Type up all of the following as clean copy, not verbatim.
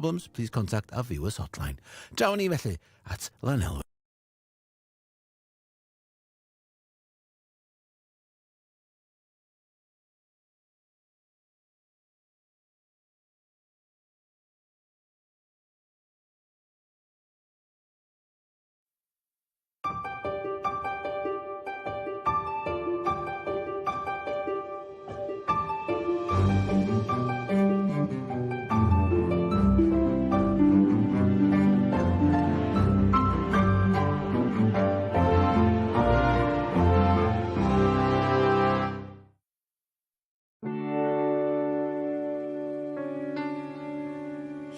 Problems, please contact our viewers hotline. Draw ni felly at Lanelwedd.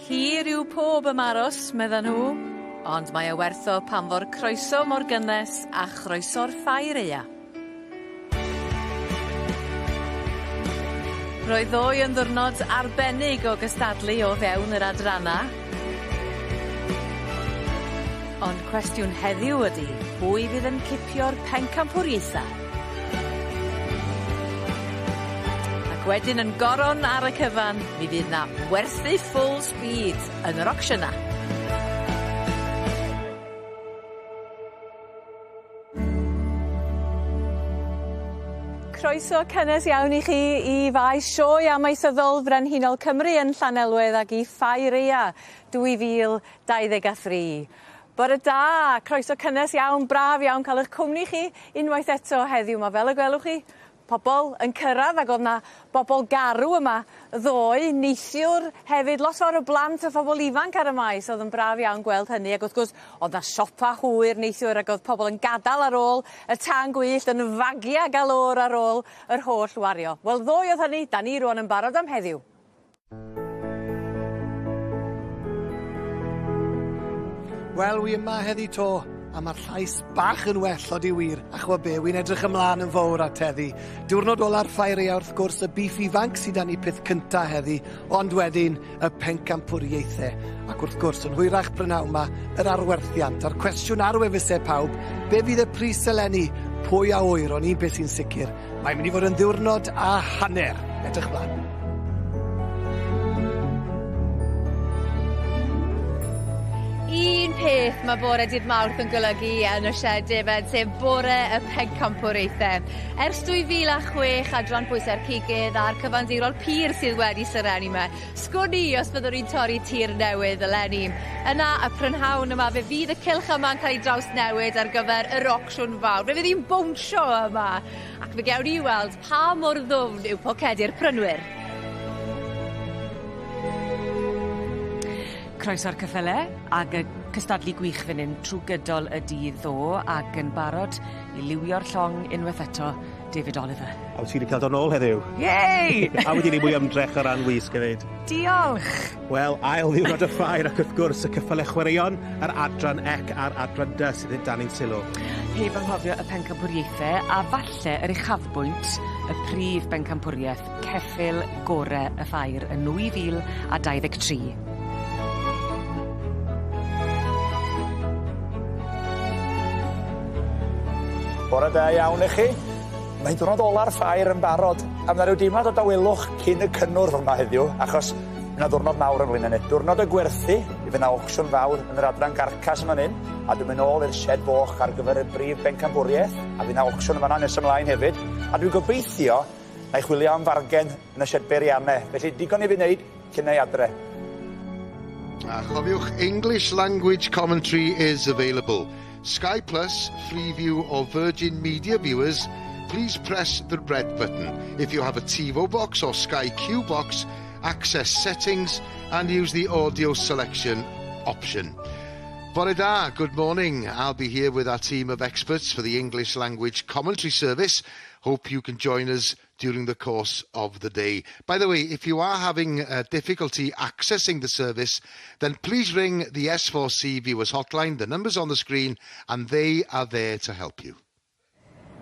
Hir yw pob ymaros, medda nhw, ond mae o werth o pan fo'r croeso mor gynnes a chroeso'r ffair aea. Roedd ddoe yn ddiwrnod arbennig o gystadlu o fewn yr adranna. Ond cwestiwn heddiw ydi, pwy fydd yn cipio'r pencampwriaetha? Ac wedyn yn goron ar y cyfan, mi fydd 'na werthu full speed yn yr ocsiynau. Croeso cynnes iawn i chi i faes Sioe Amaethyddol Frenhinol Cymru yn Llanelwedd ag i Ffair Aea 2023. Bore da, croeso cynnes iawn, braf iawn cael eich cwmni chi unwaith eto heddiw 'ma. Fel y gwelwch chi, pobl yn cyrraedd ag o'dd 'na bobl garw yma ddoe, neithiwr hefyd, lot fawr o blant a phobl ifanc ar y maes, o'dd yn braf iawn gweld hynny ac wrth gwrs o'dd 'na siopa hwyr neithiwr ac o'dd pobl yn gadal ar ôl y tân gwyllt yn fagia galore ar ôl yr holl wario. Wel ddoe o'dd hynny, 'dan ni rŵan yn barod am heddiw. Wel, wi yma heddi to, a mae'r llais bach yn well, odi wir, a chwa be, wi'n edrych ymlaen yn fawr at heddi. Diwrnod ola'r ffair eia wrth gwrs, y bîff ifanc sydd dan ni peth cynta heddi, ond wedyn y pencampwriaethau. Ac wrth gwrs, yn hwyrach prynawn ma, yr arwerthiant, a'r cwestiwn ar wefusau pawb, be fydd y pris eleni, pwy a ŵyr, ond un peth sy'n sicr, Mae'n mynd i fod yn ddiwrnod a hanner. Edrych mlaen. Un peth mae bore dydd Mawrth yn golygu yn y sied defaid, sef bore y pencampwriaethau. Ers 2006, adran pwysau'r cigydd a'r cyfandirol pur sydd wedi serennu 'ma. Sgwn i os byddwn ni'n torri tir newydd eleni. Yna, y prynhawn yma, fe fydd y cylch yma'n cael ei drawsnewid ar gyfer yr ocsiwn fawr. Fe fydd hi'n bownsio yma, ac fe gewn ni weld pa mor ddwfn yw pocedi'r prynwyr. Croeso'r cyffyle ag y cystadlu gwych fan 'yn trw gydol y dydd ddo ag yn barod i liwio'r llong unwaith eto David Oliver. A wyt ti 'di ca'l dod nôl heddiw. Yay! A wedi neud mwy o ymdrech o ran wisg hefyd. Diolch! Wel, ail ddiwrnod y ffair ac wrth gwrs y cyffyle chwaraeon, yr adran C a'r adran D sydd dan ein sylw. Heb anghofio y pencampwriaethe a falle yr uchafbwynt, y prif bencampwriaeth, ceffyl gore y ffair yn 2023. Bore da iawn i chi. Mae'n diwrnod ola'r ffair yn barod, a ma' 'na ryw deimlad o dawelwch cyn y cynnwrf yma heddiw, achos ma' 'na ddiwrnod mawr yn flaen ni. Diwrnod y gwerthu, mi fydd 'na auction fawr yn yr adran garcas yn fan 'yn, a dwi'n mynd nôl i'r shed foch ar gyfer y brif bencampwriaeth, a fydd 'na auction yn fan'na nes ymlaen hefyd, a dwi'n gobeithio Na i chwilio am fargen yn y sied beirianne, felly digon i fi wneud cyn ei adre. A chofiwch, English language commentary is available. Sky Plus, Freeview or Virgin Media viewers, please press the red button. If you have a TiVo box or Sky Q box, access settings and use the audio selection option. Bore da, good morning. I'll be here with our team of experts for the English language commentary service. Hope you can join us during the course of the day. By the way, if you are having uh, difficulty accessing the service, then please ring the S4C Viewers Hotline. The number's on the screen and they are there to help you.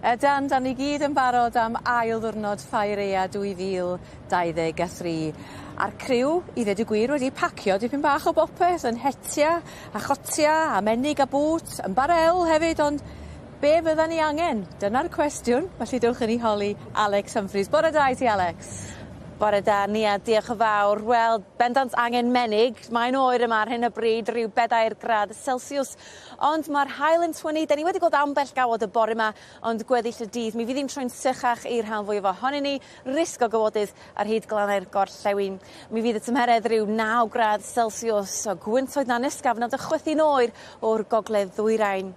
Ydan, 'dan ni gyd yn barod am ail ddiwrnod Ffair Aea 2023. A'r criw, i ddeud y gwir, wedi pacio dipyn bach o bopeth, yn hetia a chotia a menig a bŵts, ymbarel hefyd, ond Be fyddan ni angen? Dyna'r cwestiwn, felly dewch i ni holi Alex Humphreys. Bore da i ti Alex. Bore da, Nia, diolch yn fawr. Wel, bendant angen menig. Mae'n oer yma ar hyn o bryd, rhyw 4 gradd Celsius. Ond mae'r haul yn twynnu. Da ni wedi gweld ambell gawod y bore yma, ond gweddill y dydd. Mi fydd hi'n troi'n sychach i'r rhan fwyaf ohonyn ni. Risg o gawodydd ar hyd glannau'r gorllewin. Mi fydd y tymheredd rhyw 9 gradd Celsius o gwyntoedd na'n ysgafn ond y chwythu'n oer o'r gogledd ddwyrain.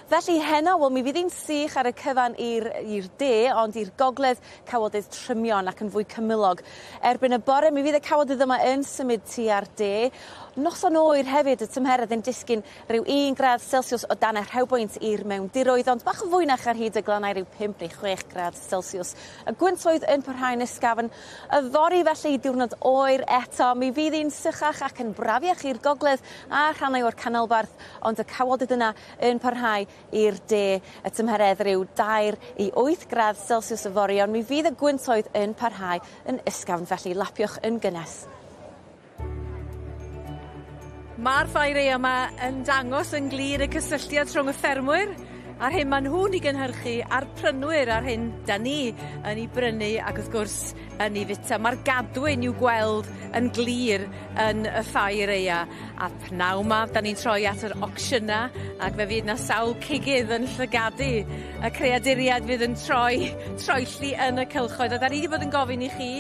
Felly heno, wel mi fydd hi'n sych ar y cyfan i'r i'r de, ond i'r gogledd cawodydd trymion ac yn fwy cymylog. Erbyn y bore mi fydd y cawodydd yma yn symud tua'r de. Noson oer hefyd, y tymheredd yn disgyn rhyw 1 gradd Celsius o dan y rhewbwynt i'r mewndiroedd, ond bach yn fwynach ar hyd y glannau rhyw 5 neu 6 gradd Celsius. Y gwyntoedd yn parhau'n ysgafn. Yfory felly, diwrnod oer eto. Mi fydd hi'n sychach ac yn brafiach i'r gogledd a rhannau o'r canolbarth, ond y cawodydd yna yn parhau i'r de. Y tymheredd rhyw 2 i 8 gradd Celsius yfory, ond mi fydd y gwyntoedd yn parhau yn ysgafn, felly lapiwch yn gynnes. Mae'r ffair aeaf yma yn dangos yn glir y cysylltiad rhwng y ffermwyr a'r hyn maen nhw'n ei gynhyrchu a'r prynwyr a'r hyn da ni yn ei brynu ac wrth gwrs yn ei fita. Mae'r gadwyn i'w gweld yn glir yn y ffair aea. A pnawn 'ma, da ni'n troi at yr ocsiynau ac fe fydd 'na sawl cigydd yn llygadu y creaduriaid fydd yn troi troelli yn y cylchoedd. A da ni wedi bod yn gofyn i chi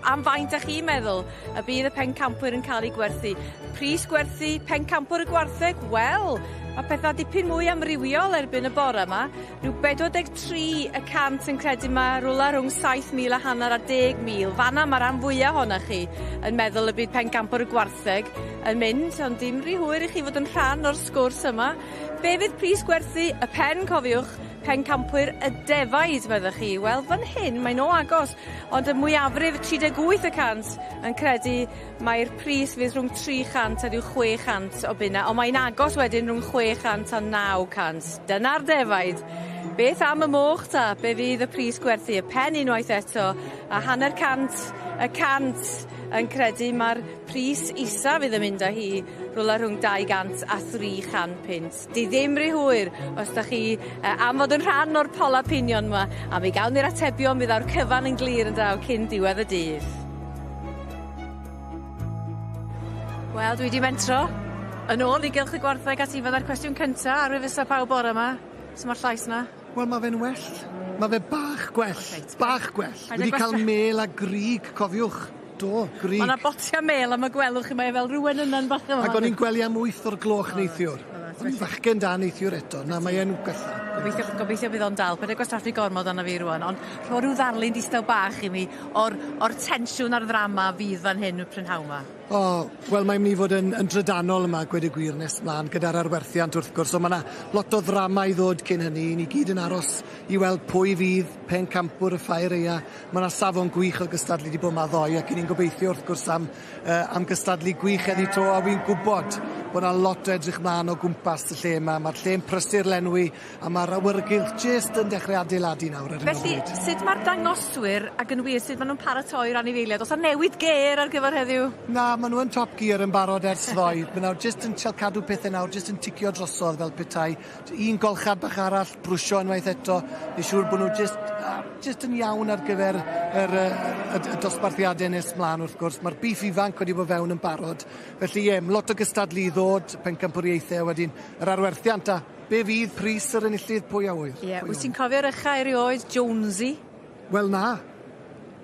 am faint 'dach chi'n meddwl y bydd y pencampwyr yn cael eu gwerthu. Pris gwerthu pencampwr y gwartheg? Wel, mae pethau dipyn mwy amrywiol erbyn y bore yma. Rhyw 43 y cant yn credu mae rwla rhwng 7,000 a hanner a 10,000. Fanna mae rhan fwyaf ohonoch chi yn meddwl y bydd pencampwr y gwartheg yn mynd, ond dim rhy hwyr i chi fod yn rhan o'r sgwrs yma. Be fydd pris gwerthu y pen, cofiwch, pencampwyr y defaid, meddech chi? Wel, fan hyn mae'n o agos, ond y mwyafrif 38 y cant yn credu mai'r pris fydd rhwng 300 a rhyw 600 o bunna, ond mae'n agos wedyn rhwng 600 a 900. Dyna'r defaid. Beth am y moch ta? Be fydd y pris gwerthu? Y pen unwaith eto, a hanner cant y cant yn credu mae'r pris isa fydd yn mynd â hi rhywle rhwng 200 a 300 punt. Di ddim rhy hwyr os da chi am fod yn rhan o'r pola pinion yma, a mi gawn ni'r atebion mi ddaw'r cyfan yn glir yn daw cyn diwedd y dydd. Wel, dwi 'di mentro yn ôl i gylch y gwartheg at Ifan a'r cwestiwn cynta ar wefusau pawb bore 'ma. Su' ma'r llais 'na? Wel ma' fe'n well. Ma' fe bach gwell. Reit. Bach gwell. Wedi ca'l mêl a grug, cofiwch. Do, grug. Ma' 'na botia' mêl am y gwelwch chi mae e fel ryw wenynen bach fel 'a. Ag o'n i'n gwely am wyth o'r gloch neithiwr. O'n i'n fachgen da neithiwr eto. Na mae e'n gwella. Gobeithio gobeithio bydd o'n dal. Paid â gwastraffu gormod arno fi rŵan ond rho ryw ddarlun distaw bach i mi o'r o'r tensiwn a'r ddrama fydd fan hyn y prynhawn 'ma. O, wel mae'n myn' i fod yn yn drydanol yma gweud y gwir nes mlan gyda'r arwerthiant wrth gwrs on' ma' 'na lot o ddrama i ddod cyn hynny ni gyd yn aros i weld pwy fydd pencampwr y ffair aea. Ma' 'na safon gwych o gystadlu 'di bod 'ma ddoe ac 'yn ni'n gobeithio wrth gwrs am yy am gystadlu gwych heddi 'to a wi'n gwbod bo' 'na lot o edrych mlan o gwmpas y lle 'ma ma'r lle'n prysur lenwi A ma'r awyrgylch jyst yn dechre adeiladu nawr ar hyn o bryd. Felly, sut ma'r dangoswyr, ac yn wir sut ma' nw'n paratoi'r anifeiliaid? O's 'a newid gêr ar gyfer heddiw? Na, ma' nw yn top gear yn barod ers ddoe. Ma' nawr jyst yn trial cadw pethe nawr jyst yn ticio drosodd fel petai. Un golchad bach arall, brwsio unwaith eto, neu siŵr bo' nw jyst yy jyst yn iawn ar gyfer yr yy y y dosbarthiade nes mlan wrth gwrs. Ma'r bîff ifanc wedi bo' fewn yn barod. Felly ie, lot o gystadlu i ddod, pencampwriaethe a wedyn yr arwerthiant a Be fydd pris yr enillydd, pwy a ŵyr? Ie, wyt ti'n cofio'r ucha erioed, Jonesy? Wel na.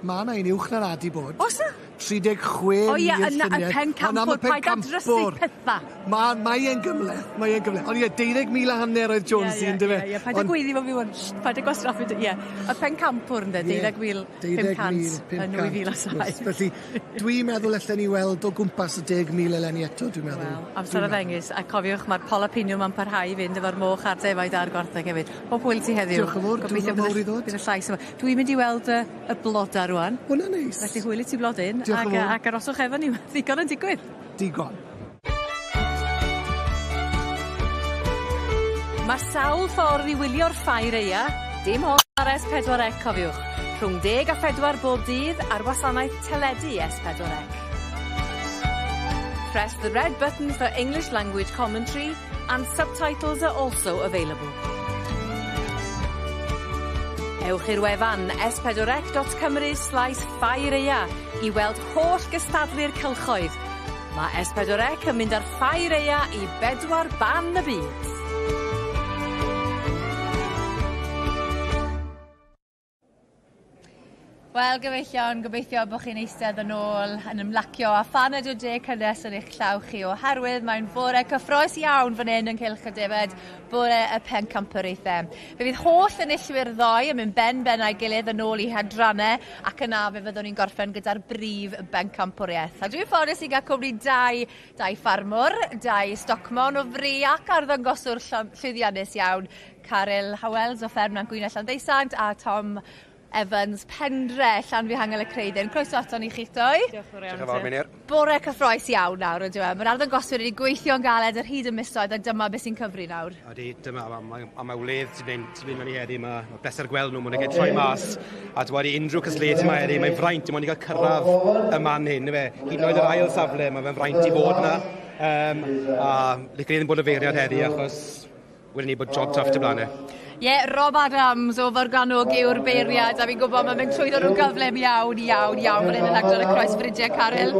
Ma' 'na un uwch na 'na 'di bod. O's 'na? 36 O ie, yna y pencampwr, paid â drysu petha. Ma' mae e'n gymleth, mae e'n gymleth. Ond ie, deuddeg mil a hanner oedd Jonesy yeah, yndyfe? Ie, ie, paid â gweiddi fo fi ŵan, sst, paid â gwastraffu dy, ie. Y pencampwr ynde, deuddeg mil 500 yn 2007. Felly, dwi'n meddwl allen ni weld o gwmpas y 10,000 eleni eto, dwi'n meddwl. Wel, amser a ddengys, a cofiwch, mae'r pola piniwn ma'n parhau i fynd efo'r moch a'r defaid a'r gwartheg hefyd. Pob hwyl i ti heddiw. Diolch yn fawr, diwrnod mawr i ddod. Bydd y llais yma. Dwi'n mynd i weld y, y bloda rwan. Hwnna'n neis. Felly hwyl i ti blodyn. Diolch yn fawr. Ac aroswch efo ni, mae ddigon yn digwydd. Digon. Mae sawl ffordd i wylio'r ffair aea, dim ond ar S4C cofiwch. Rhwng deg a phedwar bob dydd ar wasanaeth teledu S4C. Press the red button for English language commentary and subtitles are also available. Ewch i'r wefan s4c.cymru/ffair aea i weld holl gystadlu'r cylchoedd. Mae S4C yn mynd ar ffair aea i bedwar ban y byd. Wel gyfeillion, gobeithio bo' chi'n eistedd yn ôl yn ymlacio a phaned o de cynnes yn eich llaw chi oherwydd mae'n fore cyffrous iawn fan 'yn yng nghylch y defed, bore y pencampwriaethe. Fe fydd holl enillwyr ddoe yn mynd ben ben a'i gilydd yn ôl i hadrannau ac yna fe fyddwn ni'n gorffen gyda'r brif bencampwriaeth. A dwi'n ffodus i gael cwmni dau, dau ffarmwr, dau stocmon o fri ac arddangoswr llwyddiannus iawn, Caryl Howells o fferm Nant Gwynedd Llanddeusant a Tom Evans Pendre, Llanfihangel y Creuddyn. Croeso aton ni chi'ch doi. Diolch yn fawr iawn. Diolch yn fawr, Meinir. Bore cyffrous iawn nawr, yndyw e? Mae'r arddangoswyr wedi gweithio'n galed ar hyd y misoedd a dyma beth sy'n cyfri nawr. Ydy, dyma, a mae, a mae wledd sy'n mynd, sy mynd mewn i heddi, mae ma bleser gweld nhw, maen nhw'n troi mas, a dwi unrhyw cystadleuaeth yma heddi, mae'n fraint, dim ond i gael cyrraedd y man hyn, fe. Hyd yn oed yr ail safle, mae fe'n fraint i fod yna. A licen i ddim bod y feirniad heddi, achos wedyn ni bod job tough 'da blaen e. Ie, yeah, Rob Adams o Forgannwg yw'r beirniad, a fi'n gwybod mae'n mynd trwyddo nhw'n gyflym iawn, iawn, iawn, fan hyn yn agor y croesfridiau, Caryl.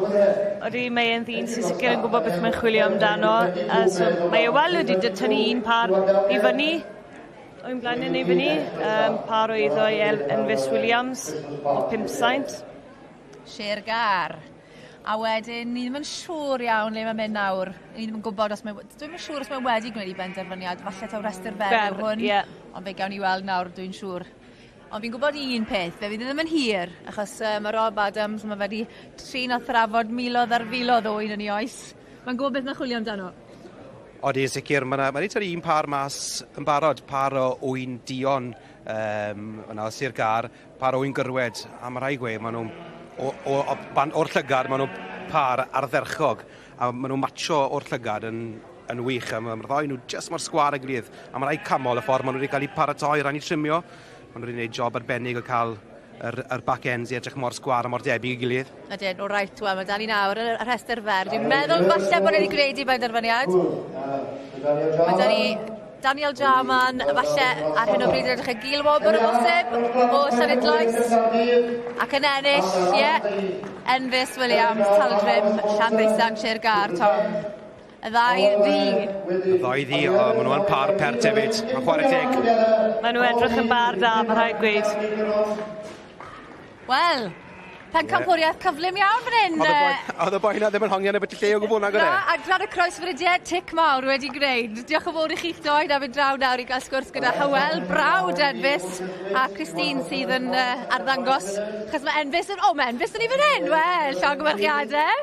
Odi, mae e'n ddyn sy'n sicr yn gwybod beth mae'n chwilio amdano. A so, mae e wel wedi tynnu un par i fyny, o'n blaen i fyny, par o iddo i Enfys Williams o Pumsaint. Sir Gâr. A wedyn, ni ddim yn siŵr iawn le mae'n mynd nawr. Ni ddim yn gwybod os mae... Dwi'm yn siŵr os mae wedi gwneud ei benderfyniad. Falle taw rhestr fer yw hwn. Ond fe gawn ni weld nawr, dwi'n siŵr. Ond fi'n gwybod un peth, fe fydd e ddim yn hir, achos mae Rob Adams, mae fe wedi trin a thrafod miloedd ar filoedd o un yn ei oes. Mae'n gwybod beth mae'n chwilio amdano. Odi, yn sicr. Mae ma wedi tynnu un par mas yn barod, par o ŵyn duon yna o Sir Gâr, par o ŵyn gyrwed. A mae rhaid gweud, maen nhw'n o'r llygad, maen nhw'n par ardderchog. A maen nhw'n matcho o'r llygad yn wych. A mae'r ddau nhw jyst mor sgwâr â'i gilydd. A mae rhaid canmol y ffordd maen nhw wedi cael eu paratoi ran i trimio. Maen nhw wedi gwneud job arbennig o cael yr back ends i edrych mor sgwâr a mor debyg i gilydd. Ydyn, o reit, wel, mae da ni nawr y rhestr fer. Dwi'n meddwl falle bod wedi gwneud i benderfyniad. Mae da ni Daniel Jarman, falle ar hyn o bryd yn edrych yn gilwobr o bosib, o Llanidloes. Ac yn ennill, ie, yeah, Enfys Williams, Taladrim, Llanddeusant, Sir Gâr, Tom. Y ddau ddu. Y ddau ddu, o, maen nhw'n par pert hefyd. Mae'n chwarae teg. Maen nhw edrych yn bar da, mae rhaid gweud. Wel, pencampwriaeth cyflym iawn fan hyn. Oedd y boi na ddim yn hongian y beth lle o gwbl nag oedd e? Na, adran y croesfridiau, tic mawr wedi gwneud. Diolch yn fawr i chi'ch doi, na fynd draw nawr i gael sgwrs gyda Hywel, brawd Enfys, a Christine sydd yn arddangos. Achos mae Enfys yn... O, mae Enfys yn i fan hyn! Wel, llongyfarchiadau.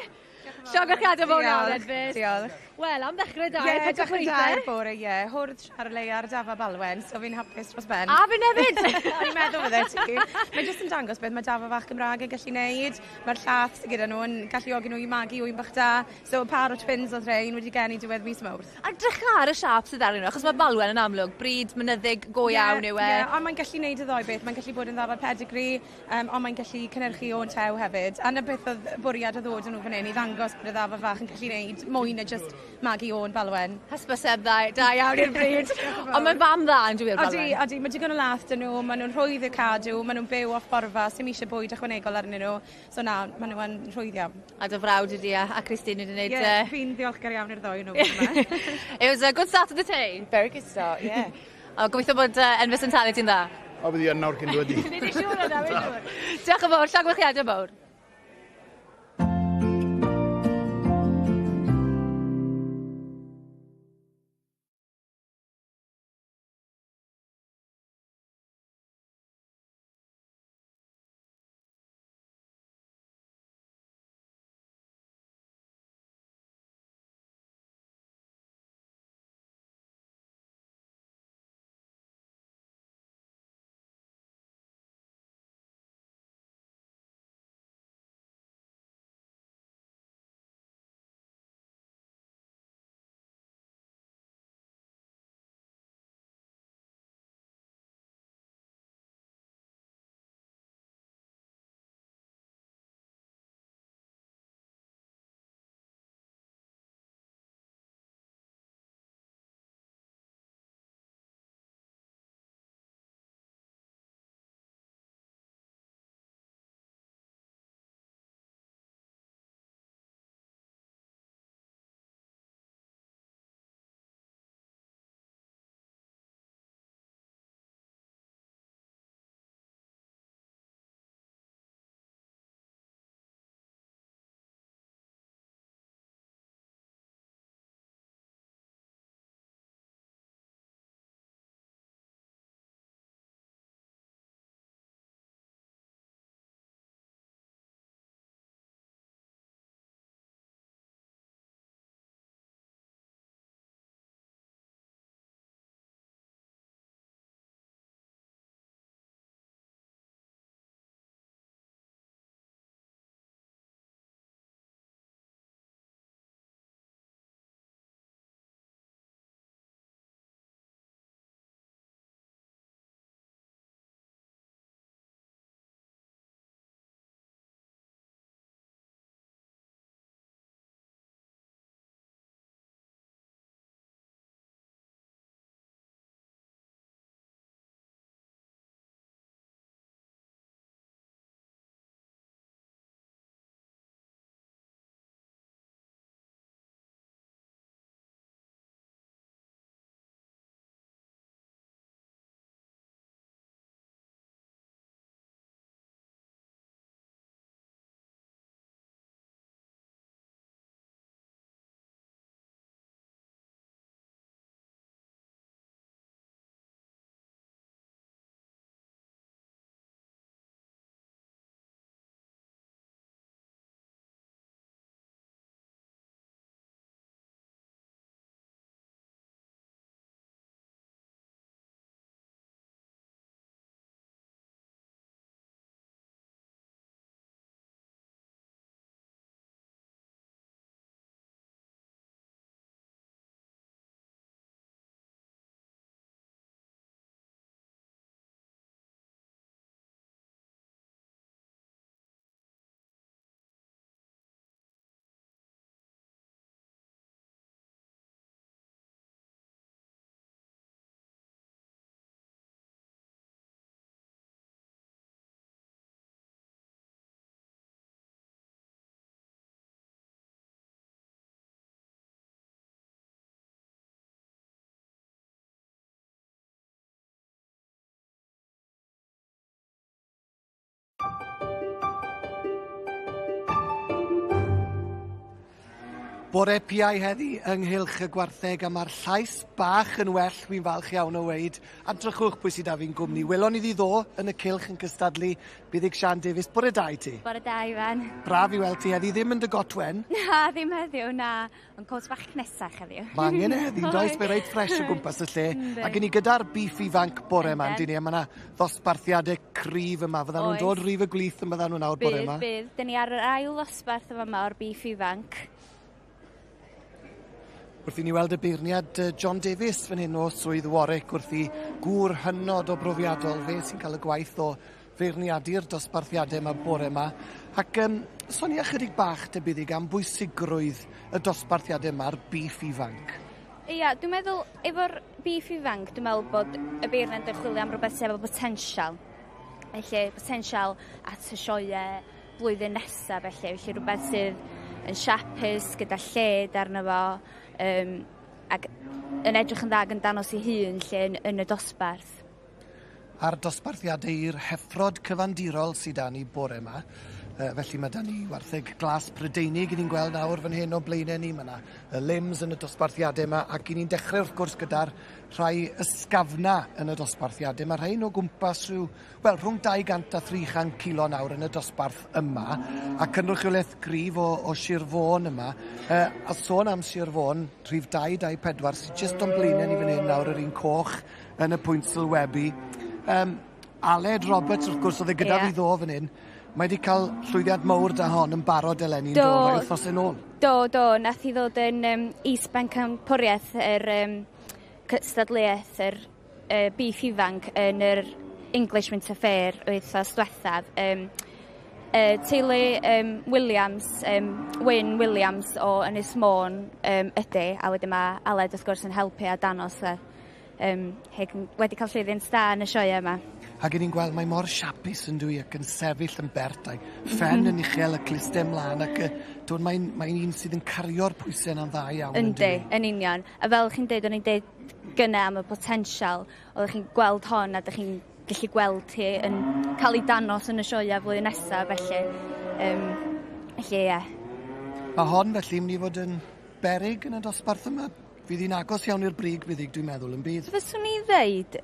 Llongyfarchiadau fawr iawn, Enfys. Diolch. Wel, am ddechrau da Ie, dechrau da i'r bore, ie. Hwrdd Charolais ar Dafa Balwen, so fi'n hapus dros ben. A fi'n hefyd! O'n i'n meddwl fydde ti. Mae jyst yn dangos beth mae dafa fach Gymraeg yn gallu neud. Mae'r llath sydd gyda nhw yn galluogi nhw i magu ŵyn bach da. So par o twins oedd rhain wedi geni diwedd mis Mawrth. A drych ar y siâp sydd arnyn nhw, achos mae Balwen yn amlwg, brid mynyddig go iawn yw e. Ie, ond mae'n gallu neud y ddou beth. Mae'n gallu bod yn ddafad pedigree, ond mae'n gallu cynhyrchu oen tew hefyd. A 'na beth oedd bwriad o ddod â nhw fan hyn, i ddangos bod y ddafad fach yn gallu neud mwy na just magu oen Balwen. Hysbyseb dda, da iawn i'r bryd. Ond mae'n fam dda yn dwi Odi, odi, mae digon o lath 'da nhw, maen nhw'n rhwydd i'w cadw, maen nhw'n byw off borfa, sim eisiau bwyd ychwanegol arnyn nhw. So na, maen nhw yn rhwydd iawn. A dy frawd ydi a Christine wedi gwneud... Ie, yeah, fi'n ddiolchgar iawn i'r ddou nhw. It was a good start to the day. Very good start, yeah. O, gobeithio bod Enfys yn talu ti'n dda. O, bydd hi yn nawr cyn dod i. Ni 'di siŵr yna, fi'n siŵr. Diolch yn fawr, llongyfarchiadau mawr. Bore piau heddi ynghylch y gwartheg a mae'r llais bach yn well, wi'n falch iawn o weud. A drychwch pwy sydd 'da fi'n gwmni. Welon ni ddi ddo yn y cylch yn cystadlu. Buddug Siân Davies, bore da i ti. Bore da, Ifan. Braf i weld ti heddi, ddim yn dy got wen. Na, ddim heddiw, na. Ond cot bach cnesach heddiw. Mae angen e heddi, does? Mae reit ffres o gwmpas y lle. Ac i ni gyda'r beef ifanc bore yma, yndyn ni, a mae yna ddosbarthiadau cryf yma. Fyddan nhw'n dod rif y gwlith yn byddan nhw nawr bore yma? Bydd, bydd. Dyn ni ar yr ail ddosbarth yma o'r beef ifanc. Wrth i ni weld y beirniad John Davies fan hyn o Swydd Warwick wrth i gŵr hynod o brofiadol fe sy'n cael y gwaith o feirniadu'r dosbarthiadau yma bore yma. Ac sonia chydig bach debydig am bwysigrwydd y dosbarthiadau yma a'r beef ifanc. Ia, dwi'n meddwl efo'r beef ifanc, dwi'n meddwl bod y beirniad yn chwilio am rhywbeth sydd efo potensial. Felly, potensial at y sioeau blwyddyn nesaf felly, felly rhywbeth sydd yn siapus gyda lled arno fo ac yn edrych yn dda ac yn danos ei hun lle yn, yn y dosbarth. A'r dosbarthiadau i'r heffrod cyfandirol sydd 'da ni bore yma. Felly mae 'da ni wartheg glas Prydeinig i ni'n gweld nawr fan hyn o blaenau ni. Mae yna y limbs yn y dosbarthiadau yma ac i ni'n dechrau wrth gwrs gyda'r rhai ysgafna yn y dosbarthiadau. Mae rhain o gwmpas rhyw wel, rhwng 200 a 300 kilo nawr yn y dosbarth yma, a cynrychiolaeth gryf o Sir Fôn yma. A sôn am Sir Fôn, rhif 224 sydd jyst o'n blaenau ni fan hyn nawr, yr un coch yn y pwynt sylwebu. Aled Roberts, wrth gwrs, oedd e gyda fi ddo fan hyn. Mae wedi cael llwyddiant mawr da hon yn barod eleni, do, rai wythnos yn ôl. Do, do, nath i ddod yn is-bencampwriaeth yr cystadleuaeth yr beef ifanc yn yr English Winter Fair wythnos diwethaf. Teulu Williams, Wyn Williams o Ynys Môn ydy, a wedyn mae Aled wrth gwrs yn helpu a danos a wedi cael llwyddiant da yn y sioe yma. Ac i ni'n gweld mae mor siapus yn dwi ac yn sefyll yn bert a'i phen yn uchel a clustau ymlaen ac mae'n mae un sydd yn cario'r pwysau yna'n dda iawn. Yndi, yn union. A fel chi'n deud, o'n i'n deud gynna am y potensial, oeddech chi'n gweld hon a dych chi'n gallu gweld hi yn cael ei danos yn y sioeau flwyddyn nesaf, felly. Felly, ie. Mae hon felly mynd i fod yn beryg yn y dosbarth yma? Fydd hi'n agos iawn i'r brig, fydd hi, dwi'n meddwl, yn bydd? Fyswn i ddeud...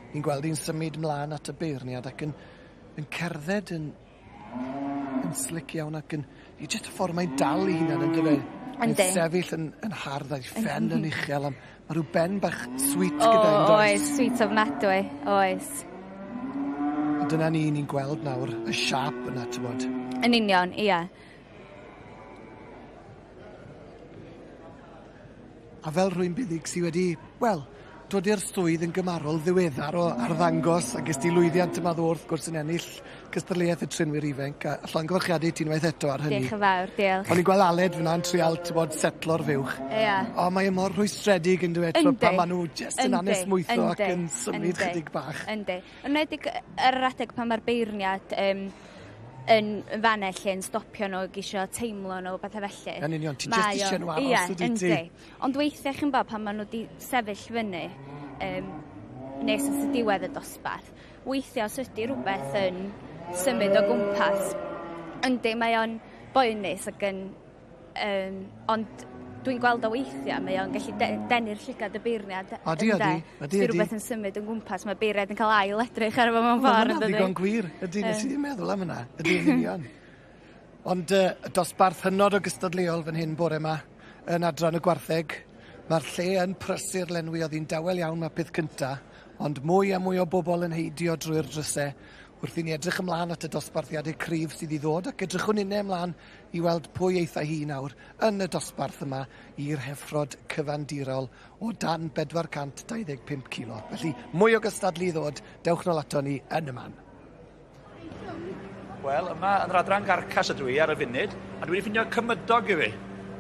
Ni'n gweld hi'n symud mlaen at y beirniad ac yn cerdded yn slick iawn ac yn... I jyst y ffordd mae'n dal ei hunan yn dyfe. Mae'n sefyll yn hardd a'i phen yn uchel. Am, mae rhyw ben bach sweet gyda hi'n does? Oes, sweet ofnadwy, oes. A dyna ni'n gweld nawr, y siâp yna, ti'n bod. Yn union, ia. A fel rhywun buddig sydd wedi, wel, dod i'r swydd yn gymarol ddiweddar o arddangos a ges di lwyddiant yma ddo wrth gwrs yn ennill cystadleuaeth y trinwyr ifanc a llongyfarchiadau ti unwaith eto ar hynny. Diolch yn fawr, diolch. O'n i'n gweld Aled fyna'n trial, ti'n bod, setlo'r fuwch. Ia. O, mae e mor rhwystredig yn dweud pan maen nhw jyst yn anesmwytho ac yn symud chydig bach. Yndi. Yn enwedig ar yr adeg pan mae'r beirniad yn fanna lle yn stopio nhw ac isio teimlo nhw, bethau felly. Yn union, ti jyst eisiau nhw aros ydy ti. Yndi. Ond weithiau chi'n bod pan maen nhw wedi sefyll fyny nes at y diwedd y dosbarth, weithiau os ydy rhywbeth yn symud o gwmpas, yndi, mae o'n boenus ac yn... ond dwi'n gweld o weithiau, mae o'n gallu denu'r llygad y beirniad. Odi, odi. Os ydy rhywbeth yn symud yn gwmpas, mae beirniad yn cael ail edrych ar efo mewn ffordd. Mae'n ddigon gwir, ydy, nes i ddim meddwl am hynna, ydy, yn union. Ond y dosbarth hynod o gystadleuol fan hyn bore yma, yn adran y gwartheg, mae'r lle yn prysur lenwi, oedd hi'n dawel iawn mae peth cynta, ond mwy a mwy o bobl yn heidio drwy'r drysau, wrth i ni edrych ymlaen at y dosbarthiadau cryf sydd i ddod, ac edrychwn inne ymlaen i weld pwy eitha hi nawr yn y dosbarth yma i'r heffrod cyfandirol o dan 425 kilo. Felly, mwy o gystadlu i ddod, dewch nôl ato ni yn y man. Wel, yma yn yr adran garcas ydw i ar y funud, a dwi wedi ffindio cymydog i fi.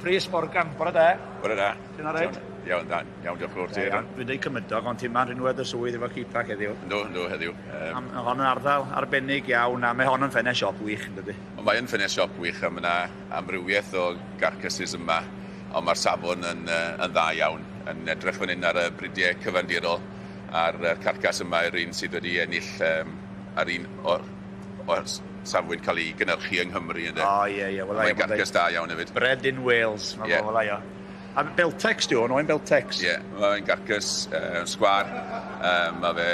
Prys Morgan, bore da. Bore da. Ti'n alright? Iawn, dan. Iawn, diolch yn fawr ti. Dwi'n dweud cymydog, ond ti'n ma'n rhinwedd y swydd efo Keepak heddiw. Yndw, heddiw. Mae hon yn ardal arbennig iawn, a mae hon yn ffenest siop wych, yn dydy? Mae yn ffenest siop wych, a mae yna amrywiaeth o garcases yma, ond mae'r safon yn dda iawn. Yn edrych fan hyn ar y bridiau cyfandirol, a'r carcas yma yw'r un sydd wedi ennill ar un o'r safbwynt cael ei gynhyrchu yng Nghymru ynde. O ie ie wel Mae'n garcas da iawn hefyd. Bred in Wales, mae yeah. fel ia. A Beltex di hwn, oen Beltex? Ie, yeah, mae'n garcas sgwar. Mae fe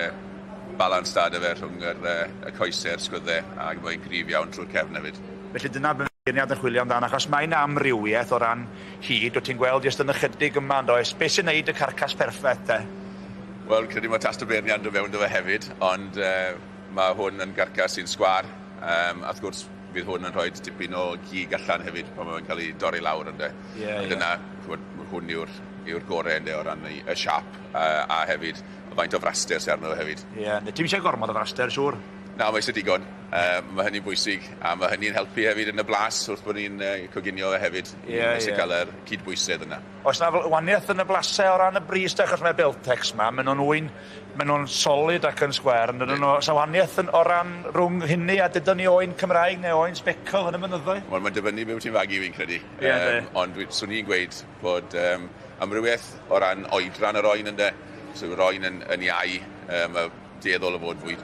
balans da 'da fe rhwng yr, y coesau a'r sgwyddau ac mae'n gryf iawn trwy'r cefn hefyd. Felly dyna be mae beirniad yn chwilio amdano, achos mae 'na amrywiaeth o ran hyd, wyt ti'n gweld jyst yn ychydig yma yn does? Be sy'n neud y carcas perffaith te? Wel, credu mae tast o beirniad yn dod mewn 'da fe hefyd, ond mae hwn yn garcas sy'n sgwâr, um, a wrth gwrs fydd hwn yn rhoi dipyn o gig allan hefyd pan mae'n cael ei dorri lawr ynde. Yeah, yeah. Dyna, hwn yw'r yw'r gorau ynde o ran y, y siap a hefyd faint o fraster sy arno fe hefyd. Ie, yeah, ti'm eisiau gormod o fraster, siŵr? Na, mae eisiau digon. Mae hynny'n bwysig, a mae hynny'n helpu hefyd yn y blas wrth bod ni'n coginio fe hefyd. Ie, ie. Mae cael yr cydbwysedd yna. Oes na waniaeth yn y blasau o ran y bris, de, achos mae Beltex ma, maen nhw'n ŵyn, maen nhw'n solid ac yn sgwêr, yn dydyn nhw. Oes na waniaeth yn, o ran rhwng hynny a dydyn ni oen Cymraeg neu oen sbecl yn y mynyddoedd? Wel, mae'n dibynnu be wyt ti'n fagu, fi'n credu. Ie, um, ond swn i'n gweud bod amrywiaeth o ran oedran yr oen ynde. So yw'r oen yn, yn iau, mae dueddol o fod fwy,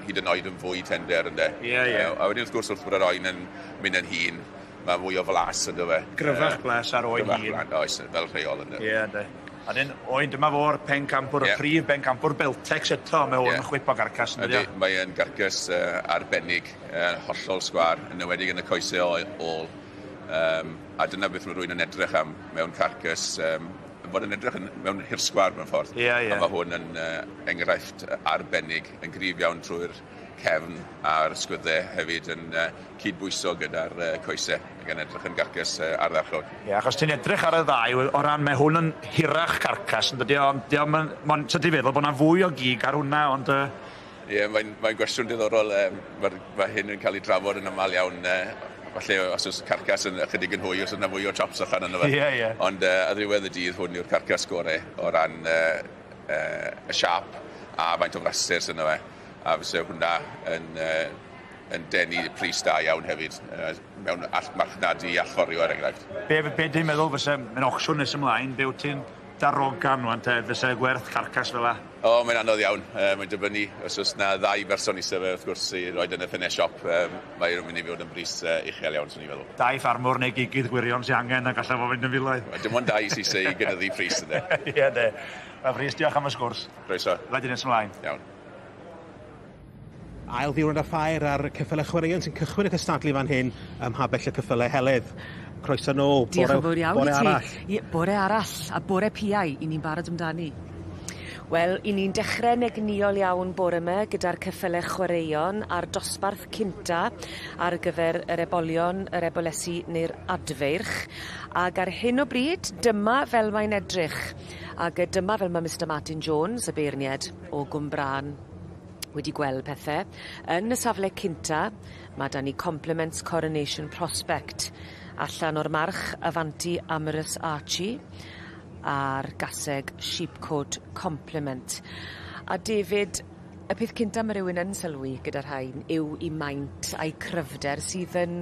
hyd yn oed yn fwy tender ynde. Ie, ie. A wedyn wrth gwrs wrth bod yr oen yn mynd yn hŷn, mae mwy o flas ynddo fe. Gryfach blas ar oen hŷn. Gryfach blas, oes, fel rheol ynde. Ie, ynde. A dyn, oen, dyma fo'r pencampwr, y prif bencampwr Beltex eto, mae hwn yn chwip o garcas, yn dydi? Ydy, mae e'n garcas arbennig, hollol sgwâr, yn enwedig yn y coesau ôl. A dyna beth mae rhywun yn edrych am mewn carcas, fod yn edrych yn, mewn hirsgwar mewn ffordd. Ie, ie. A mae hwn yn enghraifft arbennig, yn gryf iawn trwy'r cefn a'r sgwyddau hefyd yn cydbwyso gyda'r coesau ac yn edrych yn garcas ardderchog. Ie, achos ti'n edrych ar y ddau, o ran mae hwn yn hirach carcas, yn dydi, ond diolch yn, mon, so ti'n feddwl bod yna fwy o gig ar hwnna, ond... Ie, mae'n mae gwestiwn diddorol, mae, mae hyn yn cael ei drafod yn aml iawn, falle os oes carcas yn ychydig yn hwy, os yna fwy o chops allan yno fe. Ie, ie. Ond ar ddiwedd y dydd, hwn yw'r carcas gorau o ran y siâp a faint o fraster sy'n yno fe. A fyse hwnna yn, yn denu pris da iawn hefyd, mewn all, marchnad i allforio er enghraifft. Be, be ti'n meddwl fyse, mewn auction nes ymlaen, be wyt ti'n darogan wan te, fyse gwerth carcas fel 'a? O, mae'n anodd iawn. Mae'n dibynnu os oes 'na ddau berson isie fe wrth gwrs i roid yn y ffenest siop, mae o'n mynd i fod yn bris uchel iawn, swn i'n feddwl. Dau ffarmwr neu gigydd gwirion sy angen a galla fo fynd yn filoedd. Wel, dim ond dau sy isie i gynyddu pris ynde? Ie 'de. Wel Rhys, diolch am y sgwrs. Croeso. Rhaid i nes ymlaen. Iawn. Ail ddiwrnod y ffair a'r ceffylau chwaraeon sy'n cychwyn y cystadlu fan hyn ym mhabell y ceffylau Heledd. Croeso nôl. Diolch yn fawr iawn bore i ti. Arall. Ie, bore arall, a bore piau, 'yn ni'n barod amdani. Wel, 'yn ni'n dechre'n egnïol iawn bore 'ma gyda'r ceffyle chwaraeon a'r dosbarth cynta ar gyfer yr ebolion, yr ebolesi neu'r adfeirch. Ag ar hyn o bryd, dyma fel mae'n edrych. Ag yy dyma fel ma' Mister Martin Jones, y beirnied o Gwmbrân, wedi gweld pethe. Yn y safle cynta, ma' 'da ni Compliments Coronation Prospect allan o'r march Avanti Amorous Archie a'r gaseg Sheepcote Compliment. A David, y peth cynta ma' rywun yn sylwi gyda rhain yw 'u maint a'u cryfder sydd yn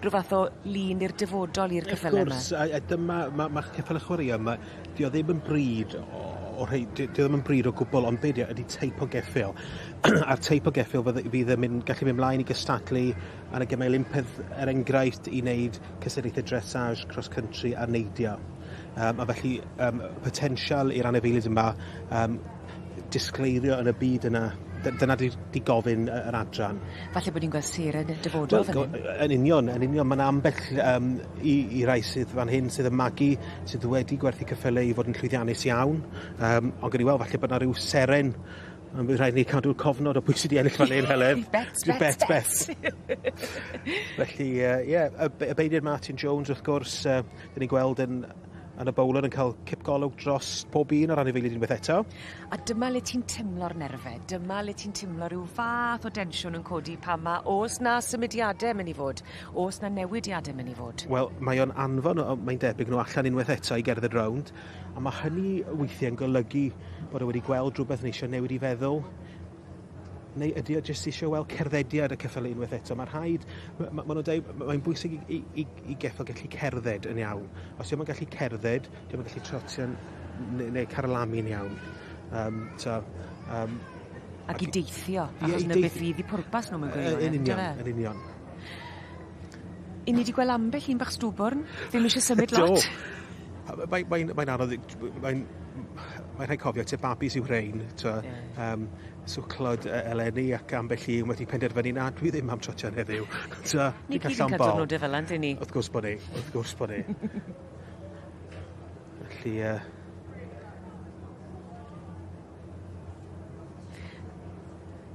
rhyw fath o lun i'r dyfodol i'r ceffyle 'ma. Wrth gwrs, a dyma, ma' ma' ceffyle chwaraeon, ma' 'di o ddim yn bryd o o rhei, 'di o ddim yn bryd o gwbwl, ond be' 'di o ydi teip o geffyl. A'r teip o geffyl fydde, fydd yn mynd, gallu mynd mlaen i gystadlu yn y Gemau Olympaidd, er enghraifft, i wneud cystadlaethau dressage, cross country a neidio. A felly, potensial i'r anifeiliaid yma disgleirio yn y byd yna. Dyna di, di gofyn yr adran. Falle bod ni'n gweld seren y dyfodol fan hyn. Yn union, yn union. Mae yna ambell i rai sydd fan hyn sydd yn magu, sydd wedi gwerthu ceffylau i fod yn llwyddiannus iawn. Ond gawn ni weld, falle bod yna rhyw seren. Ond bydd rhaid ni cadw'r cofnod o pwy sydd wedi ennill fan hyn, Heledd. Bets, bets, bets. Felly, ie, y beirniad Martin Jones, wrth gwrs, dyn ni'n gweld yn y bowler yn cael cip golwg dros pob un o'r anifeiliaid unwaith eto. A dyma le ti'n timlo'r nerfe, dyma le ti'n timlo rhyw fath o densiwn yn codi pan ma' o's 'na symudiade mynd i fod, o's 'na newidiade mynd i fod. Wel, mae o'n anfon, mae'n debyg, nhw allan unwaith eto i gerdded rownd, a mae hynny weithiau'n golygu bod o wedi gweld rhywbeth yn eisiau newid i feddwl, neu ydy o jyst eisiau weld cerddediad y ceffylau unwaith eto. Mae rhaid, ma nhw'n dweud, mae'n bwysig i geffyl gallu cerdded yn iawn. Os dio'm yn gallu cerdded, dio'm yn gallu trotio neu carlamu'n iawn. Ac i deithio, achos 'na beth fydd 'u pwrpas nhw mewn gwirionedd. Yn union, yn union. 'Yn ni 'di gweld ambell un bach stwbwrn, ddim isie symud lot. Do. Mae'n mae'n mae'n anodd mae'n mae'n rhaid cofio te babis yw rhein t'o' yeah. Swclod eleni ac ambell un wedi penderfynu na dwi ddim am trotian heddiw. T'o' Ni gyd yn cael diwrnode fel 'a on'd 'yn ni? Wrth gwrs bo' ni, wrth gwrs bo' ni. Felly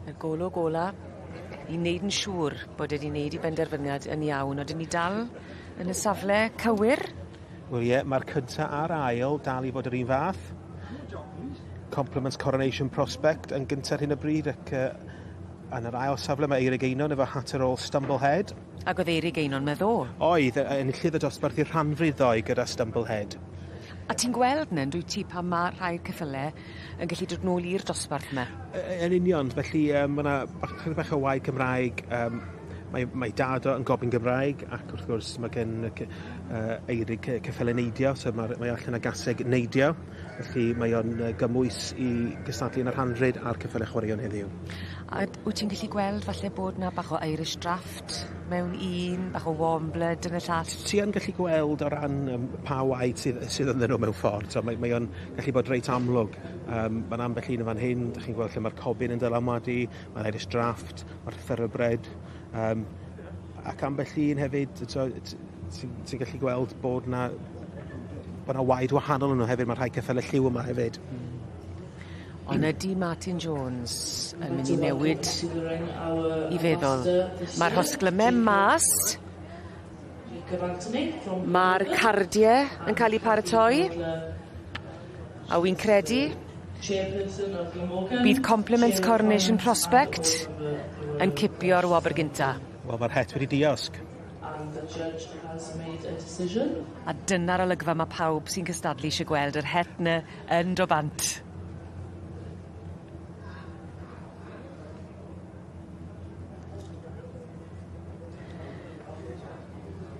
Y golwg ola i wneud yn siŵr bod e 'di neud 'i benderfyniad yn iawn. Odyn ni dal yn y safle cywir? Wel ie, ma'r cynta a'r ail dal i fod yr un fath. Compliments Coronation Prospect yn gynta ar hyn o bryd ac yy yn yr ail safle mae Eirig Einon efo hat ar ôl Stumblehead. Ag o'dd Eirig Einon 'ma ddo? Oedd, enillydd y dosbarth i'r rhanfrid ddoe gyda Stumblehead. A ti'n gweld 'ny yndwyt ti pan ma' rhai ceffyle yn gallu dod nôl i'r dosbarth 'ma. Yn union felly yym ma' 'na bach chydig bach o waed Cymraeg yym mae mae dad o yn gobyn Gymraeg ac wrth gwrs ma' gen y cy- Eirig ceffyle neidio so ma'r mae o allan o gaseg neidio felly mae o'n gymwys i gystadlu yn y rhanfrid a'r ceffyle chwaraeon heddiw. A wyt ti'n gallu gweld falle bod 'na bach o Irish Draught mewn un, bach o warm blood yn y llall? Ti yn gallu gweld o ran yym pa waed sydd sydd ynddyn nhw mewn ffordd so mae mae o'n gallu bod reit amlwg. Yym ma' 'na ambell un yn fan hyn, 'dych chi'n gweld lle ma'r cobyn yn dylanwadu, ma'r Irish Draught, ma'r Thoroughbred, yym ac ambell un hefyd t'o' ti'n ti gallu gweld bod 'na bo' 'na waed wahanol yno hefyd ma' rhai ceffyle lliw yma hefyd. Ond ydi Martin Jones yn mynd i newid 'i feddwl? Ma'r rhosglyme mas. Ma'r cardie yn ca'l 'u paratoi. A wi'n credu bydd Compliments Coronation Prospect yn cipio'r wobr gynta. Wel ma'r het wedi diosg. A dyna'r olygfa ma' pawb sy'n cystadlu isie gweld yr het 'ny yn do' bant.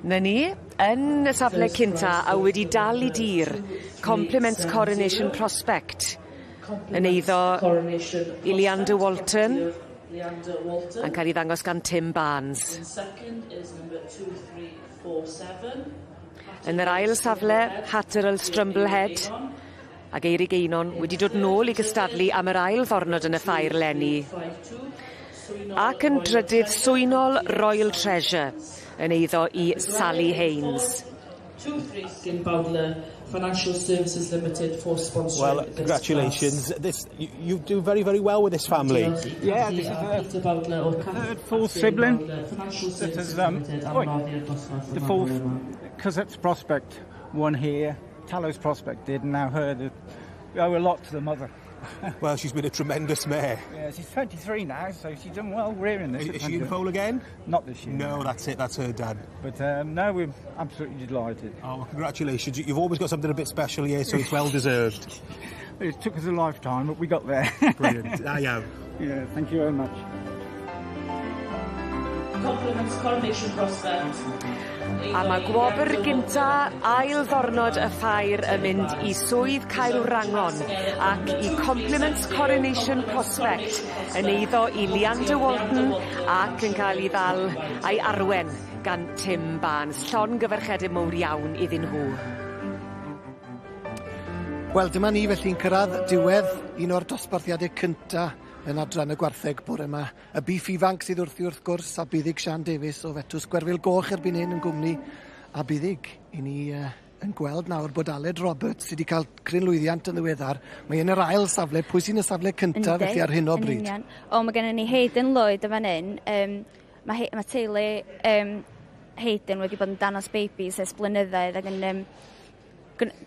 'Na ni, yn y safle cynta a wedi dal 'i dir, Compliments Coronation Prospect yn eiddo i Leander Walton a'n cael 'i ddangos gan Tim Barnes. Yn yr ail safle, Hatteral Strumblehead ag Eirig Einon wedi dod nôl i gystadlu am yr ail ddornod yn y ffair leni. Ac yn drydydd swynol Royal Treasure yn eiddo i Sally Haynes. Financial Services Limited for sponsoring Well, congratulations. This you, you do very, very well with this family. Yeah, this is the third, fourth sibling. That is oi, the fourth, because it's Prospect one here, Talos Prospect did, and now her. The, we owe a lot to the mother. Well, she's been a tremendous mare. Yeah, she's 23 now, so she's done well rearing this. Is she in foal again? Not this year. No, that's it, that's her done. But no, we're absolutely delighted. Oh, well, congratulations. You've always got something a bit special here, so it's well deserved. It took us a lifetime, but we got there. Brilliant. I am. Yeah, thank you very much. Compliments Coronation Prospect. A ma' gwobr gynta ail ddornod y ffair yn mynd i swydd Caerwrangon ac i Compliments Coronation Prospect yn eiddo i Leander Walton ac yn cael 'i ddal a'i arwen gan Tim Barnes. Llongyfarchiade mowr iawn iddyn nhw. Wel, dyma ni felly'n cyrraedd diwedd un o'r dosbarthiadau cynta yn adran y gwartheg bore yma. Y biff ifanc sydd wrthi wrth gwrs, a Buddig Sian Davies o Fetws Gwerfyl Goch erbyn hyn yn gwmni. A Buddig, i ni yn gweld nawr bod Aled Roberts sydd wedi cael cryn lwyddiant yn ddiweddar. Mae yn yr ail safle, pwy sy'n y safle cyntaf felly ar hyn o bryd? Yn union. O, mae gennym ni Hayden Lloyd yn fan hyn. Mae, mae teulu Hayden wedi bod yn danos babies ers blynyddoedd ac yn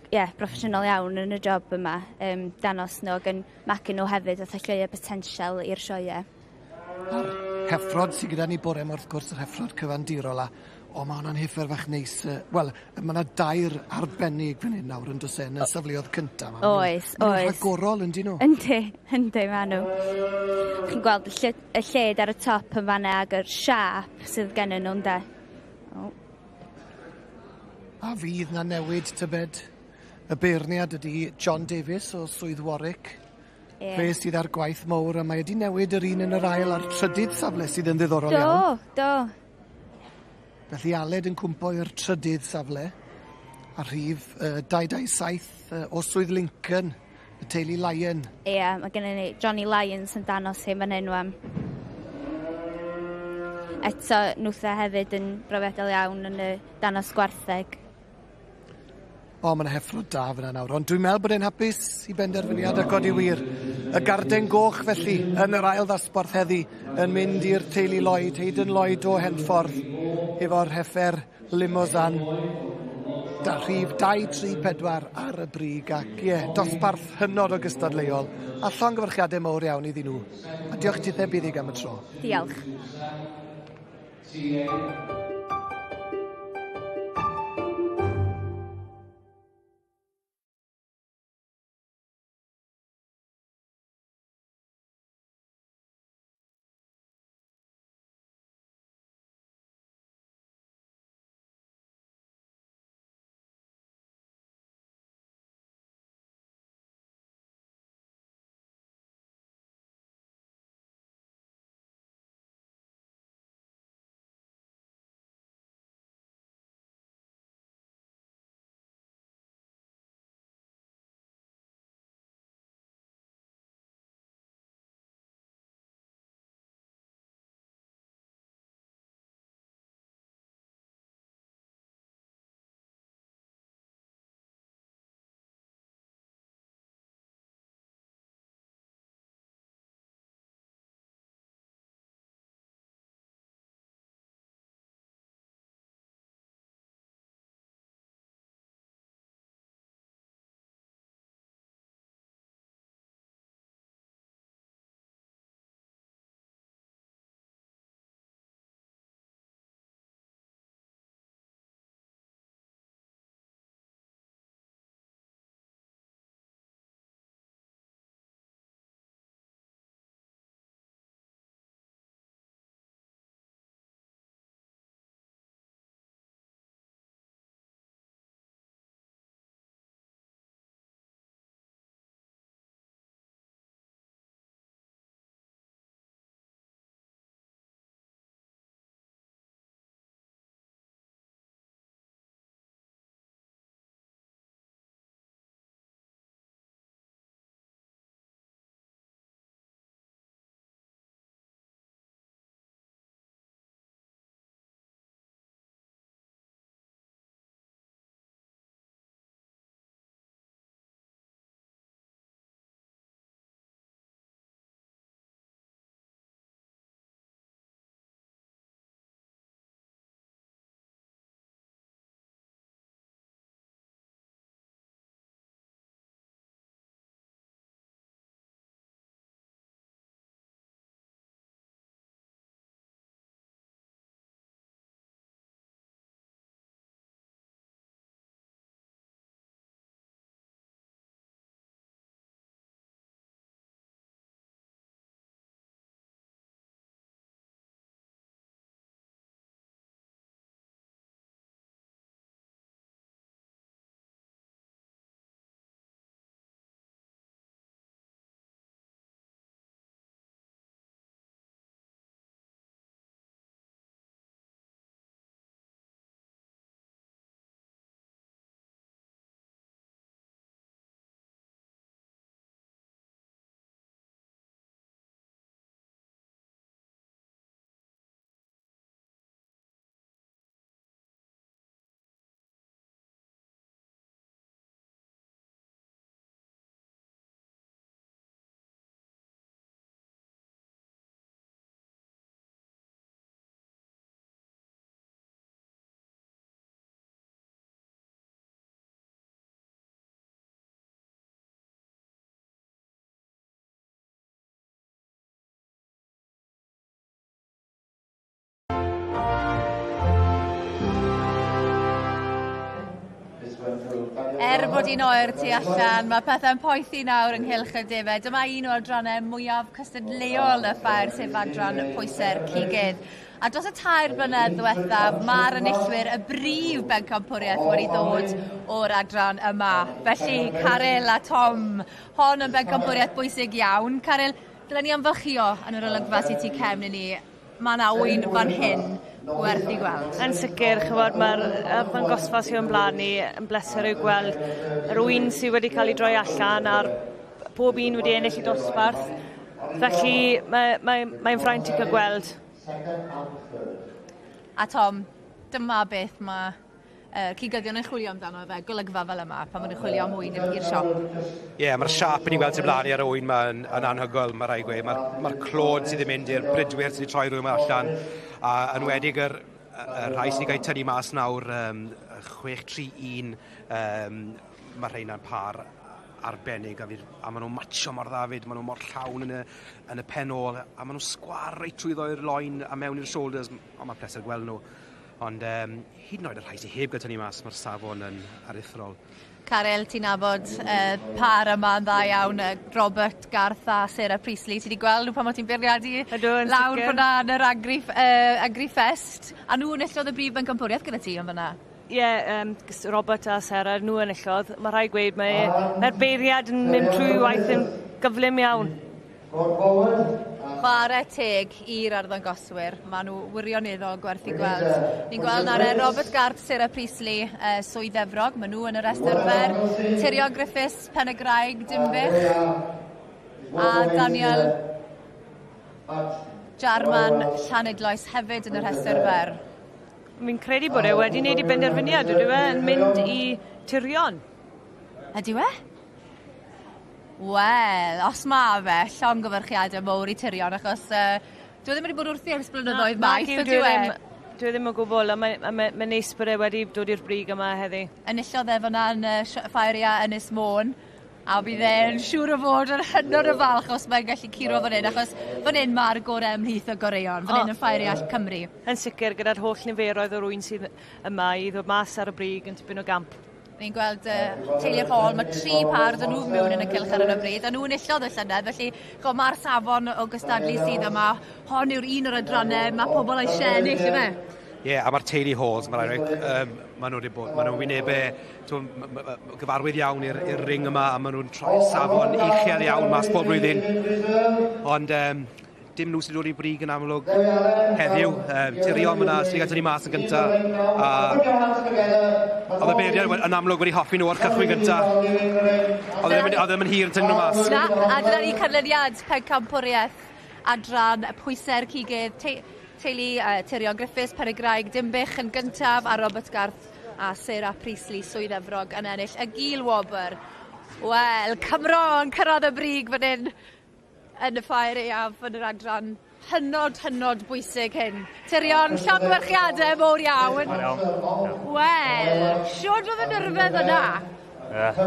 yeah, broffesiynol iawn yn y job yma. Danos nhw ac yn magu nhw hefyd fatha llai o potensial i'r sioeau. A'r heffrod sydd gyda ni bore yma wrth gwrs, yr heffrod cyfandirol a o mae hwnna'n heffer fach neis. Wel, mae yna dair arbennig fan hyn nawr yn does e, yn y safleoedd cyntaf. Oes, oes. Rhagorol yndyn nhw? Yndi, yndi, ma nhw. Chi'n gweld y, y lled ar y top yn fanna ag yr siâp sydd gennyn nhw, ynde? O. A fydd na newid tybed? Y beirniad ydy John Davies o Swydd Warwick. Ie. Fe sydd ar gwaith mowr a mae wedi newid yr un yn yr ail a'r trydydd safle sydd yn ddiddorol iawn. Do, do. Felly Aled yn cwmpo i'r trydydd safle a rhif 227 o Swydd Lincoln, y teulu Lyon. Ie, mae gennym ni Johnny Lyons yn danos hi fan hyn wan. Eto, nwtha hefyd yn brofiadol iawn yn y danos gwartheg. O, mae 'na heffro da fyna nawr, ond dwi'n meddwl bod e'n hapus i benderfyniad ac odi wir. Y garden goch felly yn yr ail ddosbarth heddi yn mynd i'r teulu Lloyd, Hayden Lloyd o Henffordd, efo'r heffer Limousin. Da rhif 234 ar y brig ac ie, dosbarth hynod o gystadleuol a llongyfarchiadau mawr iawn iddyn nhw. A diolch tithe Buddug am y tro. Diolch. Er bod hi'n oer tu allan, mae pethau'n poethi nawr ynghylch y defaid. Dyma un o'r adrannau mwyaf cystadleuol y ffair, sef adran pwysau'r cigydd. A dros y 3 blynedd ddiwethaf, mae'r enillwyr y brif bencampwriaeth wedi ddod o'r adran yma. Felly, Caryl a Tom, hon yn bencampwriaeth bwysig iawn. Caryl, dylen ni ymfalchïo yn yr olygfa sydd tu cefn i ni. Mae yna ŵyn fan hyn werth i gweld. Yn sicr, ch'mod, ma'r arddangosfa sydd o'n blaen ni yn bleser i'w gweld. Yr ŵyn sydd wedi cael ei droi allan a'r pob un wedi ennill i dosbarth. Felly, mae'n mae, mae fraint i cael gweld. A Tom, dyma beth mae cigyddion yn chwilio amdano fe, golygfa fel yma, pan maen nhw'n chwilio am ŵyn i'r siop. Ie, yeah, mae'r siap yn ei weld tu blaen i ar y ŵyn yma yn anhygoel, mae rhaid gweud. Mae'r ma clod sydd yn mynd i'r bridwyr sydd wedi troi rhywun allan, a enwedig yr rhai sydd wedi cael eu tynnu mas nawr, 6-3-1, mae rheina'n par arbennig a, a maen nhw'n matcho mor dda fyd, maen nhw mor llawn yn y pen ôl, a maen nhw'n sgwar reit trwyddo i'r loin a mewn i'r shoulders, ond mae'n pleser gweld nhw. Ond hyd yn oed y rhai sydd heb gael tynnu mas, mae'r safon yn aruthrol. Caryl, ti'n nabod par yma yn dda iawn, Robert Garth a Sarah Priestley. Ti wedi gweld nhw pan o ti'n beirniadu lawr fyna yn yr Agrifest. A nhw enillodd y brif bencampwriaeth gyda ti yn fyna? Ie, yeah, Robert a Sarah, nhw enillodd. Mae rhaid gweud, mae'r beirniad yn mynd trwy waith yn gyflym iawn. Chwarae teg i'r arddangoswyr. Maen nhw wirioneddol gwerth i gweld. Ni'n gweld nawr Robert Garth, Sarah Priestley, Swydd Efrog. Maen nhw yn y restr fer. Tyrion Griffiths, Pen-y-graig, Dinbych. A Daniel Jarman, Llanidloes hefyd yn y restr fer. Fi'n credu bod e wedi wneud ei benderfyniad, ydyw e, yn mynd i Tyrion. Ydyw e? Wel, os ma fe, llongyfarchiadau mowr i Tyrion, achos dwi ddim wedi bod wrthi ers blynyddoedd maith, ydyw e? Dwi ddim o gwbl, a mae'n neis bod e wedi dod i'r brig yma heddi. Enillodd e fyna yn Ffair Aeaf Ynys Môn, a bydd e'n siŵr o fod yn hynod o falch os mae'n gallu curo fan hyn, achos fan hyn mae'r gorau ymhlith y goreuon, fan hyn yn Ffair Aeaf Cymru. Yn sicr, gyda'r holl niferoedd o'r ŵyn sydd yma i ddod mas ar y brig yn tipyn o gamp. Ni'n gweld teulu'r Hall, mae 3 par dyn nhw mewn yn y cylch ar hyn o bryd, a nhw enillodd y llynedd, felly mae'r safon o gystadlu sydd yma, hon yw'r un o'r adrannau, mae pobl eisiau ennill, yfe? Ie, yeah, a mae'r teulu Halls, maen nhw wedi bod, maen nhw'n wynebau gyfarwydd iawn i'r ring yma, a maen nhw'n troi safon uchel iawn mas bob blwyddyn. Ond dim nhw sydd wedi dod i'r brig yn amlwg heddiw. Tyrion fyna sydd wedi cael tynnu mas yn gyntaf. A oedd y beirniad yn amlwg wedi hoffi nhw o'r cychwyn gyntaf. Oedd ddim yn hir yn tynnu nhw mas. Na, a dyna ni canlyniad pencampwriaeth adran pwysau'r cigydd. Teulu Tyrion Griffiths, Pen-y-graig, Dinbych yn gyntaf, a Robert Garth a Sarah Priestley, Swydd Efrog yn ennill y gil wobr. Wel, Cymro yn cyrraedd y brig fan hyn yn y Ffair Aeaf yn yr adran hynod, hynod bwysig hyn. Tyrion, llongyfarchiadau mowr iawn. Wel, siwr oedd y nyrfedd yna?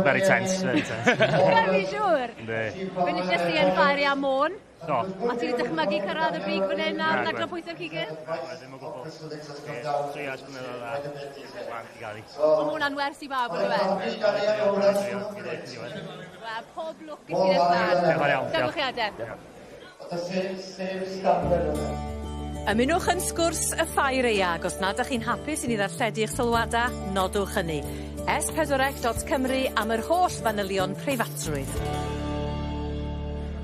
Very tense, very tense. Very siŵr. Yndi. Fe enilles ti yn Ffair Aeaf Môn. Do. A ti wedi dychmygu cyrraedd y brig fan hyn ar adran pwysau'r cigydd? Na, ddim o gwbl. Trio ers blynyddoedd a wan i gael hi. Ond ma' hwnna'n wers i bawb, on'd yw e? Wel, pob lwc i ti nesaf. Diolch yn fawr iawn. Llongyfarchiadau. Ymunwch yn sgwrs y Ffair Aeaf. Os nad ydych chi'n hapus i ni ddarlledu eich sylwadau, nodwch hynny. S4C.Cymru am yr holl fanylion preifatrwydd.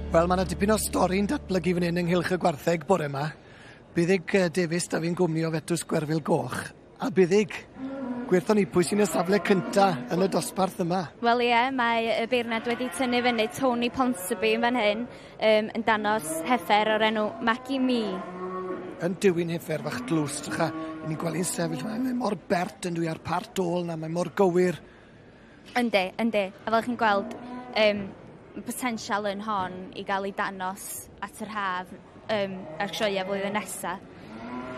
Wel, mae yna dipyn o stori'n datblygu fan hyn ynghylch y gwartheg bore yma. Buddig Davies da fi'n gwmni o Fetws Gwerfyl Goch. A Buddig, gwerthon ni pwy sy'n y safle cynta yn y dosbarth yma. Wel ie, mae y beirniad wedi tynnu fyny Tony Ponsonby yn fan hyn, yn danos heffer o'r enw Maggie Mee. Yn dywyn heffer fach dlws, drycha, ni'n gweld hi'n sefyll, mae'n mor bert yn dwi ar part ôl na, mae mor gywir. Yndi, yndi. A fel chi'n gweld, potensial yn hon i gael ei danos at yr haf a'r sioeau flwyddyn nesaf.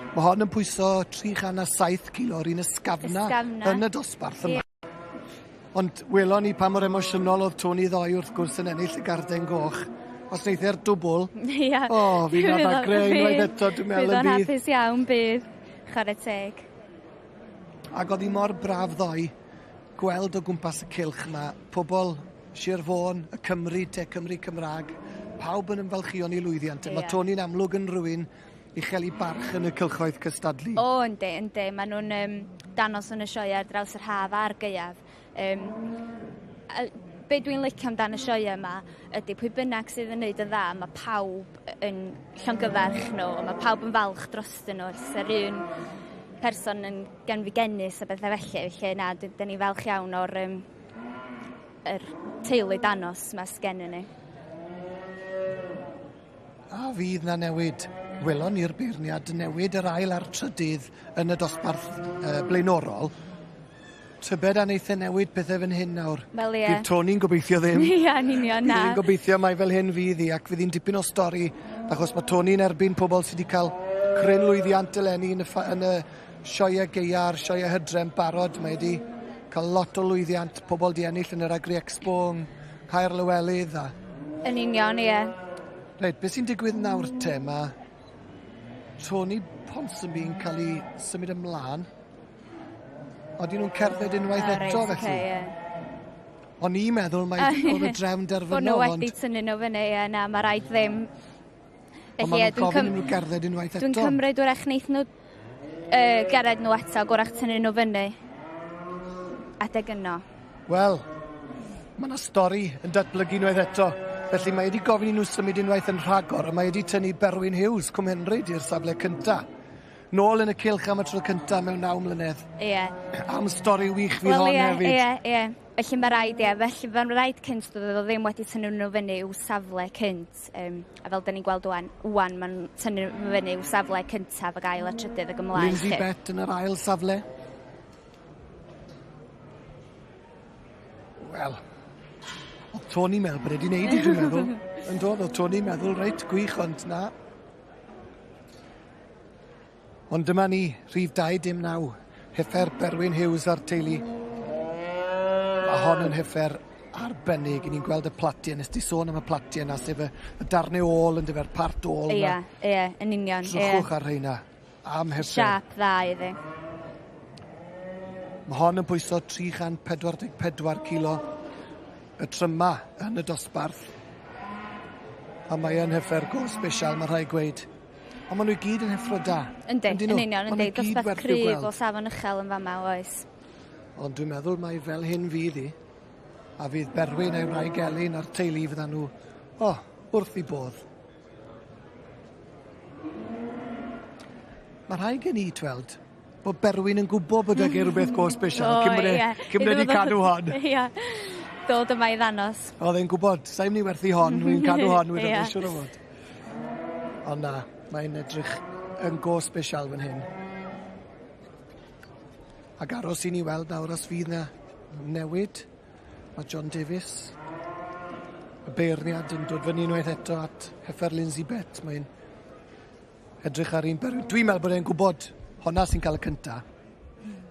Mae hon yn pwyso 307 kilo o'r un ysgafna yn y dosbarth yma. Ond welon ni pa mor emosiynol oedd Tony ddoe wrth gwrs yn ennill y garden goch. Os wneith e'r dwbl, o, fi'n adagre unwaith eto, dwi'n meddwl y bydd. Bydd o'n hapus iawn, bydd. Chwarae teg. Ac oedd hi mor braf ddoe gweld o gwmpas y cylch yma pobl Sir Fôn, y Cymru, te Cymru Cymraeg, pawb yn ymfalchïo'n ei lwyddiant. Mae Tony'n amlwg yn rhywun uchel 'u barch yn y cylchoedd cystadlu. O yndi yndi ma' nw'n yym danos yn y sioea ar draws yr haf a'r gaeaf. Yym a be' dwi'n licio amdan y sioea 'ma ydi pwy bynnag sydd yn neud yn dda ma' pawb yn llongyfarch nhw a ma' pawb yn falch drostyn nhw 'os yr un person yn genfigennus a bethe felly felly na d- 'dyn ni falch iawn o'r yym yr teulu danos 'ma sgennyn ni. A fydd 'na newid? Welon ni'r beirniad yn newid yr ail a'r trydydd yn y dosbarth uh, blaenorol. Tybed a neith e newid pethe fan hyn nawr? Wel ie. Fydd Tony'n gobeithio ddim. Ia yn union na. Fydd e'n gobeithio mai fel hyn fydd hi ac fydd hi'n dipyn o stori achos ma' Tony'n erbyn pobol sy 'di ca'l cryn lwyddiant eleni yn y ffa- yn y sioe gaea a'r sioe hydre yn barod. Mae 'di ca'l lot o lwyddiant, pobol 'di ennill yn yr Agri Expo yng Nghaerlywelydd a... Yn union ie. Reit be' sy'n digwydd nawr te ma' Tony Ponsonby'n ca'l 'i symud ymlan. Odyn nhw'n cerdded unwaith ah, eto reit, felly? Okay, yeah. O'n i'n meddwl mai oedd y drefn derfynol. Bod nhw wedi tynnu nhw fyny, ie, na, mae rhaid ddim. Ond maen nhw'n gofyn nhw gerdded unwaith eto. Dwi'n cymryd wrach wneith nhw uh, gerdded nhw eto, gwrach tynnu nhw fyny. Adeg yno. Wel, mae yna stori yn datblygu unwaith eto. Felly mae wedi gofyn i nhw symud unwaith yn rhagor, a mae wedi tynnu Berwyn Hughes, Cwm Henryd, i'r safle cyntaf. Nôl yn y cylch am y tro cynta mewn naw mlynedd. Ie. Am stori wych fydd hon Wel ie, hefyd. ie, ie. Felly ma' raid ie, felly ma'n raid cynt doedd o ddim wedi tynnu nhw fyny i'w safle cynt yym a fel 'dan ni'n gweld ŵan ŵan ma'n tynnu nhw fyny i'w safle cyntaf ag ail a trydydd ag ymlaen Lindsay 'lly. Bett yn yr ail safle. Wel, o'dd Tony meddwl bod e 'di neud 'i dwi'n meddwl. Yn dodd o'dd Tony meddwl reit gwych ond na. Ond dyma ni, rhif 29, heffer Berwyn Hughes a'r teulu. Mae hon yn heffer arbennig, i ni'n gweld y platiau, nes di sôn am y platiau yna, sef y, y darnau ôl yn dyfer, part ôl yna. Ie, ie, yn union. Drychwch ar rheina, am heffer. Siap dda iddi. Mae hon yn pwyso 344 kilo, y tryma yn y dosbarth. A mae yn heffer go special, mae rhaid gweud. Ond maen nhw i gyd yn heffro da. Yndi, yn union, yndi. Dosbarth cryf o safon uchel yn fama, oes. Ond dwi'n meddwl mai fel hyn fydd hi. A fydd Berwyn a'i wraig Elin a'r teulu fyddan nhw, o, oh, wrth i bodd. Mae rhai gen i, tweld, bod Berwyn yn gwybod bod ag e rhywbeth go special cyn bod e, cyn bod e wedi cadw hon. Ia. Dod yma i ddanos. Oedd e'n gwybod, sa'n mynd i werthu hon, wy'n cadw hon, wy'n yeah. siŵr o fod. Ond na, mae'n edrych yn go special fan hyn. Ac aros i ni weld nawr os fydd na newid. Mae John Davies, y beirniad, yn dod fyny unwaith eto at Heffer Lindsay Bett. Mae'n edrych ar un Berwyn. Dwi'n meddwl bod e'n gwybod honna sy'n cael y cynta.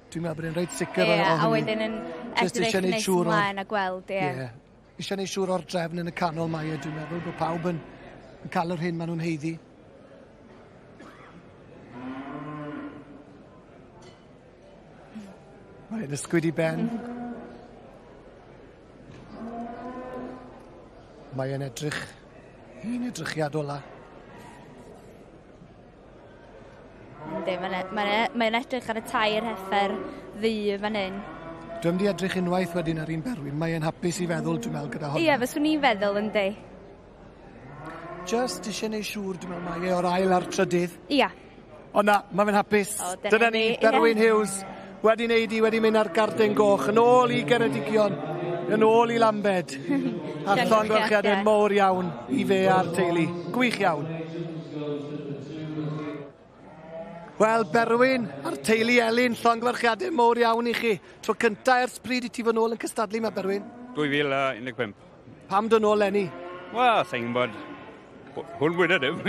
Dwi'n meddwl bod e'n reit sicr yeah, o hynny. A wedyn yn edrych nes ymlaen a gweld, ie. Yeah. Yeah. Eisiau neud siŵr o'r drefn yn y canol mae e, dwi'n meddwl bod pawb yn, yn cael yr hyn maen nhw'n heiddi. Mae'n ysgwyd i ben. Mae e'n edrych un edrychiad ola. Yndi, mae'n e, mae e, mae edrych ar y tair heffer ddu fan hyn. Dwi'n di edrych unwaith wedyn ar un Berwyn, mae e'n hapus i feddwl, dwi'n meddwl, gyda hwnna. Ie, fyswn i'n feddwl, yndi. Just eisiau neud siŵr, dwi'n meddwl, mae e o'r ail a'r trydydd. Ia. O na, mae fe'n hapus. O, dyna, dyna ni, Berwyn Hughes, wedi neud i, wedi mynd ar garden goch, yn ôl i Geredigion, yn ôl i Lambed. A llongyfarchiadau mowr iawn i fe a'r teulu. Gwych iawn. Wel, Berwyn a'r teulu Elin, llongyfarchiadau mowr iawn i chi. Tro cynta ers pryd i ti fod nôl yn cystadlu yma, Berwyn? 2015. Pam dod nôl Lenny? Wel, sa'n gwybod. Hwn mwy na dim.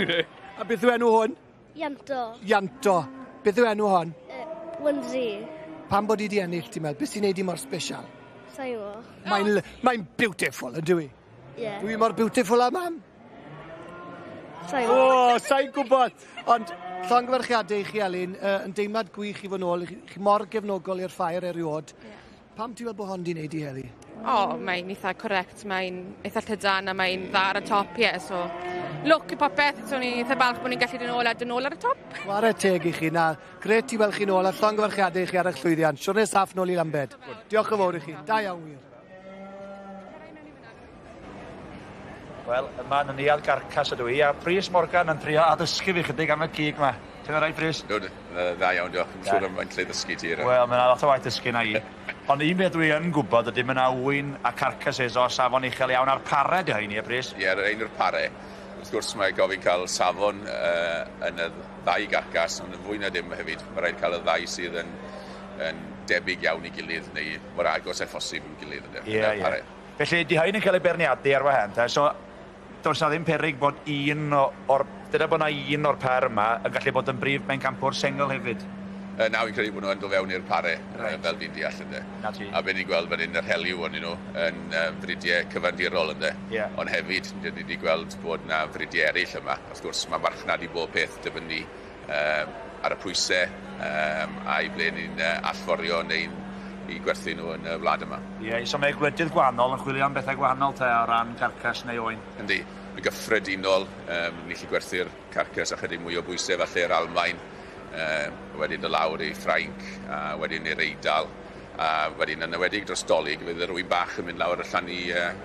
A beth yw enw hwn? Ianto. Ianto. Beth yw enw hon? Uh, Lindsay. Pam bod i di ennill, ti'n meddwl? Beth sy'n neud i mor special? Sa'n gwybod. Mae'n mae beautiful, yn dwi? Ie. Yeah. Dwi mor beautiful â mam? Sa'n gwybod. O, sa'n gwybod. Ond llongyfarchiadau i chi, Elin, uh, yn deimlad gwych i fod nôl. Chi, chi mor gefnogol i'r ffair eriod. Yeah. Pam ti'n meddwl bod hon di wneud i heddi? O, oh, mae'n eitha correct, mae'n eitha llydan a mae'n dda ar y top, ie, yeah, so Lwc i popeth, so ni'n eitha balch bod ni'n gallu dod nôl a dod nôl ar y top. Ware teg i chi na. Grêt i weld chi nôl a llongyfarchiadau i chi ar eich llwyddiant. Siwrne saff nôl i Lambed. Diolch yn fawr i chi. Da iawn wir. Wel, yma yn y Neuadd Garcas ydw i, a Prys Morgan yn trio addysgu fi chydig am y cig 'ma. Ti'n alright, Prys? Ydw, dda iawn, diolch. Yn siŵr am faint lle ddysgu ti. Wel, mae yna lot o waith dysgu na i. Ond un beth dwi yn gwybod ydy mae yna ŵyn a carcasses o safon uchel iawn a'r pare 'di rheini, ie Prys? Ie, rhein yw'r pare. Wrth gwrs mae gofyn cael safon yn y ddau garcas, ond yn fwy na dim hefyd, mae rhaid cael y ddau sydd yn, yn debyg iawn i gilydd, neu mor agos â phosib i'w gilydd. Ie, ie. Felly, 'di rhain yn cael eu beirniadu ar wahân te, so does 'na ddim peryg bod un o'r... Dyna bod 'na un o'r par yma yn gallu bod yn brif bencampwr sengl hefyd. Na, fi'n credu bod nhw yn dod fewn i'r pare, Reit. fel fi'n deall ynde. 'Na ti. A be ni'n gweld fan hyn, yr helyw onyn nhw yn fridiau cyfandirol ynde. Ie. Ond hefyd, dyn ni wedi gweld bod 'na fridiau eraill yma. Wrth gwrs, mae marchnad i bob peth dibynnu ar y pwysau a i ble ni'n allforio neu'n i gwerthu nhw yn y wlad yma. Ie, so mae gwledydd gwahanol yn chwilio am bethau gwahanol te o ran carcas neu oen? Yndi. Yn gyffredinol, ni'n gallu gwerthu'r carcas ychydig mwy o bwysau falle i'r Almaen, wedyn dod lawr i Ffrainc, a wedyn i'r Eidal, a wedyn yn enwedig dros Dolig, fydd yr ŵyn bach yn mynd lawr allan i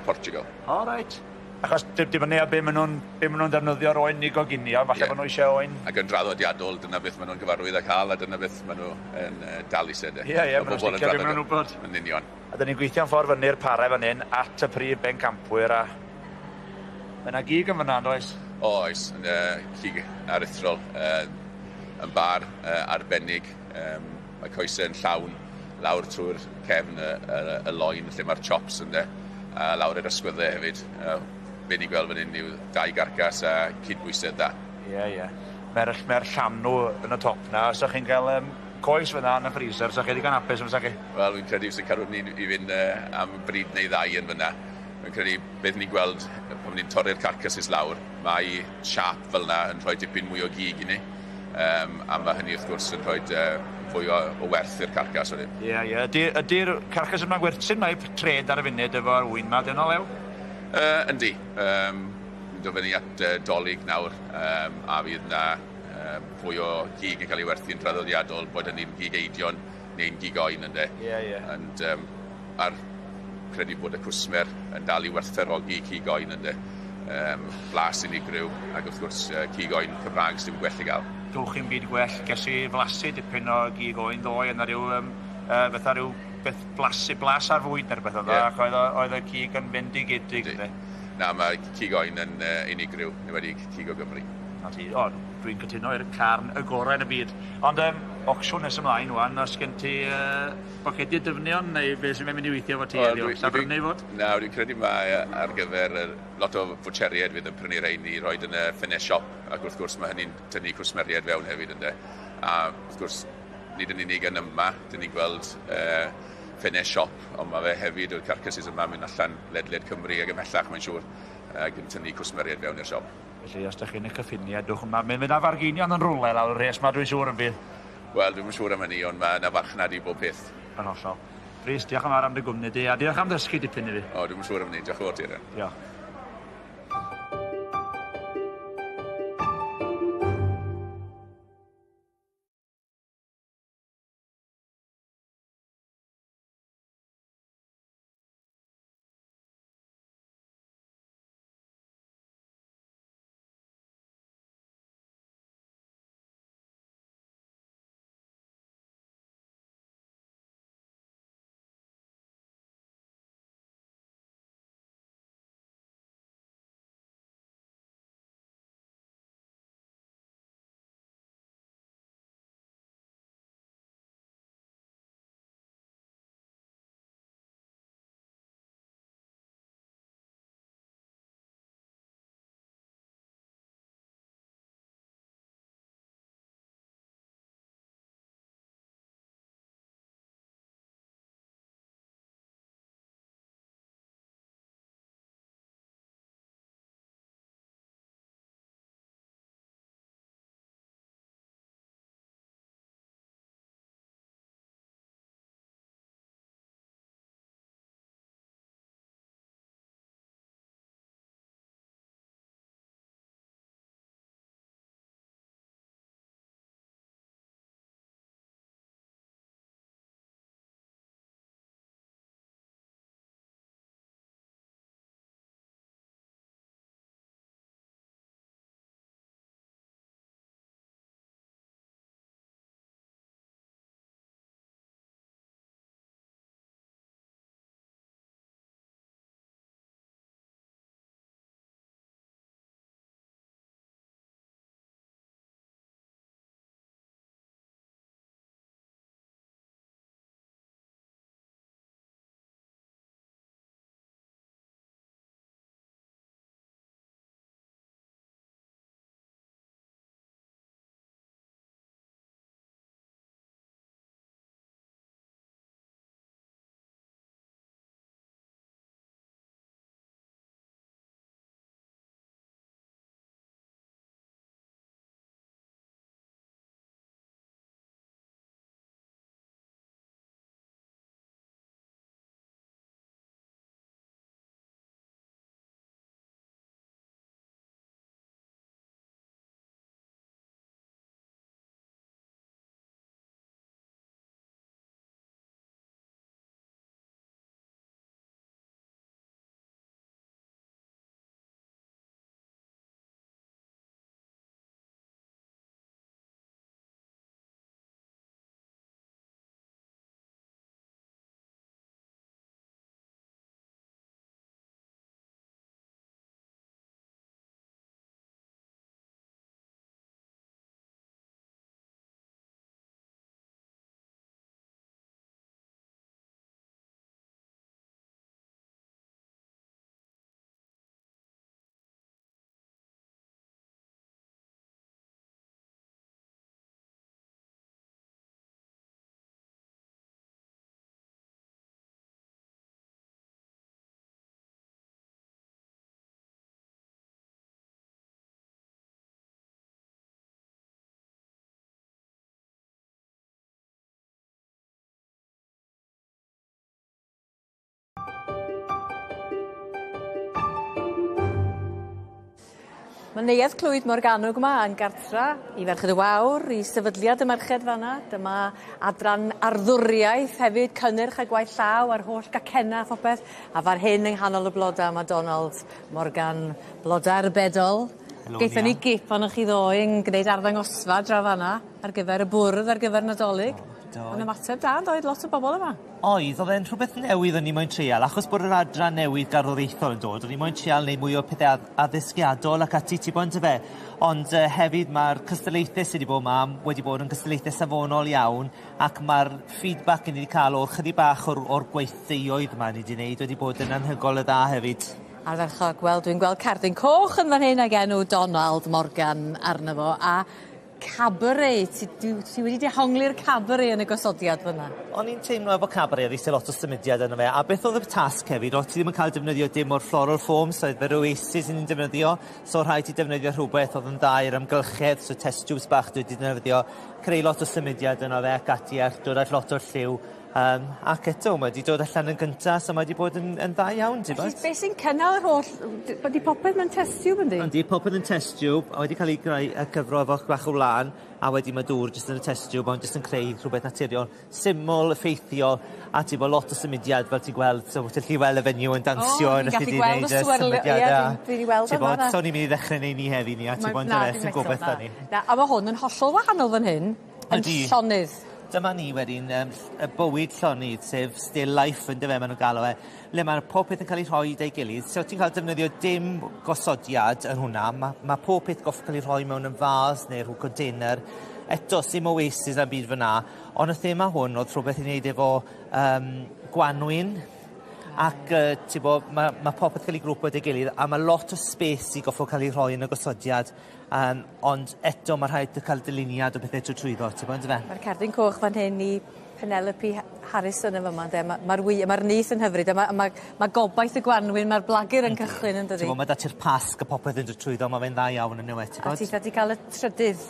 Portugal. O, reit. Achos dibynnu ar be maen nhw'n be maen nhw'n defnyddio'r oen i goginio, falle Ie. bod nhw eisiau oen. Ac yn draddodiadol, dyna beth maen nhw'n gyfarwydd â cael, a dyna beth maen nhw yn dal eisiau. De. Ie, ie, maen nhw'n sticio be maen nhw'n wybod. Yn union. A dyn ni'n gweithio'n ffordd fyny'r pare fan hyn at y prif bencampwyr a mae yna gig yn fan'na, yn does? Oes, yn cig aruthrol, yn bar arbennig. Mae coesau yn llawn lawr trwy'r cefn y, y, y loin lle mae'r chops yn de, a lawr i'r ysgwyddau hefyd. Be ni'n gweld fan hyn yw dau garcas a cydbwysedd da. Ie, ie. Mae'r mae llanw yn y top na, os ydych chi'n cael coes fyna yn y freezer, sa chi ddigon hapus yn fysa chi? Wel, fi'n credu sy'n cadw ni i fynd am bryd neu ddau yn fyna. Fi'n credu beth ni'n gweld pan ni'n torri'r carcasses lawr, mae siâp fel yna yn rhoi dipyn mwy o gig i ni. A mae hynny wrth gwrs yn rhoi fwy o werth i'r carcas wedyn. Ie, ie. Ydy'r ydy carcas yma'n gwerth? Sut mae trade ar y funud efo'r ŵyn 'ma, dyn lew? Yndi. Ni'n dod fyny at Dolig nawr, a fydd yna fwy o gig yn cael ei werthu'n traddodiadol, bod hynny'n gig eidion neu'n gig oen ynde. Ie, ie. Ond a'r credu bod y cwsmer yn dal i werthfawrogi cig oen ynde. Blas unigryw ac wrth gwrs cig oen Cymraeg sy'n gwell i gael. Dwch chi'n byd gwell, ges i flasu dipyn o gig oen ddoe, yna rhyw, fatha rhyw beth blasu, blas ar fwyd neu rhywbeth oedd o, Ie. ac oedd oedd y cig yn fendigedig. Yndi. Na, mae cig oen yn unigryw, yn enwedig cig o Gymru. Na ti, o, dwi'n cytuno i'r carn y gorau yn y byd. Ond auction nes ymlaen wan, os gen ti bocedi dyfnion neu beth sy'n mynd i weithio efo ti Wel, heddiw? Sa brynu fod? Na, dwi'n credu mae ar gyfer lot o fwtsheriaid fydd yn prynu rhein i roed yn y ffenest siop, ac wrth gwrs mae hynny'n tynnu cwsmeriaid fewn hefyd ynde. A wrth gwrs, nid yn unig yn yma, dyn ni'n gweld ffenest siop, ond mae fe hefyd o'r carcasses yma mynd allan ledled Cymru ac ymhellach, mae'n siŵr, ac yn tynnu cwsmeriaid fewn i'r siop. Felly, os ydych chi'n y cyffiniau, dwch yma. Mae'n mynd â fargeinion yn rhywle lawr y rhes 'ma, dwi'n siŵr yn bydd. Wel, dwi'm yn siŵr am hynny, ond mae yna farchnad i bob peth. Yn hollol. Rhys, diolch yn fawr am dy gwmni di, a diolch am ddysgu dipyn i fi. O, dwi'm yn siŵr am hynny. Diolch yn fawr ti, Ren. Diolch. Mae Neuadd Clwyd Morgannwg yma yn gartra i Ferched y Wawr, i Sefydliad y Merched fan'na. Dyma adran arddwriaeth hefyd, cynnyrch a gwaith llaw a'r holl gacenna a phopeth. A fan hyn yng nghanol y bloda ma' Donald Morgan, bloda arbedol. Helo, Gaethon ni Nia. gip arnoch chi ddoe yn gneud arddangosfa draw fan'na ar gyfer y bwrdd ar gyfer Nadolig. Do. O'n ymateb da yndoedd lot o bobol yma. Oedd, o'dd e'n rhwbeth newydd o'n i moyn treial achos bod yr adran newydd garddwriaethol yn dod o'n i moyn treial neud mwy o pethe add- addysgiadol ac ati ti 'bo' on'd yfe? Ond yy hefyd ma'r cystadlaethe sy 'di bod 'ma wedi bod yn cystadlaethe safonol iawn ac ma'r feedback 'yn ni 'di ca'l o chydig bach o'r o'r gweithdeuoedd 'ma ni 'di neud wedi bod yn anhygol o dda hefyd. Ardderchog, wel dwi'n gweld cerdyn coch yn fan hyn ag enw Donald Morgan arno fo a Cabaret, ti dwi ti wedi dehongli'r cabaret yn y gosodiad fyn 'na. O'n i'n teimlo efo cabaret o'dd isie lot o symudiad arno fe a beth o'dd y tasg hefyd o' ti ddim yn ca'l defnyddio dim o'r floral foam so oedd yr Oasis o'n i'n defnyddio so rhaid ti defnyddio rhwbeth o'dd yn dda i'r amgylchedd so test tubes bach dwi 'di defnyddio creu lot o symudiad yno fe ac ati a dod â lot o'r lliw Yym ac eto mae 'di dod allan yn gynta so mae 'di bod yn yn dda iawn t'bod? Felly be' sy'n cynnal yr holl ydi popeth mewn test tiwb yndi? Yndi popeth yn test tiwb a wedi ca'l 'i greu yy cyfro efo bach o wlân a wedyn ma' dŵr jyst yn y test tiwb ond jyst yn creu rhwbeth naturiol syml effeithiol a ti 'bo' lot o symudiad fel ti'n gweld so ti gallu weld y fenyw yn dansio O fi'n gallu gweld y swirl- ie dwi'n dwi 'di weld o'n fanna. So ni'n myn' i ddechre neu' 'ny heddi Nia ti 'bo' on'd yfe sim gobeth 'da ni. Na a ma' hwn yn hollol wahanol fan hyn. Yn Ydi. llonydd. Dyma ni wedyn yym ll- y bywyd llonydd sef still life on'd yfe ma' nw'n galw e le ma' pob peth yn ca'l 'i rhoi 'da'i gilydd so ti'n ca'l defnyddio dim gosodiad yn hwnna ma' ma' pob peth goffod ca'l 'i rhoi mewn yn fas neu rhw container eto sim oasis na'm byd fyn 'na on' y thema hwn o'dd rhwbeth i neud efo yym gwanwyn ac yy t'bo' ma' ma' popeth ca'l 'i grwpo 'da'i gilydd a ma' lot o space i goffo ca'l 'i rhoi yn y gosodiad Yym ond eto ma' rhaid dy- ca'l dyluniad o pethe trw trwyddo t'bo' on'd yfe? Ma'r cerdyn coch fan hyn i Penelope Harrison yn fyma ynde ma' ma'r wy- ma'r nyth yn hyfryd a ma' a ma' ma' gobaith y gwanwyn ma'r blagur yn cychwyn yndydi? T'mo' ma' 'da ti'r Pasg a popeth yn dod trwyddo ma' fe'n dda iawn on' yw e t'bod? A titha 'di ca'l y trydydd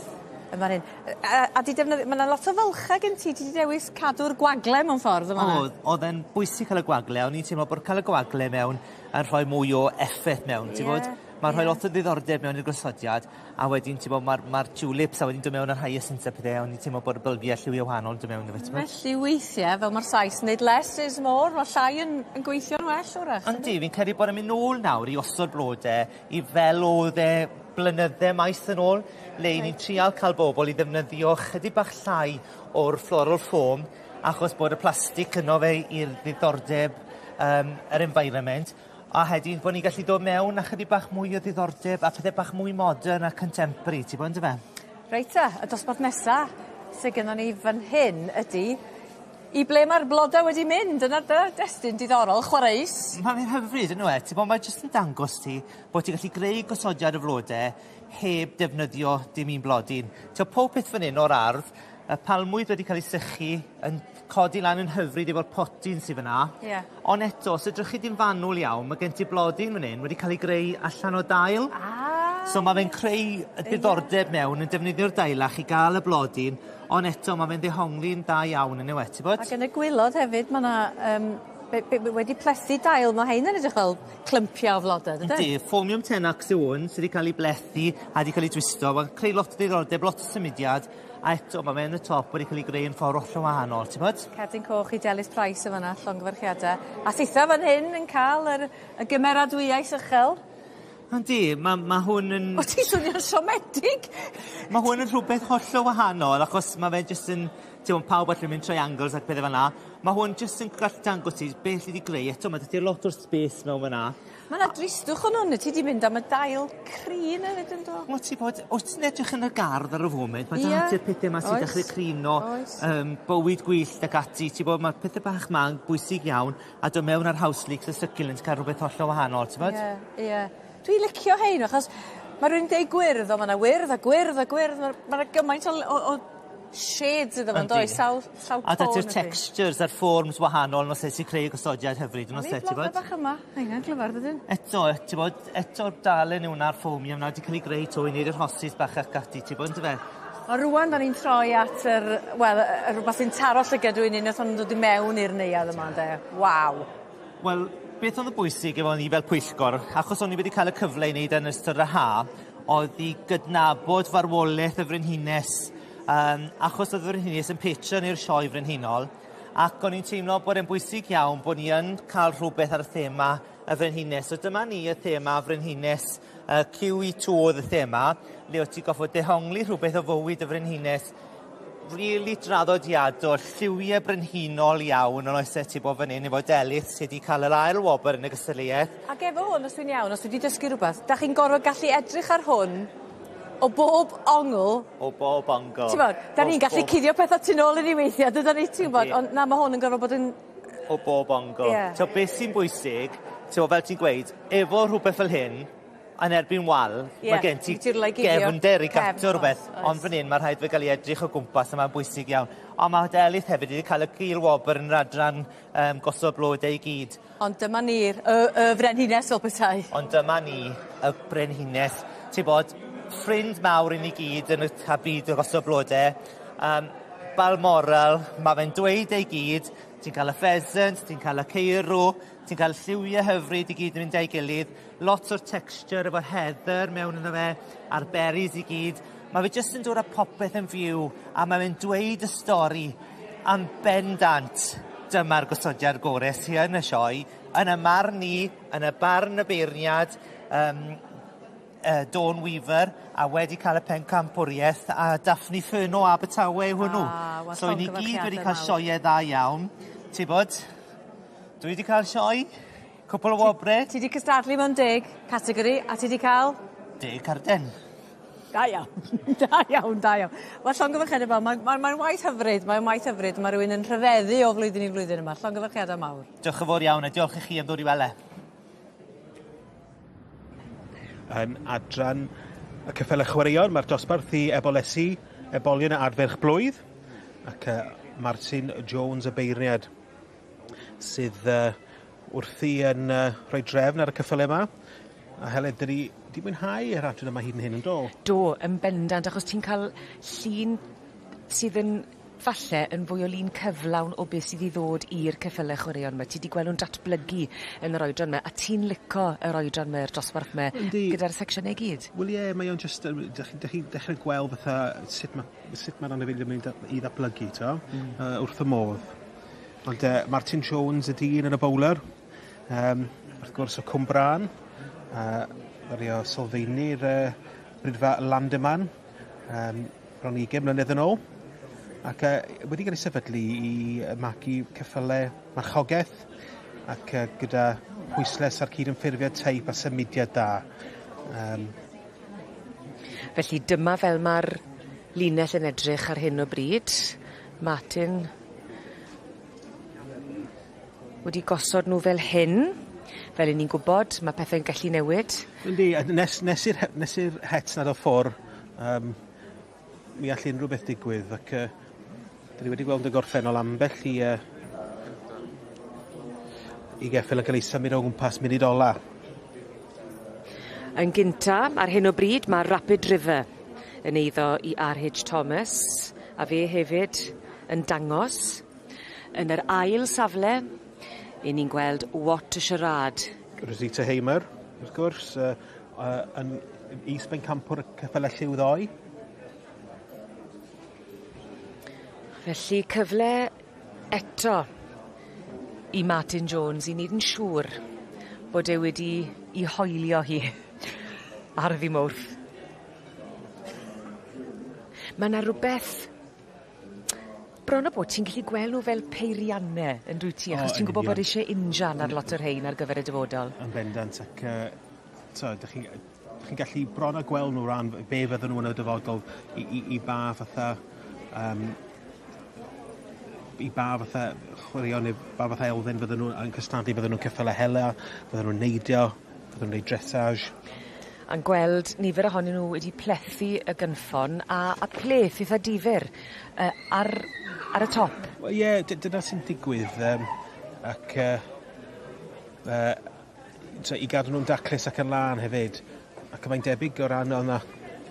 yn fan 'yn. Yy a a 'di defnyddio ma' 'na lot o fylcha gen ti ti 'di dewis cadw'r gwagle mewn ffordd yn fan 'na. O'dd o'dd e'n bwysig ca'l y gwagle o'n i'n teimlo bod ca'l y gwagle mewn yn rhoi mwy o effeth mewn yeah. t'bod? Ma'n rhoi lot o ddiddordeb mewn i'r gosodiad a wedyn t'bo' ma'r ma'r tulips a wedyn do' mewn yr hyacinths a pethe o'n i'n teimlo bod y bylbie lliwie wahanol yn do' mewn efyd t'mod? Felly weithie fel ma'r Sais yn neud less is more ma' llai yn yn gweithio'n well 'w'rach. Yndi fi'n credu bod e'n myn' nôl nawr i osod blode i fel o'dd e blynydde maith yn ôl le 'yn ni'n trial ca'l bobol i ddefnyddio chydig bach llai o'r floral foam achos bod y plastic yno fe i'r ddiddordeb yym yr environment a hedyn bo' ni gallu dod mewn â chydig bach mwy o ddiddordeb a pethe bach mwy modern a contemporary ti 'bo' on'd yfe? Reit 'te, y dosbarth nesa sy gynnon ni fan hyn ydi i ble ma'r blode wedi mynd? Dyna'r dyna'r destun diddorol chwareus. Ma' fe'n hyfryd on'd yw e? T'bo' mae jyst yn dangos ti bo' ti gallu greu gosodiad o flode heb defnyddio dim un blodyn. T'o' pob peth fan 'yn o'r ardd y palmwydd wedi ca'l 'u sychu yn codi lan yn hyfryd efo'r potyn sy fyn 'na. Ie. On' eto os edrychi di'n fanwl iawn ma' gen ti blodyn fan 'yn wedi ca'l 'i greu allan o dail. Ah! So ma' fe'n creu y diddordeb mewn yn defnyddio'r dailach i ga'l y blodyn on' eto ma' fe'n ddehongli'n dda iawn on' yw e t'bod? Ac yn y gwilod hefyd ma' 'na yym be' be' we- wedi plethu dail ma' hein yn edrych fel clympia o flode dydyn? Yndi, Phormium tenax yw 'wn sy 'di ca'l 'i blethu a 'di ca'l 'i twisto ma'n creu lot o ddiddordeb lot o symudiad a eto ma' fe yn y top wedi ca'l 'i greu yn ffor ollol wahanol t'bod? Cerdyn coch i Delys Price yn fan 'na, llongyfarchiade. A thitha fan hyn yn ca'l yr y gymeradwyaeth uchel. Yndi, ma' ma' hwn yn... O ti'n swnio'n siomedig! Ma' hwn yn rhwbeth hollol wahanol achos ma' fe jyst yn t'mo' pawb allu mynd triangles ac pethe fel 'na. Ma' hwn jyst yn gallu dangos ti beth 'lli di greu eto ma' 'dy ti lot o'r space mewn fyn 'na. Ma' 'na dristwch yn 'wn ti 'di mynd am y dail crin hefyd yndo? Wel ti bod wt ti'n edrych yn y gardd ar y foment ma' 'da ti'r pethe 'ma sy'n dechre crino. Oes. Yym bywyd gwyllt ac ati ti bod ma'r pethe bach 'ma'n bwysig iawn a do' mewn ar house leeks a succulents ca'l rwbeth hollol wahanol t'bod? Ie ie. Dwi licio hein achos ma' rywun deud gwyrdd on' ma' 'na wyrdd a gwyrdd a gwyrdd ma' ma' 'na gymaint o l- o o shades iddo fo yndoes? Sawl sawl A 'da tôn ti'r ydi? textures a'r forms wahanol nos e sy'n creu gosodiad hyfryd yn o's e t'bod? bach yma. Ma' heina'n glyfar dydyn? Eto t'bod eto'r dalen yw wnna'r foamy yna 'di ca'l 'i greu 'to i neud yr rhosys bach ac ati t'bo' on'd yfe? A rŵan 'dan ni'n troi at yr wel y rwbath sy'n taro llygad rywun unwaith ma' nw'n dod i mewn i'r neuadd yma ynde? Waw. Wel beth o'dd yn bwysig efo ni fel pwyllgor achos o'n i wedi ca'l y cyfle i neud e yn ystod y ha' oedd i gydnabod farwolaeth y frenhines, achos oedd y frenhines yn patron i'r sioe frenhinol, ac o'n i'n teimlo bod e'n bwysig iawn bod ni yn cael rhywbeth ar y thema y frenhines. So dyma ni y thema frenhines, QE2 oedd y thema, le o't ti goffod dehongli rhywbeth o fywyd y frenhines, rili draddodiadol, lliwie brenhinol iawn yn oes e ti bod fan hyn efo Delyth sy 'di cael yr ail wobr yn y gystadleuaeth. Ac efo hwn, os dwi'n iawn, os dwi 'di dysgu rhywbeth, 'dach chi'n gorfod gallu edrych ar hwn o bob ongl. O bob ongl. T'mod, 'dan ni'n gallu cuddio petha tu nôl i ni weithia' dydan ni ti'n gwbod, ond na ma' hwn yn gorfod bod yn O bob ongl. Ie. T'o' beth sy'n bwysig, t'o' fel ti'n gweud, efo rhwbeth fel hyn, yn erbyn wal, Ie, mae gen ti ti rwla i guddio. gefnder i Cefn, gatw rhywbeth, oes, oes. ond fan hyn mae rhaid fe gael ei edrych o gwmpas a mae'n bwysig iawn. Ond mae Delyth hefyd wedi cael y gil wobr yn yr adran gosod blodau i gyd. Ond dyma ni'r y, y frenhines fel petai. Ond dyma ni, y brenhines. Ti'n bod, ffrind mawr i ni gyd yn y byd o gosod blodau. Balmoral, mae fe'n dweud ei gyd, ti'n cael y pheasant, ti'n cael y ceirw, ti'n cael lliwiau hyfryd i gyd yn mynd â'i gilydd, lot o'r texture efo'r heather mewn ynddo fe, a'r berries i gyd. Mae fe jyst yn dod â popeth yn fyw, a mae fe'n dweud y stori am bendant. Dyma'r gosodiad gore sy yn y sioe, yn y marn i, yn y barn y beirniad, Dawn Weaver, a wedi cael y pencampwriaeth, a Daphne Furno Abertawe yw hwnnw. Ah, wel, So, ni gyd wedi cael llongyfarchiadau mawr. sioeau dda iawn. Ti'n bod? Dwi wedi cael sioe, cwpl o wobre. Ti wedi cystadlu mewn 10 categori, a ti wedi cael? 10 carden. Da iawn, da iawn, da iawn. Wel, llongyfarchiadau mawr, mae'n waith hyfryd, mae'n waith hyfryd, mae rhywun yn rhyfeddu o flwyddyn i flwyddyn yma. Llongyfarchiadau mawr. Diolch yn fawr iawn a diolch i chi am ddod i weld e. Yn adran y ceffylau chwaraeon, mae'r dosbarth i ebolesi, ebolion a adferch blwydd, ac Martin Jones y beirniad sydd wrthi yn rhoi drefn ar y ceffylau yma. A Heledd, dyn ni di mwynhau yr adran yma hyd yn hyn yn do? Do, yn bendant, achos ti'n cael llun sydd yn falle yn fwy o lun cyflawn o beth sydd i ddod i'r ceffylau chwaraeon yma. Ti di gweld nhw'n datblygu yn yr oedran yma, a ti'n lico yr oedran yma, yr dosbarth yma, gyda'r secsiynau i gyd? Wel ie, mae o'n jyst, dych chi'n dechrau gweld fatha sut mae'r anifeiliaid yn mynd i ddatblygu, to, wrth y modd. Ond Martin Jones y dyn yn y bowler, wrth gwrs o Cwmbrân, ddaru o sylfaenu'r bridfa Landeman, bron i 20 mlynedd yn ôl, ac wedi cael ei sefydlu i magu ceffylau marchogaeth, ac gyda pwyslais ar cydymffurfiad teip a symudiad da. Felly dyma fel mae'r linell yn edrych ar hyn o bryd. Martin wedi gosod nhw fel hyn. Fel 'yn ni'n gwybod, mae pethau'n gallu newid. Yndi, a nes i'r het nad o ffwr, mi all unrhyw beth digwydd, ac dyn ni wedi gweld y gorffennol ambell i geffyl yn cael ei symud o gwmpas munud ola. Yn gynta, ar hyn o bryd, mae Rapid River yn eiddo i R.H. Thomas, a fe hefyd yn dangos. Yn yr ail safle, 'yn ni'n gweld What a Charade. Rosita Hamer, wrth gwrs, yn is-bencampwr y ceffylau lliw ddoe. Felly cyfle eto i Martin Jones i wneud yn siŵr bod e wedi 'i hoelio hi ar ddy' Mowrth. Ma' 'na rwbeth bron a bod ti'n gallu gweld nhw fel peirianne yn dwyt ti, achos ti'n gwybod bod isie injan ar lot o'r rhein ar gyfer y dyfodol. Yn bendant, ac dych chi'n gallu bron a gweld nhw ran be fydden nhw yn y dyfodol i ba fatha i ba fatha chwaraeon neu ba fatha elfen fydden nhw yn cystadlu, fydden nhw'n ceffylau hela, fydden nhw'n neidio, fydden nhw'n neud dressage. A'n gweld nifer ohonyn nhw wedi plethu y gynffon a pleth eitha difyr ar y top. Wel ie, dyna sy'n digwydd, ac i gadw nhw'n daclus ac yn lân hefyd. Ac mae'n debyg o ran o'na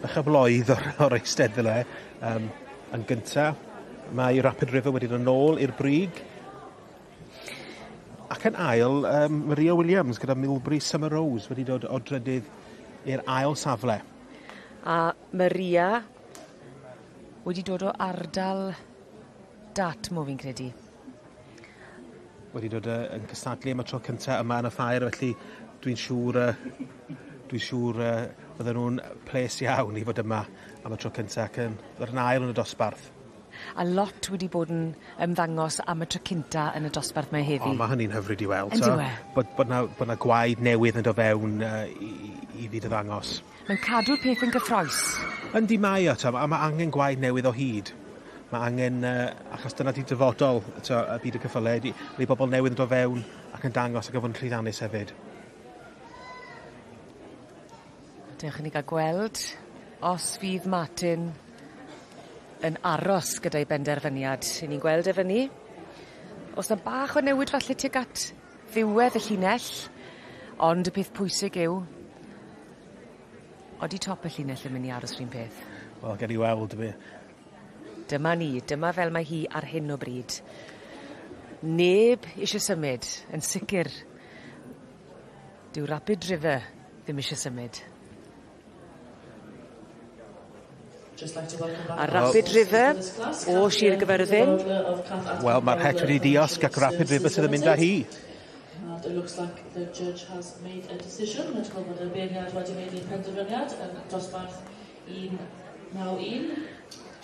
bach o bloedd o'r eisteddle yn gynta. Mae Rapid River wedi dod nôl i'r brig. Ac yn ail, Maria Williams gyda Milbury Summer Rose wedi dod o drydydd i'r ail safle. A Maria wedi dod o ardal Dartmoor fi'n credu. Wedi dod yy yn cystadlu am y tro cynta yma yn y ffair felly dwi'n siŵr yy dwi'n siŵr yy fydden nw'n ples iawn i fod yma am y tro cynta ac yn ddod yn ail yn y dosbarth. A lot wedi bod yn ymddangos am y tro cynta yn y dosbarth 'ma heddi. O ma' hynny'n hyfryd i weld. On'd yw e? Bod bod 'na bod 'na gwaed newydd yn do' fewn yy i i i fyd y ddangos. Mae'n cadw'r peth yn gyffrous. Yndi mae o t'o' a ma' angen gwaed newydd o hyd. Ma' angen yy achos dyna 'di dyfodol t'o' y byd y ceffyle ydi ydi bobol newydd yn do' fewn ac yn dangos ac yn fod yn llwyddiannus hefyd. Dewch i ni ga'l gweld os fydd Martin yn aros gyda'i benderfyniad. 'Yn ni'n gweld e fyn 'ny. O's 'na bach o newid falle tuag at ddiwedd y llinell ond y peth pwysig yw odi top y llinell yn myn' i aros 'r un peth? Wel gewn ni weld be'. Dyma ni, dyma fel mae hi ar hyn o bryd. Neb isie symud, yn sicir. Dyw Rapid River ddim isie symud. A Rapid River o Sir Gyfyrddin. Wel ma'r het wedi diosg ac Rapid River sydd yn mynd â hi. And it looks like the judge has made a decision. Mae'n edrych fel bod y beirniad wedi gwneud ei penderfyniad yn dosbarth 191.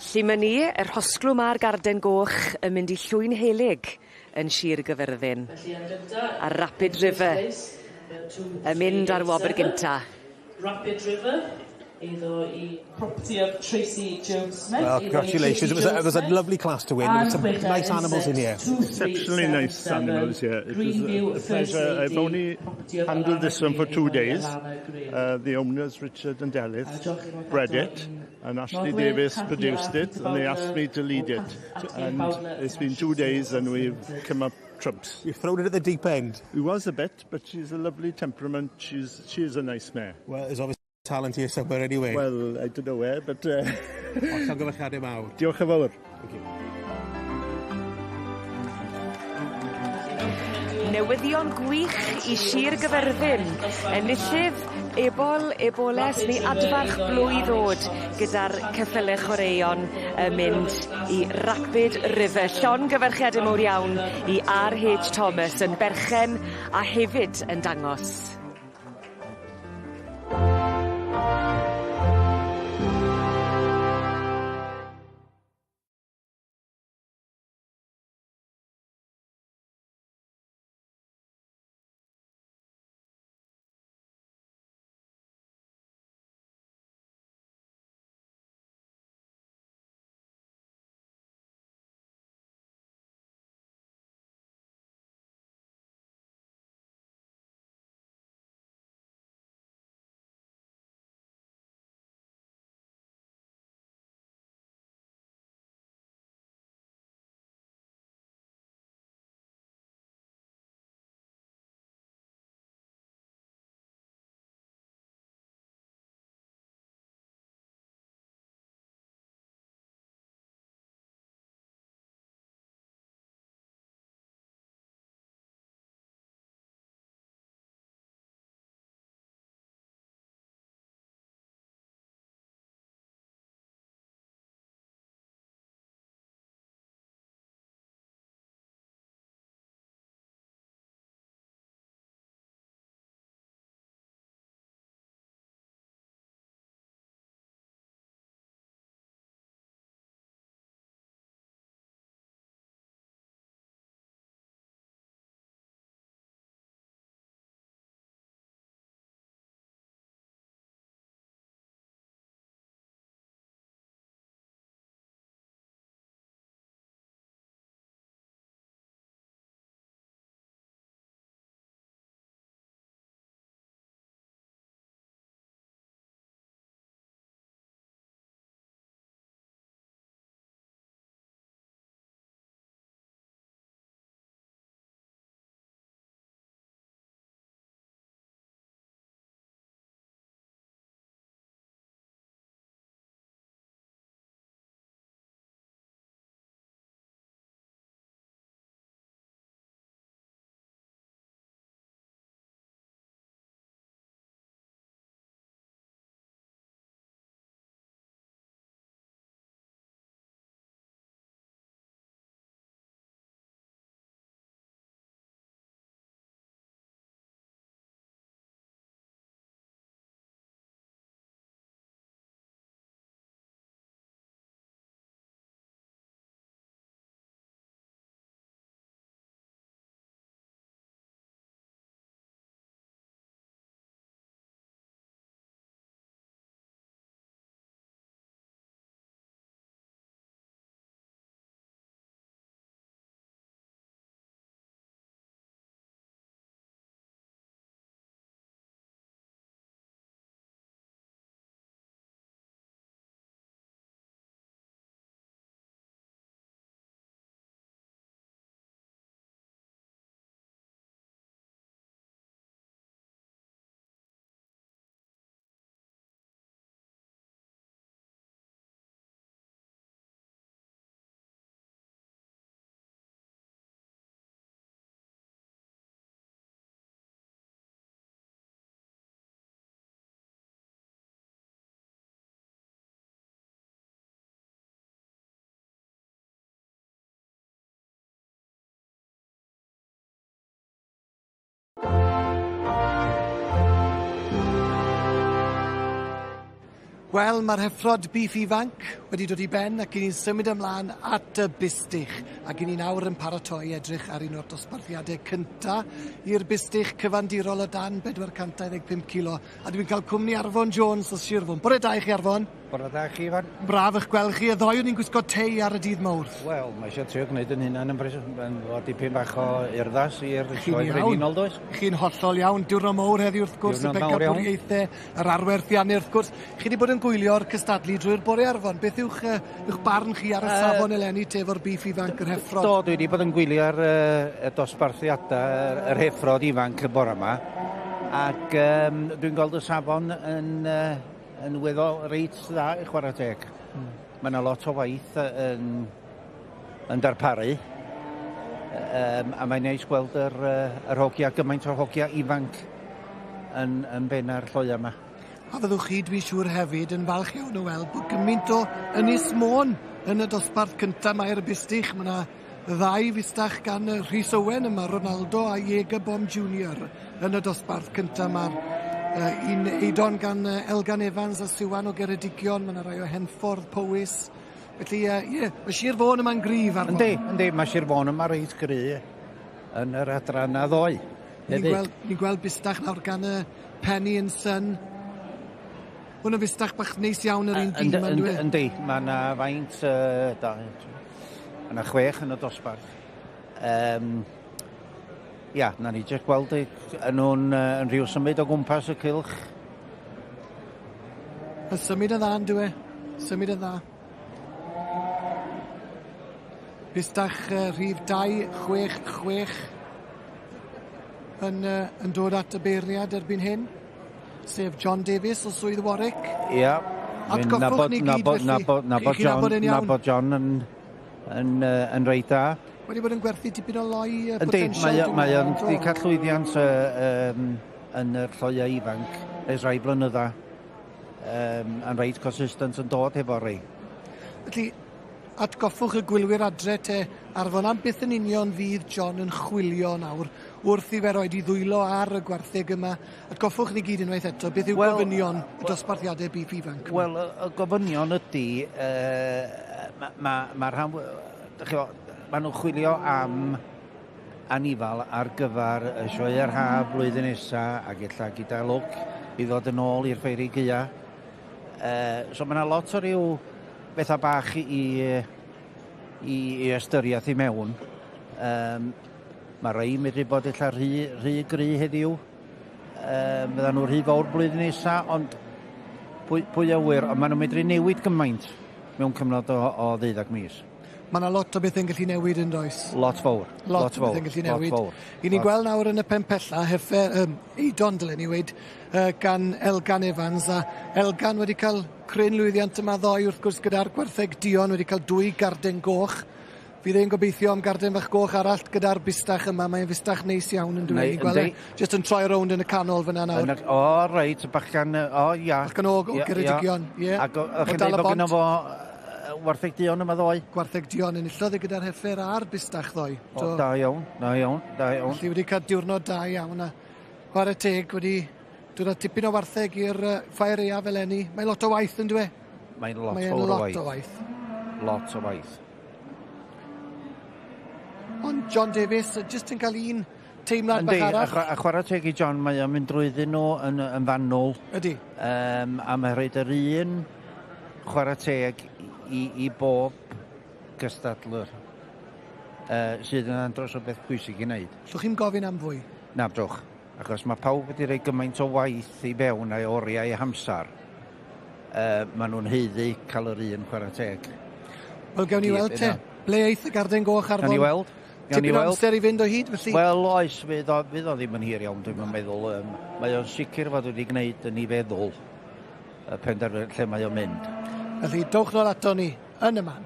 Lle ma' ni, y rhosglwm a'r garden goch yn mynd i Llwyn Helyg yn Sir Gyfyrddin. A Rapid River yn mynd ar wobr gynta. Rapid River iddo i property of Tracy Jones Smith. Well, congratulations. It was a lovely class to win. There were some nice animals in here. Exceptionally nice animals here. It was a pleasure. I've only handled this one for 2 days. The owners, Richard and Delyth, bred it, and Ashley Davis produced it, and they asked me to lead it. And it's been 2 days, and we've come up trumps. You've thrown it at the deep end. It was a bit, but she's a lovely temperament. She is a nice mare. Well, there's obviously talent here somewhere anyway. Well, I don't know where, but Ond llongyfarchiadau mawr. Diolch yn fawr. Thank you. Newyddion gwych i Sir Gyfyrddin. Enillydd ebol, eboles neu adfarch blwydd o'd gyda'r ceffyle chwaraeon yn mynd i Rapid River. Llongyfarchiade mowr iawn i R.H. Thomas yn berchen a hefyd yn dangos. Wel, mae'r heffrod bîff ifanc wedi dod i ben ac 'yn ni'n symud ymlaen at y bustych ac 'yn ni nawr yn paratoi edrych ar un o'r dosbarthiade cynta i'r bustych cyfandirol o dan 425 kilo a dwi'n cael cwmni Arfon Jones o Sir Fôn. Bore da i chi Arfon. Bore da chi Ifan. Braf eich gweld chi, y ddoe o'n i'n gwisgo tei ar y dydd Mawrth. Wel, mae eisiau trio gwneud yn hunan yn bres, yn fo dipyn bach o urddas i'r sioe frenhinol, does? Chi'n hollol iawn. Diwrnod mowr heddi wrth gwrs, y pencampwriaethau, yr arwerthiannau wrth gwrs. Chi wedi bod yn gwylio'r cystadlu drwy'r bore Arfon. Beth yw'ch, yw'ch barn chi ar y safon eleni te efo'r bîff ifanc, yr heffrod? Do, dwi wedi bod yn gwylio'r y dosbarthiadau, yr heffrod ifanc y bore yma. Ac um, dwi'n gweld y safon yn, uh, yn weddol reit dda i chwarae teg. Mm. Mae yna lot o waith yn, yn darparu. Um, a mae'n neis gweld yr, yr hogia, gymaint o hogia ifanc yn, yn benna'r lloia yma. A fyddwch chi, dwi'n siŵr hefyd, yn falch iawn o weld bod gymaint o Ynys Môn yn y dosbarth cyntaf mae'r bustych. Mae yna ddau fustach gan Rhys Owen yma, Ronaldo a Jaeger Bomb Junior yn y dosbarth cyntaf. Mae'r un Eidon gan Elgan Evans a Siwan o Geredigion, mae yna rai o Henffordd, Powys. Felly, ie, yeah, mae Sir Fôn yma'n gryf ar Yndi, yndi, mae Sir Fôn yma reit gry yn yr adran a ddoe. Ni'n gweld, ni gweld bustach nawr gan y Penny and Son. Hwn yn fustach bach neis iawn yr un dyn yma, yndw e? Yndi, mae yna faint, uh, da, mae yna chwech yn y dosbarth. Um, ia, na ni jyst gweld yn nhw'n uh, yn rhyw symud o gwmpas y cylch. Y symud yn dda, yndw e? Symud yn dda. Bustach uh, rhif 266 yn, uh, yn dod at y beirniad erbyn hyn, sef John Davies o Swydd Warwick. Ia. Yeah. Atgoffwch ni gyd felly. Nabod, nabod John, nabod John yn, yn, uh, yn reit da. Wedi bod yn gwerthu tipyn o loi uh, Yndi, mae, mae o'n wedi cael llwyddiant uh, um, yn yr lloiau ifanc ers rai blynydda. Um, yn reit consistent yn dod efo rei. Felly, atgoffwch y gwylwyr adre te, Arfon, am beth yn union fydd John yn chwilio nawr wrth i fe roed i ddwylo ar y gwartheg yma. Atgoffwch ni gyd unwaith eto, beth yw well, gofynion y dosbarthiadau bîff ifanc? Wel, y, y gofynion ydy, uh, mae ma, ma rhan, ma nhw'n chwilio am anifal ar gyfer y sioeau'r haf blwyddyn nesa ac ella gyda lwc i ddod yn ôl i'r ffeiri gaea. Uh, so mae yna lot o ryw bethau bach i, i, i ystyriaeth i mewn. Um, mae rhai medru bod ella rhy, rhy gry heddiw. Um, fyddan nhw rhy fawr blwyddyn nesa, ond pwy, pwy a wyr, ond maen nhw'n medru newid gymaint mewn cyfnod o, o ddeuddag mis. Mae yna lot o bethau'n gallu newid yn does? Lot fawr. Lot, lot o bethau'n gallu newid. Lot fawr. I ni'n gweld nawr yn y pen pella, heffer, um, Eidon dylen ni weid, uh, gan Elgan Evans, a Elgan wedi cael cryn lwyddiant yma ddoe wrth gwrs gyda'r gwartheg duon wedi cael dwy garden goch. Fydd e'n gobeithio am garden fach goch arall gyda'r bustach yma. Mae'n fustach neis iawn yn dweud. Ni'n gweld e jyst yn troi rownd yn y canol fyna nawr. O, reit, bachgan, o, ia. Bachgan o, o Geredigion, ie. Ac o'ch chi'n dweud bod gynno fo wartheg duon yma ddoe? Gwartheg duon enillodd e gyda'r heffer a'r bustach ddoe. O, da iawn, da iawn, da iawn. Felly wedi cael diwrnod da iawn a chwarae teg wedi dod â tipyn o wartheg i'r ffair aeaf eleni. Mae'n lot o waith yn dwe? Mae'n lot Mae fawr o lot waith. o waith. Lot o waith. Ond John Davies jyst yn cael un teimlad Yndi, bach a, arall. a chwarae teg i John, mae o'n mynd drwyddyn nhw yn, yn fanwl. Ydy. Um, a mae'n rhaid yr un chwarae teg i, i bob gystadlwr uh, sydd yn andros o beth pwysig i wneud. Llwch chi'm gofyn am fwy? Na, drwch. Achos mae pawb wedi rhoi gymaint o waith i fewn a'i oriau eu hamser. Uh, maen nhw'n haeddu cael yr un chwarae teg. Wel, gawn ni weld te. Ble eith y garden goch Arfon? Gawn ni weld. Gawn ni Tipyn o weld. amser i fynd o hyd, felly? Wel, oes, fydd o, fydd o ddim yn hir iawn, dwi'n meddwl. Um, mae o'n sicr fod wedi gwneud yn ei feddwl y penderfyniad lle mae o'n mynd. Felly, dowch nôl ato ni yn y man.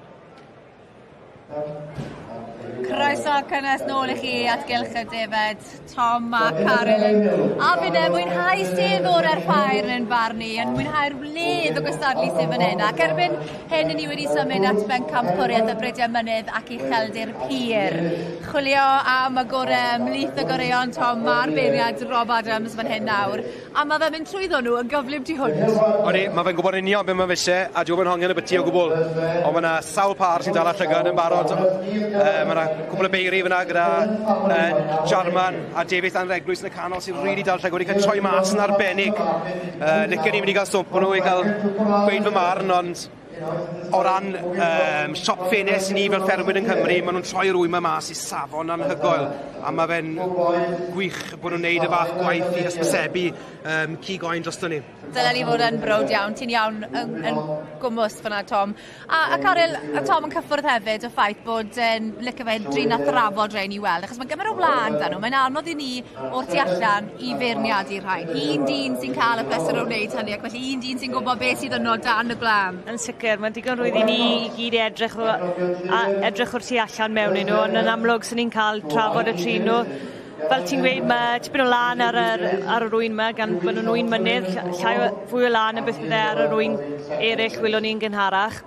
Croeso cynnes nôl i chi at Gylch y Defed, Tom a Carolyn. A finne mwynhau sedd ore'r ffair yn barn i, yn mwynhau'r wledd o gystadlu sydd fan hyn. Ac erbyn hyn ni wedi symud at bencampwriaeth y Brydiau Mynydd ac Ucheldir Pur. Chwilio am y gore ymhlith y goreuon, Tom, a'r beirniad Rob Adams fan hyn nawr. A ma' fe'n mynd trwyddo nhw yn gyflym tu hwnt. Odi, ma' fe'n gwybod yn union be' ma' fe isie, a dyw e'm yn hongian ambyti o gwbwl. Ond ma' 'na sawl pâr sy'n dala llygad yn barod. Yy ma' 'na cwpwl o beiri fyna gyda yy Jarman a Davies a'n Eglwys yn y canol sy'n rili dal llygad wedi cael troi mas yn arbennig. Yy licen i mynd i ga'l swmp o nhw i ga'l gweud fy marn ond O ran um, siop ffenest ni fel ffermwyr yng Nghymru, maen nhw'n troi'r wy 'ma mas i safon anhygoel, a mae fe'n gwych bod nhw'n neud y fath gwaith i hysbysebu um, cig oen drosto ni. Dylen ni fod yn browd iawn, ti'n iawn yn, yn gwmws fyna, Tom. A, a Caryl, a Tom yn cyffwrdd hefyd y ffaith bod yn licio fe drin a thrafod rhain i weld, achos mae gymaint o wlân 'da nhw, mae'n anodd i ni o'r tu allan i feirniadu'r rhain. Un dyn sy'n cael y pleser o wneud hynny, ac felly un dyn sy'n gwybod beth sydd yno dan y gwlân. Yn sicr, mae'n digon rhwydd i ni i gyd i edrych, o, a edrych o'r tu allan mewn i nhw, ond yn amlwg sy'n ni'n cael trafod y trin nhw. Fel ti'n gweud, mae tipyn o lan ar yr, ar yr ŵyn yma, gan bod nhw'n ŵyn mynydd, llai o, fwy o lan na beth bydde ar yr ŵyn eraill welwn ni'n gynharach.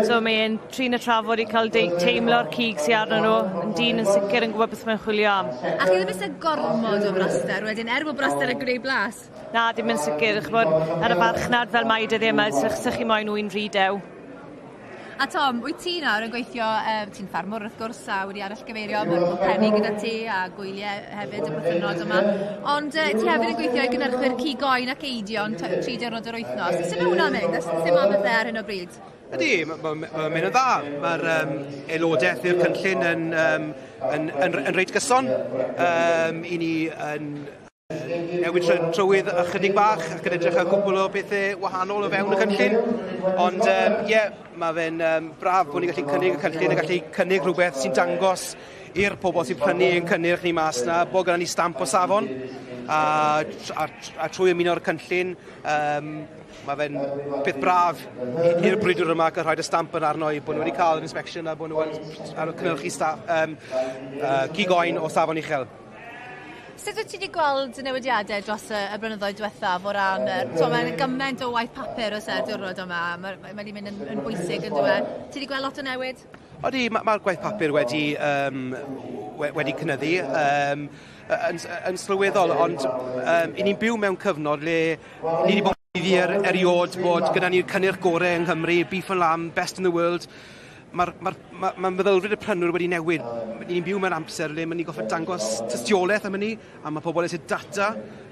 So mae'n trin a trafod i cael teimlo'r cig sy arnyn nhw. Yn dyn yn sicr yn gwybod beth mae'n chwilio am. A chi ddim eisiau gormod o braster wedyn, er bod braster yn gwneud blas? Na, dim yn sicr. Ch'mod, ar y farchnad fel mae dyddie yma, sych, sych chi moyn ŵyn rhy dew. A Tom, wyt ti nawr yn gweithio, uh, ti'n ffarmwr wrth gwrs a wedi arallgyfeirio, mae'r pwlpenni gyda ti a gwyliau hefyd y bythynnod yma. Ond uh, ti hefyd yn gweithio i gynhyrchwyr cig oen ac eidion tri diwrnod yr wythnos. Sut mae hwnna'n mynd? Sut mae bethau ar hyn o bryd? Ydy, mae'n ma, ma, ma mynd yn dda. Mae'r um, aelodaeth i'r cynllun yn, um, yn, yn, yn reit gyson. Um, I ni yn newid trywydd ychydig bach ac yn edrych ar cwpl o bethau wahanol o fewn y cynllun. Ond ie, um, yeah, mae fe'n um, braf bod ni'n gallu cynnig y cynllun a gallu cynnig rhywbeth sy'n dangos i'r pobl sy'n prynu ein cynnyrch ni mas na, bod gyda ni stamp o safon. A, a, a trwy ymuno'r cynllun, um, Mae fe'n peth braf i'r brwydr yma cael rhoi y stamp yn arno i bod nhw wedi cael yr inspection a bod nhw yn cynhyrchu um, cig oen o safon uchel. Sut wyt ti wedi gweld newidiadau dros y, y blynyddoedd diwethaf o ran, so mae'n gymaint o waith papur oes e, diwrnod yma, mae ma wedi mynd yn, yn bwysig yn dweud. Ti wedi gweld lot o newid? Odi, mae'r ma gwaith papur wedi, um, wedi cynyddu um, yn, yn sylweddol, ond um, i ni'n byw mewn cyfnod le Ni wedi bod yn ddir eriod bod gyda ni'r cynnyrch gorau yng Nghymru, beef and lamb, best in the world. Mae'r ma, ma, ma meddylfryd y prynwr wedi newid. Ni'n byw mewn amser le mae ni'n goffa dangos tystiolaeth am hynny, a mae pobl eisiau data.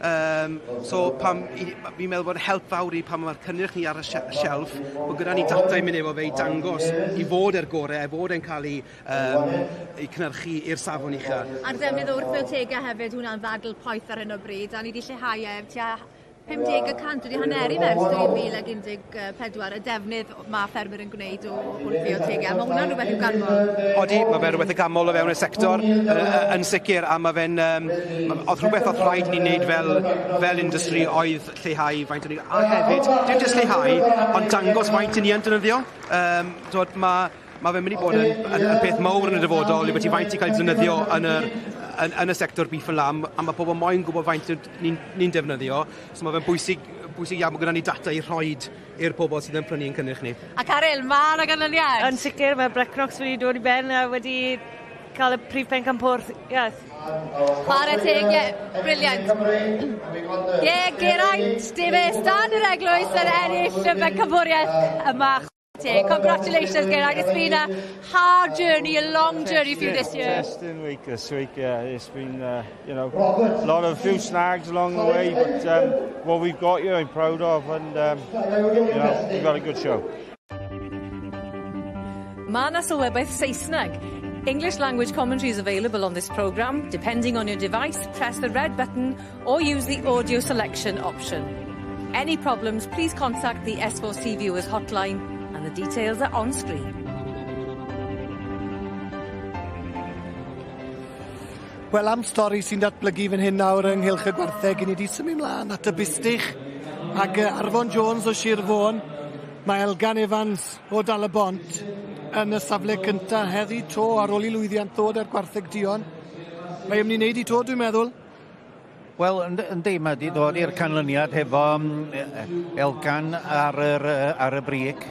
Um, so pam, fi'n meddwl bod help fawr i pan mae'r cynnyrch ni ar y shelf, bod gyda ni data i mynd efo fe i dangos i fod er gorau, i fod e'n cael ei, um, ei cynhyrchu i'r safon ucha. A'r defnydd o wrthfiotegau hefyd, hwnna'n ddadl poeth ar hyn o bryd, a ni wedi lleihau e tua 50 y cant wedi haneru fe ers 2014, y defnydd mae ffermwyr yn gwneud o wrthfiotegau. Mae hwnna'n rhywbeth i'w ganmol. Odi, mae fe rhywbeth i ganmol o fewn y sector, yn sicr, a mae fe'n... Um, oedd rhywbeth oedd rhaid ni wneud fel, fel industry oedd lleihau faint o'n ni... A hefyd, dim jyst lleihau, ond dangos faint i ni yn defnyddio. Um, dod, mae mae fe'n mynd i bod yn, yn, yn peth mawr yn y dyfodol, i beth i faint i cael ei defnyddio yn, yr, yn, yn y sector beef and lamb, a mae pobl moyn gwybod faint ni'n ni defnyddio, so mae fe'n bwysig, bwysig iawn bod gyda ni data i rhoid i'r pobl sydd yn prynu ein cynnyrch ni. A Caryl, mae yna ganlyniad! Yn sicr, mae Brecknox wedi dod i ben a wedi cael y prif pencampwr. Yes. Chwarae teg, ie, yeah, brilliant. Ie, yeah, Geraint Davies, dan yr eglwys yn ennill y bencampwriaeth yma. Congratulations, Geraint. It's been a hard journey, a long journey for you this year. Testing week this week, yeah. It's been, you know, a lot of few snags along the way, but what we've got here, I'm proud of, and, you know, we've got a good show. Mae yna sylwebaeth Saesneg. English language commentary is available on this programme. Depending on your device, press the red button or use the audio selection option. Any problems, please contact the S4C Viewers hotline and the details are on screen. Wel, am stori sy'n datblygu fan hyn nawr ynghylch y gwartheg, i ni wedi symud mlaen at y bistych ac Arfon Jones o Sir Fôn, mae Elgan Evans o Dal y Bont. yn y safle cynta heddi to ar ôl i lwyddiant ddod ar gwartheg duon. Mae ymwneud wneud i to, dwi'n meddwl. Wel, yndi, mae wedi dod i'r canlyniad hefo Elgan ar, yr, ar y brig.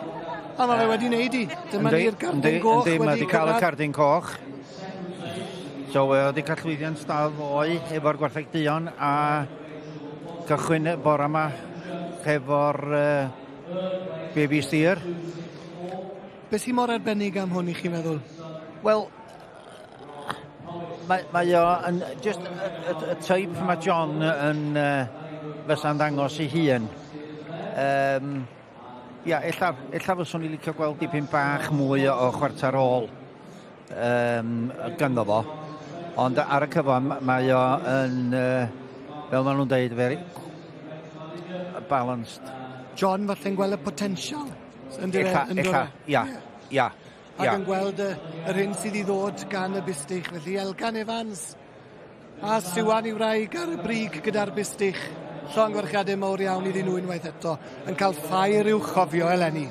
A mae fe wedi wneud i. Dyma ni'r gardyn goch wedi Yndi, mae wedi cael y cardyn coch. So, wedi cael llwyddiant da ddoe efo'r gwartheg duon a cychwyn bore yma hefo'r baby steer. Be sy'n mor arbennig am hwn i chi meddwl? Wel, mae, mae o yn, just y, y, y teip mae John yn fysa'n ddangos ei hun. Ia, ella, ella fyswn i licio gweld dipyn bach mwy o chwarter ôl ganddo fo. Ond ar y cyfan, mae o yn, fel maen nhw'n dweud, very balanced. John falle'n gweld y potensial. Ella, ella, ia, ia. Ac yn gweld yr hyn sydd i ddod gan y bistych. Felly Elgan Evans a Siwan i wraig ar y brig gyda'r bistych. Llongyfarchiadau mawr iawn iddyn nhw unwaith eto yn cael ffair i'w chofio eleni.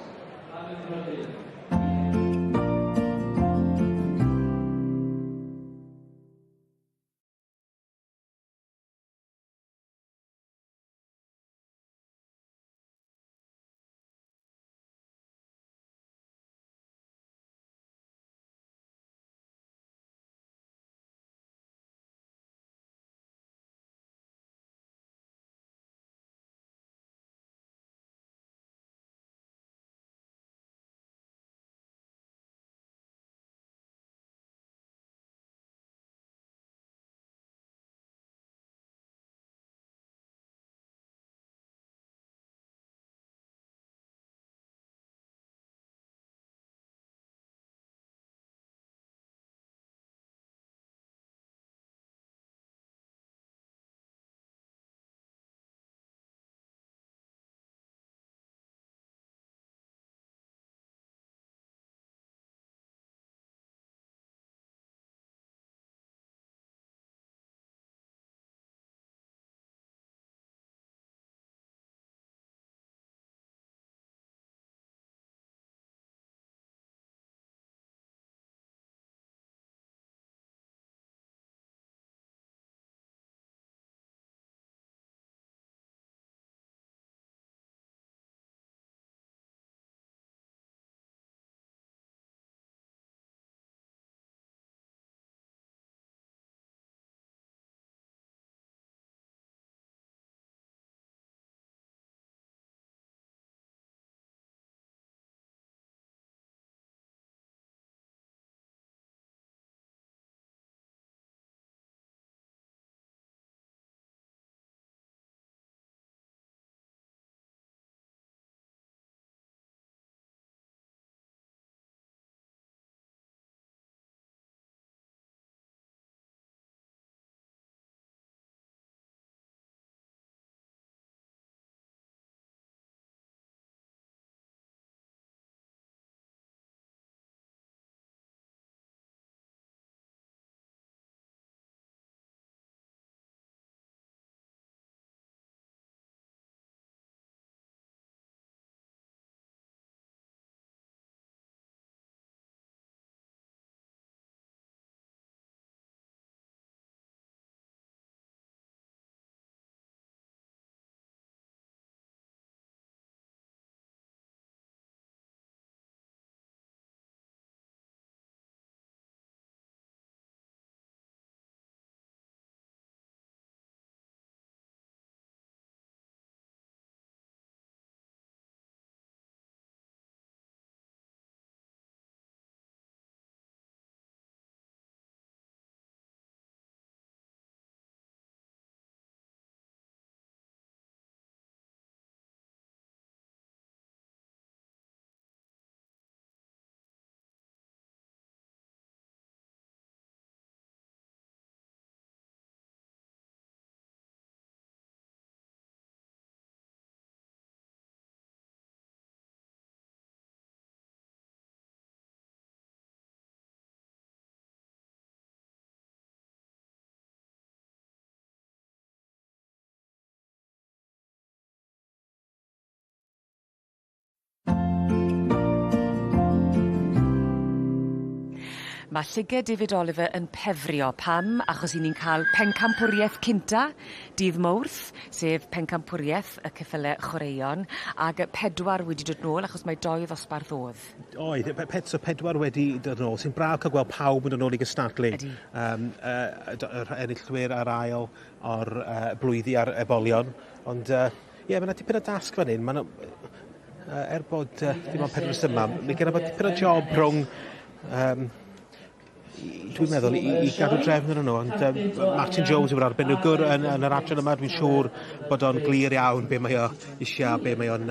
Mae llyged David Oliver yn pefrio. Pam? Achos 'yn ni'n ca'l pencampwrieth cynta dydd Mowrth, sef pencampwrieth y ceffyle chwaraeon, ag yy pedwar wedi dod nôl achos mae doi ddosbarth o'dd. Oedd, pe- pet, so pedwar wedi dod nôl, sy'n braf cael gweld pawb yn dod nôl i gystadlu. Ydi. Um, yr enillwyr a'r ail o'r blwyddi a'r ebolion. Ond ie, yeah, mae yna dipyn o dasg fan hyn. Ma' 'na er bod dim ond pedwar yma, mi gyda bod dipyn o job rhwng dwi'n meddwl i gadw drefn arnyn nhw, ond Martin Jones yw'r arbenigwr yn yr adran yma, dwi'n siŵr bod o'n glir iawn be mae o eisiau, be mae o'n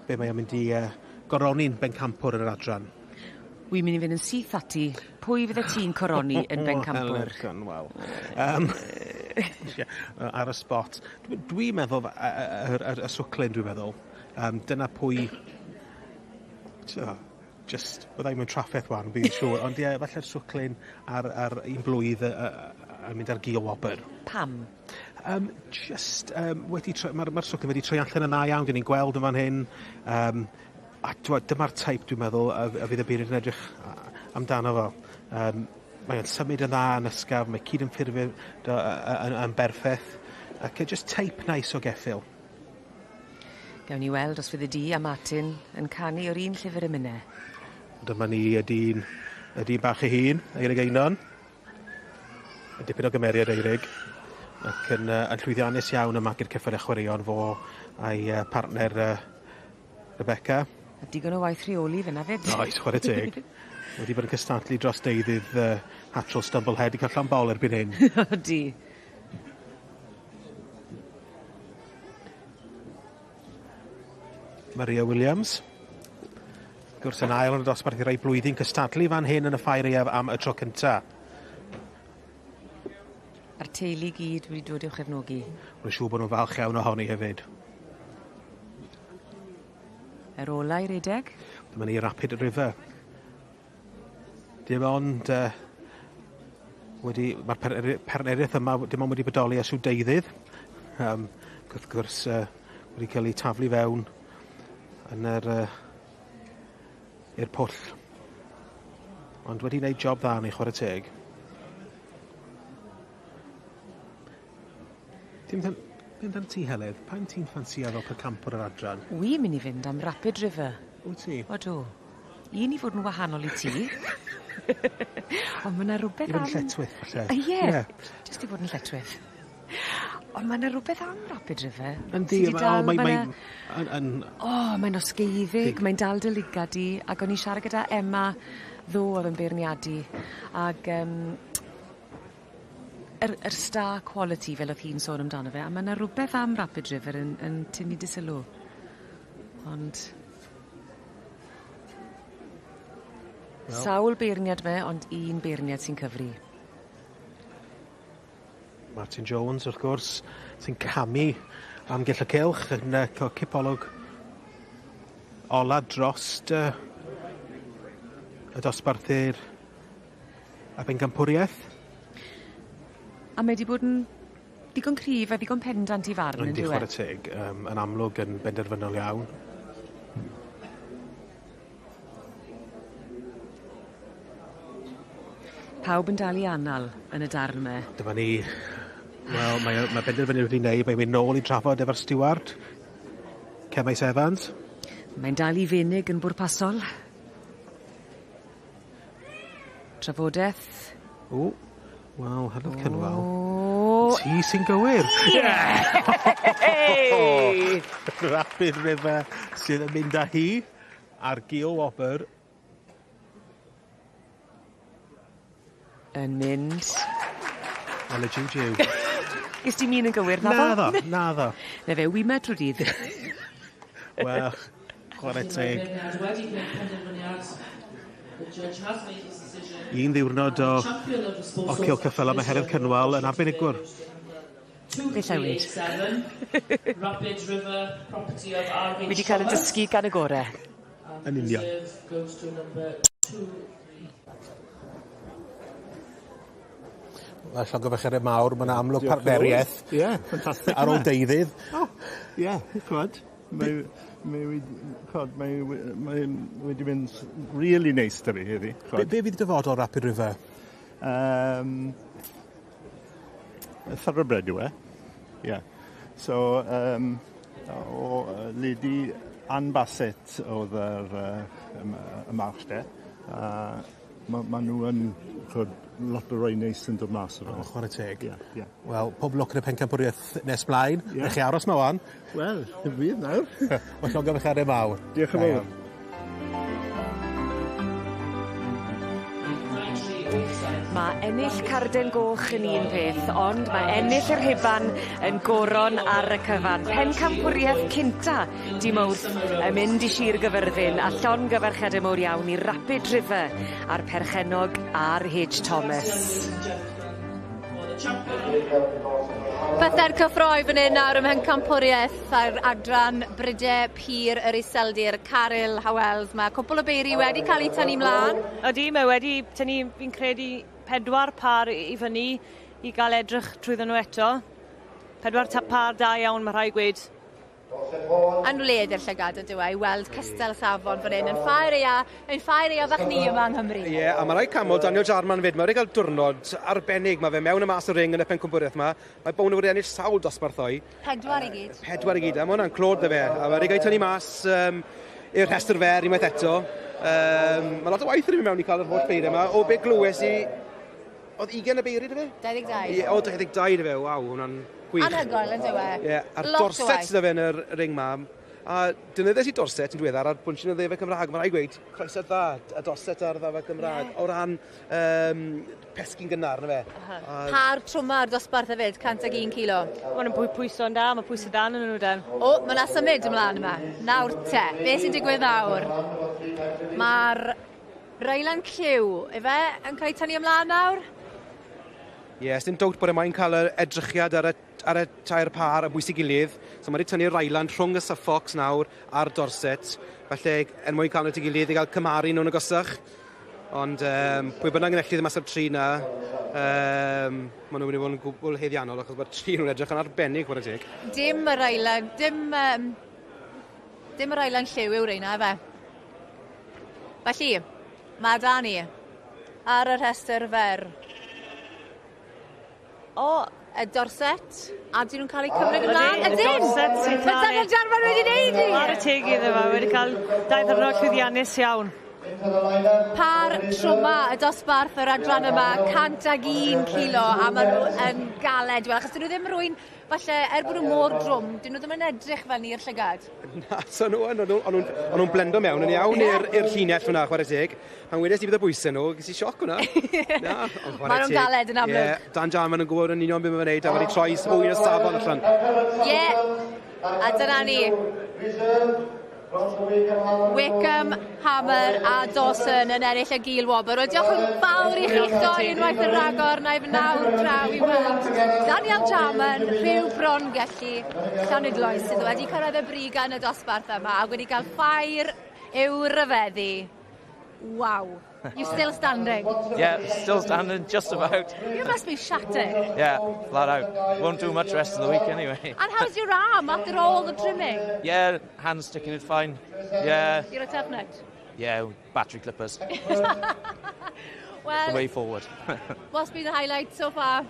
be mae o'n mynd i goroni'n bencampwr yn yr adran. Wi'n mynd i fynd yn syth ati. Pwy fydde ti'n coroni yn bencampwr? Wel, ar y spot. Dwi'n meddwl, y swclyn dwi'n meddwl, dyna pwy... Just, byddai mewn trafferth wan, fi'n siŵr. Ond ie, falle'r swclyn ar un blwydd yn mynd ar gil wobr. Pam? Just, wedi mae'r ma swclyn wedi troi allan yn dda iawn, dyn ni'n gweld yn fan hyn. A dyma'r teip, dwi'n meddwl, a fydd y beirniaid yn edrych amdano fo. Mae o'n symud yn dda yn ysgafn, mae cyd-ymffurfio yn berffaith. Ac just teip nice o geffyl. Gawn ni weld os fydd y di a Martin yn canu o'r un llyfr emynau. Dyma ni y dyn bach ei hun, Eirig Einon. Y dipyn o gymeriad Eirig. Ac yn llwyddiannus iawn yma gyda'r ceffylau chwaraeon fo a'i partner Rebecca. A digon o waith rheoli fyna fyd. Oes, chwarae teg. Wedi bod yn cystadlu dros deuddydd Hatrell Stumblehead i cael llond bol erbyn hyn. Ydi. Maria Williams. Wrth gwrs yn ail yn y dosbarth i rai blwyddyn cystadlu fan hyn yn y ffair aeaf am y tro cynta. A'r teulu gyd wedi dod i'w chefnogi. Rwy'n siŵr bod nhw'n falch iawn ohoni hefyd. Yr ola i redeg. Dyma ni Rapid River. Dim ond wedi, mae'r partneriaeth yma dim ond wedi bodoli ers rhyw deuddydd. Wrth gwrs wedi cael ei taflu fewn yn yr i'r pwll. Ond wedi wneud job dda yn ei chwarae teg. Dim amdan ti, Heledd, pa'n ti'n ffansio fel pencampwr yr adran? Wi'n mynd i fynd am Rapid River. Wyt ti? Odw. Un i fod yn wahanol i ti. Ond ma' 'na rwbeth I fod yn lletchwith, falle. Ie. Jyst i fod yn lletchwith. Ond ma' 'na rwbeth am Rapid River. Yndi, mae'n... O, mae'n osgeiddig, mae'n dal dy lygad di, ac o'n i'n siarad gyda Emma ddo oedd yn beirniadu, ag yr star quality fel o'dd hi'n sôn amdano fe, a ma' 'na rwbeth am Rapid River yn tynnu dy sylw. Ond... Well. Sawl beirniad 'me, ond un beirniad sy'n cyfri. Martin Jones, wrth gwrs, sy'n camu amgylch y cylch yn cael cipolwg ola drost y dosbarthu'r y bencampwriaeth. A mae 'di bod yn ddigon cryf a ddigon pendant i farn, on'd yw e? Yndi, chwarae teg, yn amlwg yn benderfynol iawn. Pawb yn dal i anal yn y darn 'ma. Dyma ni. Wel, mae benderfyniad wedi wneud, mae'n mynd nôl i trafod efo'r stiward, Cemais Evans. Mae'n dal i fenig yn bwrpasol. Trafodeth. O, wel, Heledd Cynwal. Ti sy'n gywir. Ie! Rapid River sydd yn mynd â hi ar gil wobr. Yn mynd. Wel, y jiw jiw. Ges ti min yn gywir, naddo? Naddo, naddo. Na fe, wi 'ma trwy dydd. Wel, chwarae teg. Un ddiwrnod o cil ceffylau mae Heledd Cynwal yn arbenigwr. Beth awyd. Wi 'di cael y dysgu gan y gore. Yn union. Wel, llongyfarchiadau mawr, mae 'na amlwg partneriaeth. Ie, ffantastig. Ar ôl deuddydd. O, ie, ch'mod. Mae, mae, wedi, chod, mae, mae wedi mynd really neis da fi heddi. Be, be fydd dyfodol Rapid River? Thoroughbred yw e. Yeah. So, o Lady Anne Bassett oedd yr, y march de. Ma, ma nhw yn chod, lot o roi neis yn dod mas o'r O, chwarae teg. Ie, ie. Wel, pob lwc yn y pencampwriaeth nes mlaen. Ie. Rhaid chi aros 'ma wan. Wel, dim byd nawr. Wel, llongyfarchiadau mawr. Diolch yn fawr. Mae ennill carden goch yn un peth, ond mae ennill yr rhuban yn goron ar y cyfan. Pencampwriaeth cynta di Mawrth yn mynd i Shir Gyfyrddin a llongyfarchiade mowr iawn i Rapid River a'r perchennog R H Thomas. Pethe'r cyffroi fan hyn nawr ym Mhencampwriaeth a'r adran Bryde Pur yr Iseldir, Caryl Howells. Mae cwpl o beiri wedi cael eu tynnu mlaen. Ydy, mae wedi tynnu, fi'n credu, pedwar par i fyny i gael edrych trwyddyn nhw eto. Pedwar par da iawn, mae rhaid gweud. Yn wledd i'r llygad ydyw e, i weld cystal safon fan hyn yn ffair ea, yn ffair ea fach ni yma yng Nghymru. Ie, yeah, a mae rhaid canmol Daniel Jarman fyd. Mae wedi cael diwrnod arbennig. Mae fe mewn y mas o'r ring yn y pencampwriaeth yma. Mae Bown wedi ennill sawl dosbarth o'i. Pedwar i gyd. Pedwar i gyd, a mae hwnna'n clod 'da fe. A mae wedi cael ei tynnu mas i'r rhestr fer unwaith eto. Mae lot o waith yn mynd mewn i cael yr holl beiriau yma. O be glywes i, oedd 20 y beiri 'da fe? 22. Ie, o 22 'da fe, waw, hwnna'n gwych. Anhygoel yn dyw e? Ie, a'r Lot o Dorset waith. sydd 'da fe yn yr ring ma. A defnyddiais i Dorset yn diweddar ar bwnsiwn o ddefed Cymraeg. Mae'n rhaid gweud, croeso dda, a Dorset ar ddefed Cymraeg. O ran pesgyn gynnar, na fe. A Par trwma ar dosbarth hefyd, 101 kilo. Maen nhw'n pwyso'n da, mae pwysau dan yn nhw dan. O, mae yna symud ymlaen yma. Nawr te, beth sy'n digwydd nawr? Mae'r Ryland Clyw, efe, yn cael ei tynnu ymlaen nawr? Ie, yes, dim dowt bod e moyn cael yr edrychiad ar y tair par y bwys i gilydd. So mae wedi tynnu'r Ryland rhwng y Suffolks nawr a'r Dorset. Felly, er mwyn cael nhw at ei gilydd i gael cymharu nhw'n agosach. Ond pwy bynnag yn enillydd mas o'r tri na, maen nhw'n mynd i fod yn gwbl haeddiannol achos mae'r tri nhw'n edrych yn arbennig, chwarae teg. Dim y Ryland, dim y Ryland lliw yw'r reina, efe. Felly, mae da ni ar y rhestr fer. O, y Dorset, a dyn nhw'n cael eu cymryd ymlaen? Ydyn, Ydyn! Dorset sy'n Mae cael Daniel Jarman wedi neud i! Ar y teg iddo fe, wedi cael dau ddiwrnod llwyddiannus iawn. Par trwma y dosbarth yr adran yma, 101 kilo, a maen nhw yn galed. Wel, achos dyn nhw ddim rwy'n, falle, er bod nhw mor drwm, dyn nhw ddim yn edrych fel ni i'r llygad. Na, so nhw yn, o'n nhw'n blendo mewn yn iawn i'r llinell hwnna, chwarae teg. Pan wedes i bydd y bwysau nhw, ges i sioc hwnna. Na, ond chwarae Maen nhw'n teg. galed yn amlwg. Ie, Dan Jarman yn gwybod yn union beth mae'n gwneud, a wedi troi wy o safon allan. Ie, a dyna ni. Wickham, Hammer a Dawson yn ennill y gil wobr. Wel, diolch yn fawr i chi'ch doi unwaith yn rhagor. Na i fy nawr draw i weld Daniel Jarman, rhyw bron gellu Llanidloes, sydd wedi cyrraedd y brig yn y dosbarth yma a wedi cael ffair i'w ryfeddu. Waw. You're still standing. Yeah, still standing, just about. You must be shattered. Yeah, flat out. Won't do much rest of the week anyway. And how's your arm after all the trimming? Yeah, hands sticking it fine. Yeah, You're a tough nut. yeah, battery clippers. Well, The way forward. What's been the highlight so far?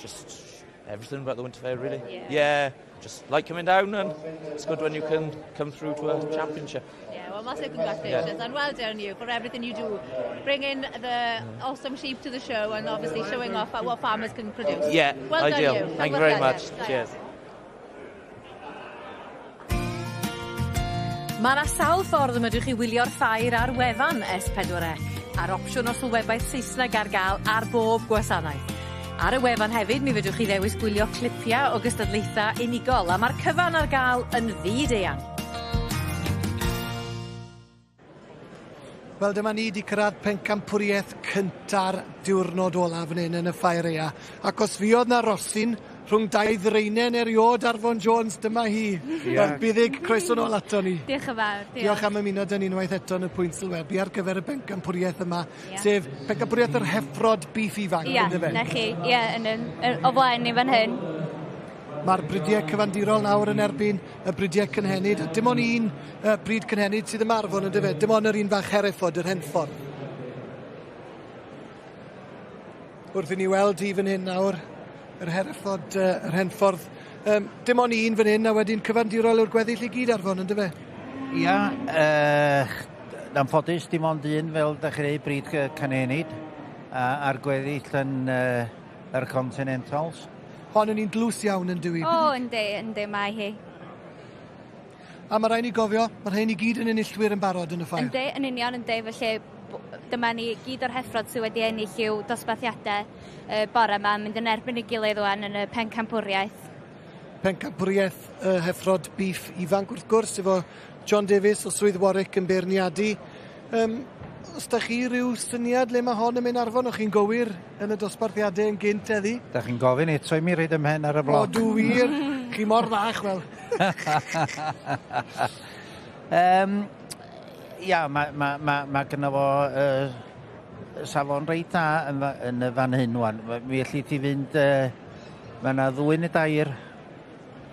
Just everything about the Winter Fair, really. Yeah, just like coming down, and it's good when you can come through to a championship. Yeah, well, massive congratulations and well done you for everything you do, bringing the awesome sheep to the show and obviously showing off what farmers can produce. Yeah, well ideal. done you. Thank you Well very done, much. yeah. Cheers. Mae yna sawl ffordd y medrwch chi wylio'r ffair ar wefan S4C, a'r opsiwn o sylwebaeth Saesneg ar gael ar bob gwasanaeth. Ar y wefan hefyd, mi fedrwch chi ddewis gwylio clipiau o gystadlaethau unigol, a mae'r cyfan ar gael yn fyd eang. Wel, dyma ni wedi cyrraedd pencampwriaeth cynta'r diwrnod olaf fan hyn yn y ffair aea. Ac os fuodd na rosyn rhwng dau ddraenen eriod Arfon Jones, dyma hi. Ie. Wel, Buddug, croeso nôl ato ni. Diolch yn fawr. Diolch. Diolch am ymuno 'da ni unwaith eto yn y pwynt sylwebu ar gyfer y bencampwriaeth yma, Ie. sef pencampwriaeth yr heffrod beef ifanc, Ia, yndyfe? na chi. Ie, yn, yn, yn, o flaen ni fan hyn. Mae'r bridiau cyfandirol nawr yn erbyn y bridiau cynhenid. A dim ond un brid cynhenid sydd yma Arfon yn dyfe, dim ond yr un fach Hereford, yr Henffordd. Wrth i ni weld hi fan hyn nawr, yr Hereford, yr Henffordd. Dim ond un fan hyn a wedyn cyfandirol yw'r gweddill i gyd Arfon, yn dyfe? Ia, anffodus dim ond un fel da chi ddeud, brid cynhenid, a'r gweddill yn yr Continentals. Hon yn un dlws iawn yn dywi? O, yndi, yndi, mae hi. A mae rhaid ni gofio, mae rhain i gyd yn enillwyr yn barod yn y ffair. Yndi, yn union, yndi, felly dyma ni gyd o'r heffrod sydd wedi ennill i'w dosbarthiadau bore yma, yn mynd yn erbyn ei gilydd wan yn y pencampwriaeth. Pencampwriaeth y heffrod beef ifanc wrth gwrs, efo John Davies o Swydd Warwick yn beirniadu. Os da chi rhyw syniad le mae hon yn mynd Arfon, o'ch chi'n gywir yn y dosbarthiadau yn gynt heddi? Da chi'n gofyn eto i mi roid 'y mhen ar y bloc. O, dw wir! Chi mor fach, wel. Ia, mae ma, ma, ma gynno fo safon reit da yn, yn y fan hyn wan. Mi elli ti fynd, mae yna ddwy neu dair,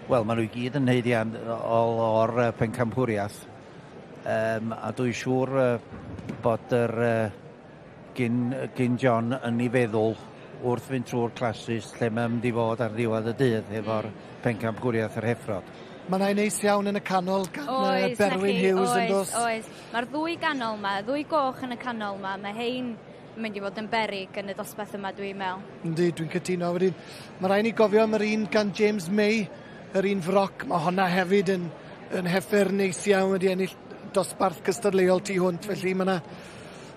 wel, maen nhw i gyd yn haeddiannol o'r pencampwriaeth. A dwi'n siŵr bod yr gyn John yn ei feddwl wrth fynd trwy'r classes lle mae'n mynd i fod ar ddiwedd y dydd efo'r pencampwriaeth yr heffrod. Mae'n ei neis iawn yn y canol gan Oes, Berwyn na chi, Hughes yn oes, dos. Oes, mae'r ddwy ganol ma, ddwy goch yn y canol ma, mae hein yn mynd i fod yn berig yn y dosbarth yma dwi'n meddwl. Yndi, dwi'n cytuno. Wedyn, mae rhaid ni gofio am yr un gan James May, yr un froc, mae honna hefyd yn heffer neis iawn wedi ennill dosbarth cystadleuol tu hwnt, felly mae yna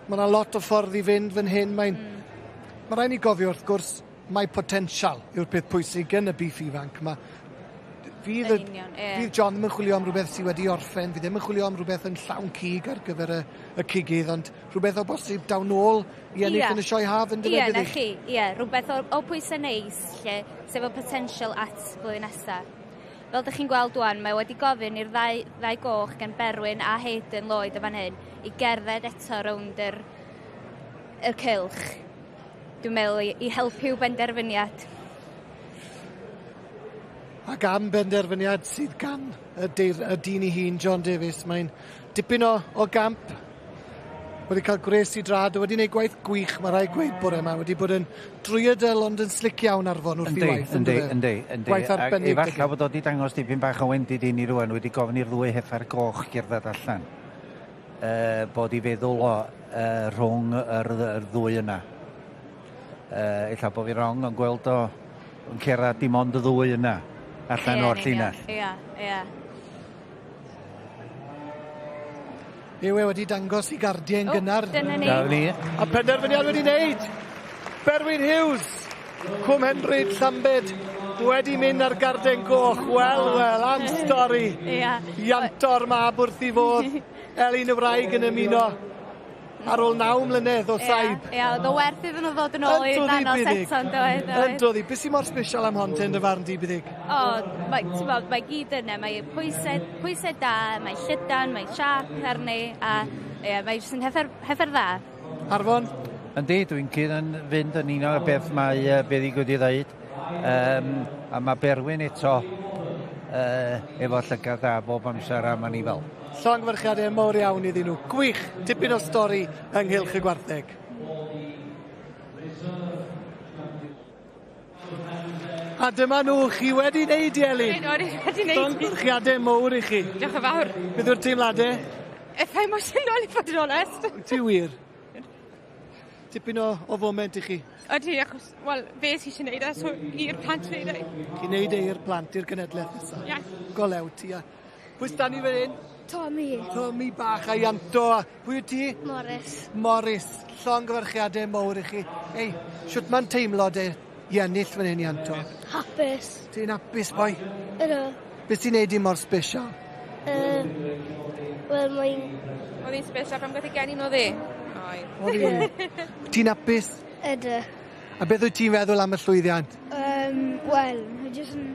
ma lot o ffordd i fynd fan hyn. Mae'n Mae rhaid ni gofio wrth gwrs, mae potensial yw'r peth pwysig yn y beef ifanc. Mae, fydd, Yn union, ie. Fydd John ddim yn chwilio am rhywbeth sydd wedi orffen, fydd ddim yn chwilio am rhywbeth yn llawn cig ar gyfer y cigydd, ond rhywbeth o bosib daw nôl i ennill yn y sioe haf yn Ie, na chi, ie, rhywbeth o pwysau neis, lle, sef o potensial at blwyddyn nesaf. Fel ydych chi'n gweld wan, mae wedi gofyn i'r ddau goch gan Berwyn a Hayden Lloyd y fan hyn i gerdded eto rownd yr cylch. Dwi'n meddwl i helpu i'w benderfyniad. Ac am benderfyniad sydd gan y dyn ei hun, John Davies, mae'n dipyn o gamp. Wedi cael gwres i drad, wedi gwneud gwaith gwych, mae rhaid gweud bore yma. Wedi bod yn drwyadl ond yn slic iawn Arfon wrth i waith. Yndi, yndi, yndi. Gwaith arbennig. Efallai bod o wedi dangos dipyn bach o wendid i ni rwan, wedi gofyn i'r ddwy heffer goch gerdded allan. Bod i feddwl o rhwng yr ddwy yna. Ella bod fi wrong, ond gweld o yn cerdded dim ond y ddwy yna allan o'r llinell. Ie, ie. Yw e wedi dangos i gardiau'n gynnar. Dyna ni. Dyna ni. A penderfyniad wedi wneud. Berwyn Hughes, Cwm Henryd, Llambed, wedi mynd ar garden goch. Wel, wel, am stori. Ie. Ianto'r mab wrth i fodd. Elin y wraig yn ymuno. Ar ôl 9 mlynedd o saib. Ie, oedd o werth iddyn nhw ddod yn ôl i ddangos eto, yn doedd? Yn dod i. Beth sy'n mor special am hon, ten dy farn di, Buddig? O, mae gyd yna. Mae pwysau da, mae llydan, mae siap arni, a ie, mae jyst yn heffer dda. Arfon? Yndi, dwi'n cyd yn fynd yn un o'r beth mae Buddig wedi dweud. A mae Berwyn eto efo llygad da bob amser am anifail. Llongyfarchiadau mawr iawn iddyn nhw. Gwych, dipyn o stori ynghylch y gwartheg. A dyma nhw, chi wedi wneud i Elin. Wedi wneud. Llongyfarchiadau mawr i chi. Diolch yn fawr. Beth yw'r teimladau? Eitha emosiynol i fod yn onest. Ti wir? Tipyn o foment i chi. Ydy, achos, wel, fe sy'n eisiau wneud e, so i'r plant wneud e. Chi'n wneud e i'r plant, i'r genedlaeth nesaf. Ie. Golew ti, a pwy sy 'da ni fan hyn? Tommy. Tommy bach a Ianto. Pwy wyt ti? Morris. Morris. Llongyfarchiadau mawr i chi. Ei, shwt mae'n teimlo de i ennill fan hyn, Ianto? Hapus. Ti'n hapus, boi? Ydw. Beth sy'n neud i mor special? Wel, mae'n... Oedd hi'n special pan gath ei geni nhw ddi. Oedd. Oedd hi. Ti'n hapus? Ydw. A beth wyt ti'n feddwl am y llwyddiant? Wel, jyst yn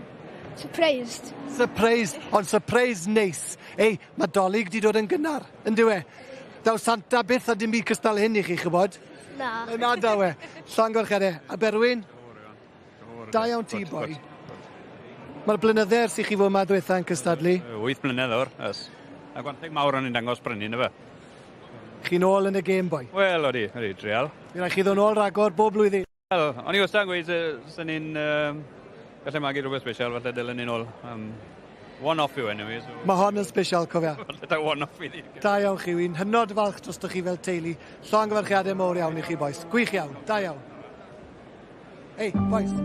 surprised. Surprised, ond surprise neis. Ei, mae Dolig di dod yn gynnar, yn dyw e? Daw Santa byth a dim byd cystal hyn i chi, chybod? Na. Na daw e. Llongyfarchiadau. A Berwyn? Da iawn ti, boi. Mae'r blynydde ers i chi fod yma ddiwetha yn cystadlu. 8 mlynedd o'r, ys. A gwartheg mawr o'n i'n dangos brynu, na fe. Chi'n ôl yn y gêm, boi? Wel, odi, odi, drial. Mi rai chi ddod nôl ragor bob blwyddyn. Wel, o'n i wastad yn gweud, sy'n ni'n gallu magu rhywbeth special, falle dylen ni'n ôl. One-off yw anyway. So... Mae hon yn special, cofia. Falle ta one-off i ni. Da iawn chi, wy'n hynod falch drostoch chi fel teulu. Llongyfarchiadau mowr iawn i chi, bois. Gwych iawn, da iawn. Ei, bois.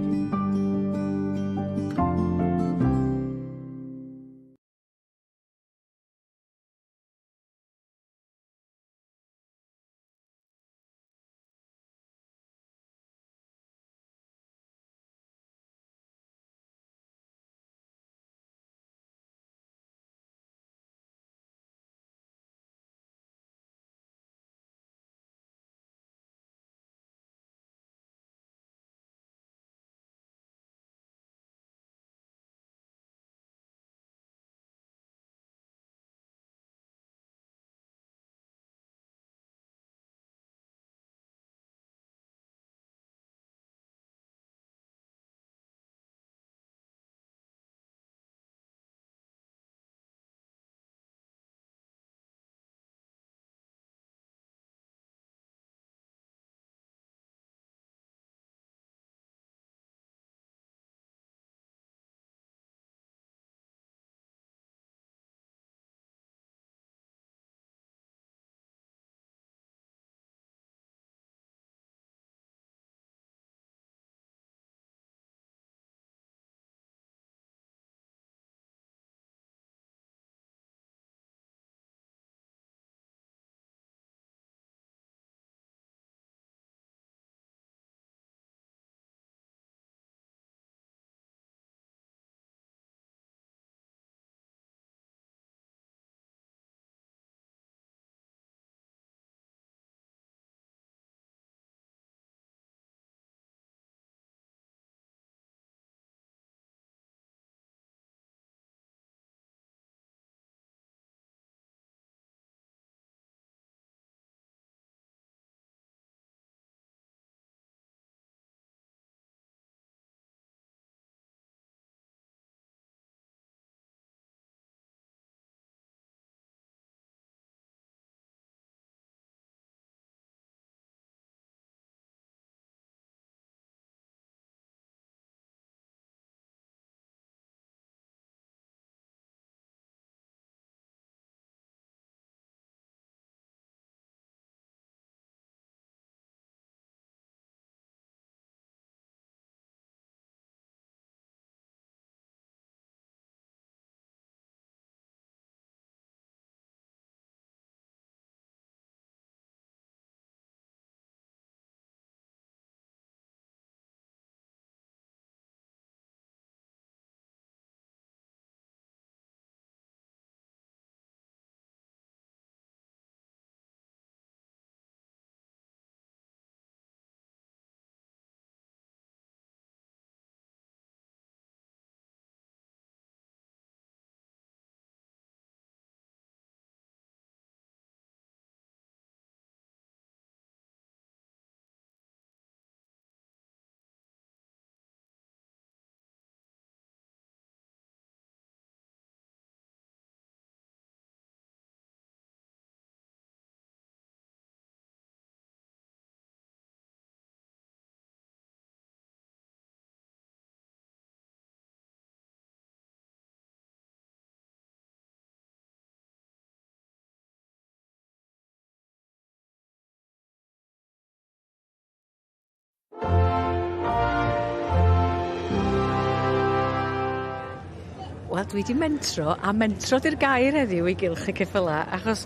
Wel, dwi 'di mentro, a mentro 'di'r gair heddiw i gylch y ceffyla, achos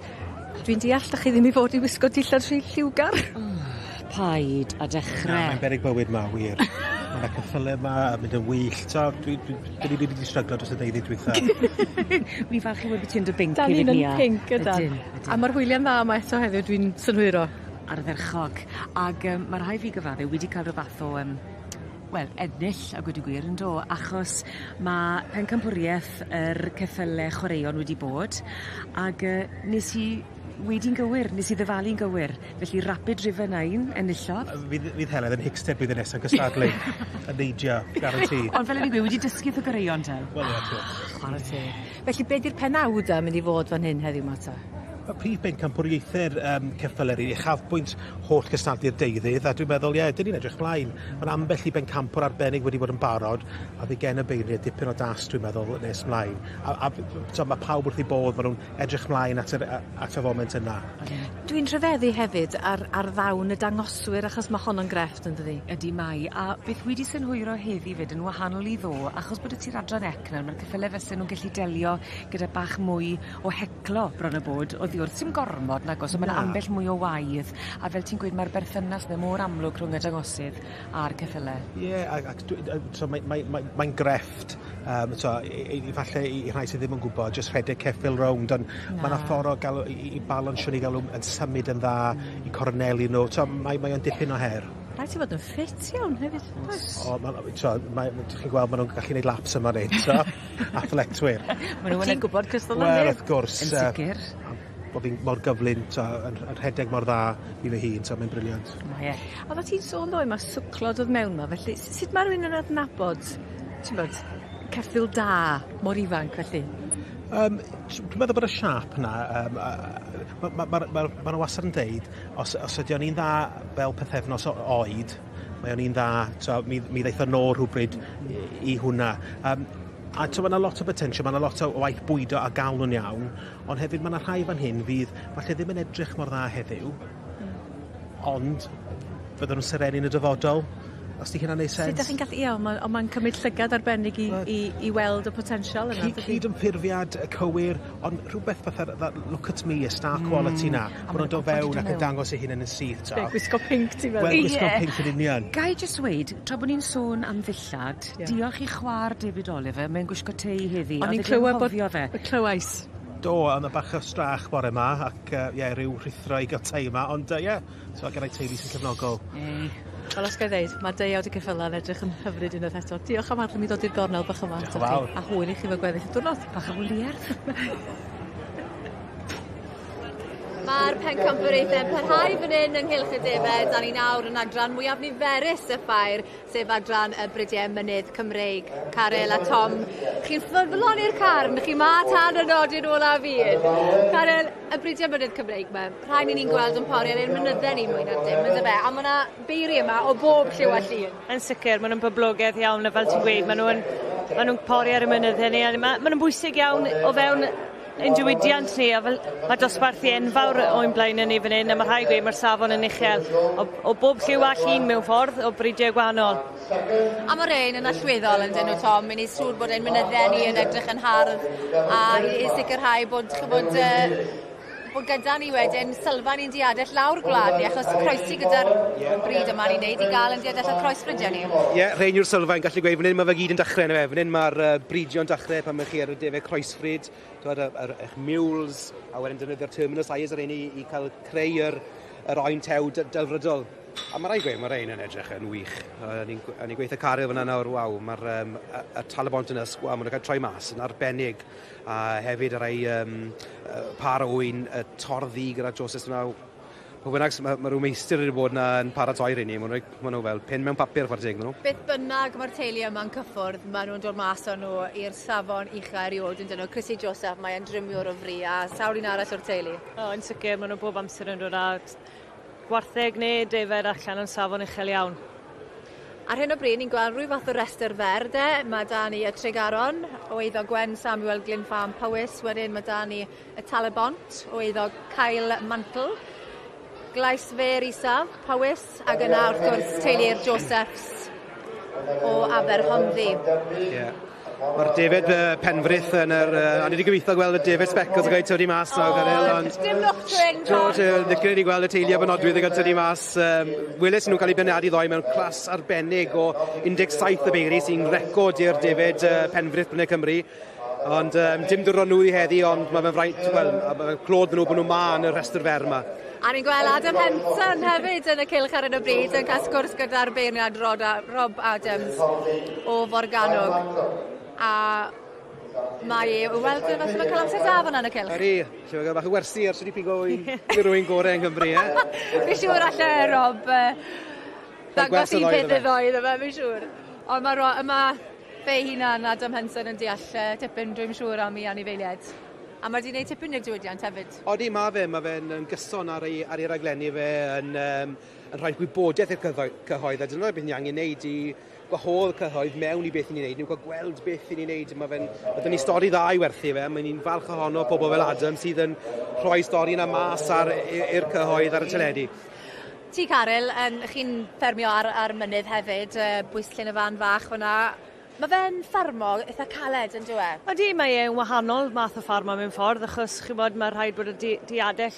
dwi'n deall 'dach chi ddim i fod i wisgo dillad rhy lliwgar. Paid a dechre. Na, mae'n beryg bywyd 'ma, wir. Ma' 'na ceffyle 'ma yn mynd yn wyllt, a dwi dwi dwi rili 'di stryglo dros y deuddydd dwytha. Wi falch i weld bo' ti yn dy binc 'Dan hefyd ni'n Nia. yn pinc ydan. Ydyn, ydyn. A ma'r hwylia'n dda yma eto heddiw dwi'n synhwyro. Ardderchog. Ag yym ma' rhai' fi gyfadde wi 'di ca'l ryw fath o yym wel ennill a gweud y gwir yndo achos ma' pencampwrieth yr ceffyle chwaraeon wedi bod ag yy nes i Wedi'n gywir, nes i ddyfalu'n gywir. Felly Rapid River 9 enillodd. Fydd, fydd Heledd yn Hickstead blwyddyn nesaf gystadlu. Yn neidio, guaranteed. Ond fel o'n i'n gweud, wedi dysgu wrth y goreuon te. Wel ie, wrth gwrs. Chwarae teg. Felly be' 'di'r penawda mynd i fod fan hyn heddiw 'ma ta? Y prif bencampwriaethe'r um, ceffyl yr uchafbwynt holl gystadlu'r deuddydd, a dwi'n meddwl, ie, yeah, dyn ni'n edrych mlaen. Mae'n ambell i bencampwr arbennig wedi bod yn barod, a fi gen y beirniaid dipyn o dasg, dwi'n meddwl, nes mlaen. A, a so, mae pawb wrth ei bodd, maen nhw'n edrych mlaen at, yr, at y foment yna. Dwi'n rhyfeddu hefyd ar, ar ddawn y dangoswyr, achos mae honno'n grefft yn dydi? Ydy mae, a beth wedi synhwyro heddi fyd yn wahanol i ddo, achos bod y tir adran ec nawr, mae'r ceffyle fysen nhw'n gallu delio gyda bach mwy o heclo bron a bod oddi wrth sim gormod nagos, ond ma' 'na ambell mwy o waedd a fel ti'n gweud ma'r berthynas 'na mor amlwg rhwng y dangosydd a'r ceffyle. Ie a ac dwi so mae mae mae mae'n grefft yym t'o' i i falle i i rhai sydd ddim yn gwbod jyst rhedeg ceffyl rownd on' ma' 'na ffor o ga'l i i balansio ni ga'l nw yn symud yn dda i corneli nw t'o' mae mae o'n dipyn o her. Rhaid ti fod yn ffit iawn hefyd. Oes. O ma' t'o' mae chi'n gweld ma' nw'n gallu neud laps yma 'fyd t'o'? Athletwyr. Ma' nw yn... Ti'n gwbod cystal â neb. Wel wrth gwrs. Yn sicir. Bo' fi'n mor gyflym t'o' yn yn rhedeg mor dda i fy hun t'o' mae'n brilliant. Mae e. Oddat ti'n sôn ddoe ma' swclod o'dd mewn 'ma felly sut ma' rywun yn adnabod t'mbod ceffyl da mor ifanc felly? Yym dwi'n meddwl bod y siâp 'na yym yy ma' ma' ma'r ma'r ma' nw wastad yn deud os os ydi o'n un dda fel pythefnos o oed, mae o'n un dda t'o' mi mi ddeith o nôl rhwbryd i i hwnna. Yym a t'o' ma' 'na lot o botensial ma' 'na lot o waith bwydo a ga'l nw'n iawn, ond hefyd ma' 'na rhai fan hyn fydd falle ddim yn edrych mor dda heddiw, ond fydden nw'n serennu yn y dyfodol. Os 'di hynna'n neud sense. Sut 'dach chi'n gallu ie on' ma' on' ma'n cymryd llygad arbennig i i i weld y potensial yna dydi? Cyd-ymffurfiad y cywir, ond rhwbeth fatha that look at me, y star quality 'na. Bo' nw'n do' fewn ac yn dangos eu hunen yn syth t'o'? Be' gwisgo pinc ti'n meddwl? Wel gwisgo pinc yn union. Gai jyst weud, tra bo' ni'n sôn am ddillad, diolch i chwar David Oliver, mae'n gwisgo tei heddi. O'n i'n clywed bod... fe. Clywais. Do, o' 'na bach o strach bore 'ma ac yy ie ryw rhuthro i ga'l tei 'ma ond yy ie so gennai teulu sy'n cefnogol. Ei. Wel os gai ddeud ma' deuawd y ceffyla'n edrych yn hyfryd unwaith eto. Diolch am adel mi ddod i'r gornel bach yma Diolch yn fawr. A hwyl i chi 'fo gweddill y diwrnod. Bach o hwyliath. Ma'r pencampwriaethe'n parhau fan 'yn yng nghylch y defed a ni nawr yn adran mwyaf niferus y ffair sef adran y Bridiau Mynydd Cymreig. Caryl a Tom, chi'n ffyddlon i'r carn, chi 'ma tan y nodyn olaf un. Caryl, y Bridiau Mynydd Cymreig 'ma, rhain 'yn ni'n gweld yn pori ar ein mynydde ni mwy na dim yndyfe? A ma' 'na beiri yma o bob lliw a llun. Yn sicir ma' nw'n boblogedd iawn a fel ti'n gweud ma' nw yn ma' nw'n pori ar y mynydde ni a ma' ma' nw'n bwysig iawn o fewn ein diwydiant ni a fel ma' dosbarthu enfawr o'n blaene ni fan 'yn a ma' rhai' gweud ma'r safon yn uchel o o bob lliw a llun mewn ffordd o bridiau gwahanol. A ma' rein yn allweddol yndyn nhw Tom, i ni siŵr bod ein mynydde ni yn edrych yn hardd a i i sicrhau bod ch'mod yy bod gyda ni wedyn sylfaen i'n diadell lawr gwlad ni achos croesi gyda'r bryd yma ni'n neud i ga'l ein diadell a croesfridio ni. Ie, yeah, rhein yw'r sylfaen, gallu gweud fan hyn mae fe gyd yn dechrau yna fe. Fan hyn mae'r uh, bridio'n dechrau pan mae chi ar y defed croesfrid, twod, yr, yr, eich mules, a wedyn defnyddio'r terminal sires ar ein i, i cael creu yr, yr oen tew delfrydol. A mae rhaid gweud, mae rhain yn edrych yn wych. Uh, ni'n ni gweithio cario fyna nawr, waw, mae'r um, y, y Talybont yn ysgwa, maen nhw'n cael troi mas yn arbennig. A hefyd y rhai um, par o ŵyn, y torddi gyda Joseph yna. Pwy bynnag, mae, mae rhyw meistr wedi bod yna yn paratoi rheini, maen nhw, maen nhw fel pin mewn papur chwarae teg, maen nhw. Beth bynnag mae'r teulu yma'n cyffwrdd, maen nhw'n dod mas o nhw i'r safon ucha erioed yn dyn nhw. Chrissy Joseph, mae e'n drymiwr o fri a sawl un arall o'r teulu. O, yn sicr, maen nhw bob amser yn dod â gwartheg neu defaid allan yn safon uchel iawn. Ar hyn o bryd ni'n gweld rhyw fath o restr fer de. Mae 'da ni y Tregaron o eiddo Gwen Samuel Glyn Farm Powys, wedyn mae 'da ni y Tal-y-bont o eiddo Kyle Mantle, Glais Fair Isaf, Powys, ac yna wrth gwrs teulu'r Josephs o Aberhonddu. Ie. Yeah. Mae'r David uh, Penfrith yn yr... Uh, o'n i wedi gobeithio gweld y David Speckles yn cael ei tynnu mas nawr, Gael, ond... Dim lwc twyn, Tom! Do, licen i gweld y teulu abynodwydd yn cael tynnu mas. Um, weles nhw'n cael eu beirniadu ddoe mewn clas arbennig o 17 y beiri sy'n record i'r David uh Penfrith Brynau Cymru. Ond um, dim dwrnod nhw i heddi, ond mae fe'n fraint, wel, mae'n clod nhw bod nhw ma yn y rhestr fer yma. A ni'n gweld Adam Henson hefyd yn y cylch ar hyn o bryd yn cael sgwrs gyda'r beirniad Rod a, Rob Adams o Forgannwg. A Mae e, wel, falle mae'n cael amser da fan'na yn y cylch. Ydy, lle mae'n cael bach o wersi ar sut i pigo un rwy'n gorau yng Nghymru, e? Fi'n siŵr alle Rob ddangos un peth neu ddoi iddo fe, fi'n siŵr. Ond mae, Ro mae fe hunan, Adam Henson, yn deall tipyn, dwi'n siŵr, am ei anifeiliaid. A mae wedi gwneud tipyn i'r diwydiant hefyd. Odi, mae fe. Mae fe'n yn gyson ar ei, ar ei raglenni fe, yn, um, yn rhoi gwybodaeth i'r cyhoedd, a dyna beth ni angen wneud i gwahodd y cyhoedd mewn i beth ni'n neud, ni'n cael gweld beth ni'n neud. Mae fe'n, mae dyn ni stori dda i werthu fe, mae'n ni'n falch ohono pobl fel Adam sydd yn rhoi stori yna mas ar, i'r cyhoedd ar y teledu. Ti, Caryl, yn, chi'n ffermio ar, ar mynydd hefyd, bwys Llyn y Fan fach fyna. Mae fe'n ffarmo eitha caled yn dyw e? Ydy, mae e'n wahanol math o ffarmo mewn ffordd, achos chi'n bod, mae rhaid bod y di diadell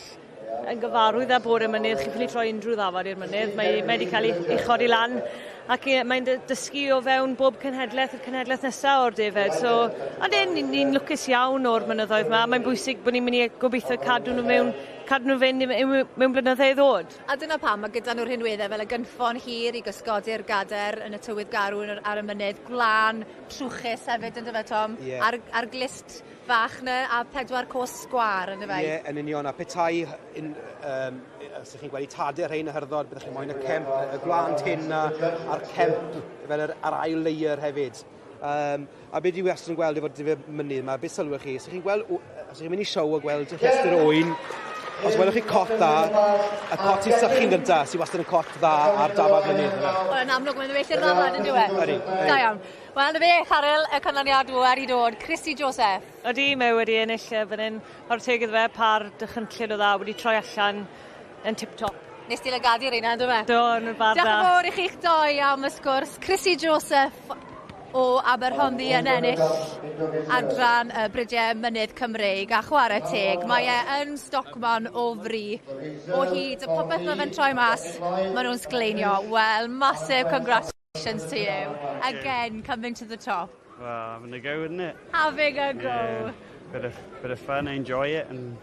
yn gyfarwydd â bod y mynydd, chi'n ffili troi unrhyw ddafad i'r mynydd, mae, mae wedi cael ei, ei chodi lan ac mae'n dysgu o fewn bob cenhedlaeth i'r cenhedlaeth nesaf o'r defaid. So, ond ni'n ni lwcus iawn o'r mynyddoedd yma, mae'n bwysig bod ni'n mynd i gobeithio cadw nhw mewn, cadw nhw fynd mewn blynyddoedd i ddod. A dyna pam mae gyda nhw'r rhinweddau fel y gynffon hir i gysgodi'r gader yn y tywydd garw ar y mynydd, gwlân, trwchus hefyd yn dyfe Tom? Yeah. A'r, ar glist fach 'na a pedwar cos sgwâr on'd yfe? Ie, yn union, a petai un, um, os ych chi'n gweld tadau rhain y hyrddod, byddech chi'n moyn y cemp, y gwlân tyn na, a'r cemp fel yr, ar ail layer hefyd. Um, a beth dwi wastad yn gweld efo'r difyr mynydd yma, beth sylwch chi, os ych chi'n gweld, os ych chi'n mynd i siow a gweld y rhestr oen, os welwch chi cot dda, y cot sy'n sychu'n gyntaf, sy'n wastad yn cot dda ar dafad mynydd. Wel, yn amlwg, mae'n well i'r ddafad, yn dyw e? Ydy. Da iawn. Wel, 'na fe, Caryl, y canlyniad wedi dod. Chrissie Joseph. Ydy, mae wedi ennill fan hyn. Chwarae teg iddo fe, par dychrynllyd o dda, wedi troi allan yn tip-top. Nes ti lygadu reina, do fe? Do, yn y bar Diolch yn fawr i chi'ch doi am y sgwrs. Chrissie Joseph o Aberhonddu yn ennill adran y Brydiau Mynydd Cymreig a chwarae teg. Mae e yn stockman o fri o hyd. Y popeth mae fe'n troi mas, maen nhw'n sgleinio. Wel, massive congrats. Congratulations to you. Again, coming to the top. Well, having a go, isn't it? Having a go. Yeah. Bit of fun, I enjoy it, and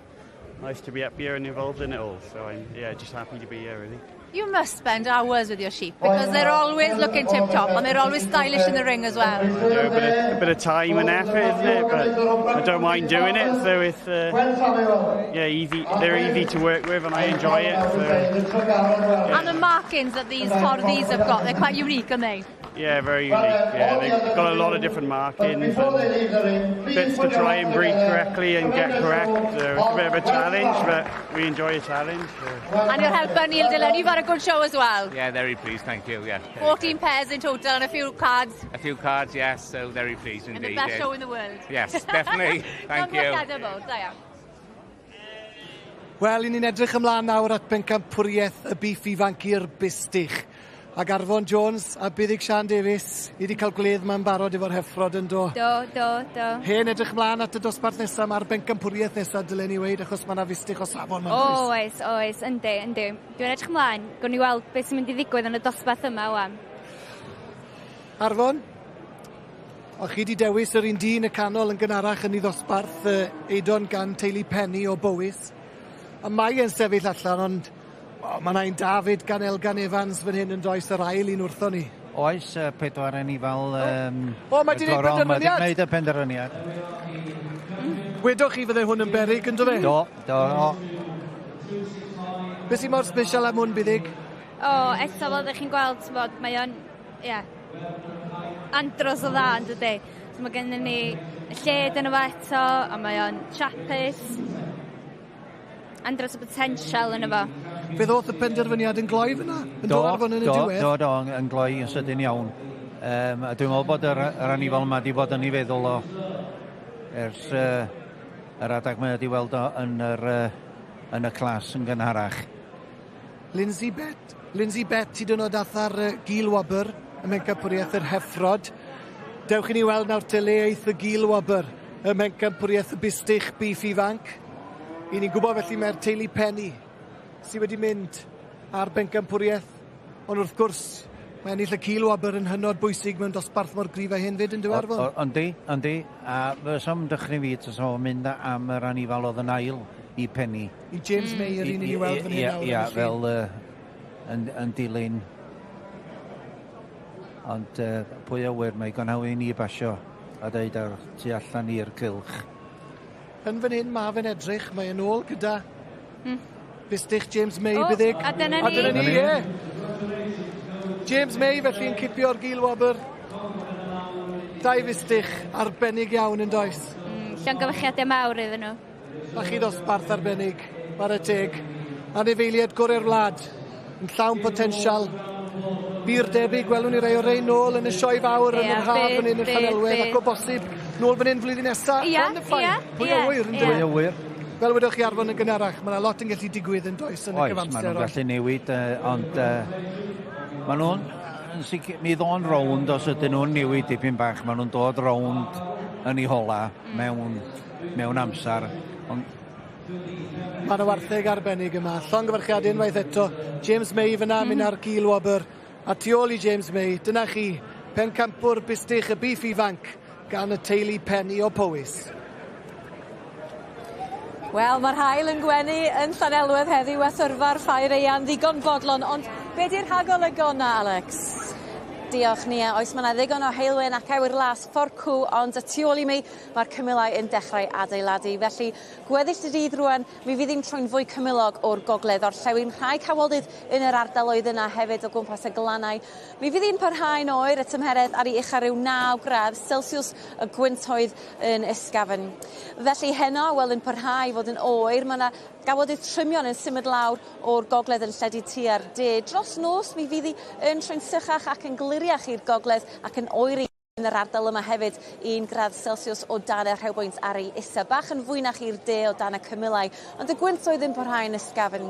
nice to be up here and involved in it all. So I'm, yeah, just happy to be here, really. You must spend hours with your sheep because they're always looking tip top and they're always stylish in the ring as well. Yeah, a bit of time and effort, isn't it? But I don't mind doing it, so it's yeah, easy. They're easy to work with, and I enjoy it. So, yeah. And the markings that these Torddis have got, they're quite unique, aren't they? Yeah, very unique. Yeah, they've got a lot of different markings and bits to try and breed correctly and get correct. So it's a bit of a challenge, but we enjoy a challenge. So. And your helper, Neil Dillon, you've had a good show as well. Yeah, very pleased, thank you. Yeah. 14 pairs in total and a few cards. A few cards, yes, so very pleased indeed. And the best show in the world. Yes, definitely. Thank you. Da iawn. Wel, i ni'n edrych ymlaen nawr at bencampwriaeth y biff ifanc i'r bustych. Ac Arfon Jones a Buddig Sian Davies, ni wedi cael gwledd ma'n barod efo'r heffrod yn do. Do, do, do. Hen edrych ymlaen at y dosbarth nesaf, mae'r bencampwriaeth nesaf dylen ni weud, achos mae yna fustych o safon ma'n O, oes, oes, yndi, yndi. Dwi'n edrych ymlaen, gwn i weld beth sy'n mynd i ddigwydd yn y dosbarth yma wan. Arfon, o chi wedi dewis yr un dyn y canol yn gynharach yn ei ddosbarth, Eidon gan teulu Penny o Bowys. A mae e'n sefyll allan, ond oh, mae yna un David gan Elgan Evans fan hyn yn does yr ail un wrtho ni. Oes, pedwar anifail... O, mae 'di neud Mae 'di penderfyniad. gwneud y penderfyniad. Wedwch chi fydde hwn yn beryg yn do fe? Do, do. Be sy'n mor special am hwn, Buddig? O, eto fel ydych chi'n gweld, t'mod, mae o'n, ie, andros o dda yn dydi. So mae gennym ni y lled yno fo eto, a mae o'n siapus. Andros o potential yno fo. Fe ddoth y penderfyniad yn gloi fyna? Yn do, Arfon yn y do, diwedd? Do, do, yn gloi yn sydyn iawn. A dwi'n meddwl bod yr anifal yma wedi bod yn ei feddwl o ers yr adag mae wedi weld o yn y clas yn gynharach. Lindsay Bett. Lindsay Bett hyd yn oed ath ar gil wobr ym Mhencampwriaeth yr Heffrod. Dewch i ni weld nawr te le eith y gil wobr ym Mhencampwriaeth y Bustych Beef Ifanc. I ni'n gwybod felly mae'r teulu Penny sydd wedi mynd ar bencampwriaeth. Ond wrth gwrs, mae ennill y cil wobr yn hynod bwysig mewn dosbarth mor gryf â hyn fyd yn dyw Arfon. Yndi, yndi. A fysa'm dychryn fi tasa fo'n mynd am yr anifal oedd yn ail i Penny. I James May yr un i ni weld fan hyn nawr. Ie, fel yn dilyn. Ond pwy a wyr, mae gonhaw i ni basio. a deud ar tu allan i'r cylch. Yn fan hyn ma fe'n edrych, mae e'n ôl gyda Bustych James May, O, Buddug. a dyna A dyna ni. ni, ie. James May felly'n cipio'r gilwobr. Dau fustych arbennig iawn yn does. Llongyfarchiadau mawr iddyn nhw. Ma' chi ddosbarth arbennig, whare teg. Anifeiliaid gorau'r wlad, yn llawn potensial. Bir debyg, gwelwn ni rai o rei nôl yn y sioe fawr yn Ie, yr haf bydd, fan hyn yn bydd, Llanelwedd bydd. ac o bosib nôl fan hyn flwyddyn nesa. Ia, Ond y ffaith, ia, Pwy a ia, wyr, ia. yndyfe? Pwy a wyr. Fel wedoch chi Arfon yn gynharach, ma' 'na lot yn gallu digwydd yn does yn y Oes, cyfamser. maen nhw'n ond- gallu newid, ond maen nhw'n yn sicr, mi ddo'n rownd os ydyn nhw'n newid dipyn bach, maen nhw'n dod rownd yn eu hola mewn amser. Ond Mae 'na wartheg arbennig yma. Llongyfarchiadau unwaith eto. James May fyna, mynd ar gil wobr. A tu ôl i James May, dyna chi, pencampwr bustych y biff ifanc gan y teulu Penny o Powys. Wel, mae'r haul yn gwenu yn Llanelwedd heddiw a thyrfa'r ffair aea'n ddigon bodlon, ond be di'r rhagolygon 'na, Alex? Diolch Nia. Oes mae 'na ddigon o heulwen ac awyr las fforcw, ond y tu ôl i mi mae'r cymylau yn dechrau adeiladu. Felly, gweddill y dydd rwan, mi fydd hi'n troi'n fwy cymylog o'r gogledd orllewin. Rhai cawodydd yn yr ardaloedd yna hefyd o gwmpas y glannau. Mi fydd hi'n parhau'n oer, y tymheredd ar ei ucha ryw 9 gradd Celsius, y gwyntoedd yn ysgafn. Felly heno, wel yn parhau i fod yn oer, mae 'na gawodydd trymion yn symud lawr o'r gogledd yn lledu tua'r de. Dros nos mi fydd hi yn troi'n sychach ac yn gliriach i'r gogledd ac yn oeri yn yr ardal yma hefyd 1 gradd Celsius o dan y rhewbwynt ar ei isa. Bach yn fwynach i'r de o dan y cymylau, ond y gwyntoedd yn parhau'n ysgafn.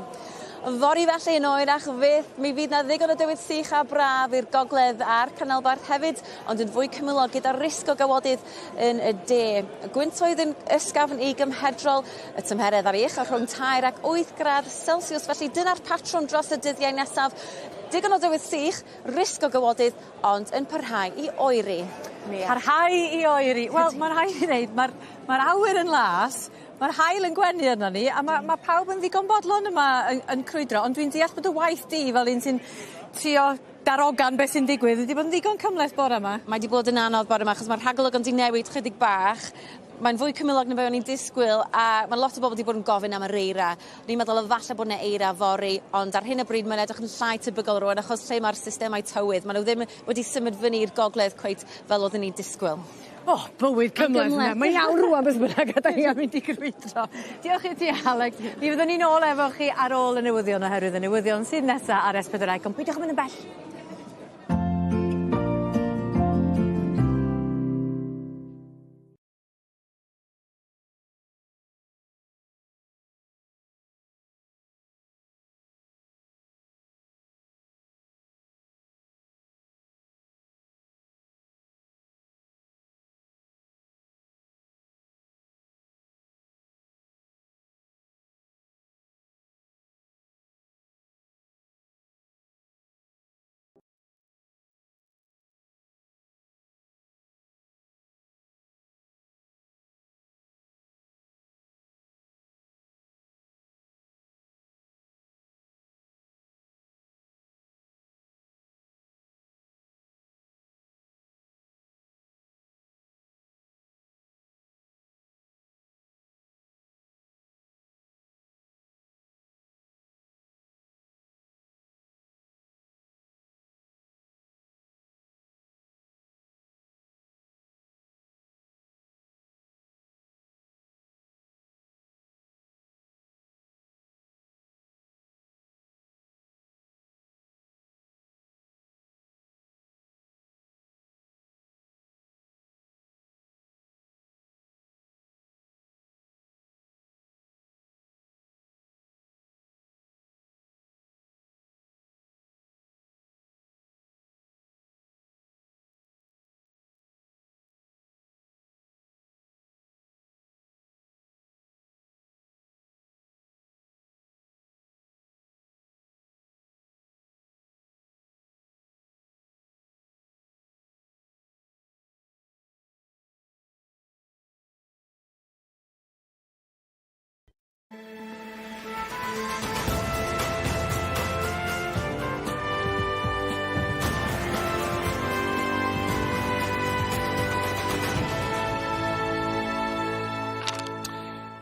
Fory felly yn oerach fyth, mi fydd 'na ddigon o dywydd sych a braf i'r gogledd a'r canolbarth hefyd, ond yn fwy cymylog gyda risg o gawodydd yn y de. Y gwyntoedd yn ysgafn i gymhedrol, y tymheredd ar ei ucha rhwng 3 ac 8 gradd Celsius, felly dyna'r patrwm dros y dyddiau nesaf. Digon o dywydd sych, risg o gawodydd, ond yn parhau i oeri. Parhau i oeri. Wel, mae'n rhaid i ddeud, mae'r mae awyr yn las, mae'r haul yn gwenu arno ni, a mae, mae pawb yn ddigon bodlon yma yn crwydro, ond dwi'n deall bod y waith di fel un sy'n trio darogan beth sy'n digwydd wedi bod yn ddigon cymhleth bore yma. Mae 'di bod yn anodd bore yma achos mae'r rhagolygon 'di newid chydig bach. Mae'n fwy cymylog na be o'n i'n disgwyl a mae lot o bobl 'di bod yn gofyn am yr eira. O'n i'n meddwl efallai bod 'na eira fory, ond ar hyn o bryd mae'n edrych yn llai tebygol rŵan achos lle mae'r systemau tywydd, maen nhw ddim wedi symud fyny i'r gogledd cweit fel oedden ni'n disgwyl. O, oh, bywyd cymhleth. Mae'n iawn rŵan beth bynnag a da ni am mynd i grwydro. Diolch i ti, Alex. Mi fyddwn ni'n ôl efo chi ar ôl y newyddion oherwydd y newyddion sydd nesa ar S4C, ond peidiwch â mynd yn bell.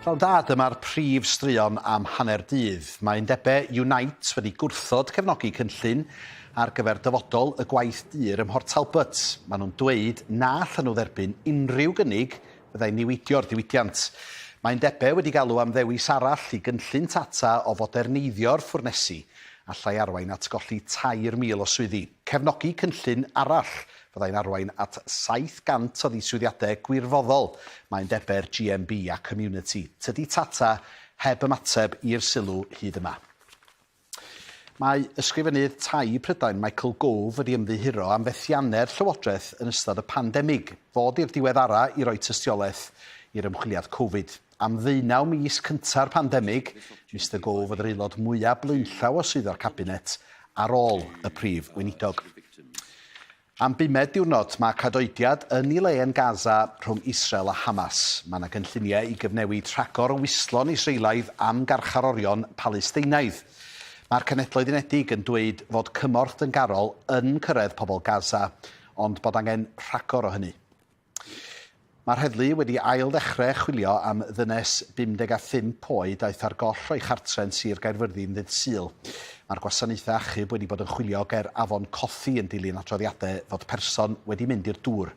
Pnawn da, dyma'r prif straeon am hanner dydd. Mae undebau Unite wedi gwrthod cefnogi cynllun ar gyfer dyfodol y gwaith dur ym Mhort Talbot. Maen nhw'n dweud na allan nhw dderbyn unrhyw gynnig fyddai'n niweidio'r diwydiant. Mae undebau wedi galw am ddewis arall i gynllun Tata o foderneiddio'r ffwrnesi allai arwain at golli 3,000 o swyddi. Cefnogi cynllun arall fyddai'n arwain at 700 o ddiswyddiadau gwirfoddol, mae undebau'r GMB a Community. Tydi Tata heb ymateb i'r sylw hyd yma. Mae Ysgrifennydd Tai Prydain Michael Gove wedi ymddiheuro am fethiannau'r Llywodraeth yn ystod y pandemig, fod i'r diweddara i roi tystiolaeth i'r ymchwiliad Covid. Am ddeunaw mis cynta'r pandemig, Mister Gove oedd yr aelod mwyaf blaenllaw o swyddfa'r Cabinet ar ôl y Prif Weinidog. Am bumed diwrnod, mae cadoediad yn ei le yn Gaza rhwng Israel a Hamas. Mae yna gynlluniau i gyfnewid rhagor o wystlon Israelaidd am garcharorion Palesteinaidd. Mae'r Cenhedloedd Unedig yn dweud fod cymorth dyngarol yn cyrraedd pobl Gaza, ond bod angen rhagor o hynny. Mae'r heddlu wedi ail-ddechrau chwilio am ddynes 55 oed aeth ar goll o'i chartre yn Sir Gaerfyrddin ddydd Sul. Mae'r gwasanaethau achub wedi bod yn chwilio ger Afon Cothi yn dilyn adroddiadau fod person wedi mynd i'r dŵr.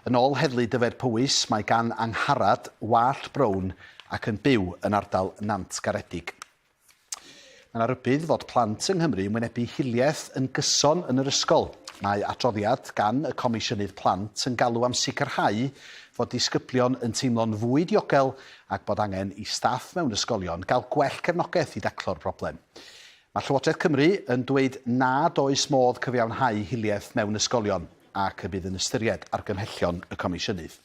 Yn ôl Heddlu Dyfed Powys, mae gan Angharad wallt brown ac yn byw yn ardal Nantgaredig. Mae yna rybudd fod plant yng Nghymru yn wynebu hiliaeth yn gyson yn yr ysgol. Mae adroddiad gan y Comisiynydd Plant yn galw am sicrhau fod disgyblion yn teimlo'n fwy diogel ac bod angen i staff mewn ysgolion gael gwell cefnogaeth i daclo'r broblem. Mae Llywodraeth Cymru yn dweud nad oes modd cyfiawnhau hiliaeth mewn ysgolion ac y bydd yn ystyried argymhellion y Comisiynydd.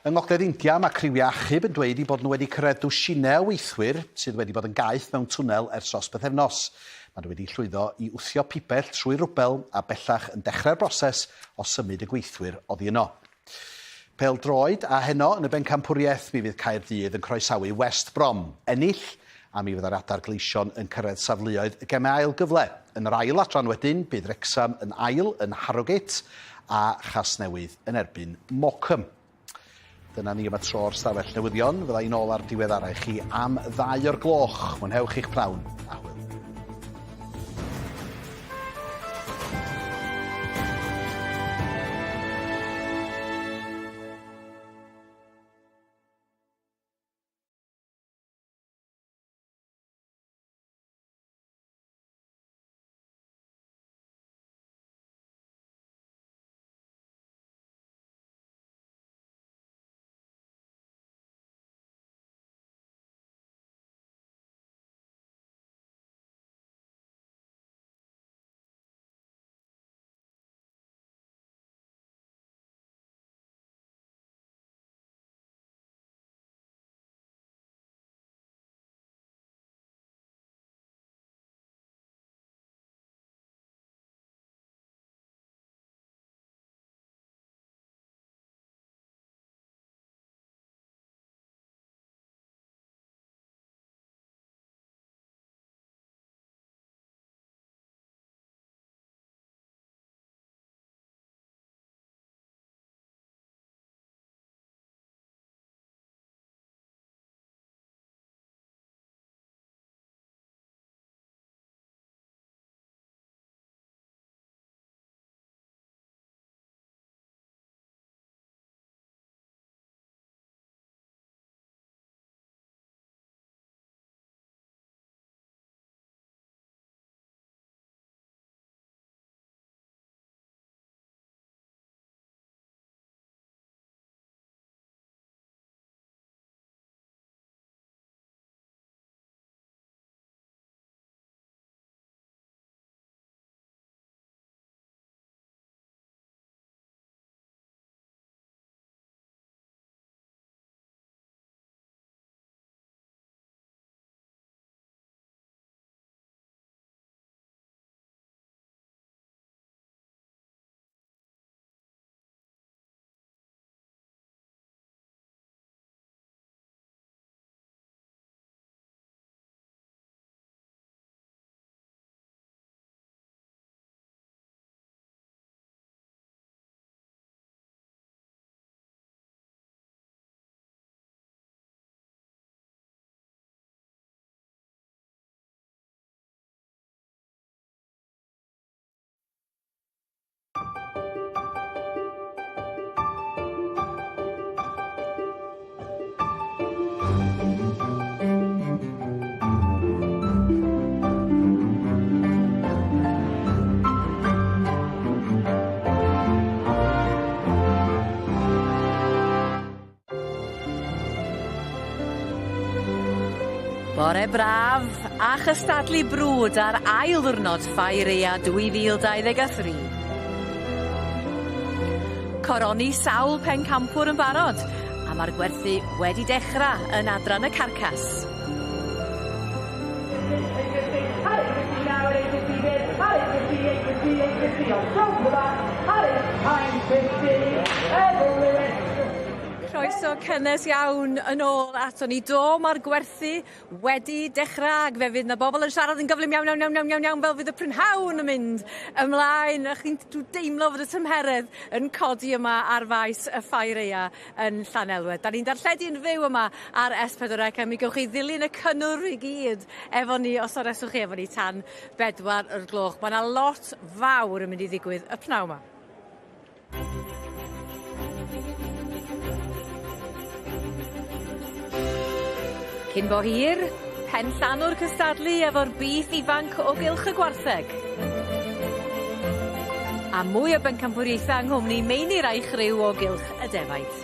Yng Ngogledd India, mae criwiau achub yn dweud eu bod nhw wedi cyrraedd dwsinau o weithwyr sydd wedi bod yn gaeth mewn twnnel ers dros bythefnos. Maen nhw wedi llwyddo i wthio pibell trwy rwbel a bellach yn dechrau'r broses o symud y gweithwyr oddi yno. Pêl-droed, a heno yn y Bencampwriaeth mi fydd Caerdydd yn croesawu West Brom. Ennill, a mi fydda'r Adar Gleision yn cyrraedd safleoedd y gemau ail gyfle. Yn yr ail adran wedyn, bydd Wrecsam yn ail yn Harrogate a Chasnewydd yn erbyn Morecambe. Dyna ni am y tro o'r stafell newyddion. Fydda i'n ôl ar diweddarau chi am ddau o'r gloch. Mwynhewch eich pnawn a hwyl. Bore braf a chystadlu brwd ar ail ddiwrnod Ffair Aea 2023. Coroni sawl pencampwr yn barod, a ma'r gwerthu wedi dechra yn adran y carcas. Croeso cynnes iawn yn ôl aton ni. Do, mae'r gwerthu wedi dechrau ac fe fydd 'na bobl yn siarad yn gyflym iawn iawn iawn iawn iawn iawn fel fydd y prynhawn yn mynd ymlaen a chi'n dw deimlo fod y tymheredd yn codi yma ar faes y Ffair Aea yn Llanelwedd. 'Dan ni'n darlledu yn fyw yma ar S4C a mi gewch chi ddilyn y cynnwrf i gyd efo ni os arhoswch chi efo ni tan bedwar o'r gloch. Ma' 'na lot fawr yn mynd i ddigwydd y pnaw 'ma. Cyn bo hir, pen llanw'r cystadlu efo'r bîff ifanc o gylch y gwartheg. A mwy o bencampwriaethau yng nghwmni Meinir a'i chriw o gylch y defaid.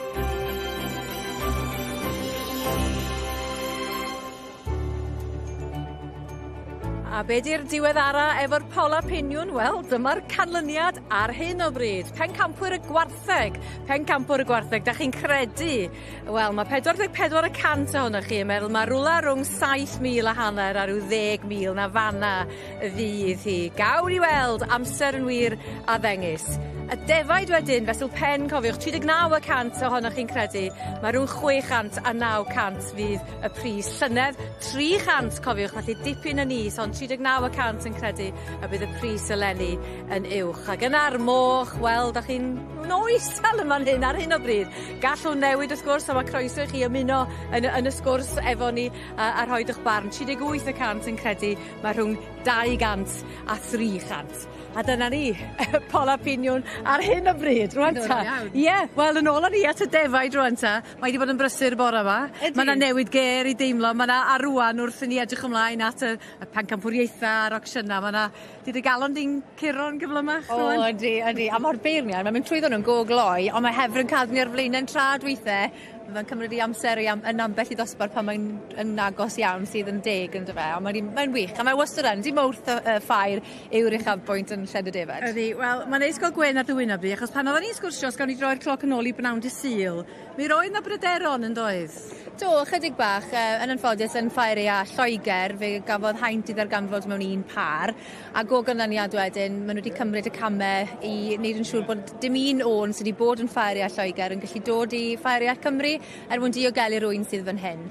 A be 'di'r diweddara efo'r pola piniwn? Wel, dyma'r canlyniad ar hyn o bryd. Pencampwyr y gwartheg. Pencampwr y gwartheg, 'dach chi'n credu? Wel, ma' 44 y cant ohonoch chi yn meddwl ma' rwla rwng 7,000 a hanner a ryw 10,000 na fanna fydd hi. Gawn ni weld, amser yn wir a ddengys. Y defaid wedyn, fesul pen, cofiwch, 39 y cant ohonoch chi'n credu ma' rhwng 600 a 900 fydd y pris. Llynedd, 300, cofiwch, felly dipyn yn is, ond 39 y cant yn credu y bydd y pris eleni yn uwch. Ac yna'r moch, wel, da chi'n no isel yn fan hyn ar hyn o bryd. Gallwn newid wrth gwrs, a mae croeso i chi ymuno yn, yn y sgwrs efo ni a, a rhoi eich barn. 38 y cant yn credu mae rhwng 200 a 300. A dyna ni, pola piniwn ar hyn o bryd. Rwan ta. Ie, wel yn ôl â ni at y defaid rwan ta. Mae 'di bod yn brysur bore 'ma. Ydi. Ma' 'na newid gêr i deimlo, ma' 'na a rŵan wrth i ni edrych ymlaen at y y pencampwriaetha a'r ocsiynna ma' 'na 'di dy galon di'n curo'n gyflymach rŵan? O ydi ydi a ma'r beirniaid ma'n mynd trwyddo nw'n go gloi on' ma' hefr yn cadw ni ar flaenen trad withe Ma' fe'n cymryd 'i amser i am- yn ambell i ddosbarth pan mae'n yn agos iawn sydd yn deg on'd yfe on' mae'n mae'n wych a mae wastad yn dim wrth y y ffair yw'r uchafbwynt yn Shed y Defaid. Ydi wel ma'n neis gweld gwên ar dy wyneb di achos pan oddan ni'n sgwrsio os gawn ni droi'r cloc yn ôl i bnawn dy Sul mi roedd 'na bryderon yndoedd? Do ychydig bach yy yn anffodus yn Ffair Aea Lloeger fe gafodd haint 'i ddarganfod mewn un pâr Ac o ganlyniad wedyn, maen nhw wedi cymryd y camau i wneud yn siŵr bod dim un ôn sydd wedi bod yn Ffair Aea Lloegr yn gallu dod i Ffair Aea Cymru er mwyn diogelu rwy'n sydd fan hyn.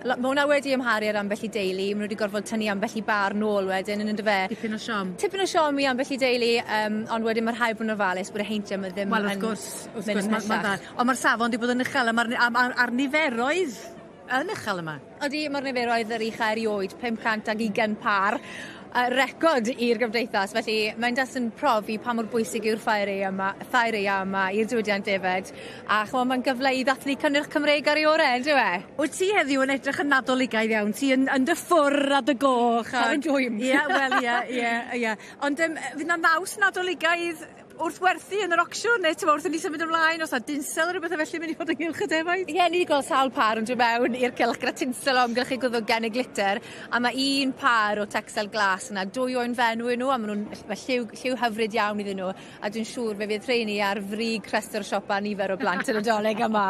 Mae hwnna wedi amharu ar ambell i deulu, maen nhw wedi gorfod tynnu ambell i bar nôl wedyn yn yndyfe. Tipyn o siom. Tipyn o siom i ambell i deulu, um, ond wedyn mae rhaid bod yn ofalus bod y heintiau yma ddim Wel, wrth gwrs, wrth gwrs, ma, ma dda. Ond mae'r safon wedi bod yn uchel a mae'r ar niferoedd yn uchel yma. Odi, mae'r niferoedd yr ucha erioed, 520 pâr. Record i'r gymdeithas, felly mae'n jyst yn profi pa mor bwysig yw'r ffair aea yma, ffair aea yma i'r diwydiant defaid, a ch'mo' mae'n gyfle i ddathlu cynnyrch Cymreig ar ei ore' on'd yw e? Wyt ti heddiw yn edrych yn Nadoligaidd iawn, ti yn yn dy ffwr a dy goch a... Safon dwym. Ie, wel ie, ie, ie. Ond yym fydd 'na naws Nadoligaidd wrth werthu yn yr ocsiwn neu t'mo' wrth i ni symud ymlaen o's 'a dinsel ne' rwbeth felly mynd i fod ynghylch y defaid? Ie ni 'di gweld sawl pâr yn dod mewn i'r cylch gyda tinsel o amgylch eu gwddwg neu glitter a ma' un pâr o Texel glas yna, dwy oen fenw 'yn nw a ma' nw'n ma' lliw lliw hyfryd iawn iddyn nw a dwi'n siŵr fe fydd rheini ar frig rhestr siopa nifer o blant y Nadolig yma.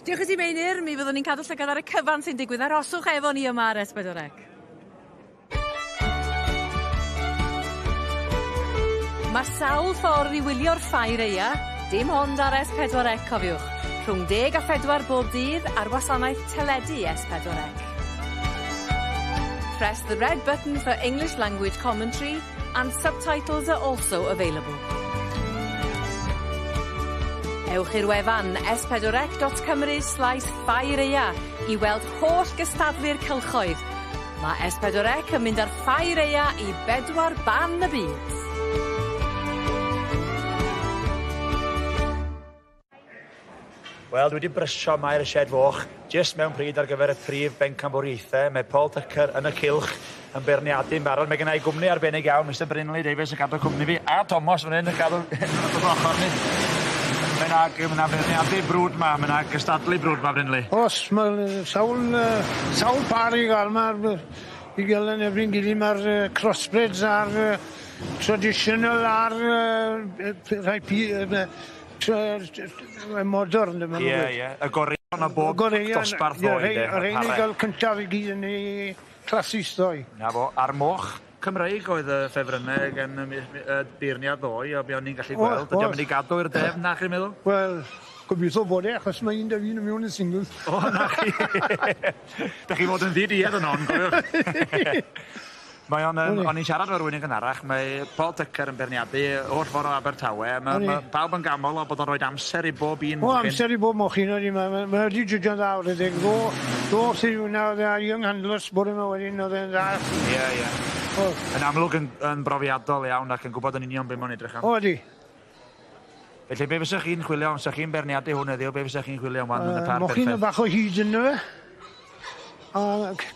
Diolch i ti Meinir, mi fyddwn ni'n cadw llygad ar y cyfan sy'n digwydd arhoswch efo ni yma ar S4C. Mae sawl ffordd i wylio'r ffair aea, dim ond ar S4C cofiwch. Rhwng deg a phedwar bob dydd ar wasanaeth teledu S4C. Press the red button for English language commentary and subtitles are also available. Ewch i'r wefan s4c.cymru slaes ffair aea i weld holl gystadlu'r cylchoedd. Mae S4C yn mynd ar ffair aea i bedwar ban y byd. Wel, dwi wedi brysio Mair y Shed Foch, jyst mewn pryd ar gyfer y prif bencampwriaethau. Mae Paul Tucker yn y cylch yn beirniadu'n barod. Mae gennai gwmni arbennig iawn, Mr Brinley Davies yn cadw cwmni fi, a Thomas fan hyn yn cadw wrth ochr ni. Mae 'na mae 'na feirniadu brwd 'ma, mae 'na gystadlu brwd 'ma Brynli. O's, ma' sawl yy sawl pâr i ga'l 'ma i ga'l yn erbyn gilydd ma'r yy crossbreds a'r yy traditional a'r yy yy rhai pi- yy yy tra- modern ma' nw'n Ie gweud. ie, y goreuon o bob dosbarth ddoe ynde? Ie, rhein i ga'l cyntaf i gyd yn eu classes ddoe. 'Na fo, a'r moch Cymreig oedd y ffefrynnau gan y y beirniad ddoe, o be o'n i'n gallu gweld. Ydy o'n mynd i gadw i'r drefn 'na, chi'n meddwl? Wel, gobeithio bod e, achos mae un da fi'n mewn yn singles. O, na chi! Da chi fod yn ddi-duedd yn hon, cofiwch. Mae o'n, um, o'n i'n siarad efo rhywun yn gynharach, mae Paul Tucker yn beirniadu holl ffordd o Abertawe, mae, mae pawb yn gamol o bod o'n rhoi amser i bob un O, amser i bob mochyn, ydy, mae, mae, mae wedi jwjio'n dda o'r edrych. Ddo, ddo sydd hwnna, oedd e young handlers bore yma wedyn, oedd e'n dda. Ie, ie. O. Yn amlwg yn, yn brofiadol iawn ac yn gwybod yn union beth mae'n edrych am. O, ydy. Felly, be fysech chi'n chwilio am? Fysa chi'n beirniadu hwn heddiw, be fysech chi'n chwilio am wan yn y par perffaith? Mochyn bach o hyd ynddo fe. A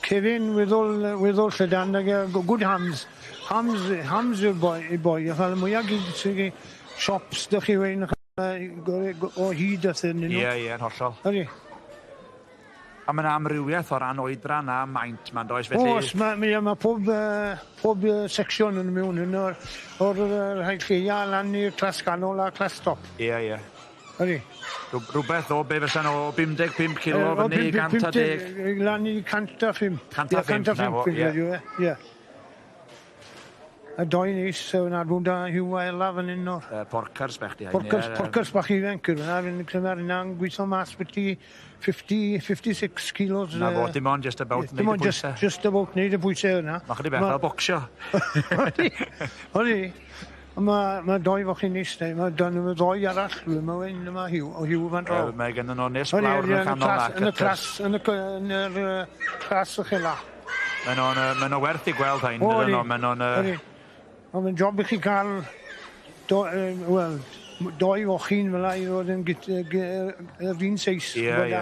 Kevin, weddol, weddol llydan, ag good hands. Hams, hams yw'r boi, y boi. A fel mwyaf gyd sydd shops, dych chi wein, o hyd a thyn. Ie, ie, yn hollol. Ydy. A mae 'na amrywiaeth o ran oedran a maint 'ma yndoes felly... Oes ma' mi ma' pob yy pob yy secsiwn yn mewn yn o'r o'r yy rhai lleia lan i'r class canol a class top. Ie ie. Ydi. Rwbeth o be fysa nhw o 55 kilo fyny i 110. Lan i 105. 105 'na fo ie. Ie. A doi neis yn adw da Hugh a Ella fan hyn nawr. Uh, porcers bech di hain. Porcers, yeah, porcers bach ifanc yw'r yna. Fi'n credu mae'r yna'n gweithio mas byti 50, 56 kilos. Na fo, dim ond just about neud y pwysau. Just, just about neud y pwysau yna. Mae chydig bach fel bocsio. Odi, odi. Mae ma doi foch chi'n neis, mae dan y ddoi arall, mae wyn yma Hugh, o Hugh fan draw. Mae gen nhw nes blawr yn y canol na. Yn y clas, yn y clas uchela. Maen nhw'n uh, maen nhw werth i gweld rhain, dydyn nhw. Maen nhw'n... Uh... Ond mae'n job i chi cael, do, uh, wel, doi fochyn fel i fod yn yr un seis. Ie, ie.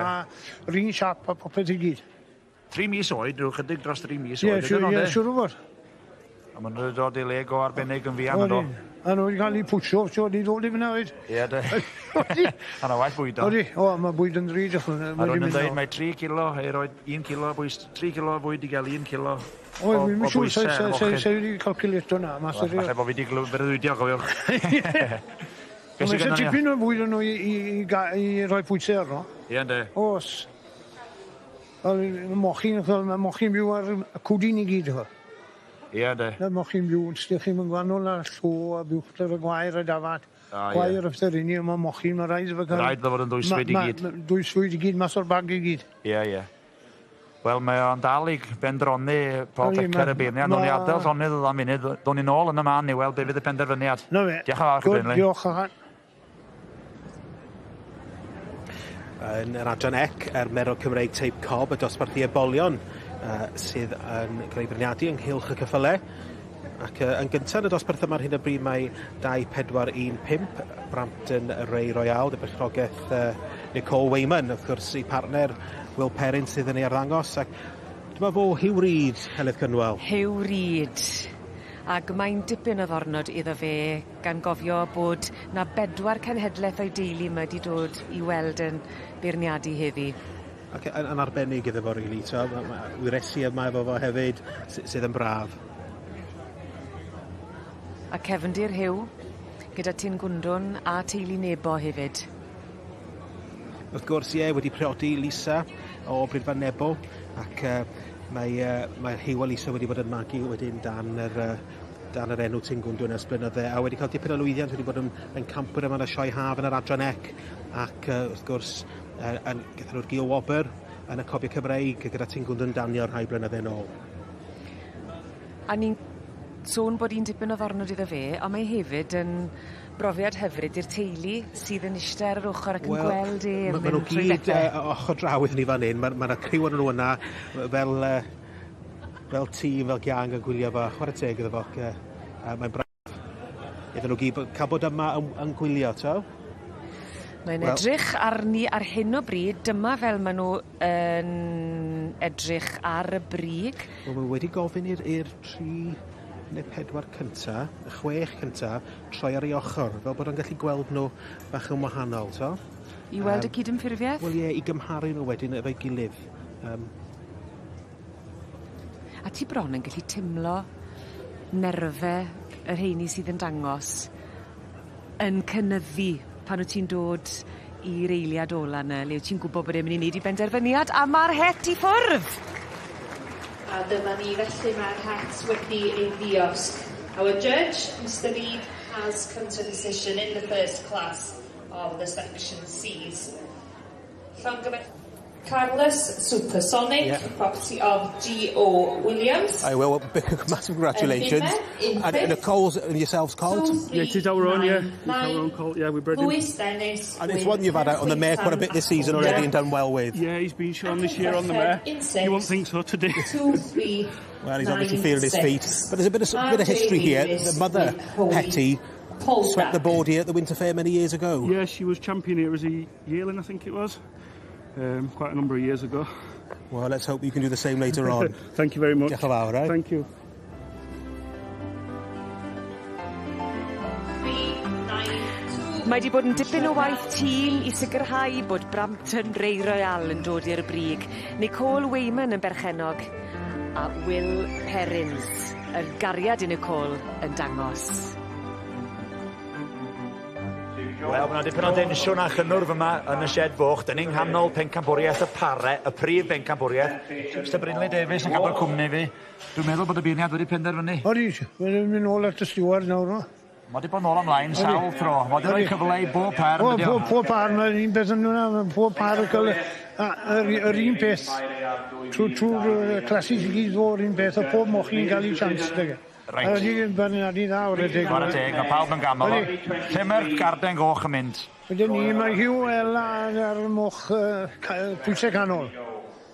Yr un siap a popeth i gyd. 3 mis oed, rhyw chydig dros 3 mis oed. Ie, ie, siwr o fod. A maen nhw'n dod i le go arbennig yn fuan, yn do. A nhw wedi cael eu pwsio, so wedi dod i fyna oed. Ie, de. A na waith bwyd o. Odi, o, mae bwyd yn ddrud. A rwy'n yn dweud mae 3 kilo, ei roi 1 kilo bwys, 3 kilo o fwyd i gael 1 kilo o, o bwysau ar mochyn. Sa wedi calculato na. Falle bod fi wedi breuddwydio, gofiwch. Mae eisiau tipyn o fwyd nhw i roi pwysau arno. Ie, ynddi. Oes. Mae mochyn, mae mochyn byw ar y cwdyn i gyd. Ie, de. Na mochyn byw, ydych chi'n mynd gwahanol ar llo a buwch ar y gwair a dafad. Ah, ie. Gwair a inni, mae mochyn, mae rhaid iddo fe Rhaid iddo fod yn dwysfwyd i gyd. Dwysfwyd i gyd, mas o'r bag i gyd. Ie, ie. Wel, mae o'n dal i bendroni Paul Tucker y beirniad. Do'n i adael llonydd am munud. Do'n i nôl yn y man i weld be fydd y penderfyniad. Na fe. Diolch yn fawr, Good, diolch yn Yn yr adran ec, er Merod Cymreig Teip Cob, y dosbarth i ebolion uh, sydd yn cael ei feirniadu ynghylch y cyffyle. Ac uh, yn gyntaf yn y dosbarth yma ar hyn o bryd mae 2-4-1-5 Brampton Ray Royale, dy berchnogaeth uh, Nicole Wayman, wrth gwrs i partner Will Perrin sydd yn ei arddangos. Ac dyma fo Hugh Reid, Heledd Cynwal. Hugh Reid. Ac mae'n dipyn o ddornod iddo fe gan gofio bod 'na bedwar cenhedleth o'i deulu 'ma 'di dod i weld yn beirniadu heddi. Ac yn, yn arbennig iddo fo rili, t'o' ma' ma' wyresu yma efo fo hefyd sy- sydd yn braf. A cefndir Huw gyda Tin Gwndwn a teulu Nebo hefyd. Wrth gwrs, ie, wedi priodi Lisa o Brydfa Nebo ac uh, mae, uh, mae Huw a Lisa wedi bod yn magu wedyn dan yr, uh, dan yr enw Tin Gwndwn ers blynydde a wedi cael dipyn o lwyddiant wedi bod yn, yn campwyr yma yn y sioe haf yn yr adran ec ac uh, wrth gwrs uh, yn, gathon nhw'r Gil Wobr yn y Cobiau Cymreig gyda Tin Gwndwn Danio rhai blynydde nôl. A ni'n sôn bod hi'n dipyn o ddornod iddo fe, ond mae hefyd yn brofiad hyfryd i'r teulu sydd yn ishte ar yr ochor ac yn Wel, gweld e yn ma' ma' nhw mynd trwy gyd bethe. Ochr draw iddyn ni fan hyn. Ma' ma' 'na criw ohonyn nhw yna fel fel tîm, fel gang yn gwylio fo. Chwarae teg iddo fo ac mae'n braf iddyn nhw gyd cael bod yma yn, yn gwylio, t'o'? Mae'n Wel- edrych arni ar hyn o bryd, dyma fel maen nhw yn edrych ar y brig. Wel, ma' wedi gofyn i'r i'r tri neu 4 cynta, y 6 cynta, troi ar ei ochr, fel bod o'n gallu gweld nhw bach yn wahanol, t'o'? I weld y cydymffurfieth? Wel ie, i gymharu nhw wedyn efo'i gilydd. A ti bron yn gallu timlo nerfe y rheini sydd yn dangos yn cynyddu pan wt ti'n dod i'r eiliad ola 'ny le wyt ti'n gwbo bod e myn' i neud 'i benderfyniad a ma'r het i ffwrdd! A dyma ni felly mae'r het wedi ei ddiosg. Our judge, Mr Reid, has come to a decision in the first class of the section Cs. Llongyfarch Carlos Supersonic, property of G.O. Williams. I will. Big, massive congratulations. In And fifth. Nicole's and yourself's colt. 2, 3, Yeah, it is our own, yeah. 9, It's our own colt, yeah, we bred him. Lewis Dennis. And it's with one you've had out on the mare quite a bit this season already and done well with. Yeah, he's been shown this year on the mare. In sixth. You won't think so today. 2, 3, Well, he's obviously 9, feeling his feet. 6. But there's a bit of RJ history here. Davies The mother, with Holy Hetty, Poldark. swept the board here at the Winter Fair many years ago. Yeah, she was champion here as a yearling, I think it was. Quite a number of years ago. Well, let's hope you can do the same later on. Thank you very much. Diolch yn fawr, right? Thank you. 3, 9, 2. Mae 'di bod yn dipyn o waith tîm i sicrhau bod Brampton Ray Royal yn dod i'r brig. Nicole Wayman yn berchennog a Will Perrins, yr gariad i Nicole yn dangos. Wel, mae 'na dipyn o densiwn a chynnwrf yma yn y shed foch. Dyn ni'n nghanol pencampwriaeth y pare, y prif bencampwriaeth. Mr Brinley Davies yn gadw cwmni fi. Dwi'n meddwl bod y beirniad wedi penderfynu. Odi, mae'n mynd nôl at y steward nawr, no? Mae wedi bod nôl ymlaen sawl tro. Mae wedi rhoi cyfle i bob par. O, yndydi o? pob par, mae'n un beth yn hwnna, pob par yn cael yr un peth. Trwy'r classes i gyd o'r un peth, a pob mochyn yn cael ei chance, dyge. Reit. A wedi beirniadu dda o'r deg. Chwarae teg, mae pawb yn ganmol o. Lle mae'r garden goch yn mynd? Wedyn ni, mae Hugh Ella ar moch pwysau canol.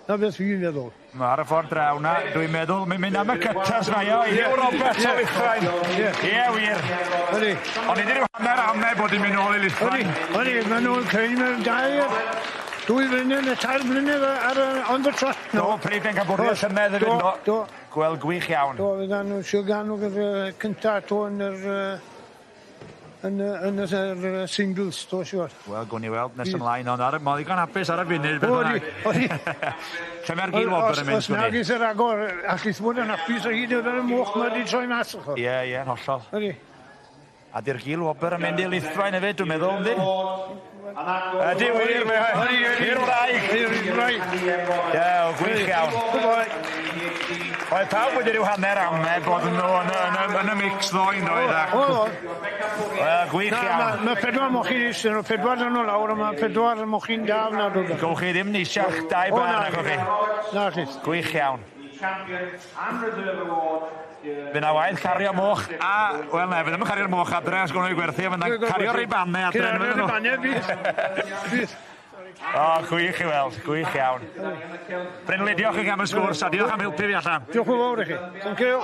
Na beth fi'n meddwl. Mae ar y ffordd draw na, dwi'n meddwl, mae'n mynd am y cytas na, o, Hugh Roberts o Lithrain. Ie, wir. Ydy. Ond i wedi rhyw hanner amau bod i'n mynd nôl i Lithrain. Ydy, maen nhw'n creu mewn 2 blynedd neu 3 blynedd ar on the trot. Do, prif bencampwriaeth llynedd hefyd, do. Do. Gweld gwych iawn. Do, fyddan nhw'n siŵr gan nhw gyda cynta to yn yr yn yr singles, do, siŵr. Wel, gwn i weld nes ymlaen, ond ar, mae ddigon hapus ar y funud. beth Odi, bynnag. odi. Lle mae'r gil wobr yn mynd, Os nag gwni? is yr agor, allith fod yn hapus o hyd ar y moch mae wedi troi mas. Ie, ie, yn hollol. Odi. A di'r gil wobr yn mynd i Lithrain hefyd, dwi'n meddwl, yndi? Ydy wir, mae i'r wraig. I'r wraig. Ie, o, gwych iawn. Oedd pawb wedi rhyw hanner amau bod nhw yn y mix ddoe, yn doedd? O, o. Wel, gwych iawn. Mae 4 mochyn is, nhw 4 yn nhw lawr, a mae 4 mochyn da yna. Gowch chi ddim neisiach 2 O, bar, na. na chi. Na, chi. Gwych iawn. Fydd na waith cario moch a, wel na, fydd ddim yn cario'r moch adre os gwnawn nhw gwerthu, fydd na'n cario'r ribannau adre. Cario'r ribannau, fydd. Fydd. O, gwych i weld, gwych iawn. Brynley, diolch i chi am y sgwrs a diolch am helpu fi allan. Diolch yn fawr i chi. Thank you.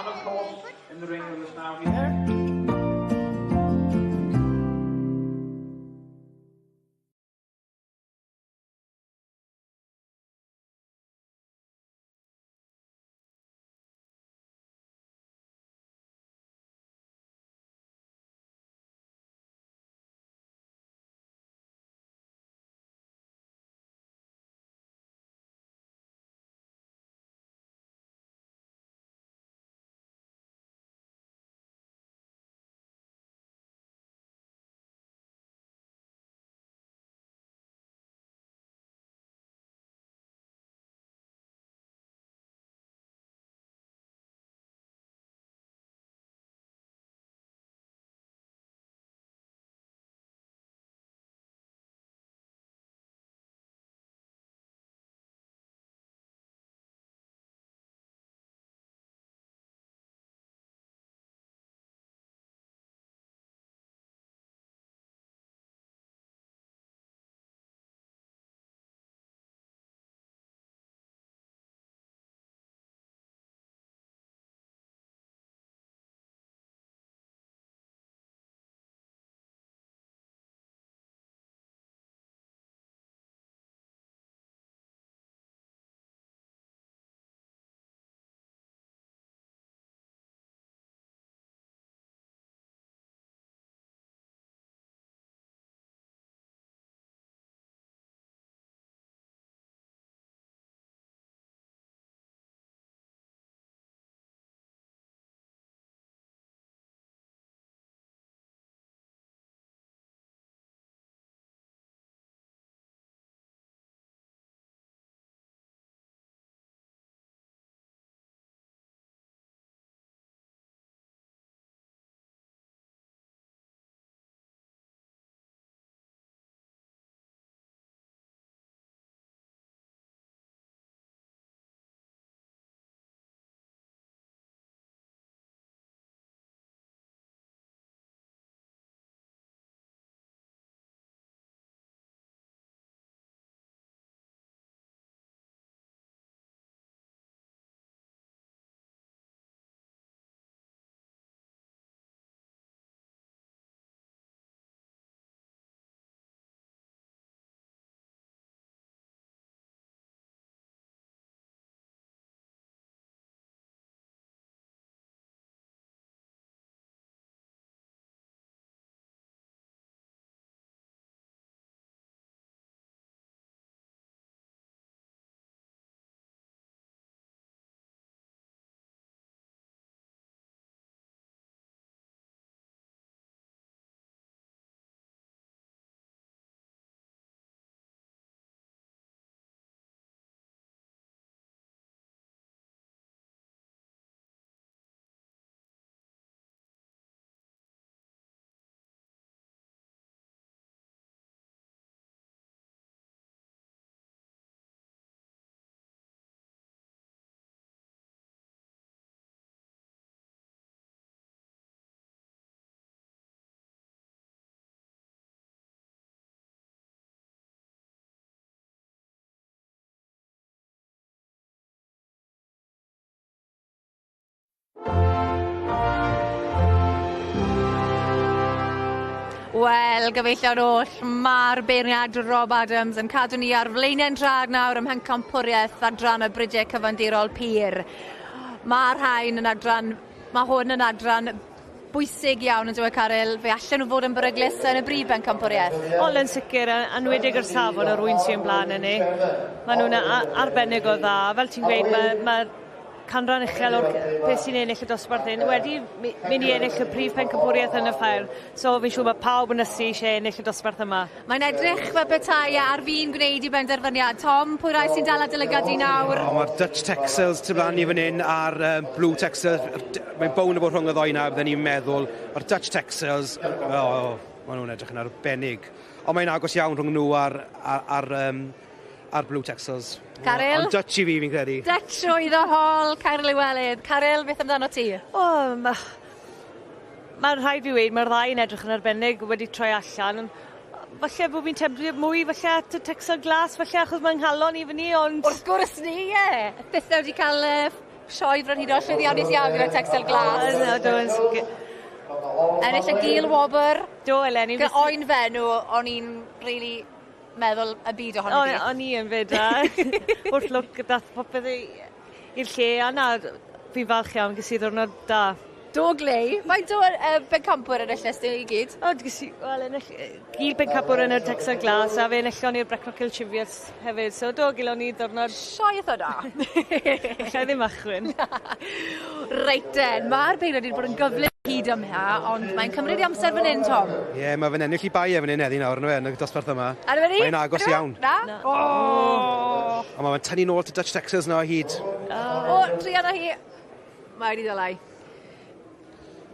Wel, gyfeillion oll, mae'r beirniad Rob Adams yn cadw ni ar flaenau'n trad nawr ym Mhencampwriaeth adran y Bridiau Cyfandirol Pur. Mae'r rhain yn adran, mae hwn yn adran bwysig iawn yn dweud Caryl, fe allan nhw fod yn beryglus yn y brif bencampwriaeth. Wel, yn sicr, anwedig yr safon o'r wyn sy'n blaen yn ni. Maen nhw'n arbennig o dda. Fel ti'n gweud, mae, mae canran uchel o'r peth sy'n ennill y dosbarth hyn wedi mynd i ennill y prif pencampwriaeth yn y ffair. So fi'n siŵr mae pawb yn ysu eisiau ennill y dosbarth yma. Mae'n edrych fel petai ar fin gwneud i benderfyniad. Tom, pwy rai sy'n dal dy lygad di nawr? O, mae'r Dutch Texels tu blaen i fan hyn a'r Blue Texels. Mae'n bown o bod rhwng y ddoi na, bydden ni'n meddwl. Mae'r Dutch Texels, oh, maen nhw'n edrych yn arbennig. Ond mae'n agos iawn rhwng nhw a'r Blue Texels. Caryl? Ond Dutch i fi, fi'n credu. Dutch oedd o hol, Caryl Iwelydd. Caryl, beth amdano ti? O, mae'n rhaid fi weud, mae'r ddau yn edrych yn arbennig wedi troi allan. Falle bod fi'n tybio mwy falle at y Texel Glas, falle achos mae'n nghalon i fyny, ond... Wrth gwrs ni, ie. Thithe wedi cael sioe frenhinol llwyddiannus iawn gyda'r Texel Glas. No, do, yn sicr. Ennill y gil wobr. Do, eleni. Gyda oen fenw, o'n i'n really meddwl y byd ohono fi. O'n i yn fyd, a wrth lwc dath popeth i'r lle, a na, fi'n falch iawn, ges i ddwrnod da. Do glei. Faint o bencampwr yn y di i gyd? O, ges i, wel, ennill, gil bencampwr yn y Texel Glas, a fe enillon ni'r Brecknock Hill Chiviots hefyd, so do, gilon ni ddwrnod... Sioe eitha da. Alla i ddim achwyn. Reit den, mae'r beirniad wedi bod yn gyflym hyd yma, ond mae'n cymryd i amser fan hyn, Tom. Ie, yeah, mae fe'n ennill i bai e fan hyn heddi nawr, yn y dosbarth yma. A dyma ni? Mae'n agos iawn. Na? O! A mae'n tynnu nôl to Dutch Texels na o hyd. O, druan o hi. Mae wedi ddylai.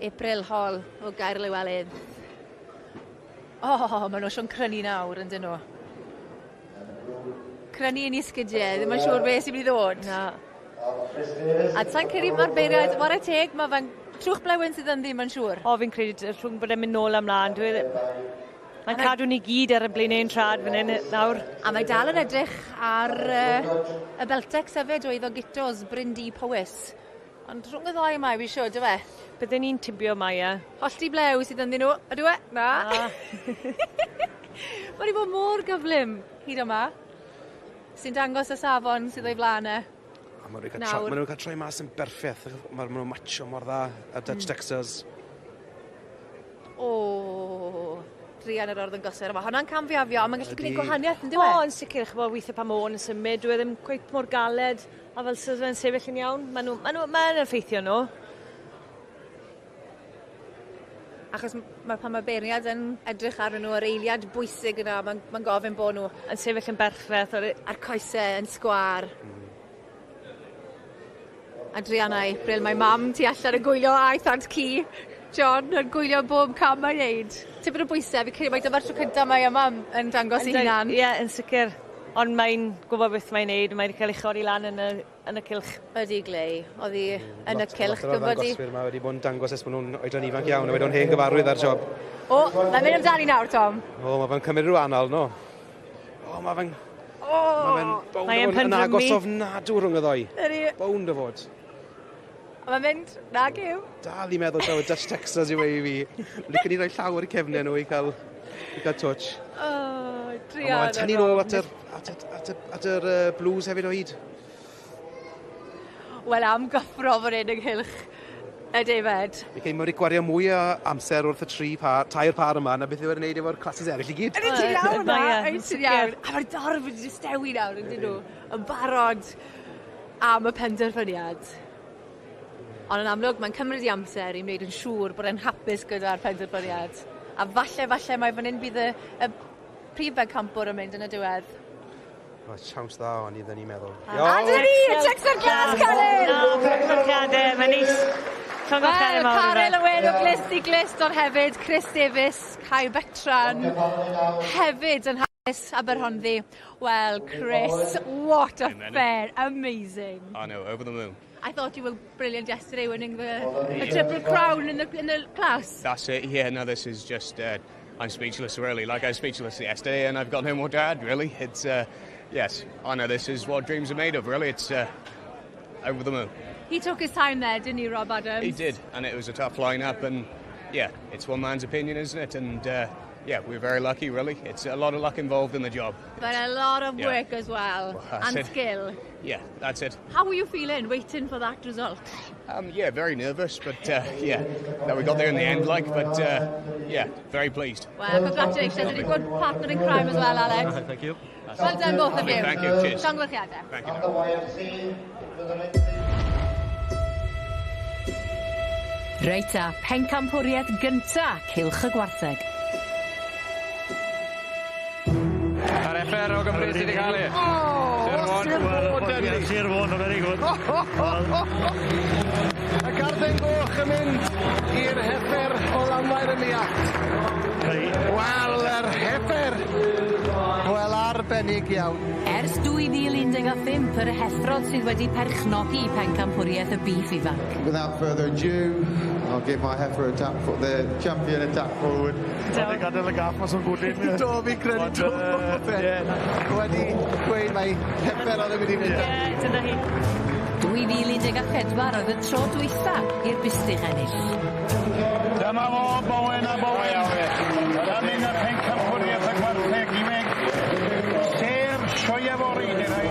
April Hall o Gaer Lywelydd. O, maen nhw sio'n crynu nawr, yn dyn nhw. Crynu yn ei sgidiau, ddim yn siŵr beth sy'n mynd i ddod. Na. A ta'n credu mae'r beirniad, whare teg, mae fe'n trwch blewyn sydd yn ddim yn siŵr. O, fi'n credu rhwng bod e'n mynd nôl a mlaen. Mae'n cadw ni gyd ar y blaen ein trad fan hyn nawr. A mae dal yn edrych ar y Beltex hefyd o eiddo Gutos, Bryn Du Powys. Ond rhwng y ddau yma, fi'n siŵr, dy fe? Bydden ni'n tybio mai, e. Hollti blew sydd ynddyn nhw, ydw e? Na. Mae wedi bod mor gyflym hyd yma, sy'n dangos y safon sydd o'i flaen e. A maen nhw'n cael troi mas yn berffaith. Maen nhw'n matcho mor dda, y Dutch Texels. O, druan yr arddangoswyr yma. Hwnna'n camfiafio, ond mae'n gallu gwneud gwahaniaeth, yn dyw e? O, yn sicr, ch'mod, weithie pan ma' o'n yn symud, dyw e ddim cweit mor galed, a fel sydd fe'n sefyll yn iawn, maen nhw, maen nhw, mae'n effeithio nhw. Achos mae pan mae beirniad yn edrych arnyn nhw, yr eiliad bwysig yna, mae'n ma gofyn bod nhw yn sefyll yn berffaith. A'r coesau yn sgwâr. Adriana April, mae mam tu allan yn gwylio a'i thad ci, John, yn gwylio bob cam mae'n neud. Tipyn o bwysau, fi credu mai dyma'r tro cyntaf mae yma yn dangos ei hunan. Ie, yeah, yn sicr. Ond mae'n gwybod beth mae'n neud, mae'n cael ei chodi lan yn y cylch. Ydy, Glei, oedd hi yn y cylch. Lot o'r ddangoswyr yma wedi bod yn dangos ers bod nhw'n oedran ifanc iawn, a wedi bod yn hen gyfarwydd ar job. O, mae'n mynd amdani nawr, Tom. O, mae fe'n cymryd rhyw anal, no. O, mae fe'n... O! Mae fe'n bownd o fod yn agos ofnadw rhwng y ddoi. Bownd o fod. A mae'n mynd, nag yw. Dal i meddwl taw y Dutch Texels yw e i fi. Licen i roi llaw ar y cefnau nhw i cael touch. O, druan. Mae'n tynnu nôl at yr Blues hefyd o hyd. Wel, am gyffro fan hyn ynghylch y defaid. Fi credu mae wedi gwario mwy o amser wrth y tair par yma na beth yw wedi gwneud efo'r classes eraill i gyd. Ydy ti'n iawn na? Ydy ti'n iawn. A mae'r dorf wedi distewi nawr, ydyn nhw, yn barod am y penderfyniad. Ond yn amlwg, mae'n cymryd i amser i wneud yn siŵr bod e'n hapus gyda'r penderfyniad. A falle mae fan hyn bydd y prif bencampwr yn mynd yn y diwedd. O, siawns dda o'n i ddyn ni'n meddwl. A dyn ni! Y Texel Glas, Caryl! Llongyfarchiadau, mae'n neis. Wel, Caryl Owen o glust i glust, ond hefyd Chris Davies, Kai Betran, hefyd yn hapus Aberhonddu. Well, Chris, what a fair. Amazing. I know, over the moon. I thought you were brilliant yesterday winning the triple crown in the class. That's it, yeah, no, this is just, I'm speechless really. Like I was speechless yesterday and I've got no more to add really. It's, yes, I know this is what dreams are made of really. It's over the moon. He took his time there, didn't he, Rob Adams? He did, and it was a tough line-up and yeah, it's one man's opinion, isn't it? And yeah, we're very lucky, really. It's a lot of luck involved in the job. But a lot of Yeah. work as well, Well, that's and it. skill. Yeah, that's it. How were you feeling waiting for that result? Yeah, very nervous, but yeah, that we got there in the end, like, but yeah, very pleased. Well, congratulations, and a good partner in crime as well, Alex. Thank you. Well done, both of you. Thank you, cheers. Llongyfarchiadau. Thank you. Reit ta, pencampwriaeth gynta Cylch y Gwartheg. Mae'r FR o Gymru sydd wedi cael ei. O, Sir Fôn, Denny. Sir Fôn, very good. Y garden goch yn mynd i'r heffer o Lanfair y Miat. Wel, yr heffer. Wel, arbennig iawn. Ers 2015, yr heffrod sydd wedi perchnogi pencampwriaeth y bîff ifanc. Without further ado, I'll give my heifer a tap, the champion a tap forward. Oedd e gadael y gaff mas o'n gwdyn. Do, fi credu do. Wedi gweud mai heffer oedd yn mynd i fynd. Ie, dyna hi. 2014 oedd y tro dwytha i'r bustych ennill. Dyma fo, Bowen a Bowen. Yn mynd y pencampwriaeth y gwartheg ifanc. Sef sioe fory, dyn nhw.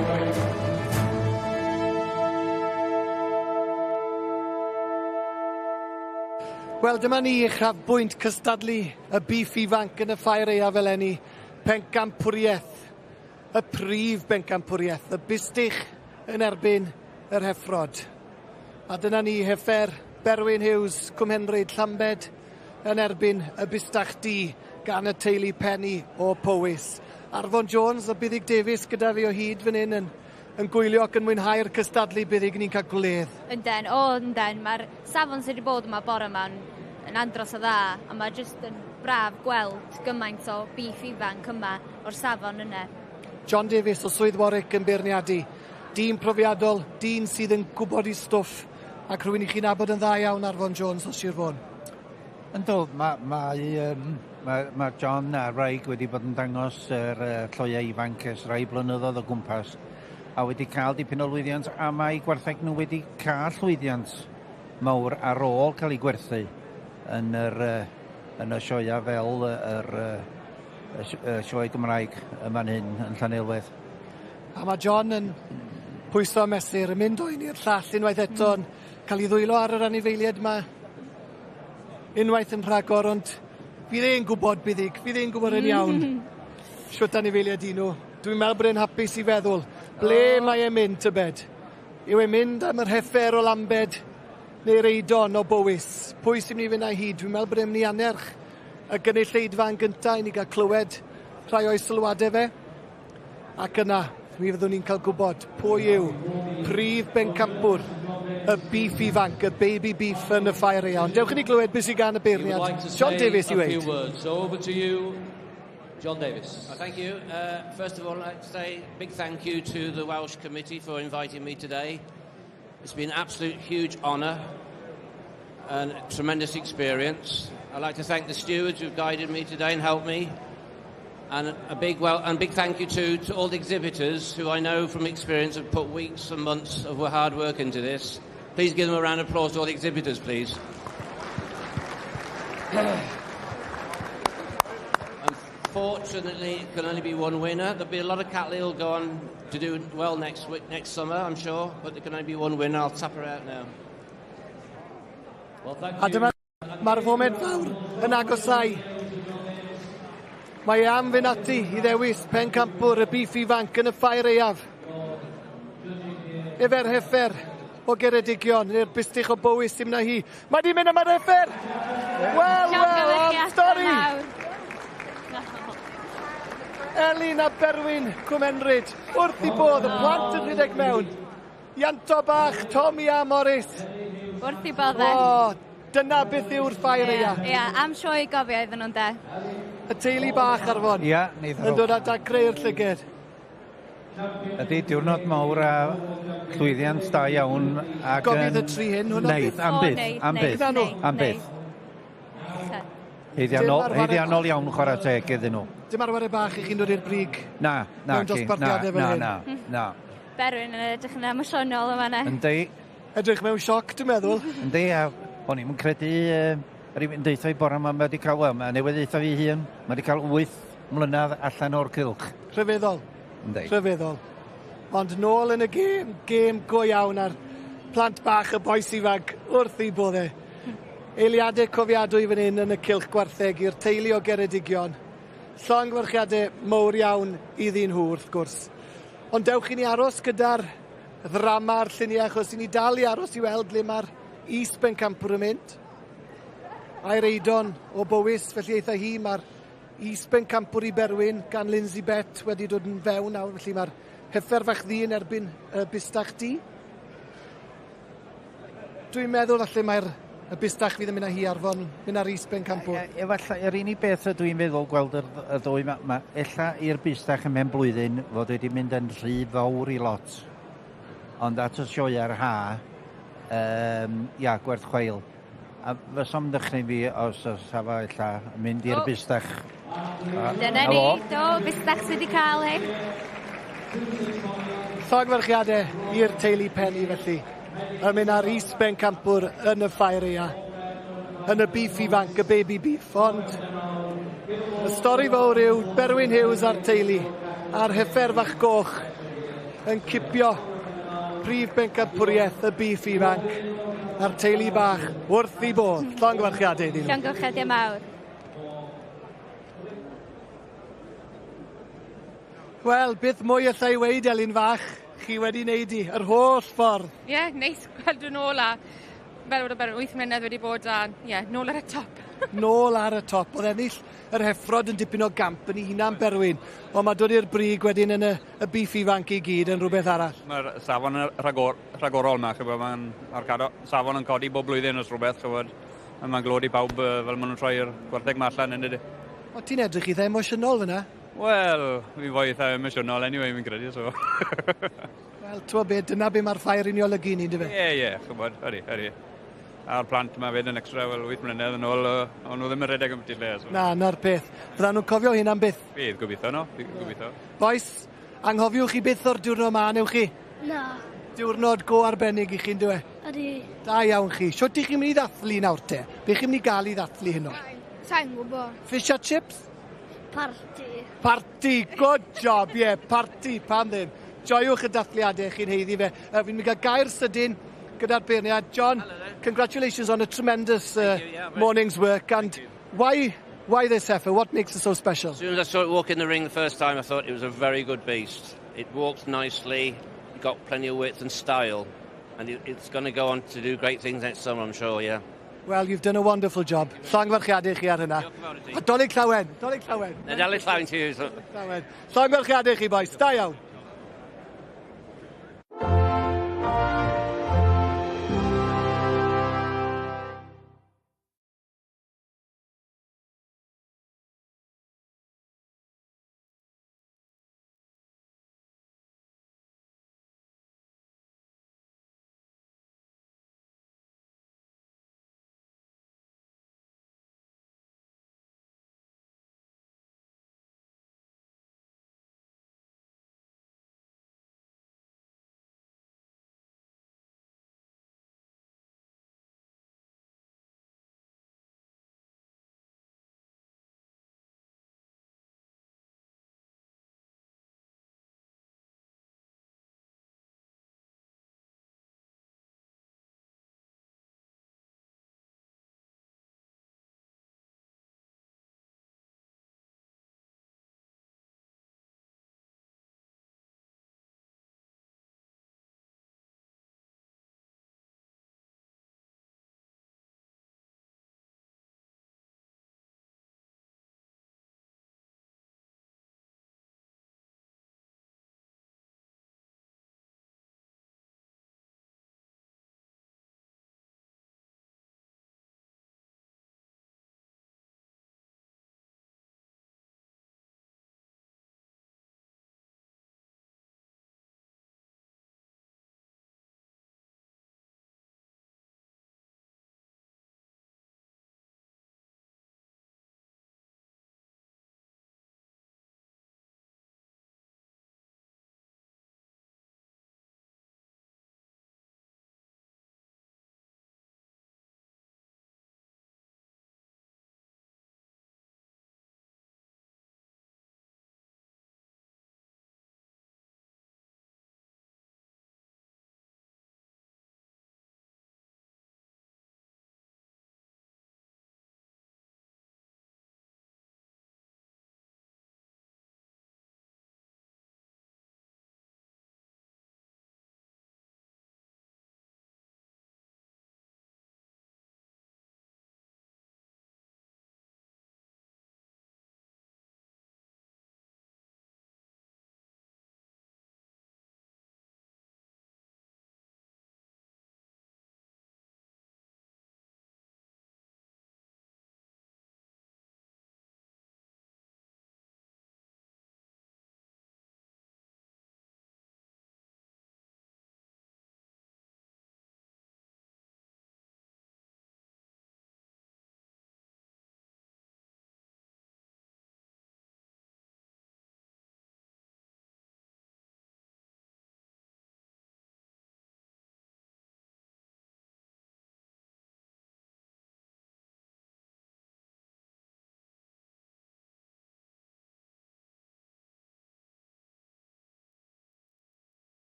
Wel, dyma ni uchafbwynt cystadlu y bîff ifanc yn y ffair aeaf eleni. Pencampwriaeth, y prif bencampwriaeth, y bustych yn erbyn yr heffrod. A dyna ni heffer Berwyn Hughes, Cwmhenryd, Llambed yn erbyn y bustach du gan y teulu Penny o Powys. Arfon Jones a Buddig Davies gyda fi o hyd fan hyn yn gwylio ac yn mwynhau'r cystadlu Buddig, ni'n cael gwledd. Ynden, o ynden, mae'r safon sydd wedi bod yma bore yma yn andros o dda, a mae jyst yn braf gweld gymaint o bîff ifanc yma o'r safon yna. John Davies o Swydd Warwick yn beirniadu. Dyn profiadol, dyn sydd yn gwybod ei stwff, ac rhywun i chi'n nabod yn dda iawn Arfon Jones o Sir Fôn. Yndw, mae John a Raig wedi bod yn dangos yr lloiau ifanc ers rai blynyddoedd o gwmpas a wedi cael dipyn o lwyddiant, a mae gwartheg nhw wedi cael llwyddiant mawr ar ôl cael ei gwerthu yn y sioea fel y sioe Gymraeg yma'n hyn yn Llanelwedd. A mae John yn pwyso a mesur, yn mynd o un i'r llall unwaith eto, yn cael ei ddwylo ar yr anifeiliaid yma unwaith yn rhagor, ond fydd e'n gwybod, Buddig, fydd e'n gwybod yn iawn shwt anifeiliaid i nhw. Dwi'n meddwl bod e'n hapus i feddwl, ble mae e'n mynd, tybed? Yw e'n mynd am yr heffer o Lambed neu'r Eidon o Bowys? Pwy sy'n mynd i fynd â hi? Dwi'n meddwl bod e'n mynd i annerch y gynulleidfa yn gyntaf i ni gael clywed rhai o'i sylwadau fe. Ac yna, mi fyddwn ni'n cael gwybod pwy yw prif bencampwr y beef ifanc, y baby beef yn y ffair iawn. Dewch i ni glywed beth sydd gan y beirniad. Like to John say Davies i a few weud. words. So over to you, John Davies. Thank you. First of all, I'd like to say a big thank you to the Welsh Committee for inviting me today. It's been an absolute huge honour and a tremendous experience. I'd like to thank the stewards who've guided me today and helped me. And a big thank you to all the exhibitors who I know from experience have put weeks and months of hard work into this. Please give them a round of applause to all the exhibitors, please. Unfortunately, it can only be one winner. There'll be a lot of cattle who'll go on to do well next week, next summer, I'm sure, but there can only be one winner. I'll tap her out now. Well, thank A you. dyma, mae'r foment fawr yn agosau. Mae e am fynd ati i ddewis pencampwr y bîff ifanc yn y ffair aeaf. Efer heffer o Geredigion, neu'r bustych o Bowys sy'n mynd â hi. Mae di mynd am yr heffer! Wel, wel, am stori! Elin a Berwyn Cwmenryd, wrth i bodd, y plant yn rhedeg mewn. Ianto bach, Tommy a Morris. Wrth i boddau. O, dyna beth yw'r ffair aeaf. Ie, am sioe i gofio iddyn nhw'n de. Y teulu bach Arfon. Ia, neith Yn dod â dagrau i'r llyged. Ydy, diwrnod mawr a llwyddiant da iawn. Ac Gofydd y tri hyn, hwnna Neith, byth. am O, byth, neith, am neith, byth, neith, am byth. neith. Haeddiannol iawn chwarae teg iddyn nhw. Dim arware bach i chi'n dod i'r brig. Na, na, Mewn ci, na, dosbarthiadau fel na, hyn. na, na. Berwyn yn edrych yn emosiynol yma ne. Yndi. Edrych mewn sioc, dwi'n meddwl. Yndi, a o'n i'm yn credu Rwy'n deutha i bore yma, mae wedi cael, wel, mae newydd deutha fi hun, mae wedi cael 8 mlynedd allan o'r cylch. Rhyfeddol. Yndi. Rhyfeddol. Ond nôl yn y gêm, gêm go iawn a'r plant bach y bois ifanc wrth i bodde. Eiliadau cofiadwy fan hyn yn y cylch gwartheg i'r teulu o Geredigion. Llongyfarchiadau mowr iawn iddyn nhw wrth gwrs. Ond dewch i ni aros gyda'r ddrama'r lluniau achos i ni dal i aros i weld le mae'r is-bencampwr yn mynd. A'r Eidon o Bowys, felly eitha hi, mae'r is-bencampwr i Berwyn gan Lindsay Bett wedi dod yn fewn nawr, felly mae'r heffer fach ddu yn erbyn y bustach du. Dwi'n meddwl falle mae'r y bustach fydd yn mynd â hi Arfon, mynd ar is-bencampwr. Efallai, yr unig beth ydw i'n meddwl gweld y ddwy ma, ma ella i'r bustach ym mhen blwyddyn fod wedi mynd yn rhy fawr i lot. Ond at y sioeau'r ha, ia, gwerth chweil. A fysa'm dychryn fi os oes efo ella mynd i'r bustach. Dyna ni, do, bustach sydd wedi cael hi. Llongyfarchiadau i'r teulu Penny felly. Yn mynd ar is-bencampwr yn y ffair aea. Yn y beef ifanc, y baby beef. Ond y stori fawr yw Berwyn Hughes a'r teulu a'r heffer fach goch yn cipio prif bencampwriaeth y beef ifanc a'r teulu bach wrth i bodd. Llongyfarchiadau iddyn nhw. Llongyfarchiadau mawr. Wel, beth mwy allai weud, Elin fach, chi wedi wneud i, yr holl ffordd. Ie, yeah, neis gweld nhw nôl a fel bod o 8 mlynedd wedi bod a ie, yeah, nôl ar y top. Nôl ar y top. Oedd ennill yr heffrod yn dipyn o gamp yn ei hunan Berwyn, ond mae dod i'r brig wedyn yn y beef ifanc i gyd yn rhywbeth arall. Mae'r safon yn rhagorol yma, chybod, mae'r safon yn codi bob blwyddyn os rhywbeth, chybod, a mae'n glod i bawb fel maen nhw'n troi'r gwartheg ma allan yn dydy. O, ti'n edrych eitha emosiynol fyna? Wel, fi'n fwy eitha emosiynol anyway, fi'n credu, so. Wel, ti'n be, dyna be mae'r ffair yn ei olygu ni, yndyfe? Ie, ie, chybod, ydy, ydy. A'r plant yma fyd yn extra, wel, 8 mlynedd yn ôl, o'n nhw ddim yn rhedeg am lle. So. Na, na'r peth. Fyddan nhw'n cofio hyn am byth. Bydd, gobeithio no, gobeithio. Bois, anghofiwch chi byth o'r diwrnod ma, newch chi? Na. Diwrnod go arbennig i chi, yndyw e? Ydy. Da iawn chi. Shwt i chi'n mynd i ddathlu nawr te? Be chi'n mynd i gael i ddathlu heno? Sa'n gwybod. Fish a chips? Parti. Parti, good job, ie, yeah, parti, pam ddim. Joiwch y dathliadau, chi'n haeddu fe. Fi'n mynd i gael gair sydyn gyda'r beirniad. John, congratulations on a tremendous morning's work. And why this heifer? What makes it so special? As soon as I saw it walk in the ring the first time, I thought it was a very good beast. It walked nicely, got plenty of width and style, and it's going to go on to do great things next summer, I'm sure, yeah. Well, you've done a wonderful job. Llongyfarchiadau chi ar hynna. A Dolig Llawen, Dolig Llawen. Nadolig Llawen to you. Llawen. Llongyfarchiadau chi, boys. Da iawn.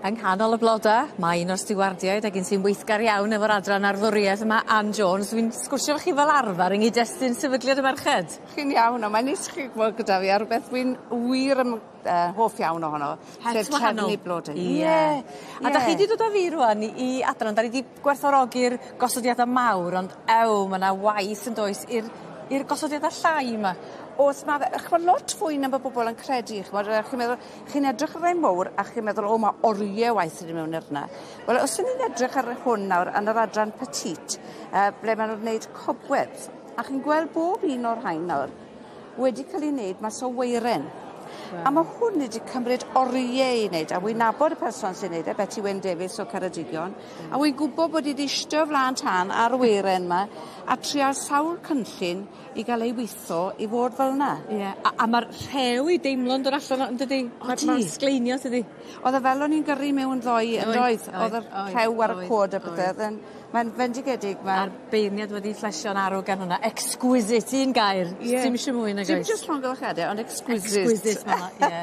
Yng nghanol y bloda, mae un o'r stiwardiaid ag un sy'n weithgar iawn efo'r adran arddwriaeth yma, Ann Jones. Dwi'n sgwrsio efo chi fel arfer yng nghyd-destun Sefydliad y Merched. Chi'n iawn, ond mae'n neis chi gweld gyda fi ar rwbeth dwi'n wir yn hoff iawn ohono. Het sef wahanol. trefnu blode. Ie. Ie. A 'dach chi 'di dod â fi rŵan i adran 'dan ni 'di gwerthfawrogi'r gosodiada mawr ond ew ma' 'na waith yndoes i'r i'r gosodiada llai 'ma. O's ma' fe ch'mo' lot fwy na ma' bobol yn credu ch'mod chi'n meddwl chi'n edrych ar rai mowr a chi'n meddwl o ma' orie waith wedi mewn ar 'na. Wel os 'yn ni'n edrych ar hwn nawr yn yr adran petite ble ma' nw'n wneud cobwebs a chi'n gweld bob un o'r rhain nawr wedi ca'l 'u neud mas o weiren. A ma' hwn wedi cymryd orie i neud a wi'n nabod y person sy'n neud e Beti Wyn Davies o Ceredigion a wi'n gwbo bod 'i 'di ishte o flan tân ar y weiren 'ma a trial sawl cynllun i ga'l ei witho i fod fel 'na. Ie a a ma'r rhew i deimlo'n dod allan o yndydi? Odi. Ma'r sgleinio tydi? O'dd e fel o'n i'n gyrru mewn ddoe yndoedd? O'dd y rhew ar y cod a pethe o'dd e'n mae'n fendigedig ma'... A'r beirniad wedi flesio'n arw gan hwnna. Exquisite un gair. Ie. Sim isie mwy nag oes? Dim jyst llongyfarchiade ond exquisite. Exquisite ma' ie.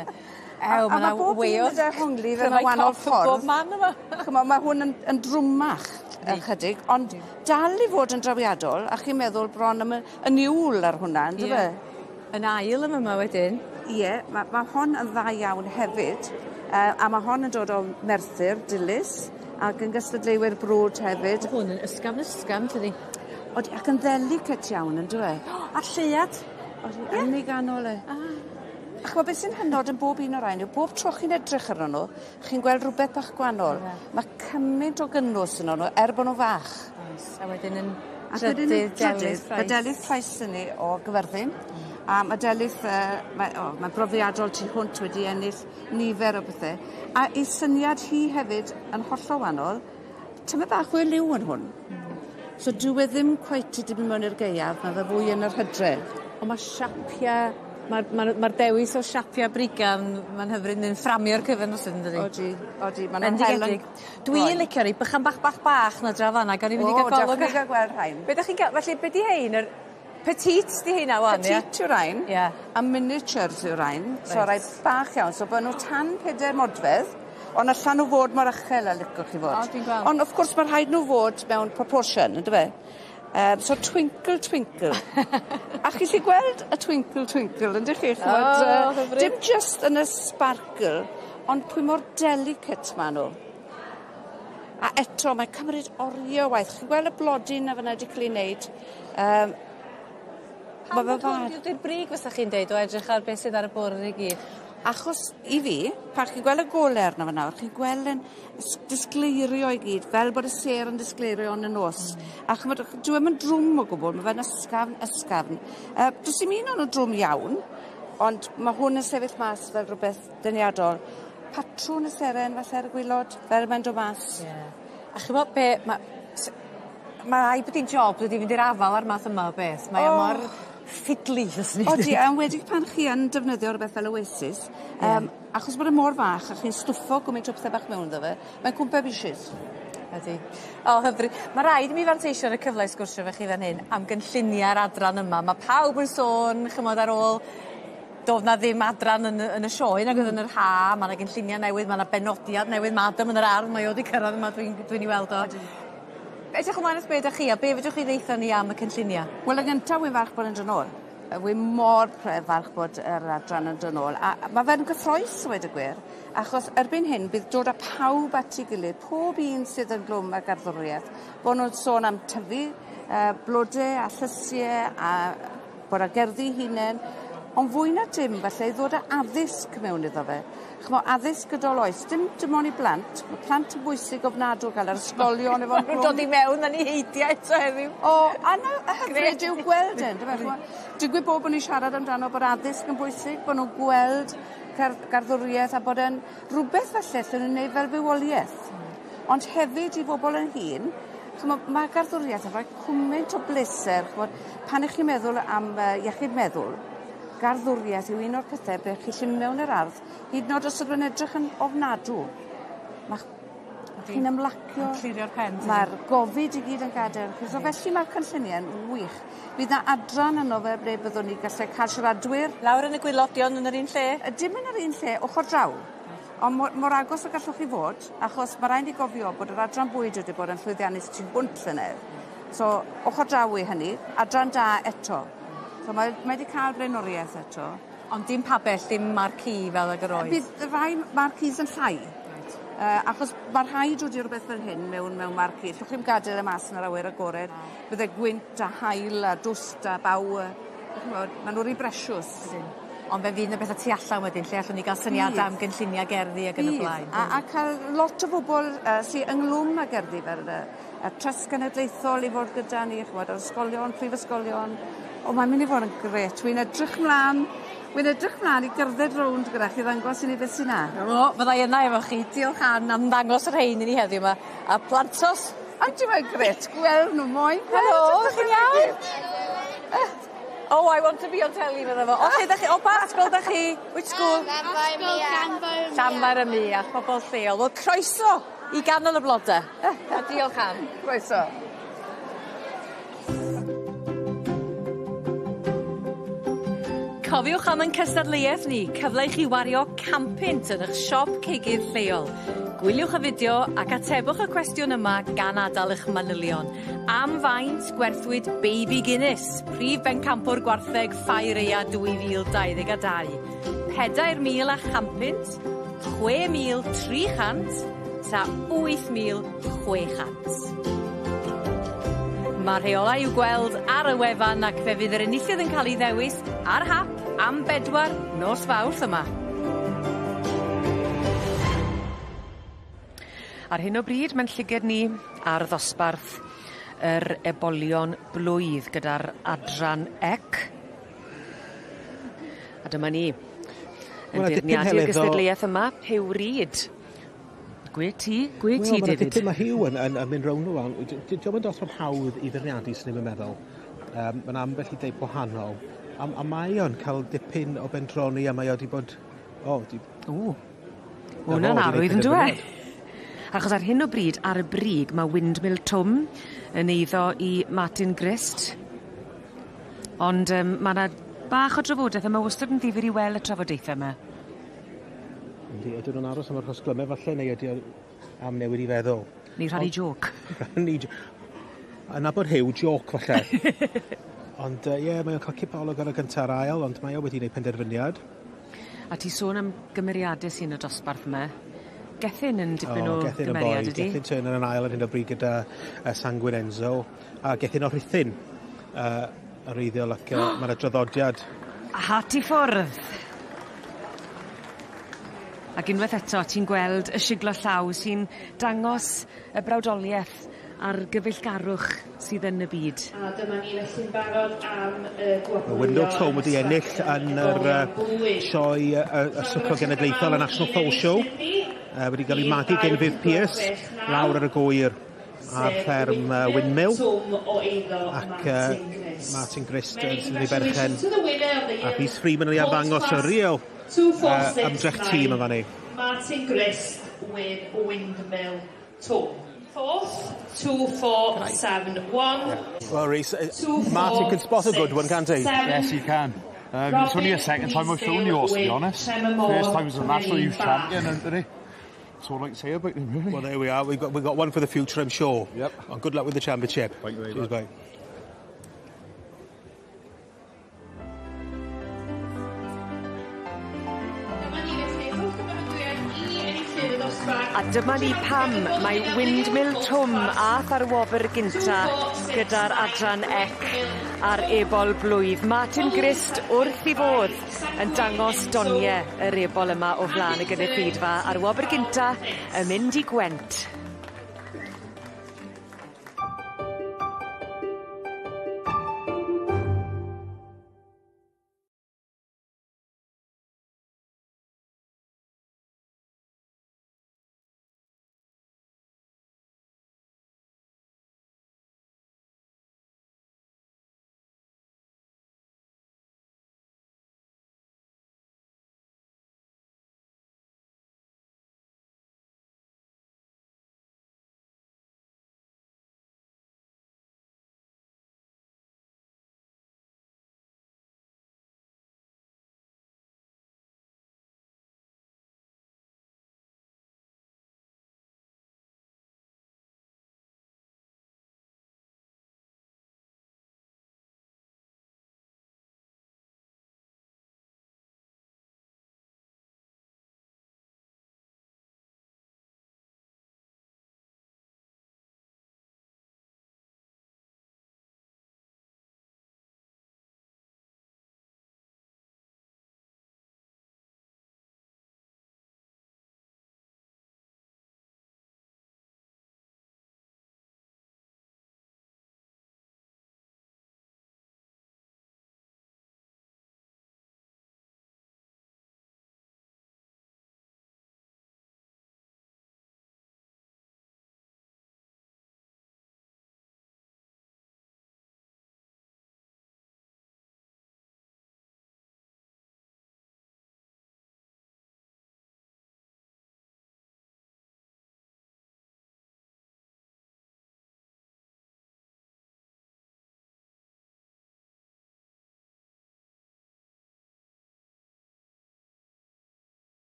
Ew A ma' 'na ma' bob way un o yn dehongli fe mewn cryfau wahanol coff yn bob ffordd. man yma. Ch'mo' ma' hwn yn yn drwmach ychydig ond dal i fod yn drawiadol a chi'n meddwl bron am y y niwl ar hwnna on'd yfe? Yn ail yn fyma wedyn. Ie ma' ma' hon yn dda iawn hefyd a ma' hon yn dod o Merthyr Dulys ac yn gystadleuwyr brwd hefyd. Ma' hwn yn ysgafn ysgafn tydi? Odi ac yn ddelicate iawn on'd yw e? A'r lleuad. Odi yn ei ganol e. Ah. A ch'mo' beth sy'n hynod yn bob un o'r rain yw bob tro chi'n edrych arnon n'w chi'n gweld rwbeth bach gwanol. Ie. Ma' cymaint o gynnwys yno n'w er bo' nw'n fach. Oes a wedyn yn Ac wedyn yn drydydd Delyth drydydd Price. ma' Delyth Price 'yn ni o Gyfyrddin. A ma' Delyth mae o mae'n brofiadol tu hwnt wedi ennill nifer o bethe. A 'i syniad hi hefyd yn hollol wahanol tymed bach fwy o liw yn hwn. So dyw e ddim cweit 'di mynd mewn i'r gaeaf ma' fe fwy yn yr Hydref. On' ma' siapie ma'r ma'r ma'r dewis o siapia brigan ma'n hyfryd yn fframio'r cyfan rwsut yndydi? Odi odi ma' nw'n hel yn Bendigedig. Dwi licio rei bychan bach bach bach 'na draw fan 'na gawn ni fynd i ga'l golwg O dewch i ni ga'l gweld rhain. Be' 'dach chi'n ga'l felly be' 'di hein yr petites 'di heina ŵan ie? Petite yw rain. Ie. A miniatures yw rain. So rai bach iawn so bo' nw tan peder modfedd on' allan nw fod mor uchel a licwch chi fod. O dwi'n gweld. Ond wrth gwrs ma' rhaid nw fod mewn proportion on'd yfe? So twinkle twinkle. A chi 'llu gweld y twinkle twinkle yndych chi ch'mod O hyfryd. dim jyst yn y sparkle ond pwy mor delicate ma' nw. A eto mae cymryd orie o waith. Chi'n gweld y blodyn 'na fyn 'na 'di ca'l 'i neud ma' fe Pam bod hwn 'di'r brig fysach chi'n deud o edrych ar beth sydd ar y bwrdd i gyd? Achos i fi, pan chi'n gweld y gole arno fe nawr, chi'n gweld e'n disgleirio i gyd, fel bod y sêr yn disgleirio yn y nos. A ch'mod dyw e'm yn drwm o gwbwl, ma' fe'n ysgafn, ysgafn. Do's dim un o'n nw drwm iawn, ond ma' hwn yn sefyll mas fel rwbeth deniadol. Patrwn y seren falle ar y gwilod, fel mae'n do' mas. Ie. A ch'mo' be' ma' ma' raid bod 'i'n job dydi fynd i'r afal ar math yma o beth. Mae o mor fiddly fyswn i'n Odi a enwedig pan chi yn defnyddio rwbeth fel Oasis achos bod e mor fach a chi'n stwffo gwmaint o pethe bach mewn iddo fe mae'n cwmpo bishys. Ydi. O hyfryd. Ma' raid i mi fanteisio ar y cyfle i sgwrsio efo chi fan hyn am gynllunia'r adran yma. Ma' pawb yn sôn ch'mod ar ôl do'dd 'na ddim adran yn y yn y sioe nag o'dd yn yr ha, ma' 'na gynllunia newydd ma' 'na benodiad newydd ma' Adam yn yr ardd mae o 'di cyrradd yma dwi'n dwi'n 'i weld o. Edrych ymlaen at be' 'dach chi a be' fedrwch chi ddeutho ni am y cynllunia? Wel yn gynta wi'n falch bod e'n do' nôl. Wi mor falch bod yr adran yn do' nôl a ma' fe'n gyffrous a weud y gwir achos erbyn hyn bydd dod â pawb at 'i gilydd pob un sydd yn glwm ag arddwrieth bo' nw'n sôn am tyfu blode a llysie a bod â gerddi hunen ond fwy na dim falle i ddod â addysg mewn iddo fe. Ch'mo' addysg gydol oes dim dim on' i blant ma' plant yn bwysig ofnadw ga'l yr ysgolion efo'n Ma' nw'n dod i mewn yn 'u heidia eto heddiw. O a 'na y hyfryd yw gweld e yndyfe ch'mo' digwydd bod bo' ni'n siarad amdano bod addysg yn bwysig bo' nw'n gweld garddwrieth a bod e'n rwbeth falle allen nw neud fel bywolieth. Ond hefyd i bobol yn hŷn ch'mo' ma' garddwrieth yn rhoi cwment o bleser ch'mod pan 'ych chi'n meddwl am iechyd meddwl garddwrieth yw un o'r pethe ble chi 'llu myn' mewn i'r ardd hyd yn o'd os o'dd e'n edrych yn ofnadw ma'ch chi'n ymlacio. Ma'n clirio'r pen tydi? Ma'r gofid i gyd yn gadel chi so felly ma'r cynllunie'n wych. Bydd 'na adran yno fe ble byddwn ni galle ca'l siaradwyr. Lawr yn y gwylodion yn yr un lle? Dim yn yr un lle ochor draw. Ond mor, mor agos y gallwch chi fod, achos mae rhaid i gofio bod yr adran bwyd wedi bod yn llwyddiannus tu hwnt llynedd. So, ochr draw i hynny, adran da eto. So mae, mae wedi cael blaenoriaeth eto. Ond dim pabell, dim marquee fel ag yr oedd? Bydd y rhai marquees yn llai. Right. Achos mae rhaid dod i rhywbeth fel hyn mewn, mewn marquee. Llwch chi'm gadael y mas yn yr awyr agored. No. Bydde gwynt a haul a dwst a baw. Maen nhw'n rhy bresiws. Ydyn. Ond fe fydd 'na betha tu allan wedyn lle allwn ni ga'l syniada am gynllunia gerddi ag yn y blaen. A, a cael lot o bobl sy ynghlwm â gerddi fel y, y Trust Genedlaethol i fod gyda ni, ch'mod, yr ysgolion, prifysgolion. O, mae'n mynd i fod yn grêt. Wi'n edrych mlan, wi'n edrych mlan i gerdded rownd gyda chi ddangos i ni beth sy 'na. O, fyddai yna efo chi. Diolch Ann am ddangos y rhein i ni heddiw 'ma. A plantos. Ond dyw e'n grêt gweld nhw moyn gweld. Helo, chi'n iawn? Oh, I want to be on telly, medda fo. O, lle 'dach chi? O, ba ysgol 'dach chi? Which school? Llanfair. Llanfair ym Muallt, pobol lleol. Wel, croeso i ganol y blode. A diolch Ann. Croeso. Cofiwch am ein cystadleuaeth ni, cyfle i chi wario 100 yn eich siop cigydd lleol. Gwyliwch y fideo ac atebwch y cwestiwn yma gan adael eich manylion. Am faint gwerthwyd Baby Guinness, prif bencampwr gwartheg Ffair Aea 2022? 4,100, 6,300 ta 8,600? Mae rheolau i'w gweld ar y wefan ac fe fydd yr enillydd yn cael ei ddewis ar hap am bedwar nos Fawrth yma. Ar hyn o bryd mae'n llyged ni ar ddosbarth yr ebolion blwydd gyda'r adran ec. A dyma ni. Yn beirniadu'r gystadleuaeth yma, Huw Reid. Gwe ti, gwe ti, Wel, David. Dipyn, mae Huw yn, yn, yn mynd rownd nhw. Diolch yn dosbarth hawdd i feirniadu, sy'n ddim yn meddwl. Mae'n ambell i deip wahanol. A mae o'n cael dipyn o bendroni a mae o wedi bod... O, di... O, ma' hwnna'n arwydd yn dyw e? Achos ar hyn o bryd, ar y brig, mae Windmill Twm yn eiddo i Martin Grist. Ond ma' 'na bach o drafodaeth a ma' wastod yn ddifyr i weld y trafodaethe 'ma. Yndi, ydyn nhw'n aros am yr rhosglymau falle, neu ydy o am newid i feddwl? Neu rhannu jôc. Rhannu jôc. Yn nabod Huw, jôc falle. Ond ie, yeah, mae o'n cael cipolwg ar y gyntaf a'r ail, ond mae o wedi gwneud penderfyniad. A ti sôn am gymeriade sy'n y dosbarth yma. Gethin yn dipyn o Gethin yn boi. gymeriad ydi? Gethin Turner yn ail ar hyn o bryd gyda Sanguine Enzo. A Gethin o Rhuthun yn wreiddiol ac mae yna draddodiad. A hat i ffwrdd! Ac unwaith eto ti'n gweld y siglo llaw sy'n dangos y brawdoliaeth a'r gyfeillgarwch sydd yn y byd. A dyma ni felly'n barod am y gwobrwyo. Y Windmill Twm wedi ennill yn yr sioe y Swcro Genedlaethol, y National Foal Show. Wedi cael ei magu gen Viv Pearce lawr ar y gwyr ar fferm Windmill. Ac Martin Grist sydd yn ei berchen. A Rhys Freeman yn ei arddangos y real ymdrech tîm yn fan hyn. Martin Grist with Windmill Twm. Fourth, 2, 4, 7, 1. Well, Rhys, 2, Martin 4, can spot a good one, can't he? 7. Yes, he can. It's only the second time I've shown the horse, to be honest. First time was the National Youth Champion, Anthony. That's all I can say about him, really. Well, there we are. We've got one for the future, I'm sure. Yep. And good luck with the championship. Thank you very Cheers, much. mate. A dyma ni pam mae Windmill Twm ath ar wobr gynta gyda'r adran ec a'r ebol blwydd. Martin Grist wrth 'i fodd yn dangos donie yr ebol yma o flan y gynulleidfa a'r wobr gynta yn mynd i Gwent.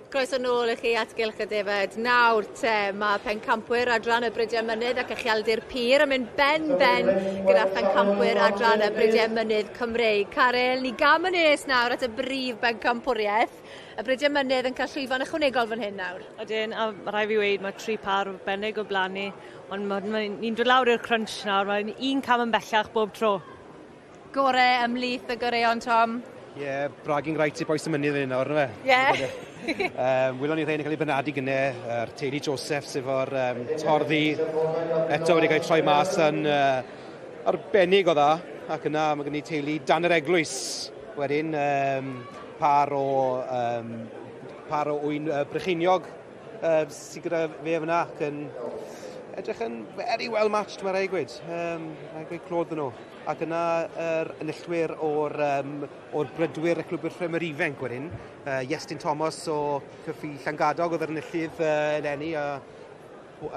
Croeso nôl i chi at Gylch y Defed. Nawr te, mae pencampwyr adran y Brydiau Mynydd ac Ucheldir Pur yn mynd ben-ben gyda phencampwyr adran y Brydiau Mynydd Cymreig. Caryl, ni gam yn nes nawr at y brif bencampwriaeth. Y Brydiau Mynydd yn cael llwyfan ychwanegol fan hyn nawr. Ydyn, a mae rhaid fi weud, mae tri par arbennig o blaen ni, ond ni'n dod lawr i'r crunch nawr, mae'n un cam yn bellach bob tro. Gore ymhlith y goreuon, Tom. Ie, yeah, bragging rights i bois y mynydd yn nawr, yna fe? Ie. Welon ni rhain yn cael ei benadu gynne, yr teulu Joseph sef o'r torddi, eto wedi cael ei troi mas yn arbennig o dda, ac yna mae gen i teulu Dan yr Eglwys wedyn, par o par o ŵyn Brycheiniog sydd gyda fe fyna ac yn edrych yn very well matched, mae rhaid gweud. Rhaid gweud clod nhw. Ac yna yr enillwyr o'r, o'r brydwyr y clwbwyr ffermwyr ifanc wedyn. Iestyn Thomas o Cyffi Llangadog oedd yr enillydd eleni a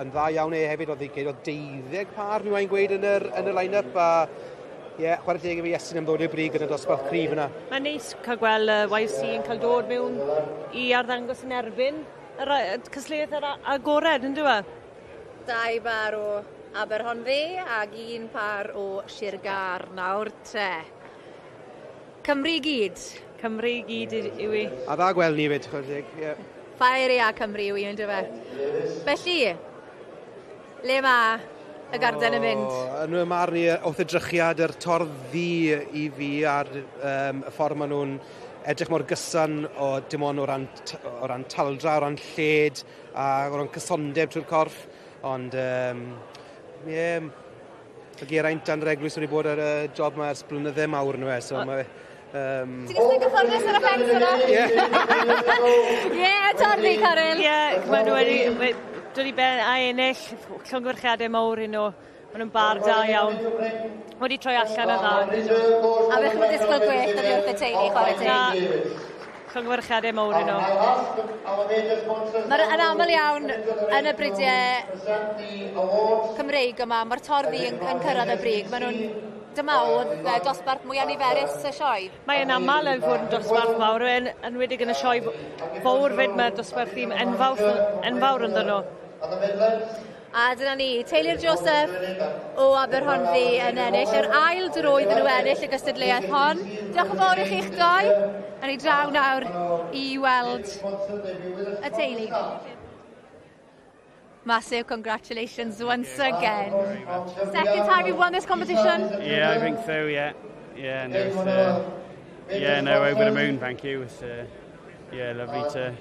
yn dda iawn e hefyd, oedd ei o 12 par, mi wain gweud, yn yr, yn y line-up a ie, yeah, chwarae teg i fi Iestyn am ddod i'r brig yn y dosbarth cryf yna. Mae'n neis cael gweld y YFC yn cael dod mewn i arddangos yn erbyn yr cystadleuaeth yr agored, yn dyw e? Dau bar o Aberhonddu ag un par o Sir Gâr nawr te. Cymru i gyd. Cymru i gyd yw i. A dda gweld ni fyd, chwarae teg, ie. Ffair ia Cymru yw i, yn dyfe. Felly, le mae y garden yn mynd? Yn y marn i, wrth edrychiad yr torddi i fi a'r y ffordd maen nhw'n edrych mor gyson o dim ond o ran, o ran taldra, o ran lled a o ran cysondeb trwy'r corff. Ond, ie, yeah, mae Geraint dan yr eglwys wedi bod ar y job yma ers blynydde mawr nhw e, so mae... Ti'n gallu gyfforddus ar y ffens yna? Ie. Ie, torddi, Caryl. Ie, maen nhw wedi dod i ben a ennill llongyfarchiadau mawr i nhw. Maen nhw'n bar da iawn. Wedi troi allan yn dda. A fe chi'n disgwyl gwell oddi wrth y teulu, chwarae teg. Na, llongyfarchiadau mawr i nhw. Mae'r yn aml iawn yn y bridiau Cymreig yma, mae'r torddi yn cyrraedd y brig. Maen nhw'n, dyma oedd dosbarth mwyaf niferus y sioe. Mae'n aml yn fod yn dosbarth mawr, yn enwedig yn y sioe fawr fyd, mae dosbarth ddim enfawr, enfawr ynddyn nhw. A dyna ni, Teulu'r Joseph o Aberhonddu yn ennill, yr ail dro iddyn nhw ennill y gystadleuaeth hon. Diolch yn fawr i chi'ch doi. A ni draw nawr i weld y teulu. Massive congratulations once again. Second time you've won this competition? Yeah, I think so, yeah. Yeah, no, it's, yeah, no, over the moon, thank you. It's, yeah, lovely to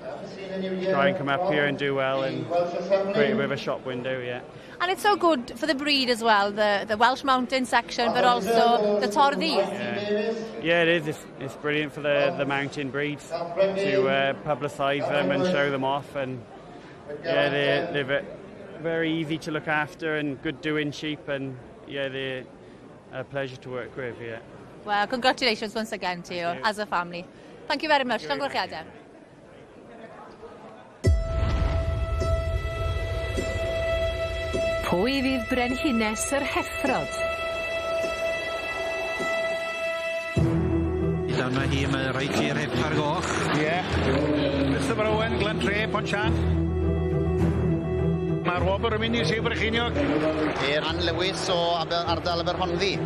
try and come up here and do well and create a bit of a shop window, yeah. And it's so good for the breed as well, the Welsh Mountain section, but also the Torddis. Yeah, it is. It's brilliant for the mountain breeds to publicise them and show them off. And yeah, they're very easy to look after and good doing sheep, and yeah, they're a pleasure to work with, yeah. Well, congratulations once again to you, you as a family. Thank you very much. Llongyfarchiadau. Pwy fydd brenhines yr heffrod? Dyma hi, mae rhaid i'r heffar goch. Ie. Christopher Owen, Glan Tre, Pontsian. Mae'r wobr yn mynd i Sir Brycheiniog. I'r Ann Lewis o ardal Aberhonddu.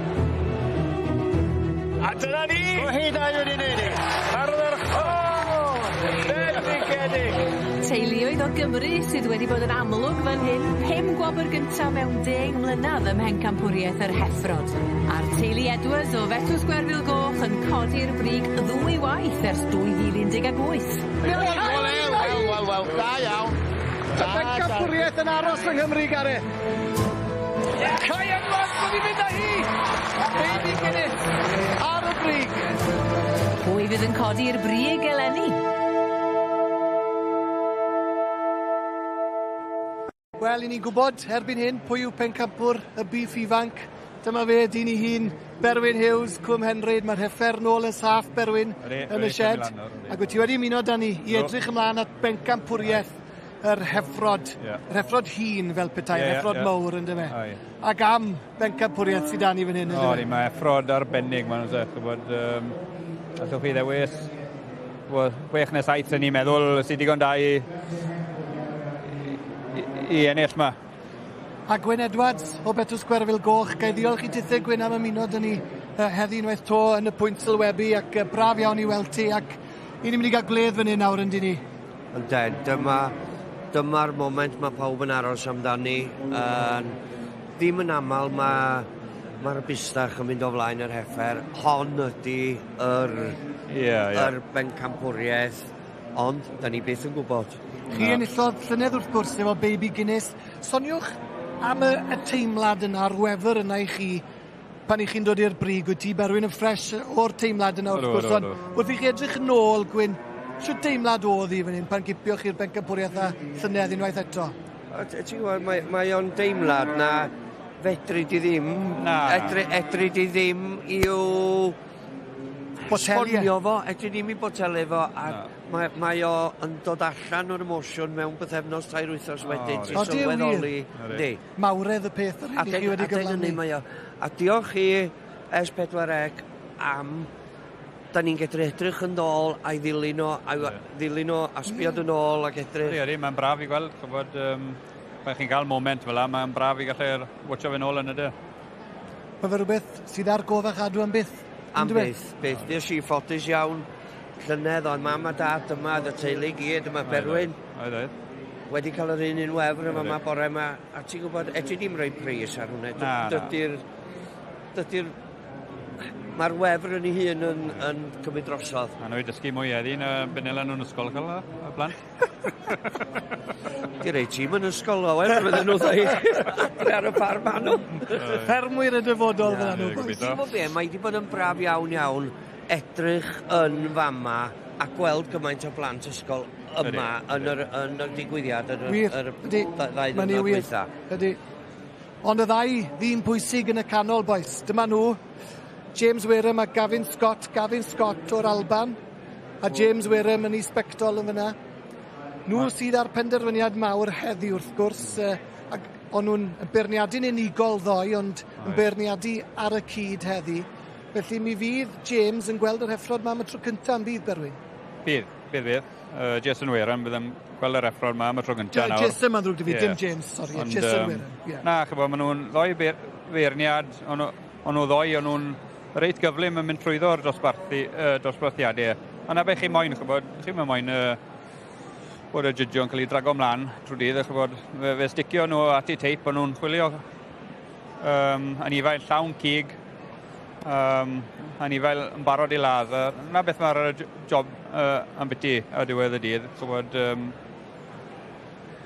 A dyna ni! O hyd ai wedi neud i. Ardderchog! Bendigedig! Teuluoedd o Gymru sydd wedi bod yn amlwg fan hyn, 5 gwobr gyntaf mewn 10 mlynedd ym Mhencampwriaeth yr Heffrod. A'r teulu Edwards o Fetws Gwerfyl Goch yn codi'r brig ddwy waith ers 2018. Wel, wel, wel, wel, da iawn. Y bencampwriaeth yn aros yng Nghymru, Gareth. Kai Edwards wedi mynd â hi! Baby Guinness ar y brig. Pwy fydd yn codi'r brig eleni? Wel, i ni'n gwybod erbyn hyn pwy yw pencampwr y biff ifanc. Dyma fe, dyn ei hun, Berwyn Hughes, Cwm Henryd. Mae'r heffer nôl yn saff, Berwyn, yn y shed. Ac wyt ti wedi ymuno da ni i edrych ymlaen at bencampwriaeth yr heffrod. Yr heffrod hŷn fel petai, yr heffrod mawr yn dyfe. Ac am bencampwriaeth sydd da ni fan hyn, yn dyfe. O, mae heffrod arbennig, maen nhw'n gwybod, allwch chi ddewis 6 neu 7 yn ni'n meddwl sydd digon da i, i, i ennill ma. A Gwyn Edwards o Betws Gwerfyl Goch, ga i ddiolch i tithe Gwyn am ymuno 'da ni heddi unwaith 'to yn y pwynt sylwebu ac braf iawn i weld ti ac i ni'n mynd i gael gwledd fan hyn nawr yn ni? Ynden, dyma, dyma'r moment mae pawb yn aros amdani. Uh, ddim yn aml mae mae'r bustach yn mynd o flaen yr heffer. Hon ydy yr, yeah, yeah. yr bencampwriaeth, ond da ni byth yn gwybod. Chi enillodd llynedd wrth gwrs efo Baby Guinness. Soniwch am y, y teimlad yna, a'r wefr yna i chi pan i chi'n dod i'r brig, wyt ti Berwyn yn ffres o'r teimlad yna wrth gwrs, ond wrth i chi edrych yn ôl, Gwyn, shwt deimlad oedd hi fan hyn pan gipioch chi'r bencampwriaeth a llynedd unwaith eto? Ti'n gwybod, mae, mae o'n deimlad na fedri di ddim, na, edri, edri di ddim i'w Botelu. Fo, edri ddim i botelu fo, a mae, mae o yn dod allan o'r emosiwn mewn bythefnos tair wythnos wedyn, ti'n sylweddoli. Yndi. Mawredd y peth yr hyn i chi wedi gyflawni. Mae o. A diolch i S4C am da ni'n gedru edrych yn ôl a'i ddilyn o, a'i yeah. ddilyn o, a sbio yn ôl ac edrych. Ydy, ydy, mae'n braf i gweld, chybod, um, pan chi'n cael moment fel la, mae'n braf i gallu watcho fe'n ôl yn y dy. Mae fe rhywbeth sydd ar gof a chadw am byth. Am byth, byth. Nes i ffodus iawn llynedd, oedd mam a dad yma, oedd y teulu i gyd yma, Berwyn. Oedd, oedd. Wedi cael yr un un wefr yma, yma bore yma, a ti'n gwybod, edrych ddim rhoi pris ar hwnna. Na, Dydy'r... Dydy'r... Mae'r wefr yn ei hun yn, yn cymryd drosodd. A nhw i dysgu mwy heddi na benela nhw'n ysgol cael y plant. Di rei tîm yn ysgol o wer, fydden nhw ddweud. Adre ar y ffarm ma nhw. Ffermwyr y dyfodol fel nhw. Ti'n gwybod be, mae wedi bod yn braf iawn iawn edrych yn fama a gweld gymaint o blant ysgol yma yn yr, yn yr digwyddiad yn yr, yr ddau ddiwrnod dwytha. Ydy. Ond y ddau ddyn pwysig yn y canol, boys. Dyma nhw, James Wareham a Gavin Scott. Gavin Scott o'r Alban a James Wareham yn ei sbectol yn fyna. Nhw sydd â'r penderfyniad mawr heddi wrth gwrs, ac o'n nhw'n beirniadu'n unigol ddoe, ond yn beirniadu ar y cyd heddi. Felly mi fydd James yn gweld yr heffrod ma am y tro cyntaf yn bydd, Berwyn? Bydd, bydd, bydd. Jason Wareham bydd yn gweld yr effrod ma am y tro gyntaf nawr. Jason ma'n ddrwg 'da fi, dim James, sori, ond, Jason Wareham. Yeah. Na, chybod, maen nhw'n ddoi feirniad, o'n nhw ddoi, o'n nhw'n reit gyflym yn mynd trwyddo'r dosbarthu, dosbarthiadau. A na be chi moyn, chybod, chi'n moyn bod y jydio'n cael ei drago ymlaen trwy dydd, chybod, fe, fe sticio nhw at eu teip, o'n nhw'n chwilio um, anifail llawn cig, um, anifail yn barod i ladd. Na beth mae'r job ambiti ar diwedd y dydd, chybod,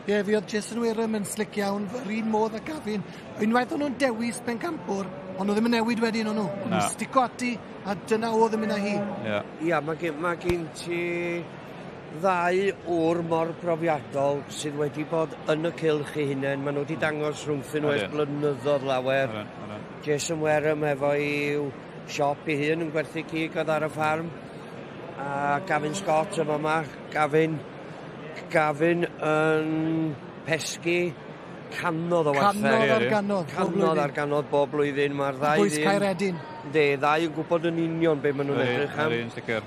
Ie, yeah, fi oedd Jason Wareham yn slick iawn, yr un modd a Gavin. Unwaith o'n nhw'n dewis pencampwr, ond nhw ddim yn newid wedyn o'n nhw. O'n nhw'n stico ati, a dyna oedd yn mynd â hi. Ia, yeah, mae gen, ma gen ti ddau wr mor profiadol sydd wedi bod yn y cylch eu hunain. Maen nhw wedi dangos rhwngthyn nhw ers blynyddoedd lawer. Jason Wareham efo i'w siop ei hun yn gwerthu cig oedd ar y ffarm. A Gavin Scott yma yma. Gavin, Gavin yn pesgi canodd o wartheg. Canodd ar ganodd. Canodd ar ganodd bob blwyddyn. Mae'r ddau Bwys Caeredin. Yndi, ddau yn gwybod yn union be maen nhw'n edrych am. Ydy, yn sicr.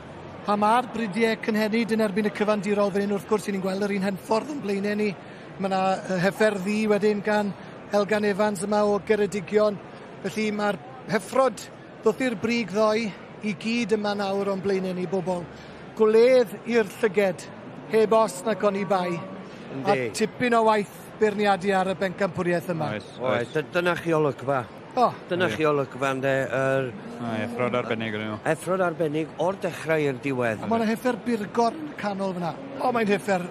A mae'r bridiau cynhenid yn erbyn y cyfandirol fan hyn, wrth gwrs, i ni'n gweld yr un henffordd yn blaenau ni. Mae yna heffer ddu wedyn gan Elgan Evans yma o Geredigion. Felly mae'r heffrod ddoth i'r brig ddoe i gyd yma nawr o'n blaenau ni, bobl. Gwledd i'r llyged, heb os nac oni bai. Yndi. A tipyn o waith beirniadu ar y bencampwriaeth yma. Oes, oes. Oes, dyna chi olygfa. O. Dyna chi olygfa, ynde. Yr... Effrod arbennig ydyn nhw. Effrod arbennig o'r dechrau i'r diwedd. A mae yna heffer burgor yn y canol fyna. O, mae'n heffer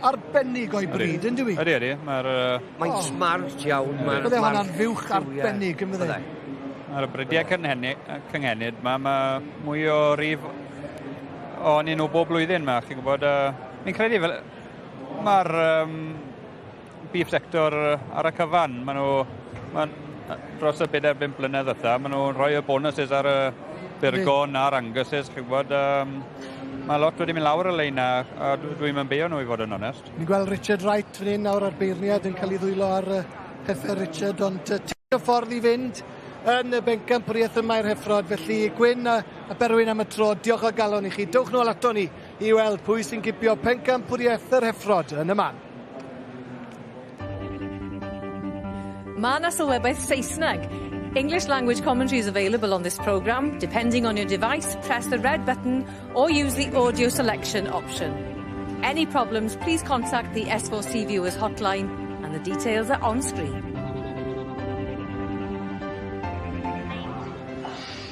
arbennig o'i bryd, yn dywi? Ydy, ydy. Mae'r... Mae'n smart iawn. Bydde hwnna'n fuwch arbennig, yn fydde? Ar y brydiau cynghenid, mae ma mwy o rif o'n nhw bob blwyddyn ma, chi'n gwybod. Fi'n credu fel... Mae'r beef sector ar y cyfan, maen nhw... Ma, dros y 4-5 blynedd ytha, maen nhw'n rhoi y bonuses ar y Burgon a'r Anguses, chi'n gwybod. Mae lot wedi mynd lawr y lein a dwi'n mynd beio nhw i fod yn onest. Ni'n gweld Richard Wright fan hyn nawr ar beirniad yn cael ei ddwylo ar heffer Richard, ond tipyn o ffordd i fynd yn y bencampwriaeth yma i'r heffrod. Felly Gwyn a, a Berwyn am y tro, diolch o galon i chi. Dewch nôl ato ni i weld pwy sy'n cipio pencampwriaeth yr heffrod yn y man. Mae yna sylwebaeth Saesneg. English language commentary is available on this programme. Depending on your device, press the red button or use the audio selection option. Any problems, please contact the S4C Viewers hotline and the details are on screen.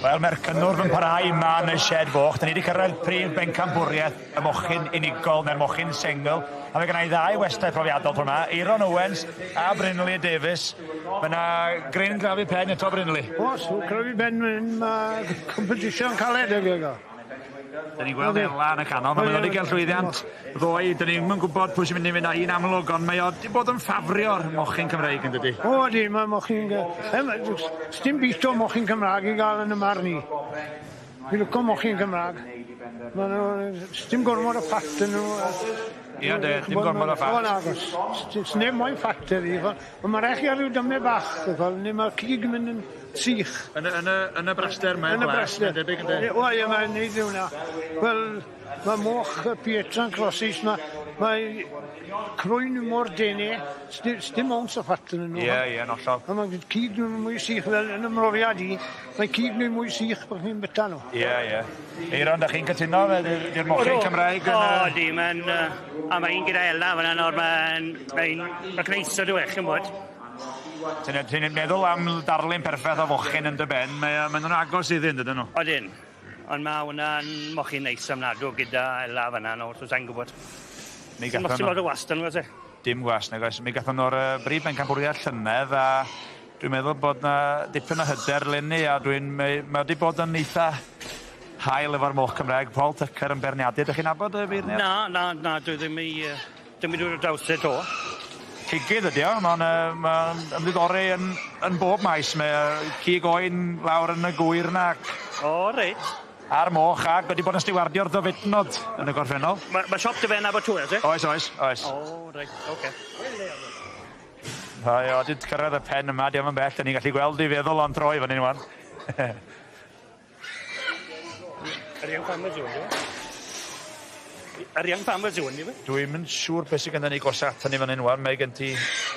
Wel, mae'r cynnwrf yn parhau yma yn y shed foch. Da ni wedi cyrraedd prif bencampwriaeth y mochyn unigol neu'r mochyn sengl. A mae gennau ddau westai profiadol tro yma, Aaron Owens a Brynley Davies. Mae yna gryn grafu pen eto, Brynley. Oes, crafu pen, mae competition caled ag ego. Da ni'n gweld Ela yn y canol, mae'n wedi cael llwyddiant ddoe. Da ni'n yn gwybod pwy sy'n mynd i fynd â hi'n amlwg, ond mae o wedi bod yn ffafrio'r mochyn Cymreig yn dydi? O, ydi, mae mochyn... Sdim byd o mochyn Cymraeg i gael yn y marn i. Fi'n licio mochyn Cymraeg. Sdim gormod o fat yn nhw. Ie, de, dim gormod o fat. O, nagos. Sneb moyn fat ydi. Ond mae rhaid chi ar ryw dymau bach, neu mae'r cig yn mynd yn sych. Yn y braster mae'n blas, mae'n debyg ynddo? O, ie, mae'n neud hwnna. Wel, mae moch y Pietran Crossis, mae crwyn mor dene, sdim ounce o fat yn nhw. Ie, ie, yn hollol. A mae cig nhw'n mwy sych, fel yn ymrofiad i, mae cig nhw'n mwy sych pan chi'n byta nhw. Ie, ie. Eiron, da chi'n cytuno, di'r mochyn Cymraeg yn... O, di, mae'n... A mae un gyda Ela fyna nawr, mae'n... Mae'n gneisio dwi, chi'n bod. Ti'n meddwl am darlun perffaith o fochyn yn dy ben, mae nhw'n agos iddyn, dydyn nhw? Odyn, ond mae hwnna'n mochyn neis amnadw gyda Ela fyna nawr, so sa'n gwybod. Mi gathon nhw... lot o wast yn oes e? Dim gwast, nag oes. Mi gathon nhw'r brif bencampwriaeth llynedd, a dwi'n meddwl bod na dipyn o hyder leni, a dwi'n... Mae wedi bod yn eitha hael efo'r moch Cymraeg. Paul Tucker yn beirniadu. Ydych chi'n nabod y beirniad? Na, na, dwi ddim i... Dwi'n mynd o'r draws e to. Cigydd ydi o, mae'n ymddiddori yn bob maes. Mae cig oen lawr yn y gwyr na. O, reit. A'r moch, ac wedi bod yn stiwardio'r ddofednod yn y gorffennol. Mae siop dy fe yn Abertawe, oes e? Oes, oes, oes. O, reit, oce. O, ie, wedi cyrraedd y pen yma, diolch yn bell, da ni'n gallu gweld i feddwl o'n troi fan hyn wan. Yr Young Farmers yw, yw? Yr Young Farmers yw, yw? Dwi'm yn siŵr beth sydd gennym ni gosa aton ni fan hyn wan. Mae gen ti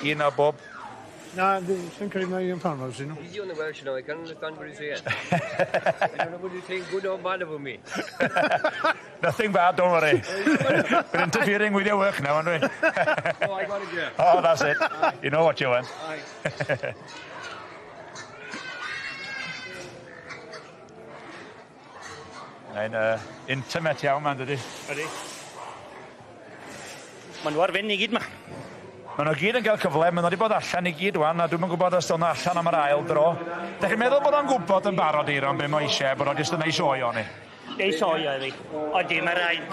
un o bob. Na, dwi'n credu mai Young Farmers yw nhw. Easy on the Welsh now, I can't understand what you're saying. I don't know what you're saying, good or bad about me. Nothing bad, don't worry. We're interfering with your work now, aren't we? Oh, I got it, yeah. Oh, that's it. You know what you want. Aye. Mae'n intimate iawn ma'n dydi? Ydy. Maen nhw ar fynd i gyd ma. Maen nhw gyd yn cael cyfle, maen nhw wedi bod allan i gyd wan, a dwi'm yn gwybod os do'n nhw allan am yr ail dro. Dach chi'n meddwl bod o'n gwybod yn barod Eiron be mae eisiau, bod o jyst yn ei sioe o'n i? Ei sioe oedd hi. Odi, mae rhaid...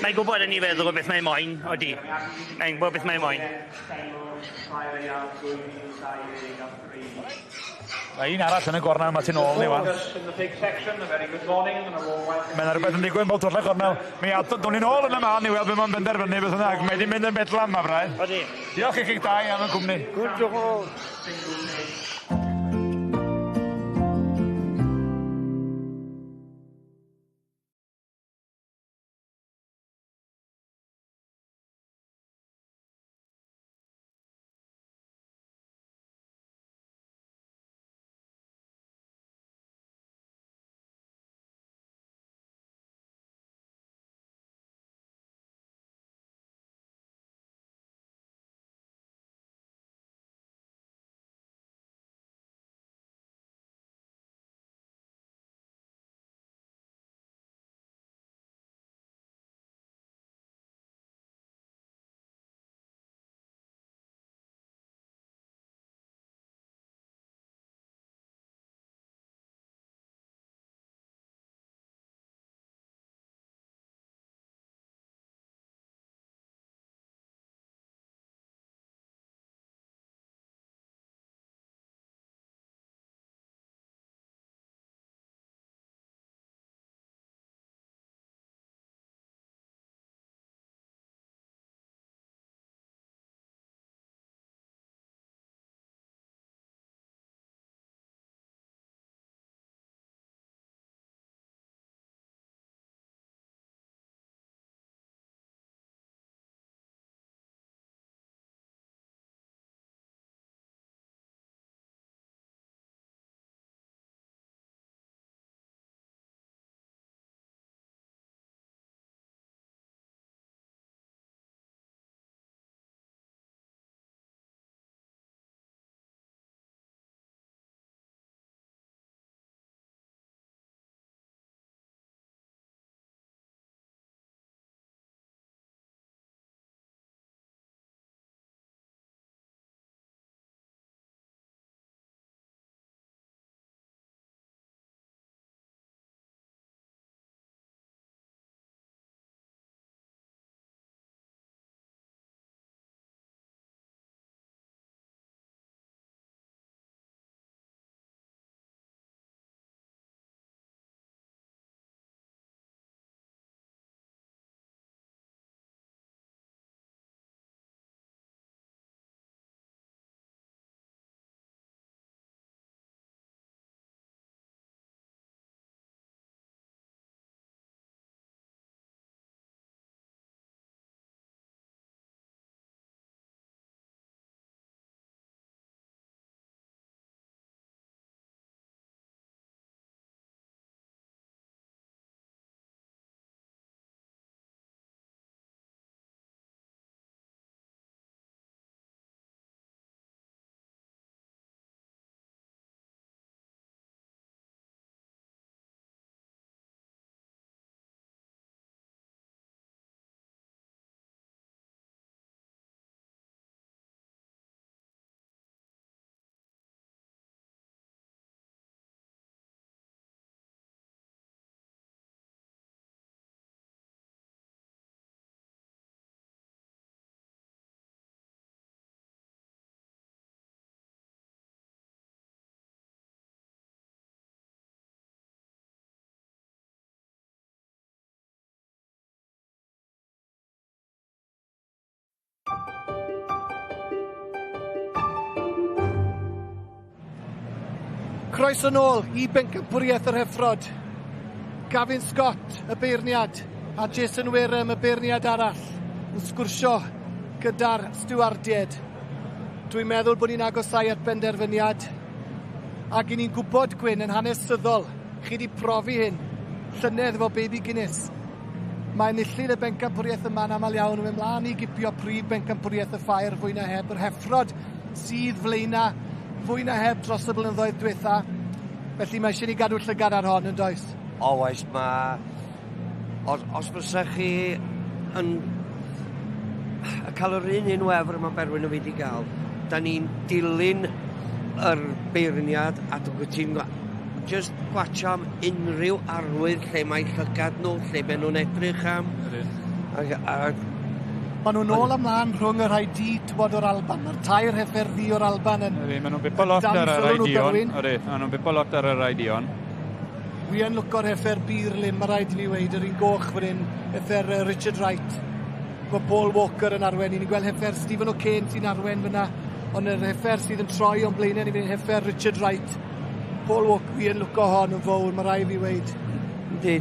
Mae'n gwybod yn ei feddwl beth mae'n moyn, odi. Mae'n gwybod beth mae'n moyn. Mae un arall yn y gornel yma tu nôl ni wan. Mae yna rhywbeth yn digwydd bob twll y cornel. Mi adwn ni'n ôl yn y man i weld beth mae'n benderfynu beth yna. Mae wedi mynd yn bedlam ma Brian. Odi. Diolch i chi'ch dau am y cwmni. Good job. Croeso nôl i bencampwriaeth yr heffrod. Gavin Scott, y beirniad, a Jason Wareham, y beirniad arall, yn sgwrsio gyda'r stiwardied. Dwi'n meddwl bod ni'n agosau at benderfyniad. Ac i ni'n gwybod, Gwyn, yn hanesyddol, chi wedi profi hyn, llynedd efo Baby Guinness. Mae enillydd y bencampwriaeth yma'n aml iawn yn mynd mlaen i gipio prif bencampwriaeth y ffair fwy na heb, yr heffrod sydd flaena fwy na heb dros y blynyddoedd diwetha. Felly mae eisiau ni gadw llygad ar hon, yn does? O, oes, mae... Os fysa chi yn cael yr un wefr mae Berwyn o fi wedi gael, da ni'n dilyn yr beirniad a dwi'n ti'n just gwatcha am unrhyw arwydd lle mae llygad nhw, lle maen nhw'n edrych am. Maen nhw'n ôl ymlaen rhwng y rhai di, tywod, o'r Alban. Mae'r tair heffer ddi o'r Alban yn... Ydy, maen nhw'n bipo lot ar y rhai dion. Ydy, maen nhw'n bipo lot ar y rhai dion. Wi yn lwco'r heffer Birlin, mae rhaid i fi weud, yr un goch fan hyn, heffer Richard Wright. Mae Paul Walker yn arwen, ni'n gweld heffer Stephen O'Kane sy'n arwen fyna, ond yr heffer sydd yn troi o'n blaenau ni fy'n heffer Richard Wright. Paul Walker, wi yn lwco hon yn fawr, mae rhaid fi weud. Yndi,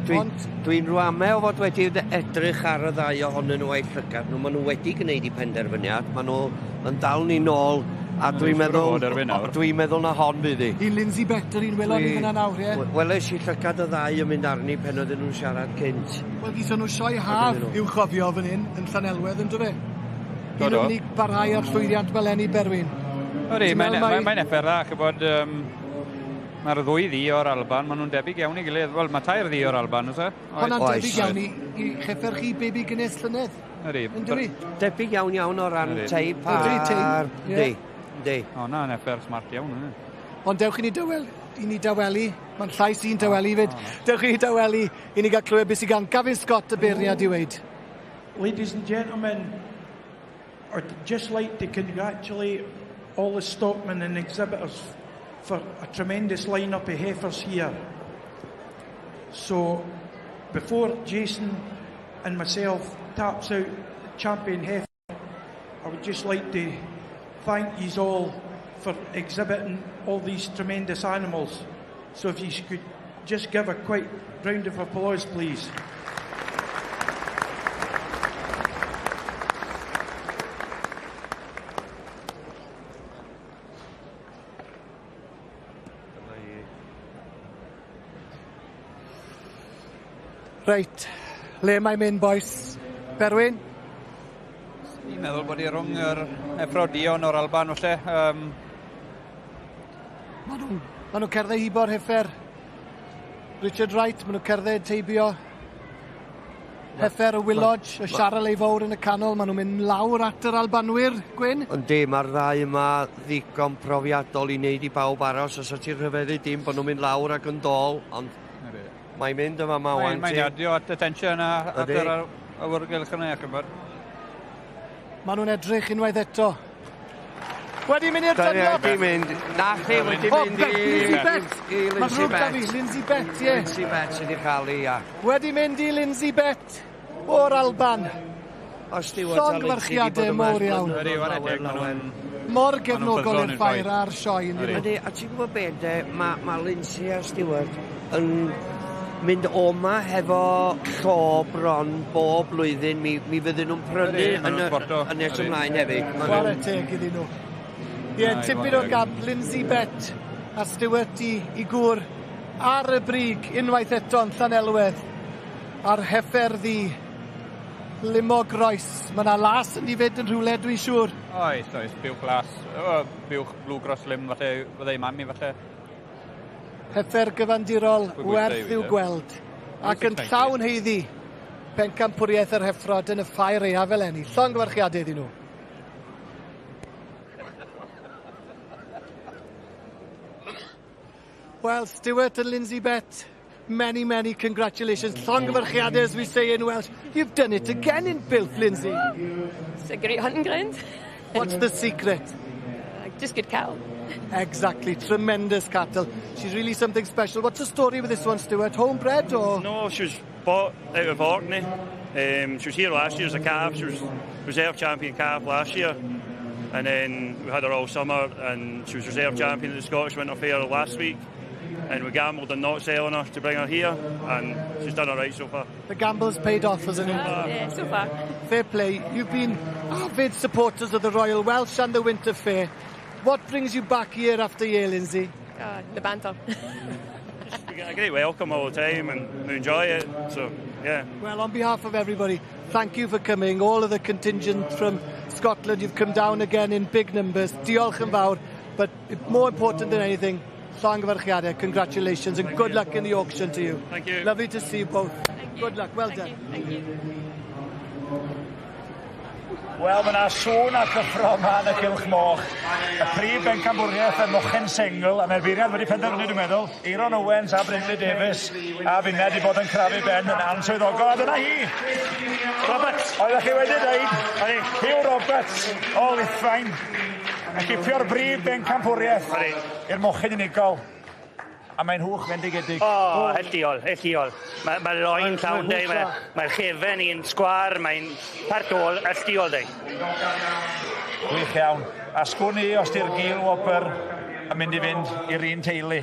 dwi'n rwame o fod wedi edrych ar y ddau ohonyn nhw a'i llygad nhw. Maen nhw wedi gwneud i penderfyniad, maen nhw yn dal ni nôl, a dwi'n meddwl na hon fydd hi. I Lindsay Bett, yr un welon ni fyna nawr, ie? Weles i llygad y ddau yn mynd arni pen oedden nhw'n siarad cynt. Wel, gison nhw sioe haf i'w chofio fan hyn, yn Llanelwedd, yn do fe? Un o'n mynd i barhau ar llwyddiant Meleni Berwyn. Ydy, mae'n effer dda, chybod... Mae'r ddwy ddi o'r Alban, maen nhw'n debyg iawn i gilydd. Wel, mae tair ddi o'r Alban, oes e? Hwna'n debyg iawn i cheffer chi Baby Guinness llynedd. Ydy. Yndi? Debyg iawn iawn o ran teip a'r... Yndi, yndi. O, na, yn effer smart iawn, yndi. Ond dewch i ni dawelu. Mae'n llais i'n dawelu fyd. Dewch i ni dawelu i ni gael clywed beth sydd gan Gavin Scott y beirniad i weud. Ladies and gentlemen, I'd just like to congratulate all the stockmen and exhibitors for a tremendous line-up of heifers here. So, before Jason and myself taps out champion heifer, I would just like to thank yous all for exhibiting all these tremendous animals. So if you could just give a quick round of applause, please. Reit, le mae'n mynd, boys? Berwyn? Ni'n meddwl bod hi rhwng yr effrodion o'r Alban, falle. Maen nhw'n cerdded hibo'r heffer. Richard Wright, maen nhw'n cerdded teibio. Heffer y Willodge, y siarel ei fawr yn y canol, maen nhw'n mynd lawr at yr Albanwyr, Gwyn? Yndi, mae'r ddau yma ddigon profiadol i wneud i bawb aros, os ti'n rhyfeddu dim bod nhw'n mynd lawr ac yn dôl, ond... Mae'n mynd yma ma wan. Mae'n adio at y tensiwn a at yr awyrgylch yna, chybod. Maen nhw'n edrych unwaith eto. Wedi mynd i'r Dunlop! Wedi mynd. Na chi, wedi mynd i... Lindsay Bett! I Lindsay Bett. Lindsay Bett, ie. Lindsay Bett sydd wedi cael ei, ia. Wedi mynd i Lindsay Bett o'r Alban. Llongyfarchiadau mawr iawn. Mor gefnogol i'r ffair a'r sioe. Ydy, a ti'n gwybod be, de, mae Lindsay a Stewart yn mynd o'ma hefo llo bron bob blwyddyn, mi fydden nhw'n prynu yn nes ymlaen hefyd. Chwarae teg iddyn nhw. Ie, tipyn o gap, Lindsay Bett a Stewart i gŵr ar y brig unwaith eto yn Llanelwedd a'r heffer ddi Limog Roes. Mae yna las yn ei fyd yn rhywle, dwi'n siŵr. Oes, oes, buwch las. Buwch Blue Cross Lim, falle, fyddai mami, falle. Heffer gyfandirol werth i'w gweld ac yn llawn heiddi pencampwriaeth yr heffrod yn y ffair aeaf eleni. Llongyfarchiadau iddyn nhw. Well, Stewart and Lindsay Bett, many, many congratulations. Llongyfarchiadau, as we say in Welsh. You've done it again in Builth, Lindsay. It's a great hunting ground. What's the secret? Just good cattle. Exactly, tremendous cattle. She's really something special. What's the story with this one, Stuart? Homebred or? No, she was bought out of Orkney. She was here last year as a calf. She was reserve champion calf last year. And then we had her all summer and she was reserve champion at the Scottish Winter Fair last week. And we gambled on not selling her to bring her here, and she's done all right so far. The gamble's paid off, hasn't it? Yeah, so far. Fair play. You've been avid supporters of the Royal Welsh and the Winter Fair. What brings you back year after year, Lindsay? The banter. We get a great welcome all the time and we enjoy it, so yeah. Well, on behalf of everybody, thank you for coming. All of the contingent from Scotland, you've come down again in big numbers. Diolch yn fawr, but more important than anything, llongyfarchiadau, congratulations and good luck in the auction to you. Thank you. Lovely to see you both. Good luck, well done. Thank you. Wel, mae yna sŵn a cyffro yma yn y Cylch Moch. Y prif bencampwriaeth y mochen sengl, a mae'r beirniad wedi penderfynu, dwi'n meddwl, Eiron Owens a Brindley Davies, a finne wedi bod yn crafu ben yn answyddogol, a dyna hi! Roberts! Oeddech chi wedi dweud, Hugh Roberts o Lithfaen, yn cipio'r brif bencampwriaeth i'r mochyn unigol. A mae'n hwch fendigedig. O, hollol, hollol. Mae'r ma loen llawn dei, mae'r ma chefen i'n sgwar, mae'n part ôl, hollol dei. Gwych iawn. A sgwn i os di'r gil wobr yn mynd i fynd i'r un teulu.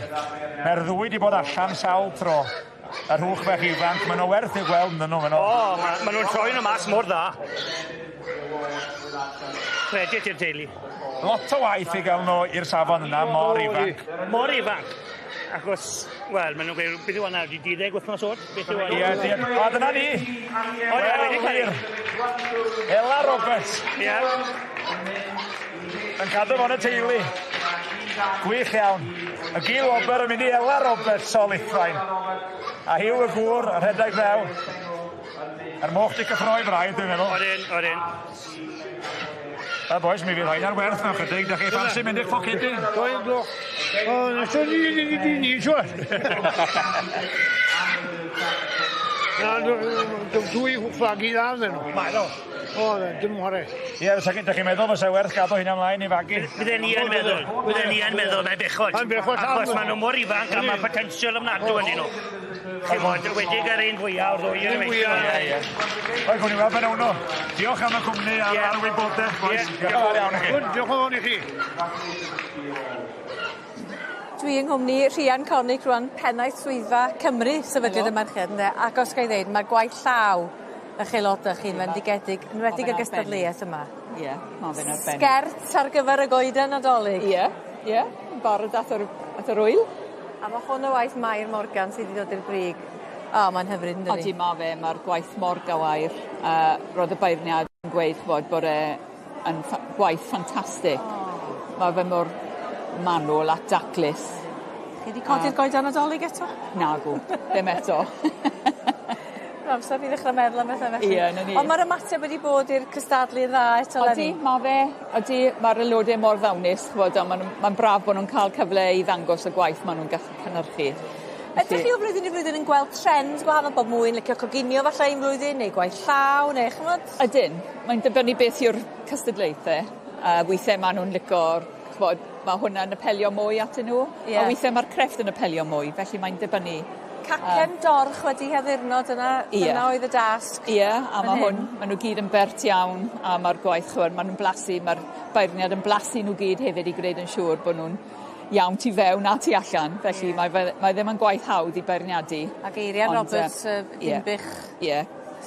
Mae'r ddwy wedi bod allan sawl tro. Yr hwch fach ifanc, maen nhw werth i'w gweld yn nhw. O, ma, ma nhw'n troi nhw mas mor dda. Credit i'r teulu. Lot o waith i gael nhw i'r safon yna, mor ifanc. Mor ifanc. Achos, wel, maen nhw'n gweud, beth yw hwnna, di 12 wythnos oed? Beth yw hwnna? Ie, o, dyna ni! O, ie, wedi cael ei. Ela Roberts. Ie. Yn cadw fo'n y teulu. Gwych iawn. Y gil wobr yn mynd i Ela Roberts o Lithfaen. A Hugh y gŵr, y rhedeg few. A'r moch di cyffroi braidd, dwi'n meddwl. Odyn, odyn. Y boys, mi fydd rhain ar werth mewn chydig. Dach chi ffansi mynd i'ch pocedi? Doi gloch. O, neswn ni ni ni ni, siwr. Na, dwy fagu dda ddyn nhw. Mae nhw. O, dim chwarae. Ie, dach chi'n meddwl fysa werth gadw hynna ymlaen i fagu? Bydden ni yn meddwl, bydden ni yn meddwl, mae'n bechod. Mae'n bechod. Achos maen nhw mor ifanc a mae potensial ofnadw yn nhw. Chimod, wedig ar un fwyaf o'r ddwy yn Ie, ie. Wel, gwn i weld ben nhw. Diolch am y cwmni a'r ar wybodaeth, boys. Diolch yn fawr iawn i chi. Diolch yn fawr i chi. Dwi yng nghwmni Rhian Cornick rwan, pennaeth swyddfa Cymru, Sefydliad y Merched, ynde? Ac os ga i ddeud, mae gwaith llaw eich aelodau chi'n fendigedig, yn enwedig y gystadleuaeth yma. Ie, mae fe'n arbennig. Sgert ar gyfer y goeden Nadolig. Ie, ie, yn barod at yr, at yr wyl. A mae hwn o waith Mair Morgan sydd wedi dod i'r brig. O, mae'n hyfryd, yn dydi? Odi, mae fe, mae'r gwaith mor gawair. Roedd y beirniad yn gweud ch'bod, bod e yn gwaith ffantastig. Oh. Mae fe mor manwl a daclus. Chi wedi codi'r goeden Nadolig eto? Nagw, ddim eto. Mae'n amser fi ddechrau meddwl am bethau felly. Ie, 'na ni. Ond mae'r ymateb wedi bod i'r cystadlu yn dda eto Odi, mae fe, odi, mae'r aelodau mor ddawnus, ch'bod, a ma'n ma'n braf bod nhw'n cael cyfle i ddangos y gwaith maen nhw'n gallu cynhyrchu. Ydych chi o flwyddyn i flwyddyn yn gweld trends gwahanol bod mwy'n licio coginio falle un flwyddyn neu gwaith llaw neu ch'mod? Ydyn, mae'n dibynnu beth yw'r cystadlaethau. Weithiau maen nhw'n lico'r, ch'bod, mae hwnna'n apelio mwy atyn nhw. Ie. A weithiau mae'r crefft yn apelio mwy, felly mae'n dibynnu. Cacen dorch wedi haddurno, dyna, dyna oedd y dasg. Ie, a mae hwn, maen nhw gyd yn bert iawn, a mae'r gwaith, ch'mod, maen nhw'n blasu, mae'r beirniad yn blasu nhw gyd hefyd i gwneud yn siŵr bod nhw'n iawn tu fewn a tu allan, felly mae, mae ddim yn gwaith hawdd i beirniadu. Ac Eirian Roberts, Dinbych, Ie.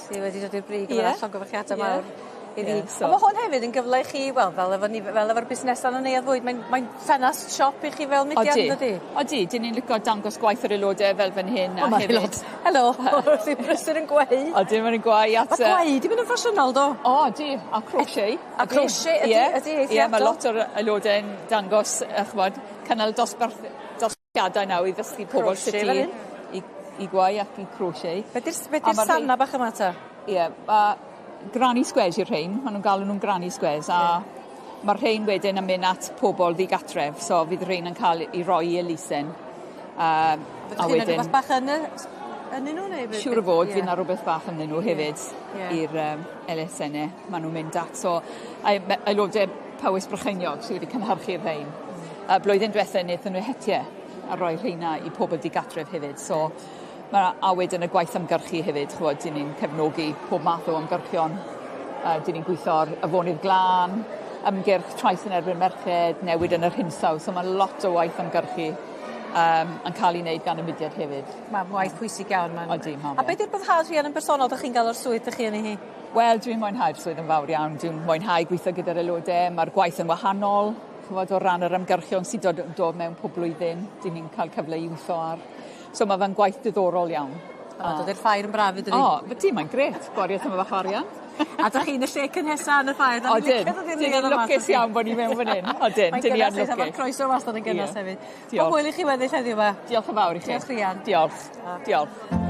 sydd wedi dod i'r brig efo'r llongyfarchiadau mawr iddi. Ie, so. Ond mae hwn hefyd yn gyfle i chi, wel, fel efo ni, fel efo'r busnesau yn y neuadd fwyd, mae'n mae ffenast siop i chi fel mudiad, yn dydi? Odi, dyn ni'n licio dangos gwaith yr aelodau fel fan hyn. O, mae aelod. Helo, wrth i brysur yn gweu. Odi, mae'n gweu at... Mae gweu di mynd yn ffasiynol, do? O, odi, a crochet. A crochet, ydi, ydi, Ie, mae lot o'r aelodau yn dangos, ch'mod, cynnal dosbarthiadau nawr i ddysgu pobl sut i gweu ac i crochet. Be di'r sanna bach yma ta? Ie, granny squares yw'r rhain, maen nhw'n galw nhw'n granny squares, a mae'r rhain wedyn yn mynd at pobl ddigatref, so fydd rhain yn cael ei roi i elusen. A wedyn... rhywbeth bach yn nhw neu? Siŵr o fod, fydd yna rhywbeth bach ynddyn nhw hefyd i'r elusennau maen nhw'n mynd at. So, aelodau Powys Brycheiniog sydd wedi cynhyrchu'r rhain. Blwyddyn diwethaf wnaethon nhw hetiau a rhoi rheina i pobl digatref hefyd. So, mae a wedyn y gwaith ymgyrchu hefyd, ch'mod, dyn ni'n cefnogi pob math o ymgyrchion. Dyn ni'n gweithio ar afonydd glân, ymgyrch trais yn erbyn merched, newid yn yr hinsawdd, so mae lot o waith ymgyrchu. yn cael ei wneud gan y mudiad hefyd. Mae'n waith pwysig iawn. Ma'n... Odi, ma' A beth yw'r boddhad Rhian yn bersonol 'dych chi'n gael o'r swydd 'dych chi yn ei hi? Wel, dwi'n mwynhau'r swydd yn fawr iawn. Dwi'n mwynhau gweithio gyda'r aelodau. Mae'r gwaith yn wahanol, ch'mod, o ran yr ymgyrchion sy'n dod, dod mewn pob blwyddyn. Dyn ni'n cael cyfle i weithio ar. So mae fe'n gwaith diddorol iawn. A dod i'r ffair yn braf yndydi? O, ti, mae'n grêt. Gwario tymed bach o arian. A dych chi'n y lle cynhesa yn y ffair. Odyn. Dyn ni'n lwcus iawn bod ni mewn fan hyn. Odyn, dyn ni yn lwcus. Mae'r croeso wastad yn gynnes hefyd. Diolch. Pob hwyl i chi weddill heddiw 'ma. Diolch yn fawr i chi. Diolch Rhian. Diolch. Diolch.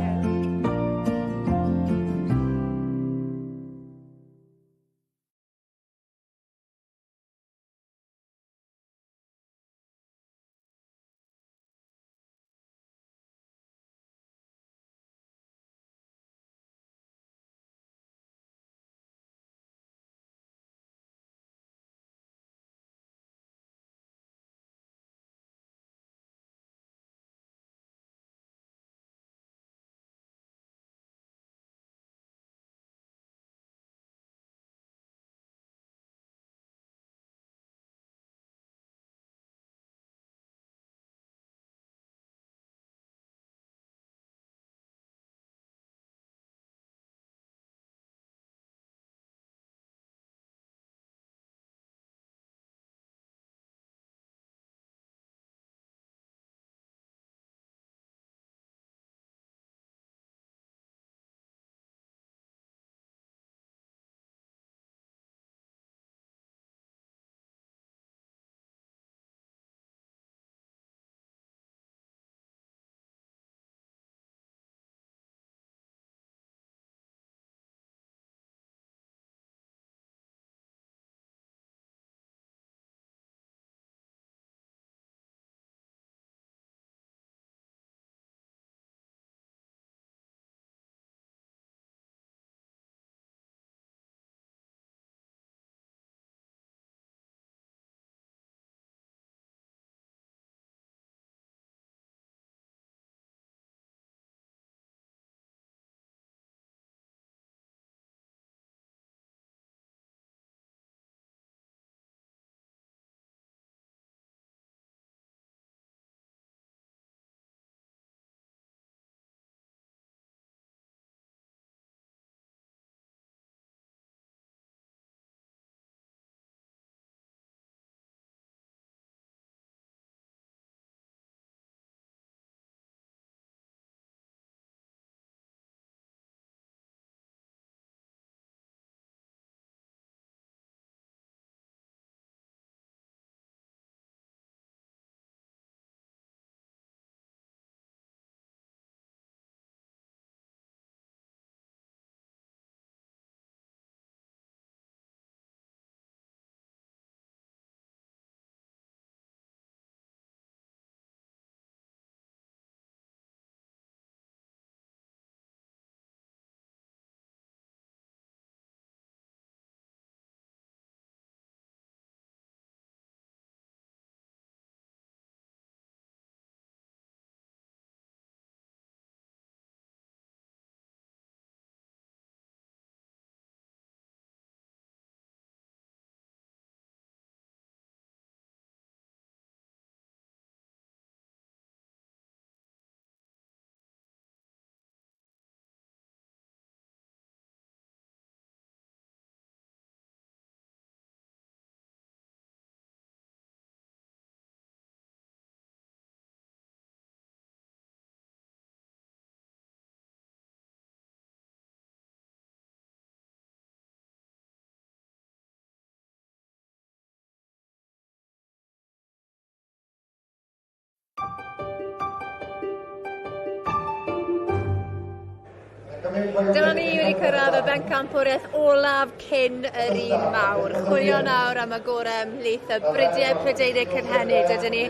Dyma ni wedi cyrraedd y bencampwriaeth olaf cyn yr un mawr. Chwilio nawr am y gorau ymhlith y bridiau Prydeinig cynhenid ydyn ni.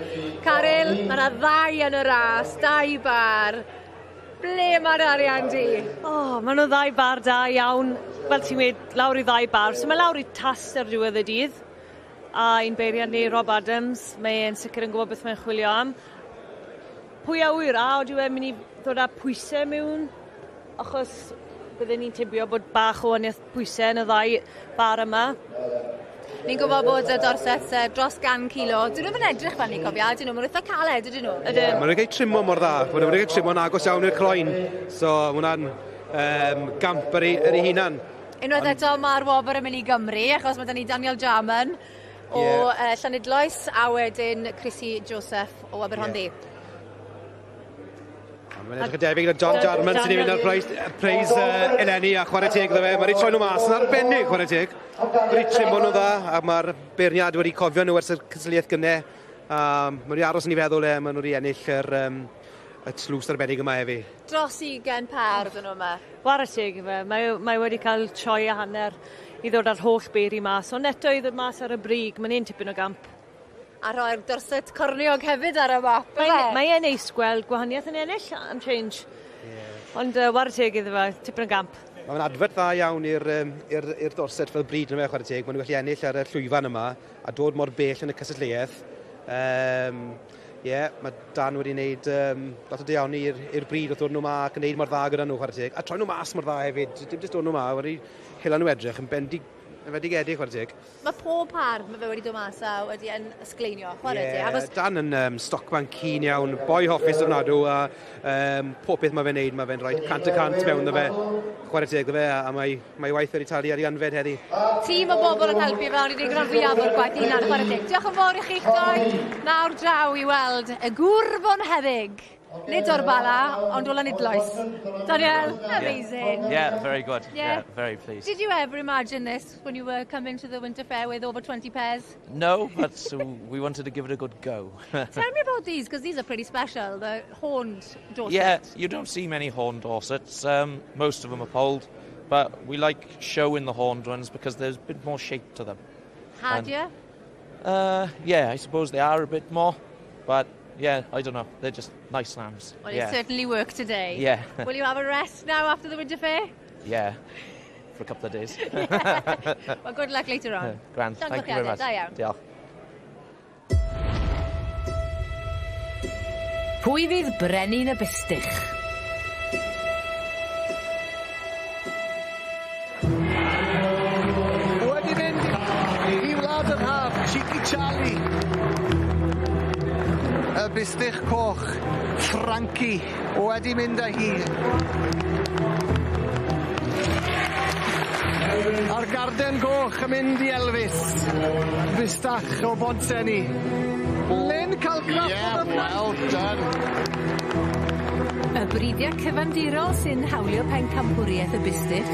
Caryl, mae yna ddau yn y ras, dau bar. Ble mae'r arian di? O, oh, maen nhw ddau bar da iawn. Fel ti'n gweud, lawr i ddau bar. So mae lawr i tas ar diwedd y dydd. A un beiriant ni, Rob Adams, mae e'n sicr yn gwybod beth mae'n chwilio am. Pwy a ŵyr, a oeddi e'n mynd i ddod â pwysau mewn? Achos bydden ni'n tybio bod bach o waniaeth pwysau yn y ddau bar yma. Ni'n gwybod bod y Dorset dros 100 kilo. Dyn nhw'n edrych fel ni, cofia, dyn nhw. Maen nhw'n eitha caled, ydyn nhw? Ydyn. Maen nhw'n cael trimo mor dda. Maen nhw'n cael trimo'n agos iawn i'r croen. So, mae hwnna'n gamp ar ei hunan. Unwaith eto, mae'r wobr yn mynd i Gymru, achos mae 'da ni Daniel Jarman o Llanidloes, a wedyn Chrissy Joseph o Aberhonddu. Yeah. Mae'n edrych yn debyg na John Jarman sy'n mynd ar preis eleni, a chwarae teg iddo fe. Mae wedi troi nhw mas yn arbennig, chwarae teg. Wedi trimo nhw dda, a mae'r beirniad wedi cofio nhw ers y cystadleuaeth gynnau. Mae wedi aros yn ei feddwl e, maen nhw wedi ennill y tlws arbennig yma heddi. Dros 20 par ydyn nhw yma. Whare teg i fe. Mae wedi cael sioe a hanner i ddod â'r holl beiri mas. Ond eto i ddod mas ar y brig, mae'n un tipyn o gamp. A rhoi'r Dorset corniog hefyd ar y map. Mae e'n neis gweld gwahaniaeth yn ennill am change. Yeah. Ond whare teg iddo fe, tipyn o gamp. Mae'n adfert dda iawn i'r Dorset fel bryd yma, chwarae teg. Maen nhw'n gallu ennill ar y llwyfan yma a dod mor bell yn y cystadleuaeth. Mae Dan wedi wneud lot o daioni i'r bryd wrth ddod nhw ma ac yn gwneud mor dda gyda nhw, chwarae teg. A troi nhw mas mor dda hefyd. Dim jyst dod nhw ma, wedi hela nhw edrych yn bendigedig, chwarae teg. Mae pob par mae fe wedi dod mas a wedi yn ysgleinio, chwarae teg. Achos Dan yn stockman keen iawn, boi hoffus ofnadw, a pob beth mae fe'n neud, mae fe'n rhoi 100% mewn iddo fe, chwarae teg iddo fe, a mae waith wedi talu ar ei anfed heddi. Tîm o bobl yn helpu fe, ond i wedi gwneud fwyaf o'r gwaith hunan, chwarae teg. Diolch yn fawr i chi'ch doi. Nawr draw i weld y gŵr bonheddig. Nid o'r Bala, ond o Lanidloes. Daniel, amazing. Yeah, very good. Yeah, very pleased. Did you ever imagine this when you were coming to the Winter Fair with over 20 pairs? No, but we wanted to give it a good go. Tell me about these, because these are pretty special, the horned Dorsets. Yeah, you don't see many horned Dorsets. Most of them are polled, but we like showing the horned ones because there's a bit more shape to them. Hardier? Yeah, I suppose they are a bit more, but yeah, I don't know. They're just nice lambs. Well, it certainly worked today. Yeah. Will you have a rest now after the Winter Fair? Yeah, for a couple of days. Yeah. Well, good luck later on. Grand. Thank you very much. Da iawn. Diolch. Pwy fydd brenin y bustych? Wedi mynd i wlad yr haf, Cheeky Charlie. Y bustych coch, Frankie, wedi mynd â hi. A'r garden goch yn mynd i Elvis. Bustach o Bontsenni. Lyn cael graff Yeah, well done. Y bridiau cyfandirol sy'n hawlio pencampwriaeth y bustych.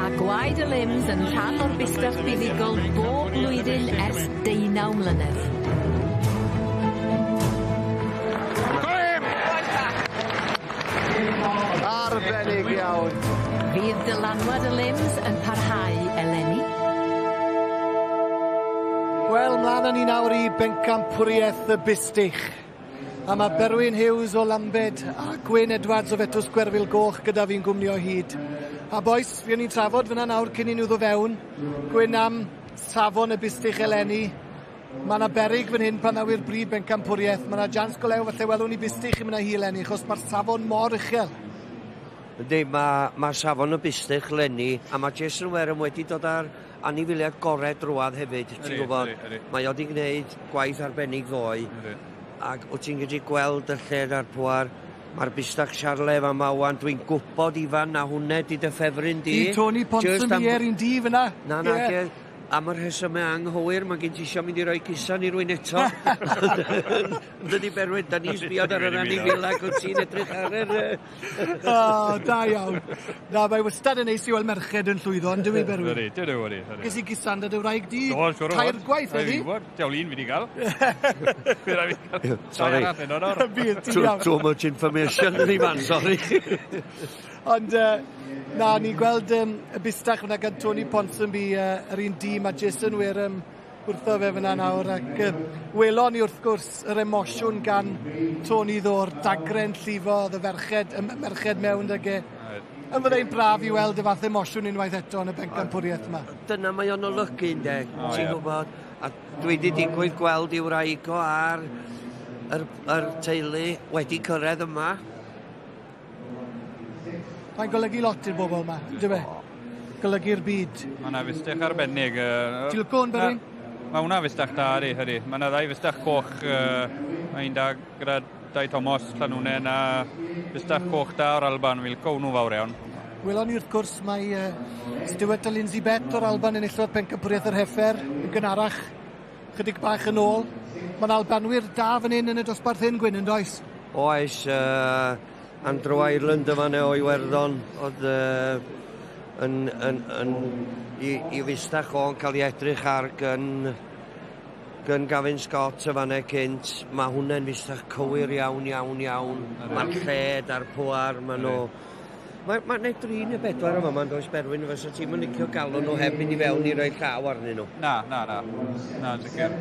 A gwaed y limbs yn rhan o'r bustach buddugol bob blwyddyn ers 19 mlynedd. Arbennig iawn. Fydd dylanwad y limbs yn parhau eleni. Wel, mlaen â ni nawr i bencampwriaeth y bustych. A mae Berwyn Hughes o Lambed a Gwyn Edwards o Fetws Gwerfyl Goch gyda fi'n gwmni o hyd. A bois, fi o'n i'n trafod fyna nawr cyn i nhw ddod fewn. Gwyn am safon y bustych eleni. Mae yna berig fan hyn pan ddaw i'r brif bencampwriaeth. Mae yna jans go lew falle welwn ni bustych yn mynd â hi eleni, achos mae'r safon mor uchel. Yndi, mae safon y bustych leni, a mae Jason Wareham wedi dod ar anifeiliaid gorau drwadd hefyd, ti'n gwybod. Mae o wedi gwneud gwaith arbennig ddoe, ac wyt ti'n gallu gweld y lle a'r pwar. Mae'r bustach Charlie fa ma wan, dwi'n gwybod Ifan na hwnna di dy ffefryn di. I Tony Ponsonby un di fyna. Na, na, am y rhesymau anghywir, mae gen ti isio mynd i roi cusan i rywun eto. Dydy Berwyn, da ni'n sbio ar yr anifeil ac wyt ti'n edrych ar yr... O, da iawn. Na, mae wastad yn neis i weld merched yn llwyddo, yn dyw i Berwyn? Ydy, dydw, ydy. Ges i gusan dy wraig di tair gwaith, ydy? Diawl un fi di gael. Sorry. Too much information, Ifan, sorry. Ond, na, ni'n gweld y bustach fyna gan Tony Ponsonby, yr un dîm a Jason Wareham wrtho fe fyna nawr, ac welon ni wrth gwrs yr emosiwn gan Tony ddo'r dagren llifo, y ferched, y merched mewn ag e. Yn fyddai'n braf i weld y fath emosiwn unwaith eto yn y bencampwriaeth yma. Dyna mae o'n olygu, ynde, ti'n gwybod. A dwi wedi digwydd gweld i wraig o ar yr teulu wedi cyrraedd yma. Mae'n golygu lot i'r bobl yma, yndyw e? golygu'r byd. Mae yna fustach arbennig. Ti'n lico hwn, Berwyn? Mae hwnna fustach da, ydy, ydy. Mae yna ddau fustach coch, mae un da gyda Dai Thomas, Llanwnen, a fustach coch da o'r Alban. Fi'n lico hwnnw fawr iawn. Welon ni wrth gwrs mae Stuart a Lindsay Bett o'r Alban enillodd pencampwriaeth yr heffer yn gynharach, chydig bach yn ôl. Mae'n Albanwyr da fan hyn yn y dosbarth hyn, Gwyn, yn does? Oes, Andrew Ireland yma o Iwerddon, oedd yn, yn, yn, i, i fustach o'n cael ei edrych ar gyn Gavin Scott y fanne cynt. Mae hwnna'n fustach cywir iawn, iawn, iawn. Mae'r lled a'r pwar, maen nhw... Mae ma neu dri neu bedwar yma, mae'n does Berwyn, fysa ti'n mynd licio galw nhw heb mynd i fewn i roi llaw arnyn nhw. Na, na, na. Na, yn sicr.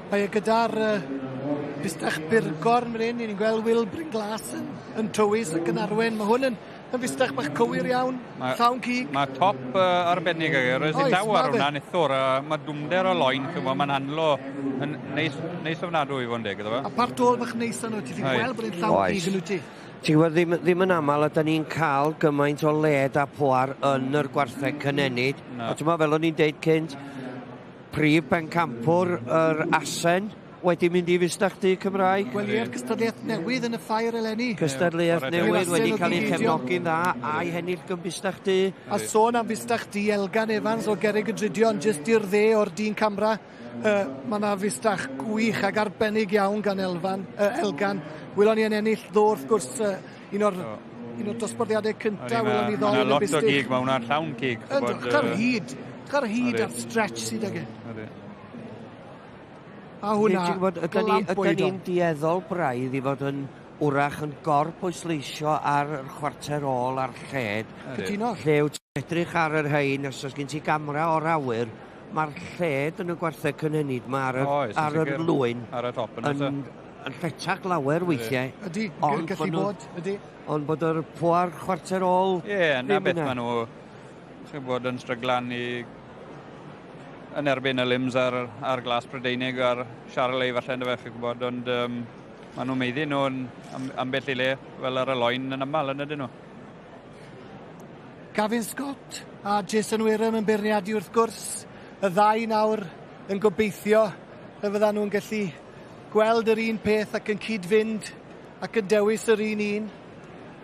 Mae e gyda'r bustach burgorn fan hyn, ni'n gweld Will Brynglas yn tywys ac yn arwen. Mae hwn yn fustach bach cywir iawn, llawn cig. Mae top arbennig ag e, roedd i llaw ar hwnna nithwr, a mae dwmder o loen, mae'n handlo yn neis ofnadwy i fod yn deg, iddo fe. A part ôl bach neis arno, ti'n gweld bod e'n llawn cig yn wyt ti? Ti'n gwybod, ddim yn aml ydy ni'n cael gymaint o led a pwar yn yr gwartheg cynhenid. A ti'n meddwl, fel o'n i'n deud cynt, prif bencampwr yr asen wedi mynd i fustach du Cymraeg. Wel ie'r cystadleuaeth newydd yn y ffair eleni. Cystadleuaeth newydd wedi cael ei chefnogi'n dda a'i hennill gan fustach du. A sôn am fustach du, Elgan Evans o Gerrig y Drudion, jyst i'r dde o'r dyn camera. Mae yna fustach gwych ac arbennig iawn gan Elgan. Welon ni yn ennill ddo wrth gwrs un o'r dosbarthiadau cyntaf welon ni ddoe yn y lot o bustych. gig, mae hwnna'n llawn cig. Drychar hyd a'r stretch sydd ag e. A hwnna, glamp Ydy ni'n dueddol braidd i fod yn wrach yn gorbwysleisio ar yr chwarter ôl a'r lled. Cytuno. Lle wyt ti'n edrych ar yr hein, os oes gen ti gamera o'r awyr, mae'r lled yn y gwartheg cynhenid, mae ar yr lwyn. Ar y top yna. Yn lletach lawer weithiau. Ydy, gallu bod, ydy. Ond bod yr pwar chwarter ôl... Ie, na beth maen nhw, chi'n bod yn stryglan i yn erbyn y limbs ar glas Prydeinig a'r Charolais falle yndyfe, chi'n gwybod, ond maen nhw'n meiddi nhw ambell i le fel ar y loen yn aml, yn ydyn nhw. Gavin Scott a Jason Wareham yn beirniadu wrth gwrs, y ddau nawr yn gobeithio y fyddan nhw'n gallu gweld yr un peth ac yn cyd-fynd ac yn dewis yr un un.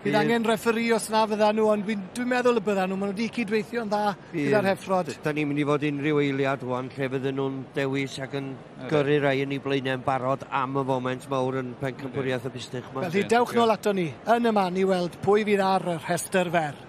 Bydd angen referee os na fyddan nhw, ond dwi'n meddwl y byddan nhw. Maen nhw wedi cydweithio'n dda gyda'r heffrod. Da ni'n mynd i fod unrhyw eiliad rwan lle fydden nhw'n dewis ac yn gyrru rai yn ei blaenau'n barod am y foment mawr yn pencampwriaeth y bustych yma. Felly dewch nôl ato ni yn y man i weld pwy fydd ar y rhestr fer.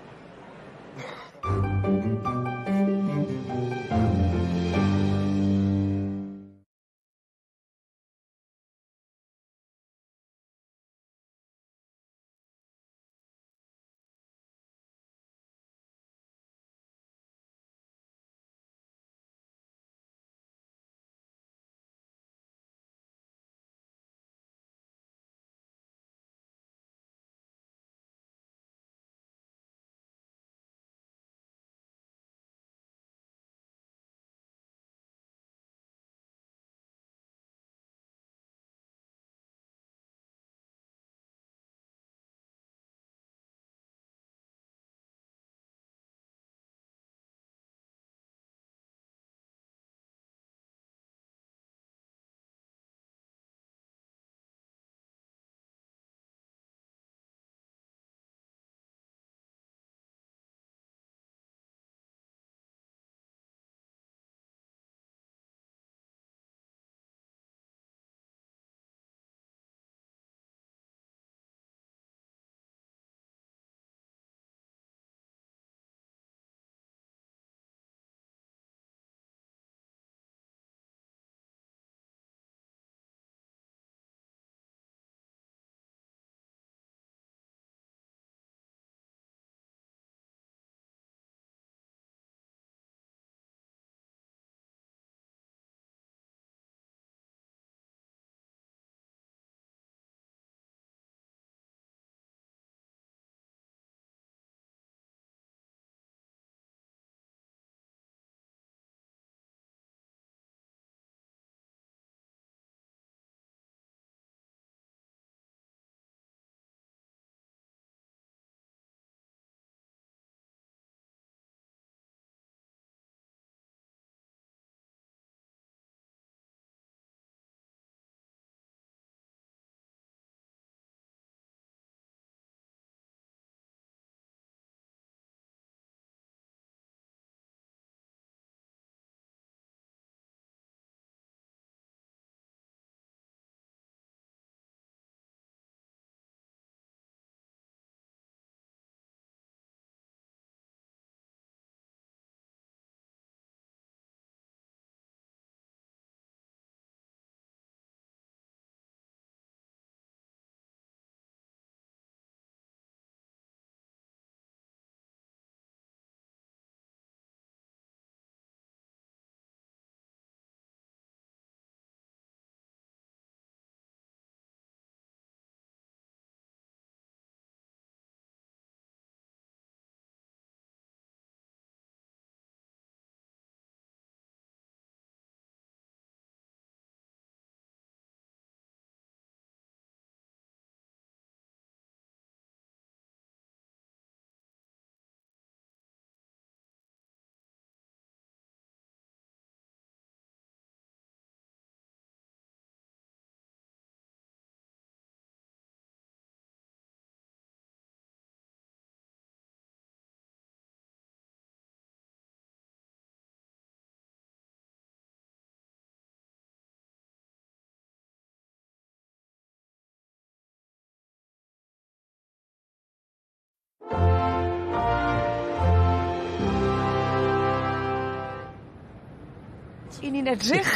'yn ni'n edrych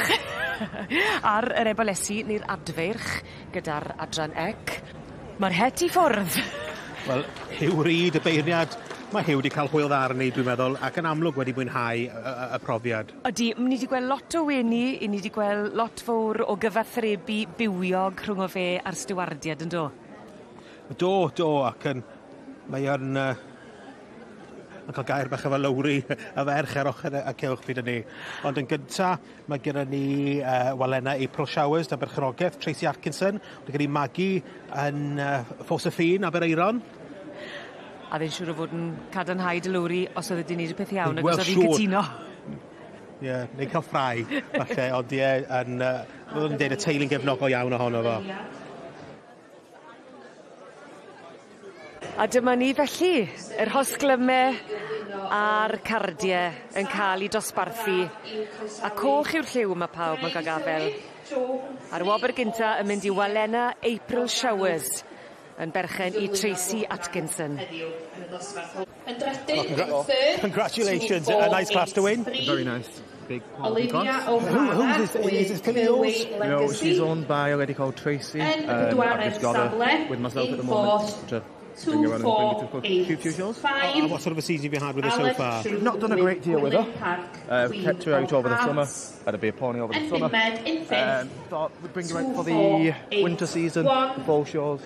ar yr ebolesi neu'r adfeirch gyda'r adran ec. Ma'r het i ffwrdd. Wel, Huw Reid, y beirniad, mae Huw 'di ca'l hwyl dda arni, dwi'n meddwl, ac yn amlwg wedi mwynhau y profiad. Odi, ni 'di gweld lot o wenu, 'yn ni 'di gweld lot fowr o gyfathrebu bywiog rhwng o fe a'r stiwardiad yndo? Do, do, ac yn mae o'n yn ca'l gair bach efo Lowri y ferch ar ochor y cylch pryd hynny. Ond yn gynta, mae gyda ni Walena April Showers, dan berchenogaeth Tracy Atkinson. Mae gen i Maggie yn Ffos y Ffin, Aberaeron. A fe'n siŵr o fod yn cadarnhau dy Lowri os o'dd e 'di neud y peth iawn ag os o'dd 'i'n cytuno. Ie, neu ca'l ffrae, falle, ond ie, yn fel o'n i'n deud, y teulu'n gefnogol iawn ohono fo. A dyma ni felly, yr hosglyme a'r cardie yn ca'l 'u dosbarthu a coch yw'r lliw ma' pawb yn ga'l gafel. A'r wobr gynta yn mynd i Walena April Showers yn berchen i Tracy Atkinson. Congratulations, a nice class to win. Very nice. Big quality Olivia class. O'Hara Who's this? Is this with yours? Kerway No, she's Legacy. owned by a lady called Tracy. Yn y I've bedwaredd just got her safle, with myself in at the moment fourth, to bring her on and bring her to a 2, few few shows. 5. What sort of a season have you had with her so far? We've not done a great deal with her. Queen Kept her out of over the summer. Hearts. Had a beer pony over the Yn summer. bumed, in fifth, Thought we'd bring her out 2, for 4, the 8, winter season, 1. the fall shows.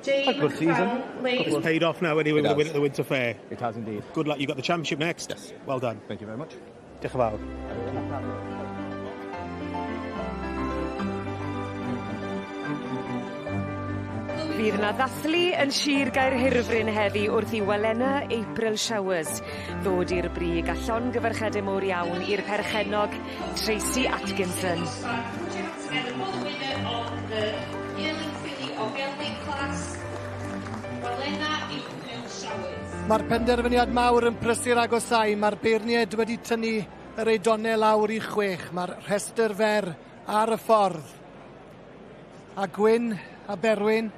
Jane Had a good season. Crowley. Couple It's of- paid off now anyway It with the has. win at the Winter Fair. It has indeed. Good luck. You've got the championship next. Yes. Well done. Thank you very much. Diolch yn fawr. Fydd yna ddathlu yn Sir Gaerhirfryn heddi wrth i Walena April Showers ddod i'r brig a llongyfarchiade mowr iawn i'r perchennog Tracy Atkinson. Together for the winner of the yearling filly or gelding class, Walena April Showers. Mae'r penderfyniad mawr yn prysur agosau. Mae'r beirniaid wedi tynnu yr eidonau lawr i 6. Mae'r rhestr fer ar y ffordd. A Gwyn a Berwyn,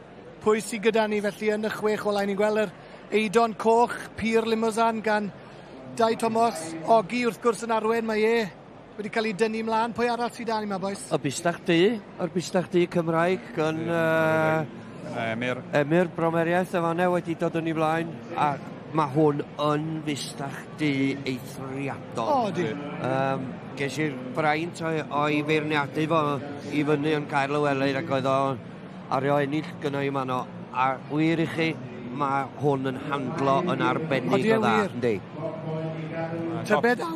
pwy sydd gyda ni felly yn y 6 olau? Ni'n gweld yr eidon coch, Pur Limousin gan Dai Thomas. Ogi wrth gwrs yn arwen, mae e wedi cael ei dynnu mlaen. Pwy arall sydd da ni yma, boys? Y bistach du, yr bistach du Cymraeg yn Emyr. Emyr Bromeriaeth y fanne wedi dod yn ei flaen. A mae hwn yn fistach du eithriadol. O, ydi. Ges i'r braint o'i feirniadu fo i fyny yn Caer Lywelyn ac oedd o ar o ennill gynno i mano. A wir i chi, mae hwn yn handlo yn arbennig Odi e o dda. wir? Yndi. Tybed a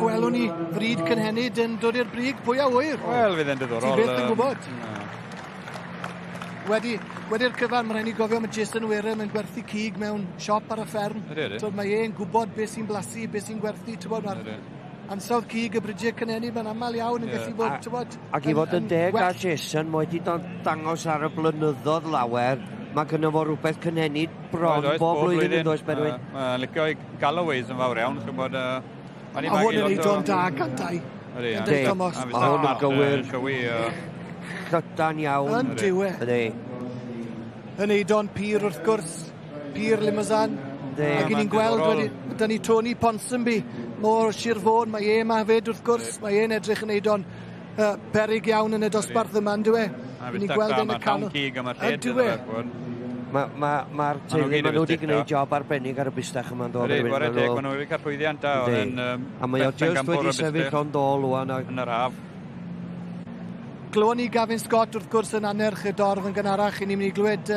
welwn ni fryd cynhenid yn dod i'r brig, pwy a wyr? Wel, fydd e'n diddorol. Ti byth yn gwybod. Na. Wedi'r cyfan, mae rhaid ni gofio mae Jason Wareham yn gwerthu cig mewn siop ar y fferm. Ydy, ydy. Twyd, mae e'n gwybod beth sy'n blasu, beth sy'n gwerthu. Tybod, mae'r ansawdd cig y bridiau cynhenid, mae'n aml iawn yn gallu bod, tybod... Ac i fod yn deg well. â Jason, mae wedi dangos ar y blynyddoedd lawer, mae gynno fo rhywbeth cynhenid bron Oes, oes, bob blwyddyn yn does, Berwyn. Mae'n licio i Galloways yn fawr iawn, chi'n bod... A hwn yn eiddo'n da gan Dai. Ydy, Yndi, Thomas. Ma' hwn yn gywir. Gywir. Llydan iawn. Yn dyw e. Ydy. Yn eiddo'n pur wrth gwrs, pur Limousin. Yndi. Ac i ni'n gweld wedi, da ni Tony Ponsonby, môr Sir Fôn, mae e yma hefyd wrth gwrs, mae e'n edrych yn eiddo'n peryg iawn yn y dosbarth yma, yn dyw e? A Ni'n gweld yn y canol. cig am y Yn lled. dyw e? Mae'r teulu, gyd ma nhw wedi efo gwneud job arbennig ar y bustach yma'n dod. Ydy, chwarae teg, ma' nhw wedi cael llwyddiant da. Oedd yn, A mae o beth just pencampwr wedi y sefyll bustach ond ôl ŵan. Yn yr haf. Glywon ni Gavin Scott wrth gwrs yn annerch y dorf yn gynharach. I ni'n mynd i glywed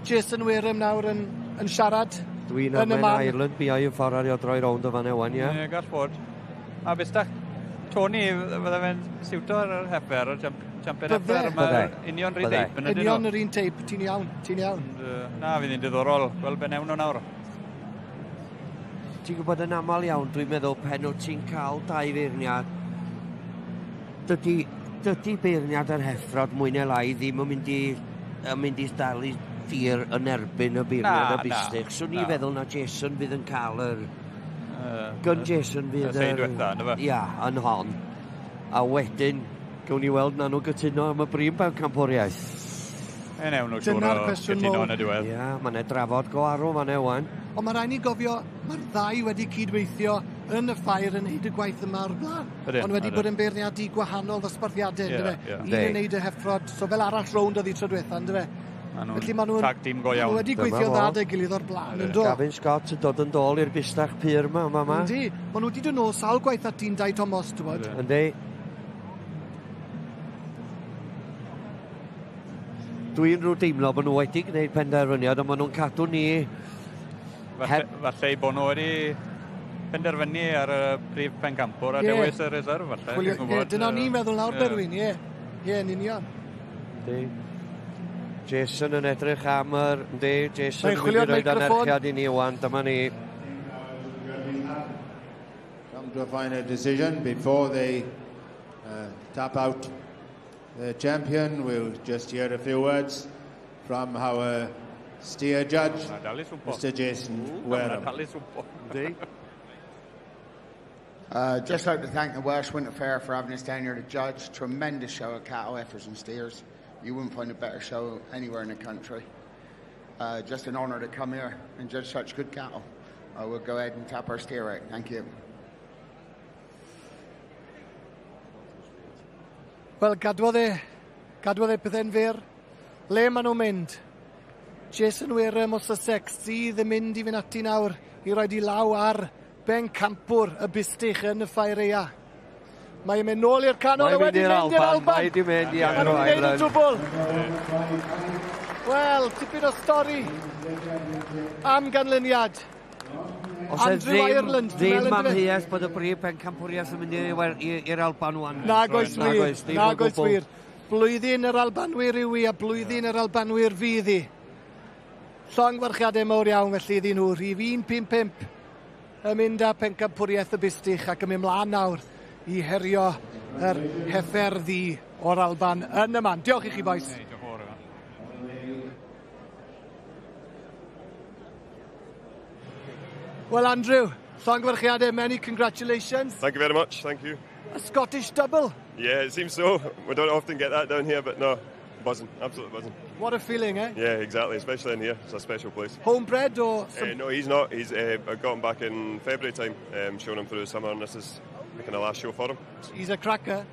Jason Wareham nawr yn siarad. Dwi'n yn y amau man. Ireland bi o'i ffordd ar i o droi rownd o fan ewan, ie. Ie, gall fod. A bustach Tony, fydde fe'n siwto ar yr heffer, y champion Bydde. heffer. Mae'r Bydde. union rhi Bydde. deip yn ydyn Union nhw. yr un teip, ti'n iawn, ti'n iawn. Ond, Na, fydd hi'n diddorol. Gweld be newn nhw nawr. Ti'n gwybod yn aml iawn, dwi'n meddwl, pen wyt ti'n cael dau feirniad, dydy beirniad yr heffrod mwy neu lai ddim yn mynd i dalu dir yn erbyn y beirniad Na, y bustych. na, Swn i'n na. feddwl na Jason fydd yn cael yr... Gyn Jason fydd y sei dwetha, yndyfe? Ia, yn hon. A wedyn, gawn ni weld na nhw gytuno am y brif bencampwriaeth. E newn nhw siŵr Dyna'r o cwestiwn gytuno mawr. yn y diwedd. Ia, mae 'na drafod go arw fan 'na ŵan. Ond mae rhaid ni gofio, mae'r ddau wedi cydweithio yn y ffair yn neud y gwaith yma o'r blaen. Ond wedi bod yn beirniadu gwahanol ddosbarthiadau, yndyfe? Un yn neud y heffrod, so fel arall rownd oedd hi tro diwetha, yndyfe? Felly maen nhw'n tag team go iawn. Maen nhw wedi gweithio dda 'da'i gilydd o'r blaen, ynddo? Gavin Scott yn dod yn dôl i'r bustach pur yma, yma. Yndi, maen nhw wedi dod nôl sawl gwaith at dyn Dai Thomas, ti'n bod? Yndi. Dwi'n rhyw deimlo bod nhw wedi gwneud penderfyniad, ond maen nhw'n cadw ni... Falle eu bod nhw wedi penderfynu ar y prif pencampwr a dewis y reserve, falle. Ie, dyna ni'n meddwl nawr, Berwyn, ie. Ie, yn union. Yndi. Jason yn edrych am yr... Yndi, Jason yn mynd i roed anerchiad i ni wan, dyma ni. Come to a final decision before they tap out the champion. We'll just hear a few words from our steer judge, Mr. Jason Wareham. Just like to thank the Welsh Winter Fair for having us down here to judge. Tremendous show of cattle, heifers and steers. You wouldn't find a better show anywhere in the country. Just an honour to come here and judge such good cattle. I will go ahead and tap our steer out. Thank you. Wel, gadwodd e pethau'n fyr. Le maen nhw'n mynd? Jason Wareham o Sussex sydd yn mynd i fynd ati nawr i roed i law ar bencampwr y bustych yn y ffair aea. Mae'n mynd nôl i'r canol a wedi mynd i'r Alban. Mae wedi mynd i Anglo Ireland. Wel, tipyn o stori am ganlyniad. Os e ddim amheuaeth bod y brif pencampwriaeth yn mynd i'r Alban wan. Nag oes wir, nag oes wir. Blwyddyn yr Albanwyr yw i a blwyddyn yr Albanwyr fydd i. Llongyfarchiadau mawr iawn felly iddyn nhw. Rhif 155 yn mynd â pencampwriaeth y bustych ac yn mynd mlaen nawr i herio yr heffer ddu o'r Alban yn y man. Diolch i chi, boys. Well, Andrew, llongyfarchiadau, many congratulations. Thank you very much, thank you. A Scottish double. Yeah, it seems so. We don't often get that down here, but no, buzzing, absolutely buzzing. What a feeling, eh? Yeah, exactly, especially in here. It's a special place. Homebred or...? No, he's not. He's I got him back in February time, showing him through the summer, and this is the kind of last show for him. He's a cracker.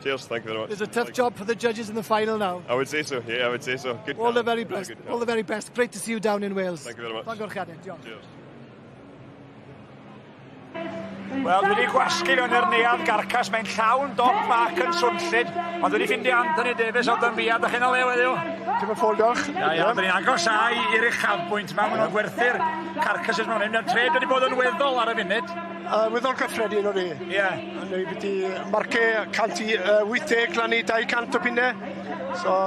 Cheers, thank you very much. It's a tough job for the judges in the final now. I would say so, yeah, I would say so. Good. All the very best. All the very best. Great to see you down in Wales. Thank you very much. Llongyfarchiadau, diolch. Cheers. Wel, dwi wedi gwasgu fewn i'r neuadd garcas, mae'n llawn dop mark yn swnllyd, ond dwi wedi ffindio Anthony Davies o Dynfia, dych chi'n o lew heddiw? Dim yn ffôl, diolch. Ia, ia, dyn ni'n agosau i'r uchafbwynt yma, maen nhw'n gwerthu'r carcasses mewn hyn, mae'r trade wedi bod yn weddol ar y funud. Weddol cyffredin o'n i. Ie. Ni wedi marcio 180 lan i 200 o bunnau. So...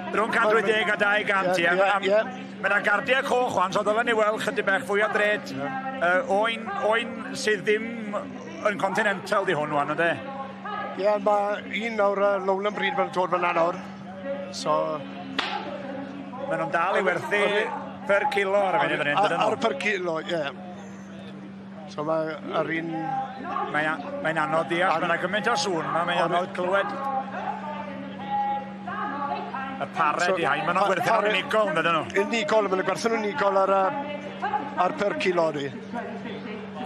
Rhwng 180 a 200, ie. Mae yna gardiau coch wan, so dylen ni weld chydig bach fwy o dred. Oen sydd ddim yn continental di hwn wan, ynddo? Ie, mae un nawr Lowland Breed mae'n dod fyna nawr. So... Maen nhw'n dal i werthu per kilo ar y funud yn hyn, Ar per kilo, ie. So mae ar un... Mae'n anodd deall, mae yna gymaint o sŵn, mae'n anodd clywed. Y pared i hain, maen nhw'n gwerthu nhw'n unigol, ydyn nhw? Unigol, maen nhw'n gwerthu nhw'n unigol ar per kilo, ni.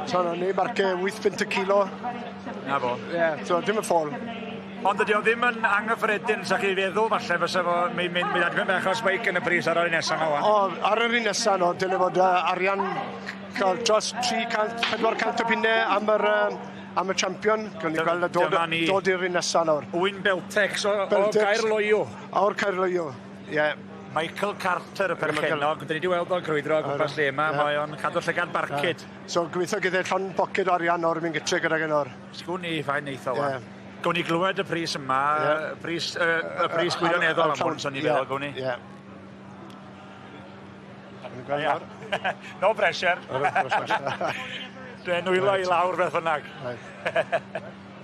So, ni marcio 8 punt y kilo. Na fo. Ie, so dim yn ffôl. Ond ydy o ddim yn anghyffredin, sa chi feddwl falle fysa fo, mae'n mynd adfen bach o spike yn y pris ar yr un nesaf yma wan. O, ar yr un nesaf no, dyle fod arian cael dros 300, 400 o bunnau am y champion. Gawn ni gweld dod i'r un nesaf nawr. Wyn Beltex o Gaerloyw. O'r Caerloyw, ie. Michael Carter y perchennog, dyn ni wedi weld o'n crwydro o gwmpas lle yma, mae o'n cadw llygad barcud. So gobeithio gyda llond poced o arian nawr yn mynd gytre gydag yn o'r. Sgwn i ffain neitho wan. Gawn ni glywed y pris yma, y pris gwirioneddol am hwn, so'n ni feddwl, gawn ni. Ie. No pressure. Dwi'n nwylo i lawr beth bynnag.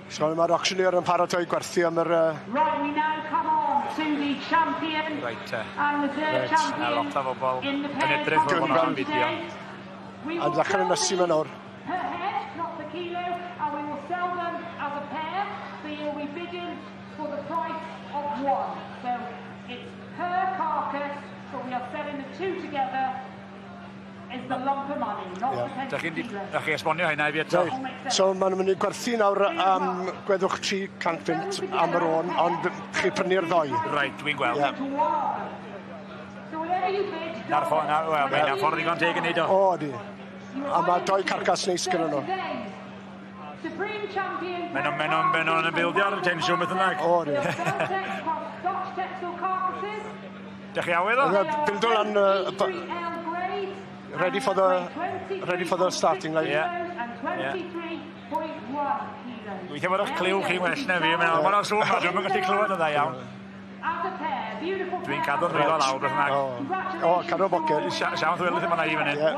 So mae'r auctioneer yn paratoi gwerthu am yr... Right, we now come on to the champion and reserve champion a lot o bobl yn edrych fel hwnna am fideo. A ddechrau yn ysu mewn nawr. Per head, not per kilo, and we will sell them as a pair, so you'll be bidding for the price of one. So it's per carcass, but we are selling the two together Dych chi'n chi esbonio hynna i fi eto? Reit, so maen nhw'n mynd i gwerthu nawr am gweddwch 300 punt am yr ôn, ond chi prynu'r ddoi. Reit, dwi'n gweld. Yeah. Na'r ffordd, na, wel, mae hynna'n ffordd ddigon teg yn neud o. O, ydi. A mae doi carcas neis gyda nhw. Maen nhw'n ma nhw, ma nhw bildio'r tensiwn beth bynnag. O, ydi. Dych chi awydd o? Bildo lan ready for the starting line. Yeah. Weithio bod eich clyw chi'n well na fi. Mae'n ma sŵn ma, dwi'n gallu clywed yn dda iawn. Dwi'n cadw'r rhywle lawr beth bynnag. O, cadw'r boced. Siawns ddweud ddim yna i fan hyn. Yeah.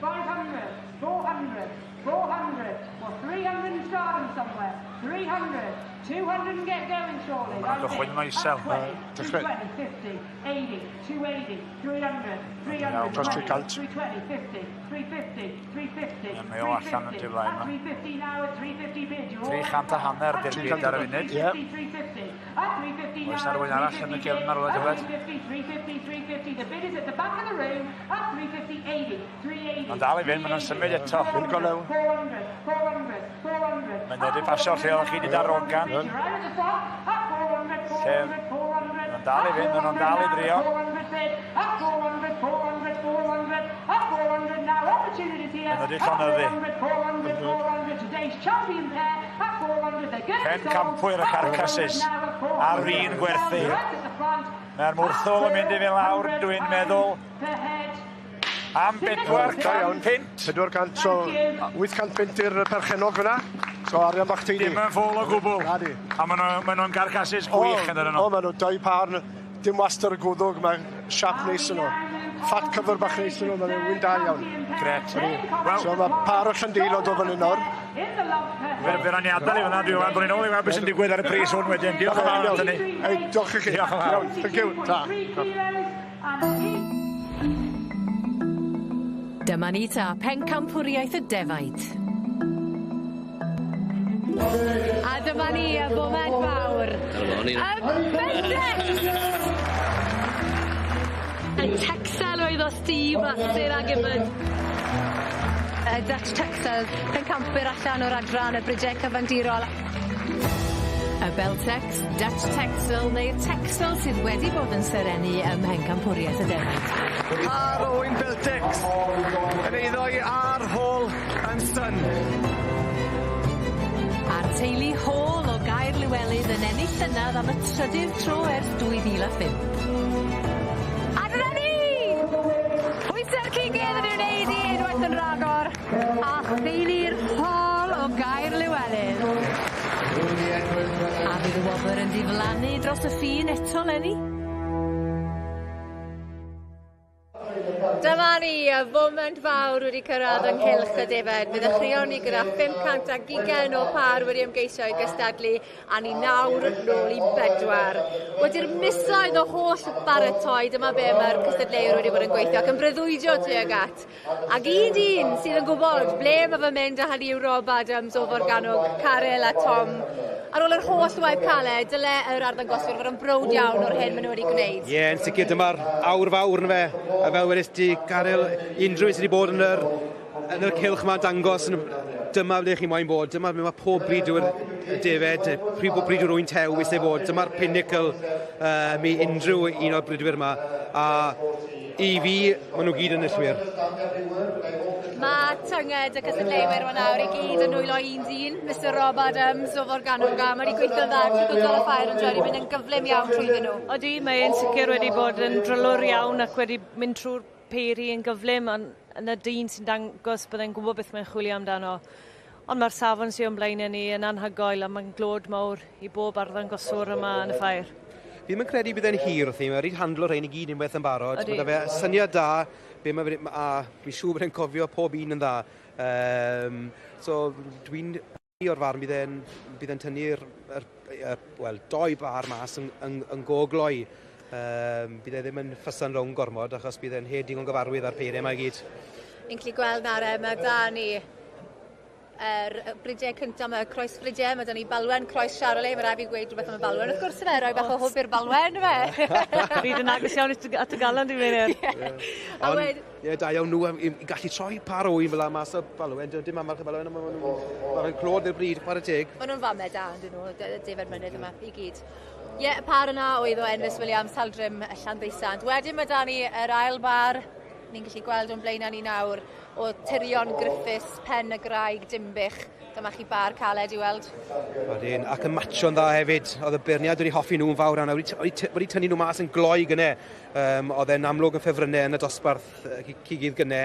500, 400, 400, well, 300 and starting somewhere. 300, 200 and get going shortly. Mae'n gychwyn yn isel. Dechrau. 220, 50, 80, 280, 300, 300, Dros 300. 320, 50, 350, 350, Ie, mae o allan yn tu flaen ma. 350 now at 350 bid. You're all 350 di'r bid ar y funud. Ie. 350, at 350 Oes na rywun arall yn y cefn ar ôl y diwedd? 350, 350, 350. The bid is at the back of the room at 350, 80, 380. Mae'n dal i fynd, maen nhw'n symud eto. Mynd go lew. 400, 400, 400. Mae'n dod i pasio lle oeddech chi wedi darogan. You're right at the front at 400, 400, 400. Mae'n dal i fynd, maen nhw'n dal i drio. 400 bid, at 400, 400, 400, at 400 now. Opportunities here. Maen nhw wedi At llonyddu. 400, 400, 400. Today's champion pair at 400. They're going to be sold Pencampwyr y at carcasses 400 now at 400. ar fin gwerthu. Right at the front. Mae'r mwrthwl yn mynd i fynd lawr, dwi'n meddwl, Per head. am 400 punt. 400, so 800 punt i'r perchennog fyna. So arian bach teulu. Dim yn ffôl o gwbl. Na di. A maen nhw'n ma nhw carcasses gwych yn dydyn O, nhw. maen nhw doi par, dim wast ar y gwddwg, mae siap neis yn nhw. Fat cover bach neis yn nhw, maen nhw'n da iawn. Gret. Wel, so mae par o Llandeilo dod fan hyn nawr. Fe ran ni adael i fyna, dwi'n meddwl bod ni'n ôl i weld beth sy'n digwydd ar y pris hwn wedyn. Diolch yn fawr, Anthony. Ei, diolch i chi. Diolch yn fawr. Iawn, thank you. Ta. Dyma ni ta, pencampwriaeth y defaid. A dyma ni, y foment fawr. Dyma ni. Y Beltex! Y Texel oedd o Steve a Sarah Gibbons. Y Dutch Texel, pencampwyr allan o'r adran y bridiau cyfandirol. Y Beltex, Dutch Texel neu'r Texel sydd wedi bod yn serennu ym mhencampwriaeth y defaid. Par o ŵyn Beltex yn eiddo i R Hall and Son. A'r teulu Hall o Gaer Lywelydd yn ennill llynedd am y trydydd tro ers 2005. A dyna ni! Pwysau'r cigydd yn ei wneud i unwaith yn ragor. A theulu'r Hall o Gaer Lywelydd. A fydd y wobr yn diflannu dros y ffin eto, Lenny? Dyma ni, y foment fawr wedi cyrraedd ynghylch y defaid. Fe ddechreuon ni gyda 520 o par wedi ymgeisio i gystadlu a ni nawr nôl i bedwar. Wedi'r misoedd o holl baratoi, dyma be mae'r cystadleuwyr wedi bod yn gweithio ac yn breuddwydio tuag at. Ac un dyn sydd yn gwybod ble mae fe'n mynd a hynny yw Rob Adams o Forgannwg, Caryl a Tom. Ar ôl yr holl waith caled, dyle yr arddangoswyr fod yn browd iawn o'r hyn maen nhw wedi gwneud. Ie, yeah, yn sicr dyma'r awr fawr yn fe. A fel wedys ti, Caryl, unrhyw un sydd wedi bod yn yr cylch yma'n dangos, dyma ble chi moyn bod, dyma ble mae pob bridwr defed, pryd bob bridwr ŵyn tew eisiau bod, dyma'r pinnacle i unrhyw un o'r bridwyr yma. A i fi, maen nhw gyd yn enillwyr. Mae tynged y cystadleuwyr yma nawr i gyd yn nwylo un dyn, Mr Rob Adams o Forgannwg, a mae wedi gweithio'n dda trwy gydol y ffair yn wedi mynd yn gyflym iawn trwyddyn nhw. Odi, mae e'n sicr wedi bod yn drylwr iawn ac wedi mynd trwy'r peiri yn gyflym, ond yna dyn sy'n dangos byddai'n gwybod beth mae'n chwilio amdano. Ond mae'r safon sy'n o'n blaenau ni yn anhygoel a mae'n glod mawr i bob arddangoswr yma yn y ffair. Fi ddim yn credu bydd e'n hir wrthi, mae wedi handlo rhain i gyd unwaith yn barod. Ydi. Mae 'da fe syniad da, be mae fe, a dwi'n siŵr bod e'n cofio pob un yn dda. So dwi'n o'r farn bydd e'n tynnu'r, yr, yr, wel, doi bar mas yn go gloi. Bydd e ddim yn ffysan rownd gormod achos bydd e'n hen digon gyfarwydd ar peiriau yma i gyd. Ni'n gallu gweld nawr e, mae da ni yr bridiau cyntaf yma, y croesfridiau, mae 'da ni Balwen, croes Charolais, mae rhaid fi gweud rhywbeth am y Balwen, wrth gwrs yfe, rhoi bach o hwb i'r Balwen yfe. Bryd yn agos iawn at y galon dwi'n meddwl. A Ond, ie, da iawn nhw i gallu troi par o un fel 'a mas o Balwen, dim amarch y Balwen, ond maen nhw'n clod i'r bryd, chwarae teg. Maen nhw'n famau da, yn dyn nhw, defaid mynydd yma, i gyd. Ie, y par yna oedd o Enfys Williams, Taldrym, Llanddeusant. Wedyn mae 'da ni yr ail bar, ni'n gallu gweld o'n blaenau ni nawr, o Tirion Griffiths, Pen y Graig, Dinbych. Dyma chi bar caled i weld. Odyn, ac yn matcho'n dda hefyd. Oedd y beirniad wedi hoffi nhw'n fawr iawn, wedi, wedi tynnu nhw mas yn gloi gynne. Oedd e'n amlwg yn ffefrynnau yn y dosbarth cigydd gynne.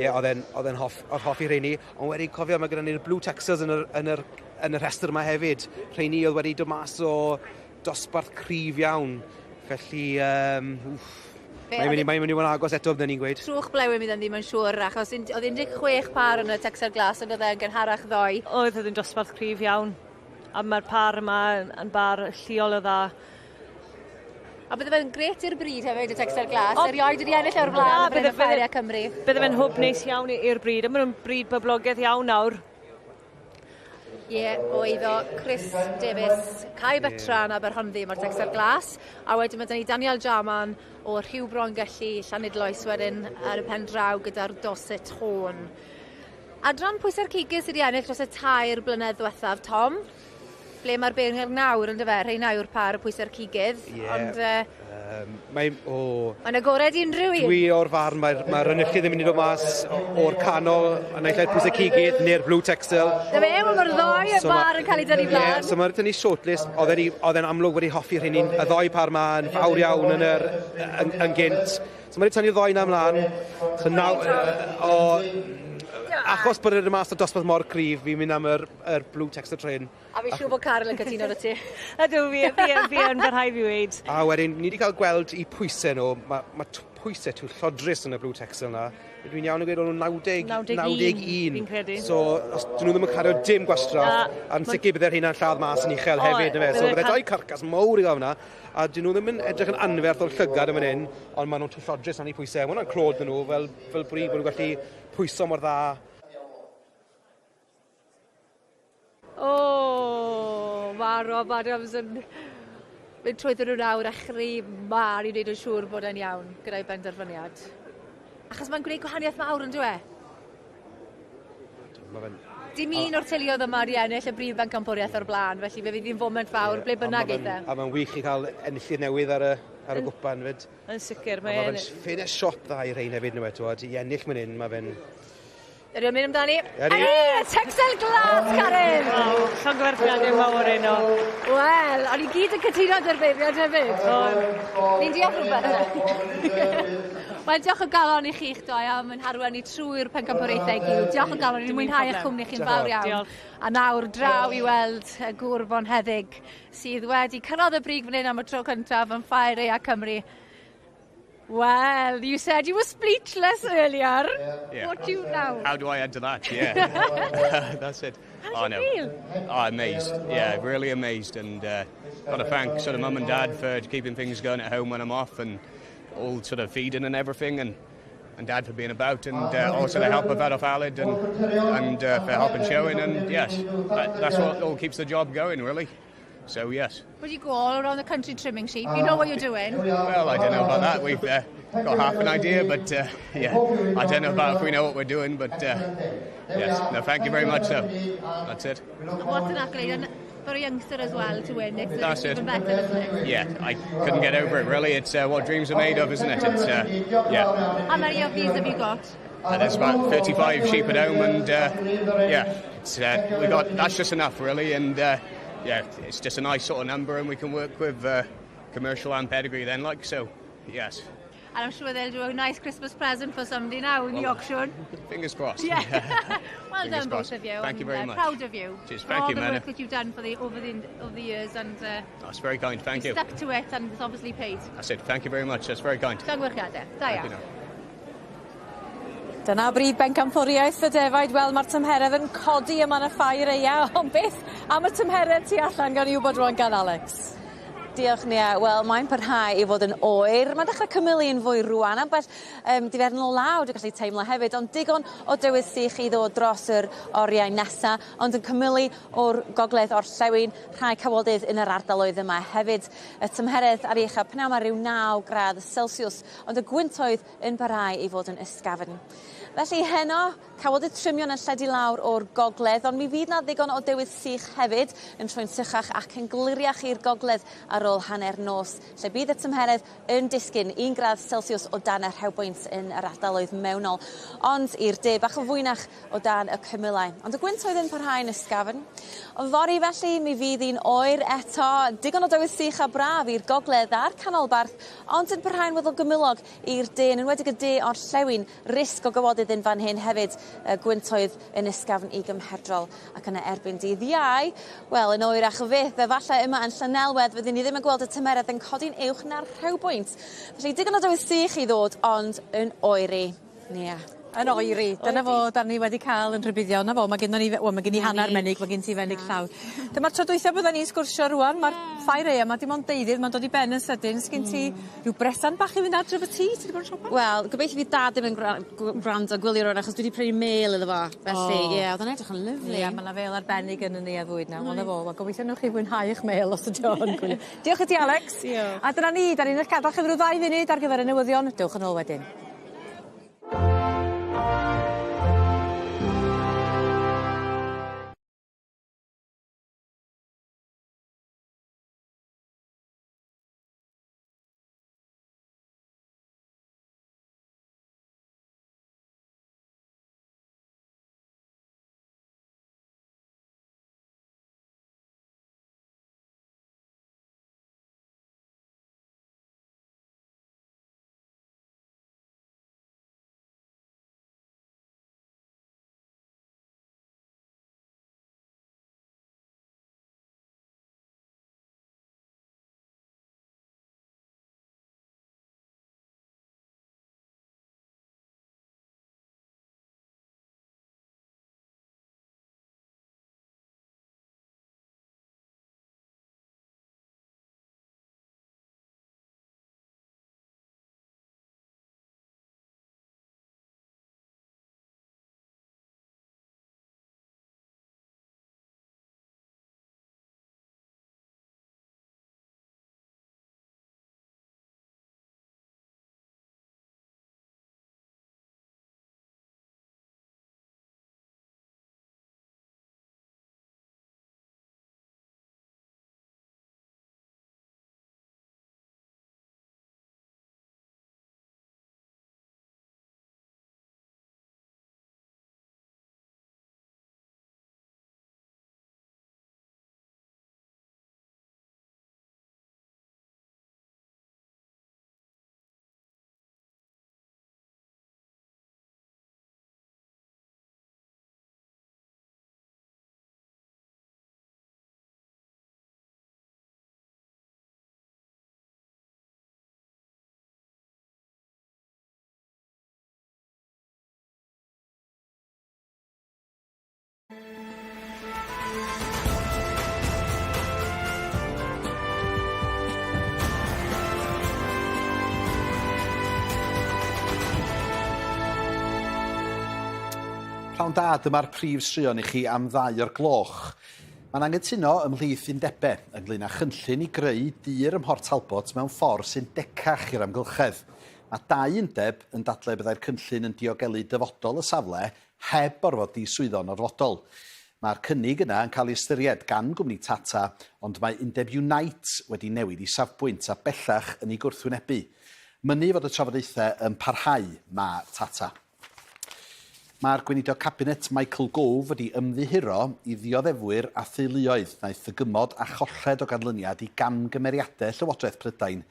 Ie, oedd e'n hoff, oedd hoffi rheini. Ond wedi cofio, mae gyda ni'r Blue Texas yn y rhestr yma hefyd. Rheini oedd wedi dod mas o dosbarth cryf iawn. Felly, wff, mae'n mynd i fod yn agos eto, byddwn ni'n gweud. Trwch blewyn bydd ddim yn siŵr, achos oedd 16 par yn y Texel Glas yn oedd e'n gynharach ddoe. Oedd yn dosbarth cryf iawn. A mae'r par yma yn bar lleol o dda. A bydde fe'n gret i'r bryd hefyd, y Texel Glas. Erioed wedi ennill o'r blaen yn y Ffair Cymru. Bydde fe'n hwb neis iawn i'r bryd. A maen nhw'n bryd boblogaidd iawn nawr. Ie, yeah, oedd o Chris Davies, Kai Betran Aberhonddu mae'r Texel Glas. A wedyn mae 'da ni Daniel Jarman o Rhiwbron Gelli, Llanidloes wedyn ar y pen draw gyda'r Dorset Horn. Adran pwysau'r cigydd sydd wedi ennill dros y 3 blynedd ddiwethaf, Tom? Ble mae'r beirniad nawr yn dyfe? Rheina yw'r par y pwysau'r cigydd. Ie. Ond Mae, o, mae'n agored i unrhyw un. Dwi o'r farn mae'r enillydd yn mynd i ddod mas o'r canol, y naill ai'r pwysau cigydd neu'r Blue Texel. Na fe, wel mae'r ddoi y So ma- bar yn cael ei dynnu Ie, flan. so mae'r dynnu shortlist, oedd e'n amlwg wedi hoffi rheini, y ddoi par ma yn fawr iawn yn gynt. So mae wedi tynnu'r ddoi na ymlaen. So naw, o, achos bod e'n mas o dosbarth mor cryf, fi'n mynd am yr Blue Texel Train. A fi'n siŵr bod Carol yn cytuno 'da ti. Ydw, fi yn parhau fi weud. A wedyn, ni wedi cael gweld i pwysau nhw, mae pwysau twyllodrus yn y Blue Texel na. Dwi'n iawn yn gweud o'n nhw'n 90, 91, 91. fi'n credu. So, os dyn nhw ddim yn cario dim gwastraff, Na, a'n sicr bydde'r hynna'n lladd mas yn uchel O, hefyd, na fe. So, bydde bydde doi carcas mawr i gael fyna, a dyn nhw ddim yn edrych yn anferth o'r llygad yn fan hyn, ond maen nhw'n twyllodrus am eu pwysau. Mae hwnna'n clod dyn nhw, fel bryd bod nhw'n gallu pwyso mor dda. O, mae Rob Adams yn mynd trwyddyn nhw nawr a chri mân i wneud yn siŵr bod e'n iawn gyda'i benderfyniad. Achos mae'n gwneud gwahaniaeth mawr yn dyw e? Ma' fe'n Dim un o'r teuluoedd yma wedi ennill y brif bencampwriaeth o'r blaen, felly fe fydd hi'n foment fawr ble bynnag A eith e. mae'n wych i cael enillydd newydd ar y gwpan fyd. Yn sicr, A mae mae'n... fe'n ffenest siop dda i rhain hefyd, nhw eto, i ennill mynd hyn, mae fe'n... Ydy o'n mynd amdani? Ydi. Ydi! Texel Glas, Karen! Waw, llongyfarchiadau mawr heno. Wel, o'n i gyd yn cytuno dy'r beirniad hefyd. Ni'n deall rhywbeth. Wel, diolch o galon i chi'ch doi am yn harwen ni trwy'r pencampwriaethau i gyd. Diolch o galon, ni'n Dim un mwynhau eich problem. cwmni chi'n Diolch fawr iawn. Diolch. A nawr draw i weld y gŵr bonheddig sydd wedi cyrraedd y brig fan hyn am y tro cyntaf yn Ffair Aeaf Cymru. Well, you said you were speechless earlier. Yeah. What do you now? How do I add to that? Yeah, that's it. How Oh, do you no. feel? Oh, amazed. Yeah, really amazed, and got to thank sort of mum and dad for keeping things going at home when I'm off, and all sort of feeding and everything, and dad for being about, and also the help I've had off Aled, and for helping showing, and yes, that's what all keeps the job going, really. So yes. But you go all around the country trimming sheep. You know what you're doing. Well, I don't know about that. We've got half an idea, but yeah, I don't know about if we know what we're doing, but yes. No, thank you very much, though. That's it. What an accolade. And for a youngster as well to win, it's, That's it's it. even better, isn't it? Yeah, I couldn't get over it, really. It's what dreams are made of, isn't it? It's, yeah. How many of these have you got? There's about 35 sheep at home, and yeah, it's, we got that's just enough, really, and yeah, it's just a nice sort of number, and we can work with commercial and pedigree then, like so. Yes, And I'm sure they'll do a nice Christmas present for somebody now in the Well, auction. fingers crossed. Yeah. Well Fingers done, crossed. both of you. Thank you and, very much. Proud of you. Cheers. For Thank all you, the Mena. work that you've done for the over the over the years, and That's very kind. Thank you you. stuck to it, and it's obviously paid. That's it. Thank you very much. That's very kind. Llongyfarchiadau. Da Thank you iawn. now. Dyna brif bencampwriaeth y defaid. Wel, mae'r tymheredd yn codi yma yn y ffair aeaf, ond beth am y tymheredd tu allan gawn ni wybod rwan gan Alex? Diolch Nia. Wel mae'n parhau i fod yn oer. Mae'n dechrau cymylu yn fwy rŵan ambell yym diferyn o law dwi'n gallu teimlo hefyd ond digon o dywydd sych i ddod dros yr oriau nesa ond yn cymylu o'r gogledd orllewin rhai cawodydd yn yr ardaloedd yma hefyd. Y tymheredd ar ei ucha pnawn 'ma ryw 9 gradd selsiws ond y gwyntoedd yn parhau i fod yn ysgafn. Felly heno Cawodydd trymion yn lledu lawr o'r gogledd, ond mi fydd 'na ddigon o dywydd sych hefyd, yn troi'n sychach ac yn gliriach i'r gogledd ar ôl hanner nos, lle bydd y tymheredd yn disgyn un gradd Celsiws o dan y rhewbwynt yn yr ardaloedd mewnol, ond i'r de bach yn fwynach o dan y cymylau. Ond y gwyntoedd yn parhau'n ysgafn. Yfory felly, mi fydd hi'n oer eto, digon o dywydd sych a braf i'r gogledd a'r canolbarth, ond yn parhau'n weddol gymylog i'r de, yn enwedig y de orllewin, Risg o gawodydd yn fan hyn hefyd, y gwyntoedd yn ysgafn i gymhedrol. Ac yna erbyn dydd Iau, wel, yn oerach fyth, efallai yma yn Llanelwedd fyddwn ni ddim yn gweld y tymeredd yn codi'n uwch na'r rhewbwynt. Felly digon o dywydd sych i ddod, ond yn oeri. Nia. Yn oeri. Dyna fo, 'dan ni wedi ca'l 'yn rhybuddio. 'Na fo, ma' gennon ni fe- wel ma' gen i hannar menyg, ma' gen ti fenyg llawn. Dyma'r tro dwytha byddan ni'n sgwrsio rŵan ma'r ffair aea 'ma dim ond deuddydd ma'n dod i ben yn sydyn sgin ti rhyw bresan bach i fynd adre efo ti? Ti 'di bod yn siopa? Wel gobeithio fydd dad ddim yn gwra- gw- gwrando gwylio rŵan achos dwi 'di prynu mêl iddo fo felly ie o'dd o'n edrych yn lyfli. Ie ma' 'na fêl arbennig yn y neuadd fwyd nawr. Wel 'na fo wel gobeithio newch chi fwynhau 'ych mêl os ydi o yn gwylio. Diolch i ti Alex. Diolch. A dyna ni 'dan ni'n 'ych gadal chi am ryw ddau funud ar gyfer y newyddion. Dewch yn ôl wedyn. Pnawn da, dyma'r prif straeon i chi am ddau o'r gloch. Mae'n anghytuno ymhlith undebau ynglyn â chynllun i greu dur ym Mhort Talbot mewn ffordd sy'n decach i'r amgylchedd. Mae dau undeb yn dadlau byddai'r cynllun yn diogelu dyfodol y safle heb orfod diswyddo'n orfodol. Mae'r cynnig yna yn cael ei ystyried gan gwmni Tata ond mae undeb Unite wedi newid ei safbwynt a bellach yn ei gwrthwynebu. Mynnu fod y trafodaethau yn parhau mae Tata. Mae'r Gweinidog Cabinet Michael Gove wedi ymddiheuro i ddioddefwyr a theuluoedd wnaeth ddygymod â cholled o ganlyniad i gamgymeriadau Llywodraeth Prydain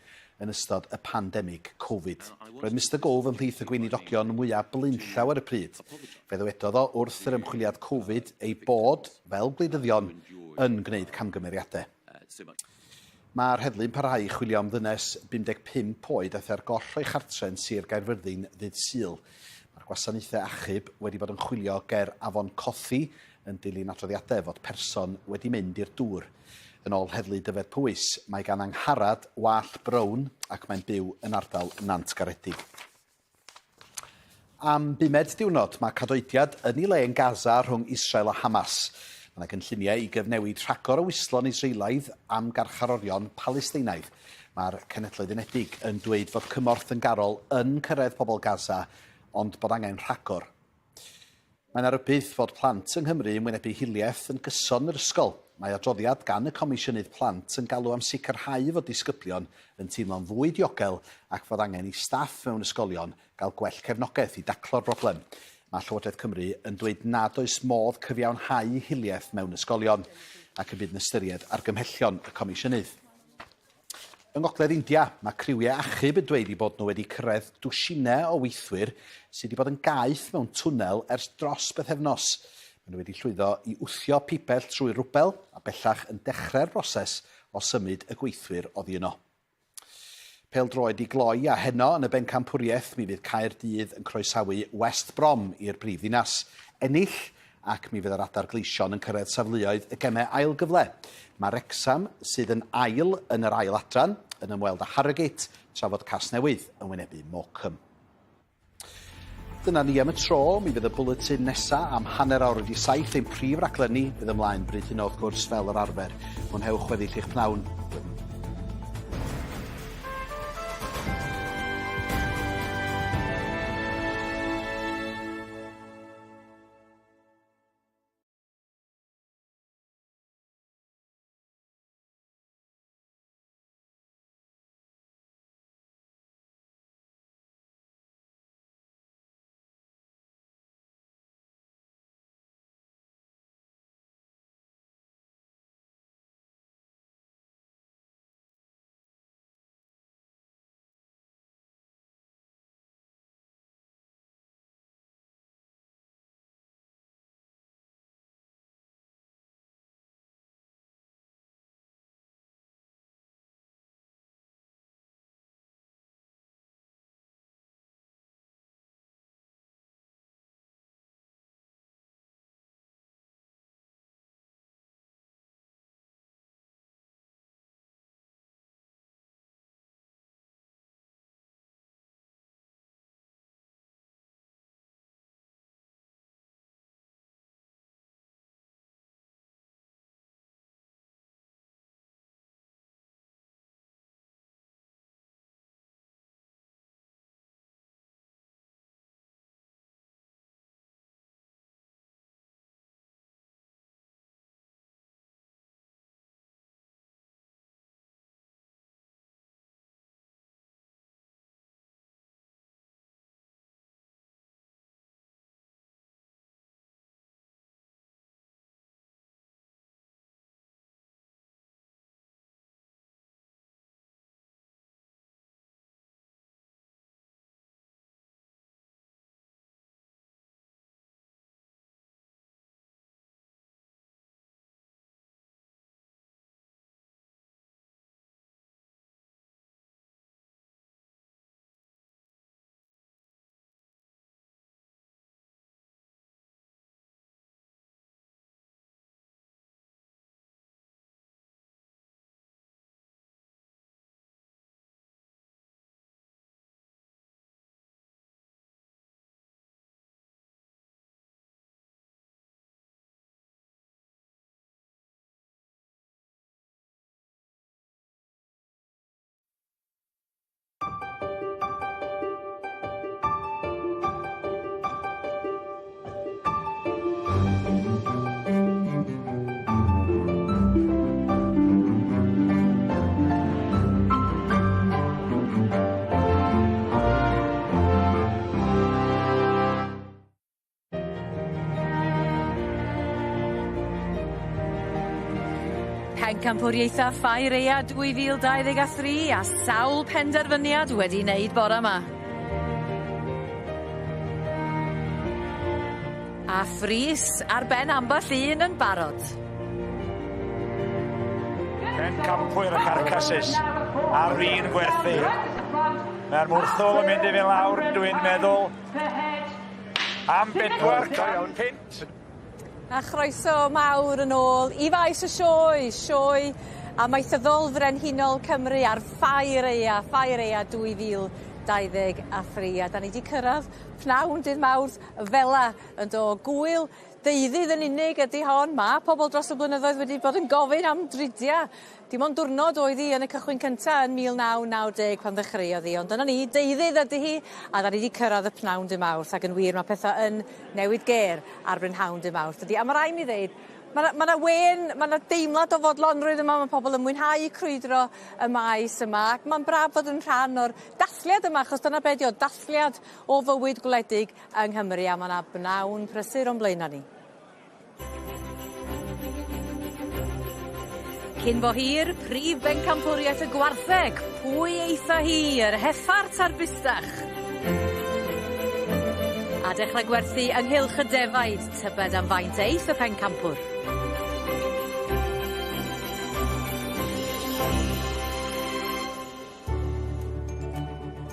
yn ystod y pandemig Covid. Roedd Mister Gove ymhlith y gweinidogion mwyaf blaenllaw ar y pryd. Fe ddywedodd o wrth yr ymchwiliad Covid eu bod, fel gwleidyddion, yn gwneud camgymeriadau. Mae'r heddlu'n parhau i chwilio am ddynes 55 oed aeth ar goll o'i chartre yn Sir Gaerfyrddin ddydd Sul. Mae'r gwasanaethau achub wedi bod yn chwilio ger Afon Cothi yn dilyn adroddiadau fod person wedi mynd i'r dŵr. Yn ôl Heddlu Dyfed Powys, mae gan Angharad wallt brown ac mae'n byw yn ardal Nantgaredig. Am bumed diwrnod, mae cadoediad yn ei le yn Gaza rhwng Israel a Hamas. Mae yna gynlluniau i gyfnewid rhagor o wystlon Israelaidd am garcharorion Palesteinaidd. Mae'r Cenhedloedd Unedig yn dweud fod cymorth dyngarol yn cyrraedd pobl Gaza, ond bod angen rhagor. Mae yna rybudd fod plant yng Nghymru yn wynebu hiliaeth yn gyson yn yr ysgol. Mae adroddiad gan y Comisiynydd Plant yn galw am sicrhau fod disgyblion yn teimlo'n fwy diogel ac fod angen i staff mewn ysgolion gael gwell cefnogaeth i daclo'r broblem. Mae Llywodraeth Cymru yn dweud nad oes modd cyfiawnhau hiliaeth mewn ysgolion ac y bydd yn ystyried argymhellion y Comisiynydd. Yng ngogledd India, mae criwiau achub yn dweud eu bod nhw wedi cyrraedd dwsinau o weithwyr sydd wedi bod yn gaeth mewn twnnel ers dros bythefnos. Maen nhw wedi llwyddo i wthio pibell trwy rwbel a bellach yn dechrau'r broses o symud y gweithwyr oddi yno. Pêl-droed i gloi a heno yn y bencampwriaeth mi fydd Caerdydd yn croesawu West Brom i'r brif ddinas. Ennill ac mi fydd yr Adar Gleision yn cyrraedd safleoedd y gemau ail gyfle. Mae Wrecsam, sydd yn ail yn yr ail adran, yn ymweld â Harrogate, tra fod Casnewydd yn wynebu Morecambe. Dyna ni am y tro, mi fydd y bwletin nesa am 7:30, ein prif raglen ni, fydd ymlaen bryd hynna wrth gwrs fel yr arfer. Mwynhewch weddill eich pnawn. Pencampwriaethau Ffair Aeaf 2023 a sawl penderfyniad wedi wneud bore yma. A phris ar ben ambell un yn barod. Pencampwyr y carcasses ar fin gwerthu. Mae'r mwrthwl yn mynd i fynd lawr, dwi'n meddwl, am 400 punt. A chroeso mawr yn ôl i faes y sioe, sioe amaethyddol frenhinol Cymru ar Ffair Aea, Ffair Aea 2023. A da ni wedi cyrraedd pnawn dydd Mawrth fela yn do gwyl Deuddydd yn unig ydi hon. Ma' pobol dros y blynyddoedd wedi bod yn gofyn am dridia. Dim ond diwrnod oedd hi yn y cychwyn cynta yn 1990 pan ddechreuodd hi ond dyna ni, deuddydd ydi hi a 'dan ni 'di cyrradd y pnawn dy' Mawrth ac yn wir ma' petha yn newid gêr ar brynhawn dy' Mawrth dydi? A ma' rai' mi ddeud ma' 'na ma' 'na wên ma' 'na deimlad o fodlonrwydd yma ma' pobol yn mwynhau crwydro y maes yma ac ma'n braf fod yn rhan o'r dathliad yma achos dyna be' 'di o dathliad o fywyd gwledig yng Nghymru a ma' 'na bnawn prysur o'n blaena' ni. Cyn bo hir, prif bencampwriaeth y gwartheg, pwy eitha hi, yr heffart a'r bustach? A dechrau gwerthu ynghylch y defaid, tybed am faint eith y pencampwr?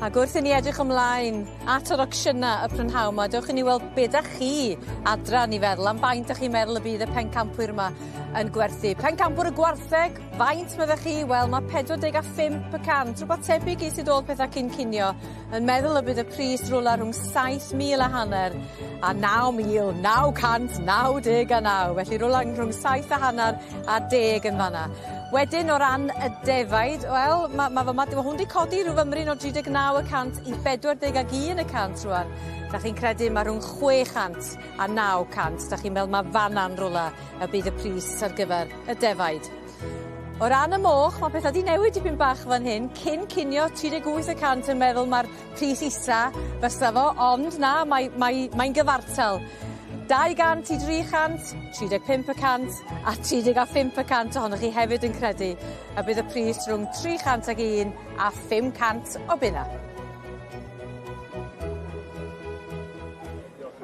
Ac wrth i ni edrych ymlaen at yr ocsiynau y prynhawn 'ma dewch i ni weld be' 'dach chi adra yn 'i feddwl am faint 'dach chi'n meddwl y bydd y pencampwyr yma yn gwerthu. Pencampwr y gwartheg, faint meddech chi? Wel ma' 45 y cant, rhywbeth tebyg i sud o'dd petha cyn cinio, yn meddwl y bydd y pris rwla rhwng 7,000 a hanner a 9,999, felly rwla rhwng saith a hanner a deg yn fan 'na. Wedyn o ran y defaid, wel ma' ma' fa' ma' hwn 'di codi rhyw fymryn o 39 y cant i 41 y cant rŵan. 'Dach chi'n credu ma' rhwng 600 a 900, 'dach chi'n meddwl ma' fan 'na'n rwla y bydd y pris ar gyfer y defaid. O ran y moch, ma' petha 'di newid dipyn bach fan hyn. Cyn cinio 38 y cant yn meddwl ma'r pris isa fysa fo, ond na, mae mae mae'n gyfartal. 200 i 300, 35 y cant a 35 y cant ohonoch chi hefyd yn credu y bydd y pris rhwng 301 a 500 o bunna.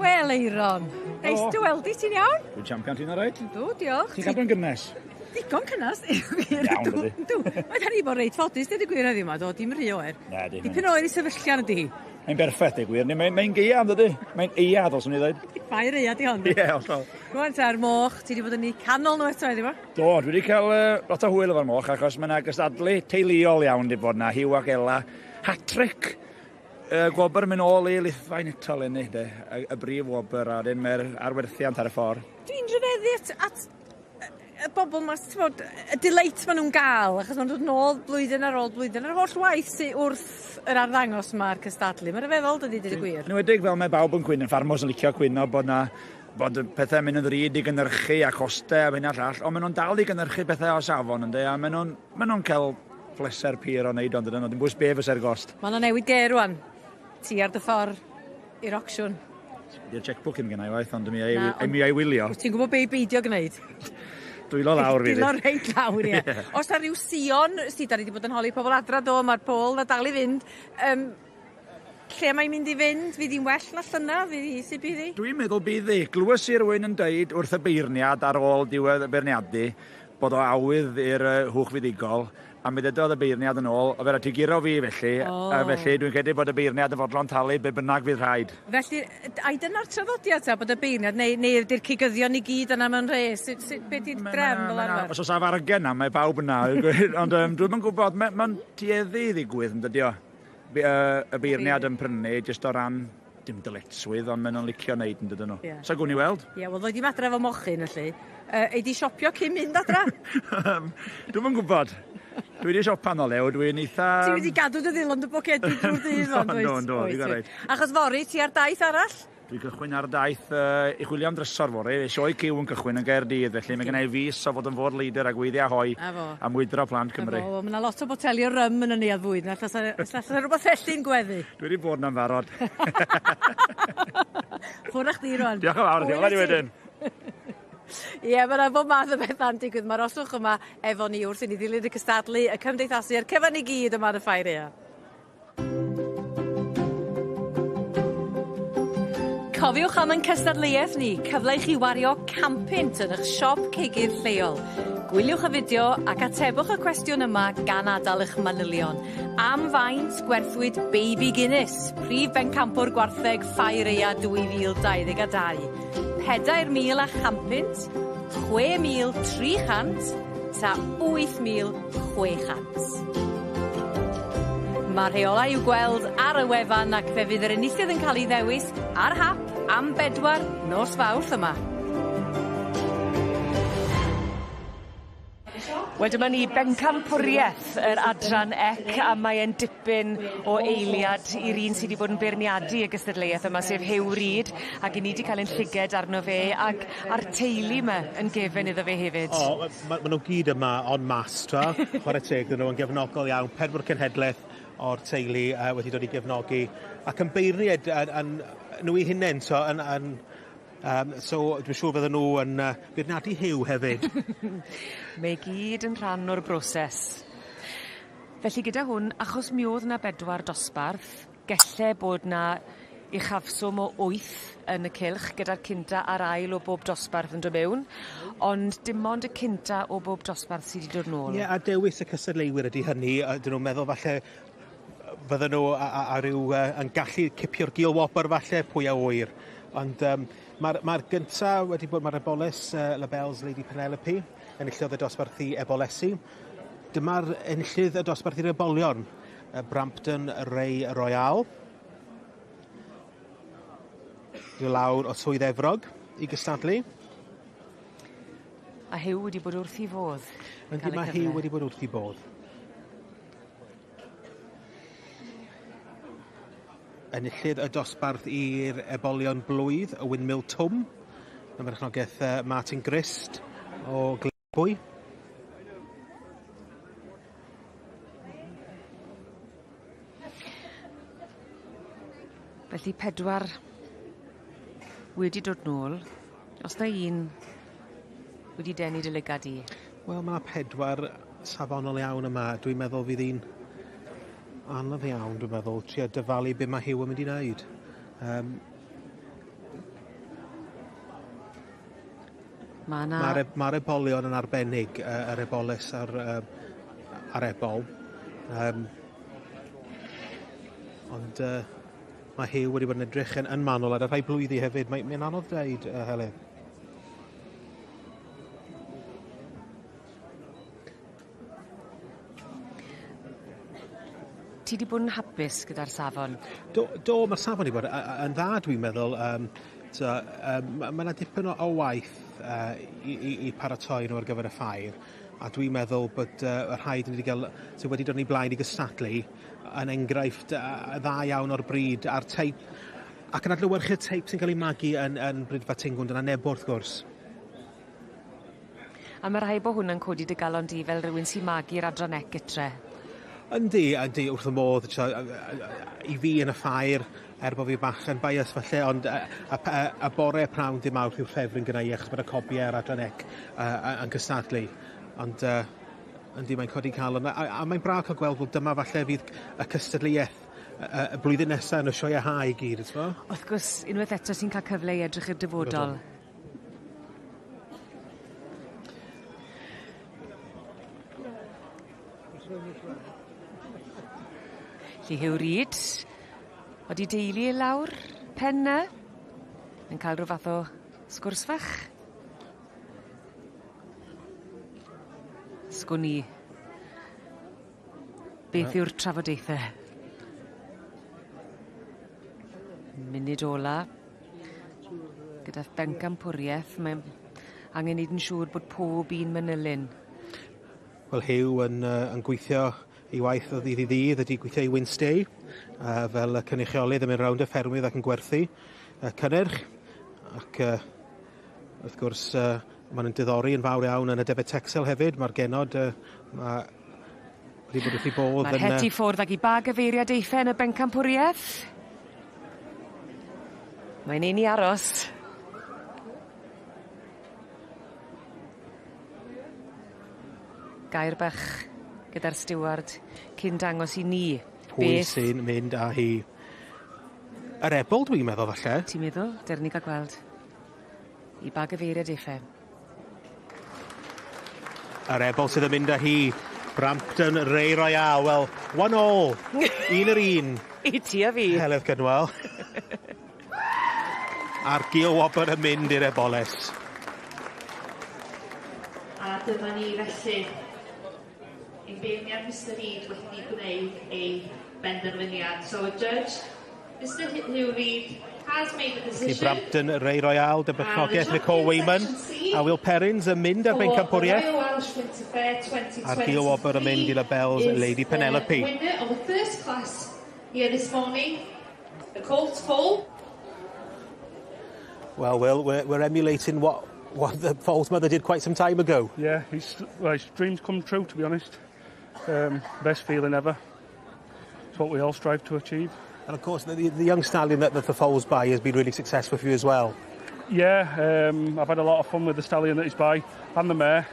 Wel Eiron, neis dy weld di, ti'n iawn? Dwi'n champion, ti'n alright? Yndw, diolch. Ti'n cadw'n gynnes? Digon cynnas, wir. Iawn, dydi? Yndw. Mae da ni bod reit ffodus, dweud y gwir heddiw 'ma, do, dim rhy oer. Na, dim. Dipyn oer i sefyllfa ydi hi. Mae'n berffaith, dweud gwir. Mae'n mae gaeaf, dydy? Mae'n eia, ddylswn i ddweud. Ffair eia di hon. Ie, yeah, hollol. Rwan ta'r moch, ti wedi bod yn ei canol nhw eto heddiw 'ma? Do, dwi wedi cael uh, lot o hwyl efo'r moch, achos mae yna gystadlu teuluol iawn wedi bod yna, Hugh ac Ela. Hat-trick! Y gwobr yn mynd ôl i Lithfaen eto eleni, de. Y, y brif wobr, a wedyn mae'r arwerthiant ar y ffordd. Dwi'n rhyfeddu at, at y bobl 'ma t'mod y delight ma' nw'n ga'l achos ma'n dod nôl blwyddyn ar ôl blwyddyn a'r holl waith sy wrth yr arddangos 'ma a'r cystadlu ma'n ryfeddol dydi deud y gwir. Yn enwedig fel mae bawb yn cwyno, ffarmwrs yn licio cwyno bod 'na bod y pethau'n mynd yn ddrud i gynhyrchu a costau a hyn a llall, ond maen nhw'n dal i gynhyrchu pethau o safon ynde, a maen nhw'n maen nhw'n cael pleser pur o wneud o yndyden nhw, dim bwys be fysa'r gost. Ma' 'na newid gêr rŵan. Ti ar dy ffor i'r ocsiwn. Di'r checkbook ddim gennai waith, ond mi ei, mi ei wylio. Wyt ti'n gwybod be i beidio gwneud? Dwylo lawr fi. Dwylo reit lawr, ie. Yeah. Os na rhyw sion, si, da ni wedi bod yn holi pobl adra do, mae'r pôl na dal i fynd. Um, lle mae'n mynd i fynd? Fydd hi'n well na llynedd? Fydd hi, sut bydd hi? Dwi'n meddwl bydd hi. Glywes i rywun yn deud wrth y beirniad ar ôl diwedd y beirniadu bod o awydd i'r hwch fuddugol, a mi ddedodd y beirniad yn ôl, o fe ti guro fi felly, oh. a felly dwi'n credu bod y beirniad yn fodlon talu be bynnag fydd rhaid. Felly, ai dyna'r traddodiad ta, bod y beirniad, neu, neu ydy'r cigyddion i gyd yna mewn rhes? Sut, sut, be di'r drefn fel arfer? Os oes afargen na, mae bawb yna. Ond um, dwi'n yn gwybod, mae'n ma tueddu i ddigwydd yn dydi o. Y beirniad yn prynu, jyst o ran dim dyletswydd, ond maen nhw'n licio wneud yn dydyn nhw. Yeah. So gwn i weld. Ie, yeah, wel ddoi di adre efo mochyn felly. Uh, ei di siopio cyn mynd adra? Dwi'm yn gwybod. Dwi wedi siopa'n o lew, dwi'n eitha... Ti wedi gadw dy ddilon dy bocedi drwy'r dydd fan, dwyt? Do, do, digon reit. Achos fory, ti ar daith arall? Dwi'n cychwyn ar daith uh, i chwilio am drysor fory. Sioe cyw yn cychwyn yn Gaerdydd, felly mae gennau fis o fod yn fod leader a gweiddi a hoi a mwydro plant Cymru. Efo, mae yna lot o boteli o rym yn y neuadd fwyd, na allas rhywbeth felly'n gweddu. Dwi wedi bod na'n barod. Ffwrdd â chdi rwan. Diolch yn fawr, diolch yn wedyn. Ie, mae yna bob math o bethau'n digwydd. Mae'r oswch yma efo ni wrth i ni ddilyn y cystadlu, y cymdeithasu a'r cyfan i gyd yma yn y ffair aeaf. Cofiwch am ein cystadleuaeth ni, cyfle i chi wario 100 yn eich siop cigydd lleol. Gwyliwch y fideo ac atebwch y cwestiwn yma gan adael eich manylion. Am faint gwerthwyd Baby Guinness, prif bencampwr gwartheg Ffair Aea 2022? 4,100 punt, 6,300 ta 8,600. Mae'r rheolau i'w gweld ar y wefan ac fe fydd yr enillydd yn cael ei ddewis ar hap am bedwar nos Fawrth yma. Wel dyma ni bencampwrieth yr adran ec a mae e'n dipyn o eiliad i'r un sy 'di bod yn beirniadu y gystadleueth yma sef Huw Reid ac 'yn ni 'di ca'l ein llyged arno fe ag a'r teulu 'my yn gefen iddo fe hefyd. O ma' ma' ma' nw gyd yma en masse t'mo'? Chware teg iddyn nw yn gefnogol iawn, pedwar cenhedleth o'r teulu yy wedi dod i gefnogi ac yn beirnied yn yn nhw 'u hunen t'o' yn yn Yym so dwi'n siŵr fydden nhw yn yy beirniadu Huw hefyd. Mae i gyd yn rhan o'r broses. Felly gyda hwn, achos mi o'dd 'na bedwar dosbarth, gelle bod 'na uchafswm o wyth yn y cylch gyda'r cynta a'r ail o bob dosbarth yn do' mewn ond dim ond y cynta o bob dosbarth sy 'di dod nôl. Ie a dewis y cystadleuwyr ydi hynny a 'dyn nw'n meddwl falle fydden nhw a, a, a ryw uh, yn gallu cipio'r gil wobr falle, pwy a ŵyr. Ond um, mae'r ma gynta wedi bod, mae'r eboles uh, Labels Lady Penelope, enillodd y dosbarth i ebolesi. Dyma'r enillydd y dosbarth i'r ebolion, uh, Brampton Ray Royale. Dwi lawr o Swydd Efrog i gystadlu. A Huw wedi bod wrth 'i fodd. Yndi, mae Huw wedi bod wrth 'i bodd. Enillydd y dosbarth i'r ebolion blwydd, y Windmill Twm, yn berchnogaeth Martin Grist o Glebwy. Felly pedwar wedi dod nôl. Os na un wedi denu dy lygad di? Wel ma' pedwar safonol iawn yma. Dwi'n meddwl fydd hi'n anodd iawn dwi'n meddwl trio dyfalu be' ma' Huw yn mynd i wneud. Yym. Ma' 'na... Ma'r e- ma'r ebolion yn arbennig yy yr eboles a'r yy a'r ebol. Yym. Ond yy mae Huw wedi bod yn edrych yn yn manwl ar y rhai blwyddi hefyd. Mae mae'n anodd dweud yy Heledd. Ti 'di bod yn hapus gyda'r safon? Do do ma'r safon 'di bod yn dda dwi'n meddwl yym t'o' yym ma' ma' 'na dipyn o o waith yy i i i paratoi nhw ar gyfer y ffair a dwi'n meddwl bod yy y rhai 'dyn ni 'di ga'l sy wedi dod yn 'u blaen i gystadlu yn enghraifft yy dda iawn o'r brîd a'r teip ac yn adlewyrchu'r teip sy'n ca'l 'i magu yn yn Brydfa Tingwnd yn Anebo wrth gwrs. A ma' rhai' bo' hwnna'n codi dy galon di fel rywun sy'n magu'r adran ec gytre. Yndi yndi wrth fy modd t'o' i fi yn y ffair er bo' fi bach yn bias falle ond yy y p- yy y bore pnawn dy' Mawrth yw'r ffefryn gynna i achos bod y cobie a'r adran ec yy yy yn cystadlu ond yy yndi mae'n codi calon a a a mae'n braf ca'l gweld wel dyma falle fydd y cystadleueth y y y blwyddyn nesa yn y sioe ha i gyd t'mo'? Wrth gwrs unweth eto ti'n ca'l cyfle i edrych i'r dyfodol. Lly Huw Reid, odi deulu i lawr pen 'ny? Yn ca'l ryw fath o sgwrs fach? Sgwn i. Beth yw'r trafodaethe? Munud ola. Gyda bencampwrieth mae angen neud yn siŵr bod pob un manylyn. Wel Huw yn yy yn gweithio 'i waith o ddydd i ddydd ydi gweithio i Wynnstay yy fel y cynrychiolydd yn mynd rownd y ffermydd ac yn gwerthu y cynnyrch ac yy wrth gwrs yy ma' nw'n diddori yn fawr iawn yn y defed Texel hefyd ma'r genod yy ma' wedi bod wrth 'u bodd Ma'r yn yy... het i ffwrdd ag i ba gyfeiriad eiff e yn y bencampwrieth? Mae'n un i aros. Gair bach gyda'r stiward cyn dangos i ni Pwy beth... sy'n mynd â hi? Yr ebol dwi'n meddwl falle. Ti'n meddwl? Der ni ga'l gweld. I ba gyfeiriad eiff e? Yr ebol sydd yn mynd â hi. Brampton Ray Royale. Wel, one all. Un yr un. I ti a fi. Heledd Cynwal. A'r gil wobr yn mynd i'r eboles. A dyma ni felly, ein beirniad Mr Reid wedi gwneud ei benderfyniad. So a judge, Mr Hugh Reid, has made a decision. Felly Brampton, Ray Royal, dy berchnogaeth Nicole Wayman a Will Perrins yn mynd ar bencampwriaeth. A'r gil wobr yn mynd i Labels Lady Penelope. Winner of the first class here this morning, the Colt Foal. Well, Will, we're emulating what the Foals mother did quite some time ago. Yeah, well, his dreams come true, to be honest. Best feeling ever. It's what we all strive to achieve. And of course, the young stallion that the Foals by has been really successful for you as well. Yeah, I've had a lot of fun with the stallion that he's by and the mare.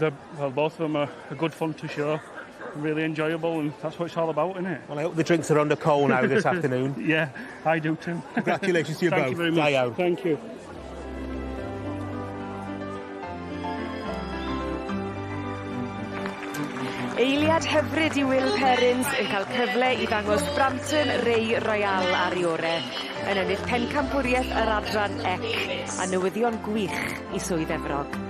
Well, both of them are good fun to show. Really enjoyable, and that's what it's all about, isn't it? Well, I hope the drinks are under coal now this afternoon. Yeah, I do too. Congratulations to you Thank both. you very much. Da iawn. Thank you. Eiliad hyfryd i Will Perrins yn cael cyfle i ddangos Brampton Ray Royal ar ei ore, yn ennill pencampwriaeth yr adran C a newyddion gwych i Swydd Efrog.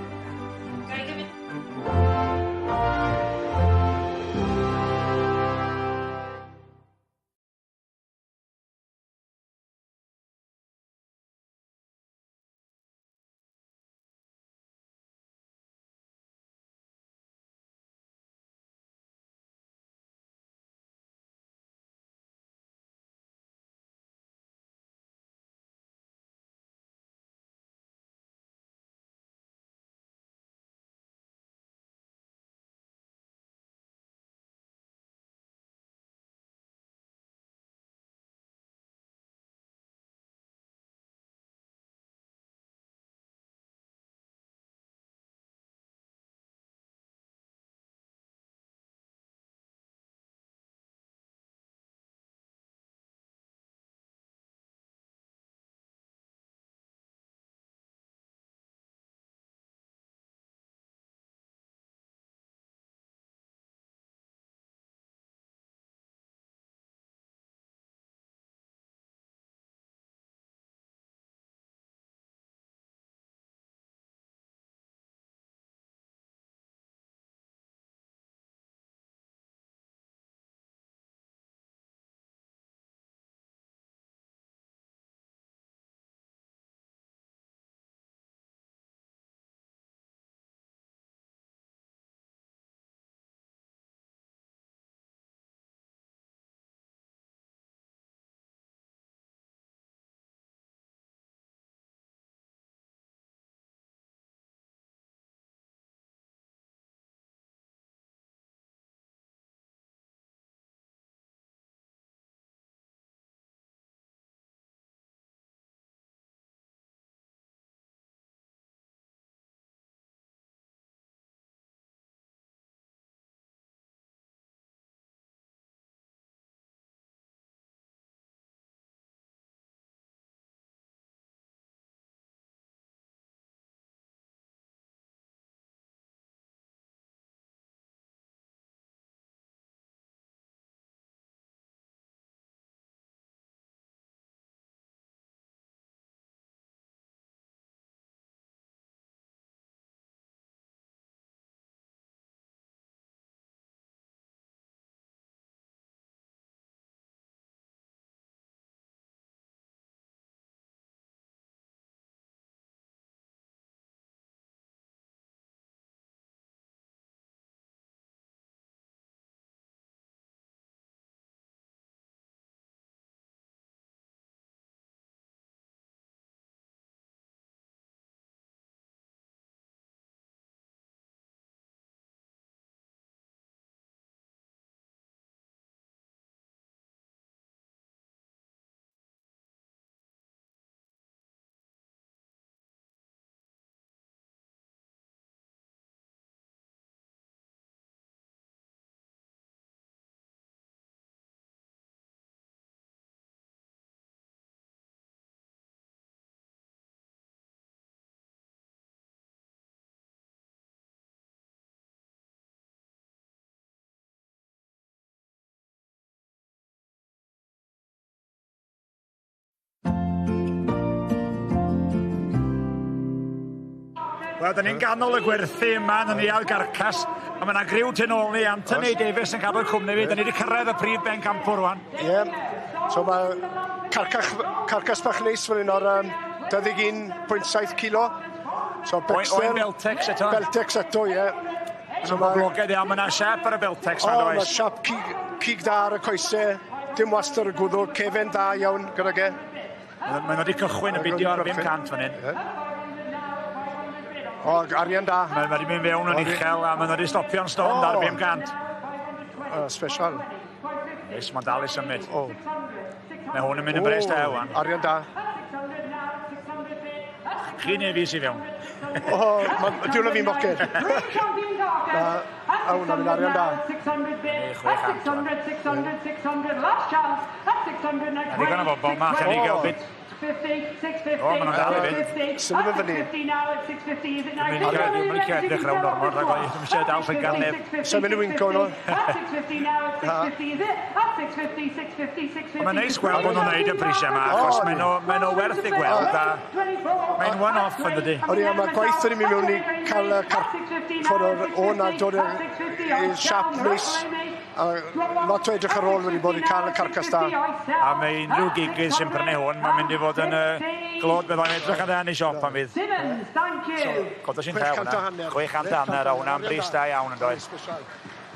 Wel, da ni'n ganol y gwerthu yma yn y Neuadd Garcas, a mae yna griw tu nôl ni, Anthony Davies yn cadw'r cwmni fi. Da ni wedi cyrraedd y prif bencampwr rwan. Ie. Yeah. So mae carcas bach neis fan hyn o'r 21.7 kilo. So Bexter... Oen Beltex eto. Beltex eto, ie. So mae blogedd iawn, mae yna siap ar y Beltex. O, mae siap cig da ar y coesau, dim wast ar y gwddw, cefen da iawn gyda ge. Mae nhw wedi cychwyn y bidio ar 500 fan hyn. O, arian da. Mae wedi mynd fewn yn uchel a mae nhw wedi stopio'n stond ar 500. Special. Yes, mae'n dal i symud. Mae hwn yn mynd yn bres da wan. Arian da. Chi neu fi sy'n fewn? O, diw'n fi'n boced. A hwnna'n mynd arian da. 600, 600, 600, last chance at 600 now. A ddigon o bobl ma, can i gael bit. 650, O, maen nhw'n dal i fynd. Symud yn fyny. Dwi'n mynd i edrych rownd ormod, rhaid gwaith. Dwi'n eisiau dal llygad neb. Symud i winco nhw. Mae'n neis gweld bod nhw'n neud y prisiau yma, achos maen nhw werth i gweld, a mae'n one-off yn dydi. Odi, a mae gwaith yn mynd mewn i cael y ffordd o'r o'n a dod i siap neis. A lot o edrych ar ôl wedi bod i cael y carcas da. A mae unrhyw gigydd sy'n prynu hwn, mae'n mynd i fod yn glod bydd o'n edrych yn dda yn ei siop pan fydd. Godos i'n llaw hwnna. 650, a hwnna'n bris da iawn yn dod.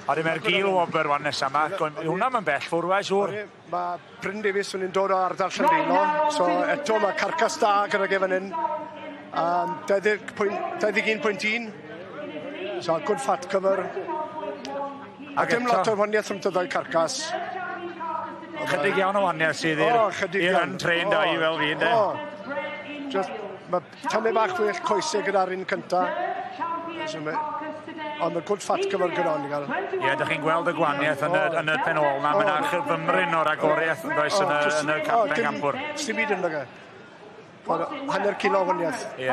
A di mae'r gil wobr wan nesaf yma. Hwnna mae'n bell ffwrdd, wae siŵr. Mae Bryn Davies yn dod o ardal Llandeilo, so eto mae carcas da gyda ge fan hyn. 21.1, so good fat cover. A dim lot o wahaniaeth rhwng y ddau carcas. Chydig iawn o wahaniaeth sydd i'r untrained eye fel fi, ynde? Just, mae tamed bach well coesau gyda'r un cynta. Ond mae good fat cover gyda hwn i gael. Ie, ydych chi'n gweld y gwahaniaeth yn y pen ôl na. Mae yna fymryn o'r agoriaeth yn does yn y pencampwr. Sdim byd ynddo ge. Hanner kilo o wahaniaeth. Ie, ie.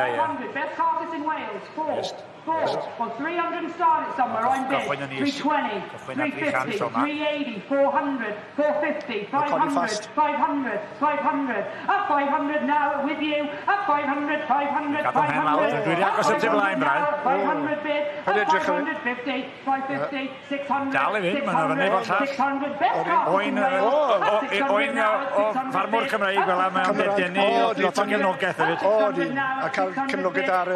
Best carcass in Wales, 4. 4, well, 300 and start it somewhere, I'm bid. 320, 350, 380, 400, 450, 500, 500, 500, at 500 now with you, at 500, 500, 500, Dwi wedi agos at y blaen, Brad. 500 bid, at 550, 550, 600, Dal i fynd, mae'n fyny fo'r llall. 600, best carcass in Wales, Oen o ffarmwr Cymreig fel yma, mae'n denu lot o gefnogaeth hefyd. O, di, a cael cefnogaeth ar...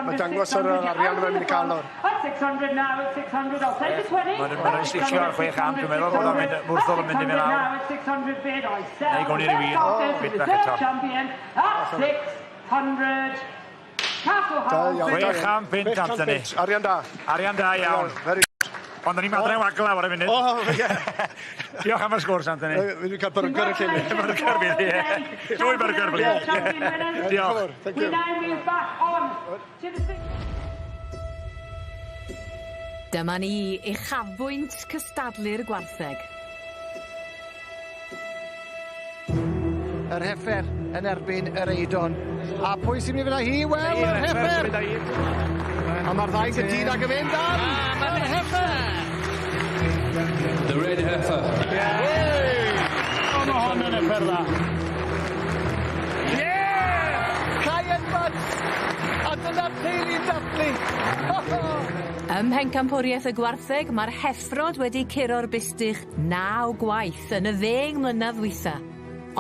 Mae dangos ar yr arian mae'n mynd i cael o'r. At 600 now, at 600, I'll take the 20. Mae'n sticio ar 600, dwi'n meddwl bod o'n mynd, wrthol yn mynd i fynd lawr. Neu gawn ni'r wir, bit bach eto. Champion at 600. Castle Hall. 600, Anthony. Arian da. Arian da iawn. Ond o'n i'n madre wagla ar y funud. O, ie. Diolch am y sgwrs, Anthony. Fi wedi cael burger y lle. Burger fydd, ie. Dwy burger, please. Diolch. Thank you. We now move back on to the... Dyma ni uchafbwynt cystadlu'r gwartheg. Yr heffer yn erbyn yr Eidon. A pwy sy'n mynd i fynd â hi? Wel, yr heffer! A mae'r ddau gytûn ag y fynd am yr heffer! The red heifer. O, mae hon yn heffer dda. Ie! Kai Edwards! A dyna'r teulu'n dathlu! Ym Mhencampwriaeth y Gwartheg, mae'r heffrod wedi curo'r bustych 9 gwaith yn y 10 mlynedd ddwytha.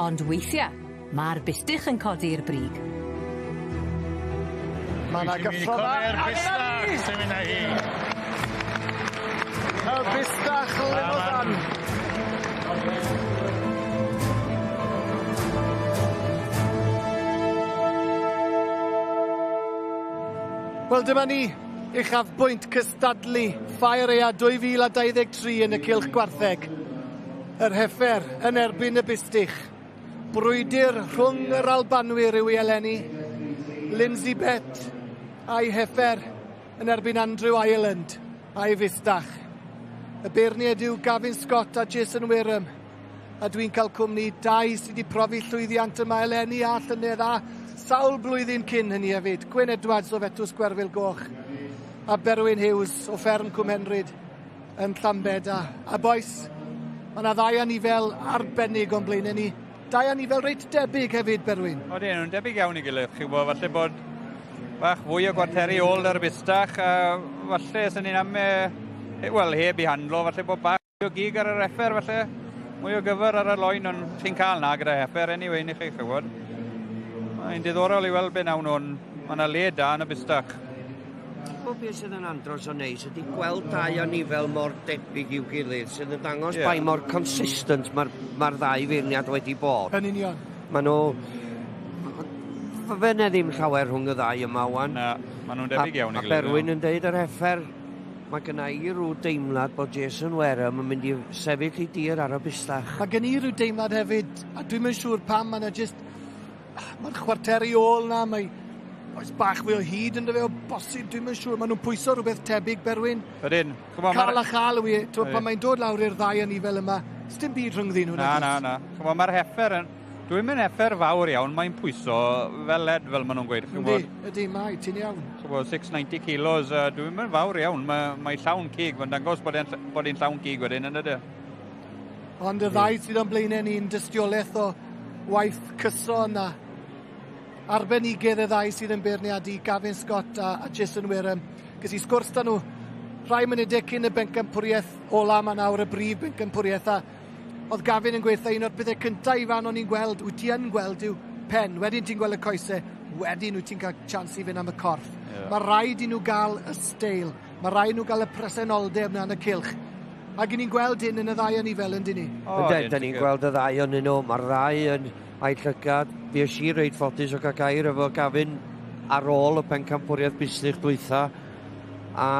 Ond weithiau, mae'r bustych yn codi'r brig. Mae yna gyffro dda. Yr bustach sy'n mynd â hi. Y bustach Limousin. Wel, dyma ni, uchafbwynt cystadlu Ffair Aeaf 2023 yn y Cylch Gwartheg. Yr heffer yn erbyn y bustych. Brwydr rhwng yr Albanwyr yw i eleni. Lindsay Bett a'i heffer yn erbyn Andrew Ireland a'i fustach. Y beirniaid yw Gavin Scott a Jason Wareham. A dwi'n cael cwmni dau sydd wedi profi llwyddiant yma eleni a llynedd a sawl blwyddyn cyn hynny hefyd. Gwyn Edwards o Fetws Gwerfyl Goch a Berwyn Hughes o Fferm Cwmhenryd yn Llambed. A bois, mae yna ddau anifel arbennig o'n blaenau ni. Dau anifel reit debyg hefyd, Berwyn. Odi, nhw'n debyg iawn i gilydd. Chi'n gwybod, falle bod Bach fwy o gwarteri ôl ar y bustach, a falle sy'n ni'n am, wel, heb i handlo, falle bod bach o gig ar yr effer, falle mwy o gyfer ar y loen, ond chi'n cael na gyda heffer anyway, ni chi, chywod. Mae'n diddorol i weld be nawn nhw'n, mae yna le da yn y bustach. Gwybod beth sydd yn andros o neis ydy gweld dau anifel mor debyg i'w gilydd sydd yn dangos yeah. bai mor consistent mae'r ma ddau feirniad wedi bod. Yn union. Mae nhw... Fe ne ddim llawer rhwng y ddau yma wan. Na, maen nhw'n debyg iawn i gilydd. A Berwyn yn deud yr heffer, mae gynna i rhyw deimlad bod Jason Wareham yn mynd i sefyll i dir ar y bustach. Mae gen i rhyw deimlad hefyd, a dwi'n mynd siŵr pam mae yna just... Mae'r chwarter i ôl na, mae oes bach fwy o hyd ynddo fe o bosib, dwi'n mynd siŵr. Maen nhw'n pwyso rhywbeth tebyg, Berwyn. Ydyn. Cael a chael yw i, pan mae'n dod lawr i'r ddau anifel yma, sdim byd rhyngddyn nhw. Na, na, na. Mae'r heffer yn... Dwi'n mynd heffer fawr iawn, mae'n pwyso fel led, fel maen nhw'n gweud. Ydy, ydy, mae, ti'n iawn. 690 kilos, dwi'n mynd fawr iawn, mae llawn cig, mae'n dangos bod e'n llawn cig wedyn, yn ydy. Ond y ddau sydd o'n blaenau ni'n dystiolaeth o waith cyson a arbenigedd y ddau sydd yn beirniadu, Gavin Scott a Jason Wareham. Ges i sgwrs da nhw rhai munudau cyn y bencampwriaeth ola yma nawr, y brif bencampwriaeth, a oedd Gavin yn gweithio un o'r pethau cyntaf i fan o'n i'n gweld, wyt ti yn gweld yw pen, wedyn ti'n gweld y coesau, wedyn wyt ti'n cael chance i fynd am y corff. Yeah. Mae rhaid i nhw gael y steil, mae rhaid i nhw gael y presenoldeb yna yn y cylch. Ac i ni'n gweld hyn yn y ddau anifel, yn dyn ni? Da ni'n gweld y ddau o'n nhw, mae'r ddau yn a'i llygad. Fi ys i reit ffodus o gael gair efo Gavin ar ôl y pencampwriaeth bustych dwytha. A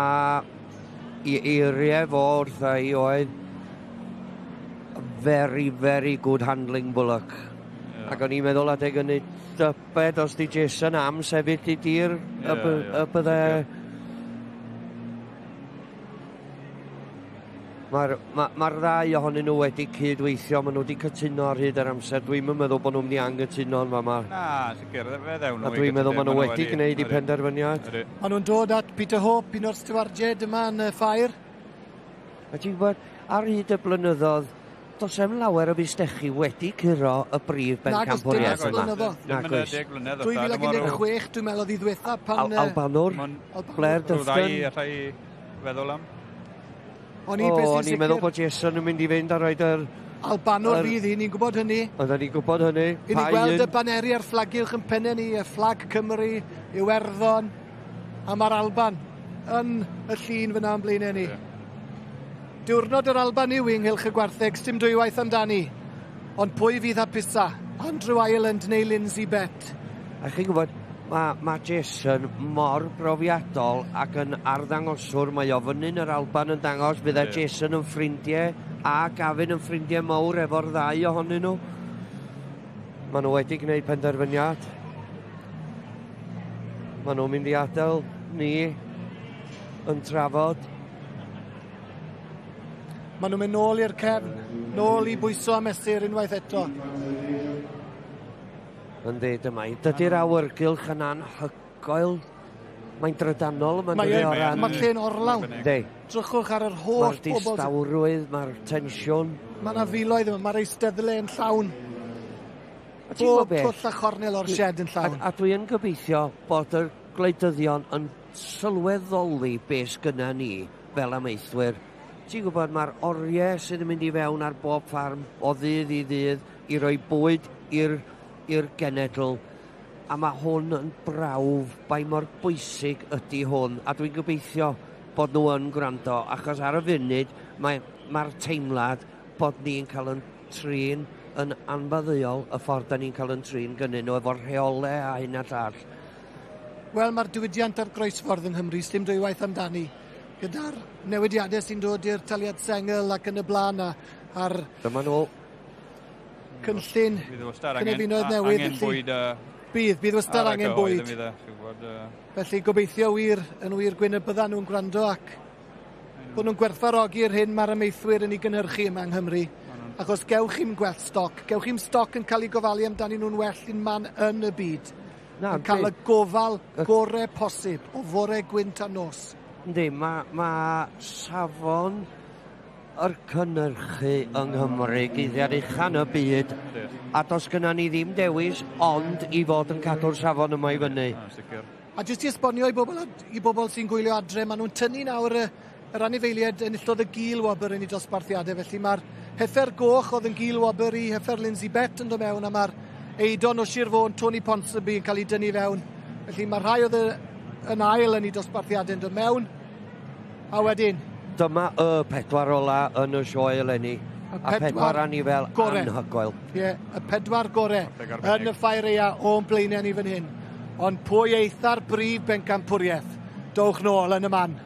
i eiriau fo wrtha i oedd very, very good handling bullock. Yeah. Ac o'n i'n meddwl adeg hynny, dybed os di Jason am sefyll i dir y bydde... Mae'r ma ddau ohonyn nhw wedi cydweithio, maen nhw wedi cytuno ar hyd yr amser. Dwi'n meddwl bod nhw'n mynd i anghytuno yn fama. Na, sicr, fe ddewn nhw. A dwi'n meddwl maen nhw wedi gwneud eu penderfyniad. Maen nhw'n dod at Peter Hope, un o'r stiwardiaid yma yn y ffair. A ti'n gwybod, ar hyd y blynyddoedd, does em lawer o fustechi wedi curo y brif bencampwriaeth yma. Dim yn y 10 blynedd. 2016, dwi'n meddwl oedd hi ddwetha pan... Albanwr, Blair Dufton. Rhyw ddau allai feddwl am. O'n i'n meddwl bod Jason yn mynd i fynd a roed yr... Albanwr fydd hi, ni'n gwybod hynny. Oedden ni'n gwybod hynny. I ni gweld y baneri a'r fflagylch yn pennau ni, y fflag Cymru, Iwerddon, a mae'r Alban yn y llun fyna yn blaenau ni. Diwrnod yr Alban yw ynghylch y gwartheg, sdim dwywaith amdani. Ond pwy fydd hapusa? Andrew Ireland neu Lindsay Bett? A chi'n gwybod, mae Jason mor brofiadol ac yn arddangoswr, mae o fyny'n yr Alban yn dangos, bydde Jason yn ffrindiau a Gavin yn ffrindiau mawr efo'r ddau ohonyn nhw. Maen nhw wedi gwneud penderfyniad. Maen nhw'n mynd i adael ni yn trafod. Maen nhw'n mynd nôl i'r cefn, nôl i bwyso a mesur unwaith eto. Yndi, dyma. Dydy'r awyrgylch yn anhygoel. Mae'n drydanol. Mae'r lle'n orlawn. Yndi. Drychwch ar yr holl bobl. Mae'r distawrwydd, mae'r tensiwn. Mae yna filoedd yma, mae'r eisteddle yn llawn. Bob twll a chornel o'r shed yn llawn. A dwi yn gobeithio bod y gwleidyddion yn sylweddoli beth sgynna ni fel amaethwyr. Ti'n gwybod, mae'r oriau sydd yn mynd i fewn ar bob ffarm o ddydd i ddydd i roi bwyd i'r genedl, a mae hwn yn brawf bai mor bwysig ydy hwn, a dwi'n gobeithio bod nhw yn gwrando, achos ar y funud mae'r teimlad bod ni'n cael yn trin yn anfaddeuol y ffordd da ni'n cael yn trin gynnyn nhw efo'r rheolau a hyn a llall. Wel, mae'r diwydiant ar groesffordd yng Nghymru, sdim dwywaith amdani, gyda'r newidiadau sy'n dod i'r taliad sengl ac yn y blaen a'r... Dyma nhw. Cynllun cynefinoedd newydd. Angen bwyd. Bydd wastad angen bwyd. Felly gobeithio wir, yn wir Gwyn, y byddan nhw'n gwrando ac bod nhw'n gwerthfawrogi'r hyn mae'r amaethwyr yn ei gynhyrchu yma yng Nghymru. Achos gewch chi'm gwell stoc. Gewch chi'm stoc yn cael ei gofalu amdanyn nhw'n well un man yn y byd. Yn cael y gofal gore posib o fore gwynt a nos. Yndi, mae safon yr cynnyrchu yng Nghymru gyddiad uchan y byd, a does gynna ni ddim dewis ond i fod yn cadw'r safon yma i fyny. A jyst i esbonio i bobl, i bobl sy'n gwylio adre, maen nhw'n tynnu nawr y, yr anifeiliaid enillodd y gil wobr yn ei dosbarthiadau, felly mae'r heffer goch oedd yn gil wobr i heffer Lindsay Bett yn dod mewn, a mae'r Eidon o Sir Fôn, Tony Ponsonby, yn cael ei dynnu fewn. Felly mae rhai oedd yn ail yn ei dosbarthiadau yn dod mewn. A wedyn... Dyma y pedwar ola yn y sioe eleni. A pedwar anifel gore. Anhygoel. Ie, yeah, y pedwar gore yn y ffair eia o'n blaenau ni fan hyn. Ond pwy eitha'r brif bencampwriaeth? Dowch nôl yn y man.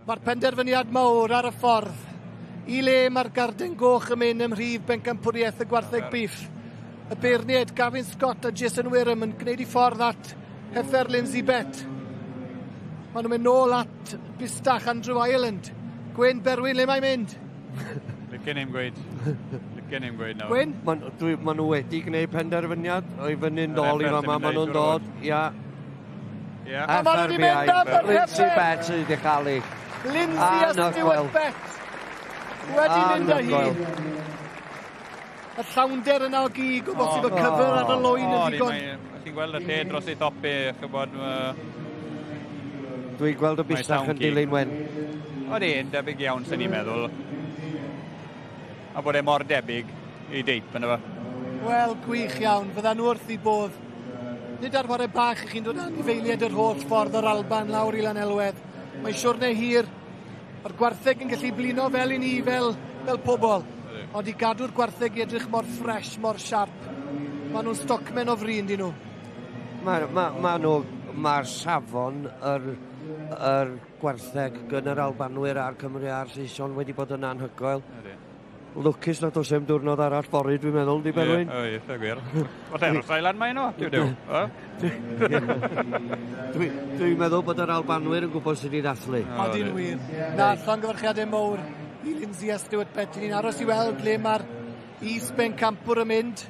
Mae'r penderfyniad mawr ar y ffordd. I le mae'r garden goch yn mynd ym mhrif bencampwriaeth y gwartheg biff. Y beirniaid Gavin Scott a Jason Wareham yn gwneud i ffordd at heffer Lindsay Bett. Maen nhw'n mynd nôl at bistach Andrew Ireland. Gwyn Berwyn, le mae'n mynd? Licen i'm gweud. Licen i'm gweud nawr. Gwyn? Maen ma nhw wedi gwneud penderfyniad o'i fyny'n dol i fama. Maen nhw'n dod, ia. Ia. A maen nhw wedi mynd am yr Lindsay heffer! Bett sydd wedi chael ei. Lindsay a Stuart Bett wedi mynd â hi. Y llawnder yna o gig, o bosib y cyfer ar y loen yn ddigon. Chi'n gweld y lle dros ei thop e, chybod... Dwi'n gweld y busach yn dilyn wen. Odi, yn debyg iawn, sy'n ni'n meddwl. A bod e mor debyg i deip yna fo. Wel, gwych iawn. Fydda nhw wrth i bodd. Nid ar ware bach i chi'n dod anifeiliaid yr holl ffordd o'r Alban lawr i Lanelwedd. Mae'n siwrne hir. Mae'r gwartheg yn gallu blino fel i ni, fel, fel pobl. Ond i gadw'r gwartheg i edrych mor ffres, mor siarp, maen nhw'n stocmen o fri, yndyn nhw. Mae ma, ma nhw, mae'r safon yr, yr gwartheg gyn yr Albanwyr a'r Cymru a'r Saeson wedi bod yn anhygoel. Lwcus nad oes em diwrnod arall fory, dwi'n meddwl, di Berwyn? Ie, eitha gwir. Falle aros Island mae nhw, diw diw. Dwi'n dwi meddwl bod yr Albanwyr yn gwybod sut i ddathlu. Odi'n wir. Na, llongyfarchiadau mowr i Lindsay a Stuart Betty. Ni'n aros i weld ble mae'r is-bencampwr yn mynd.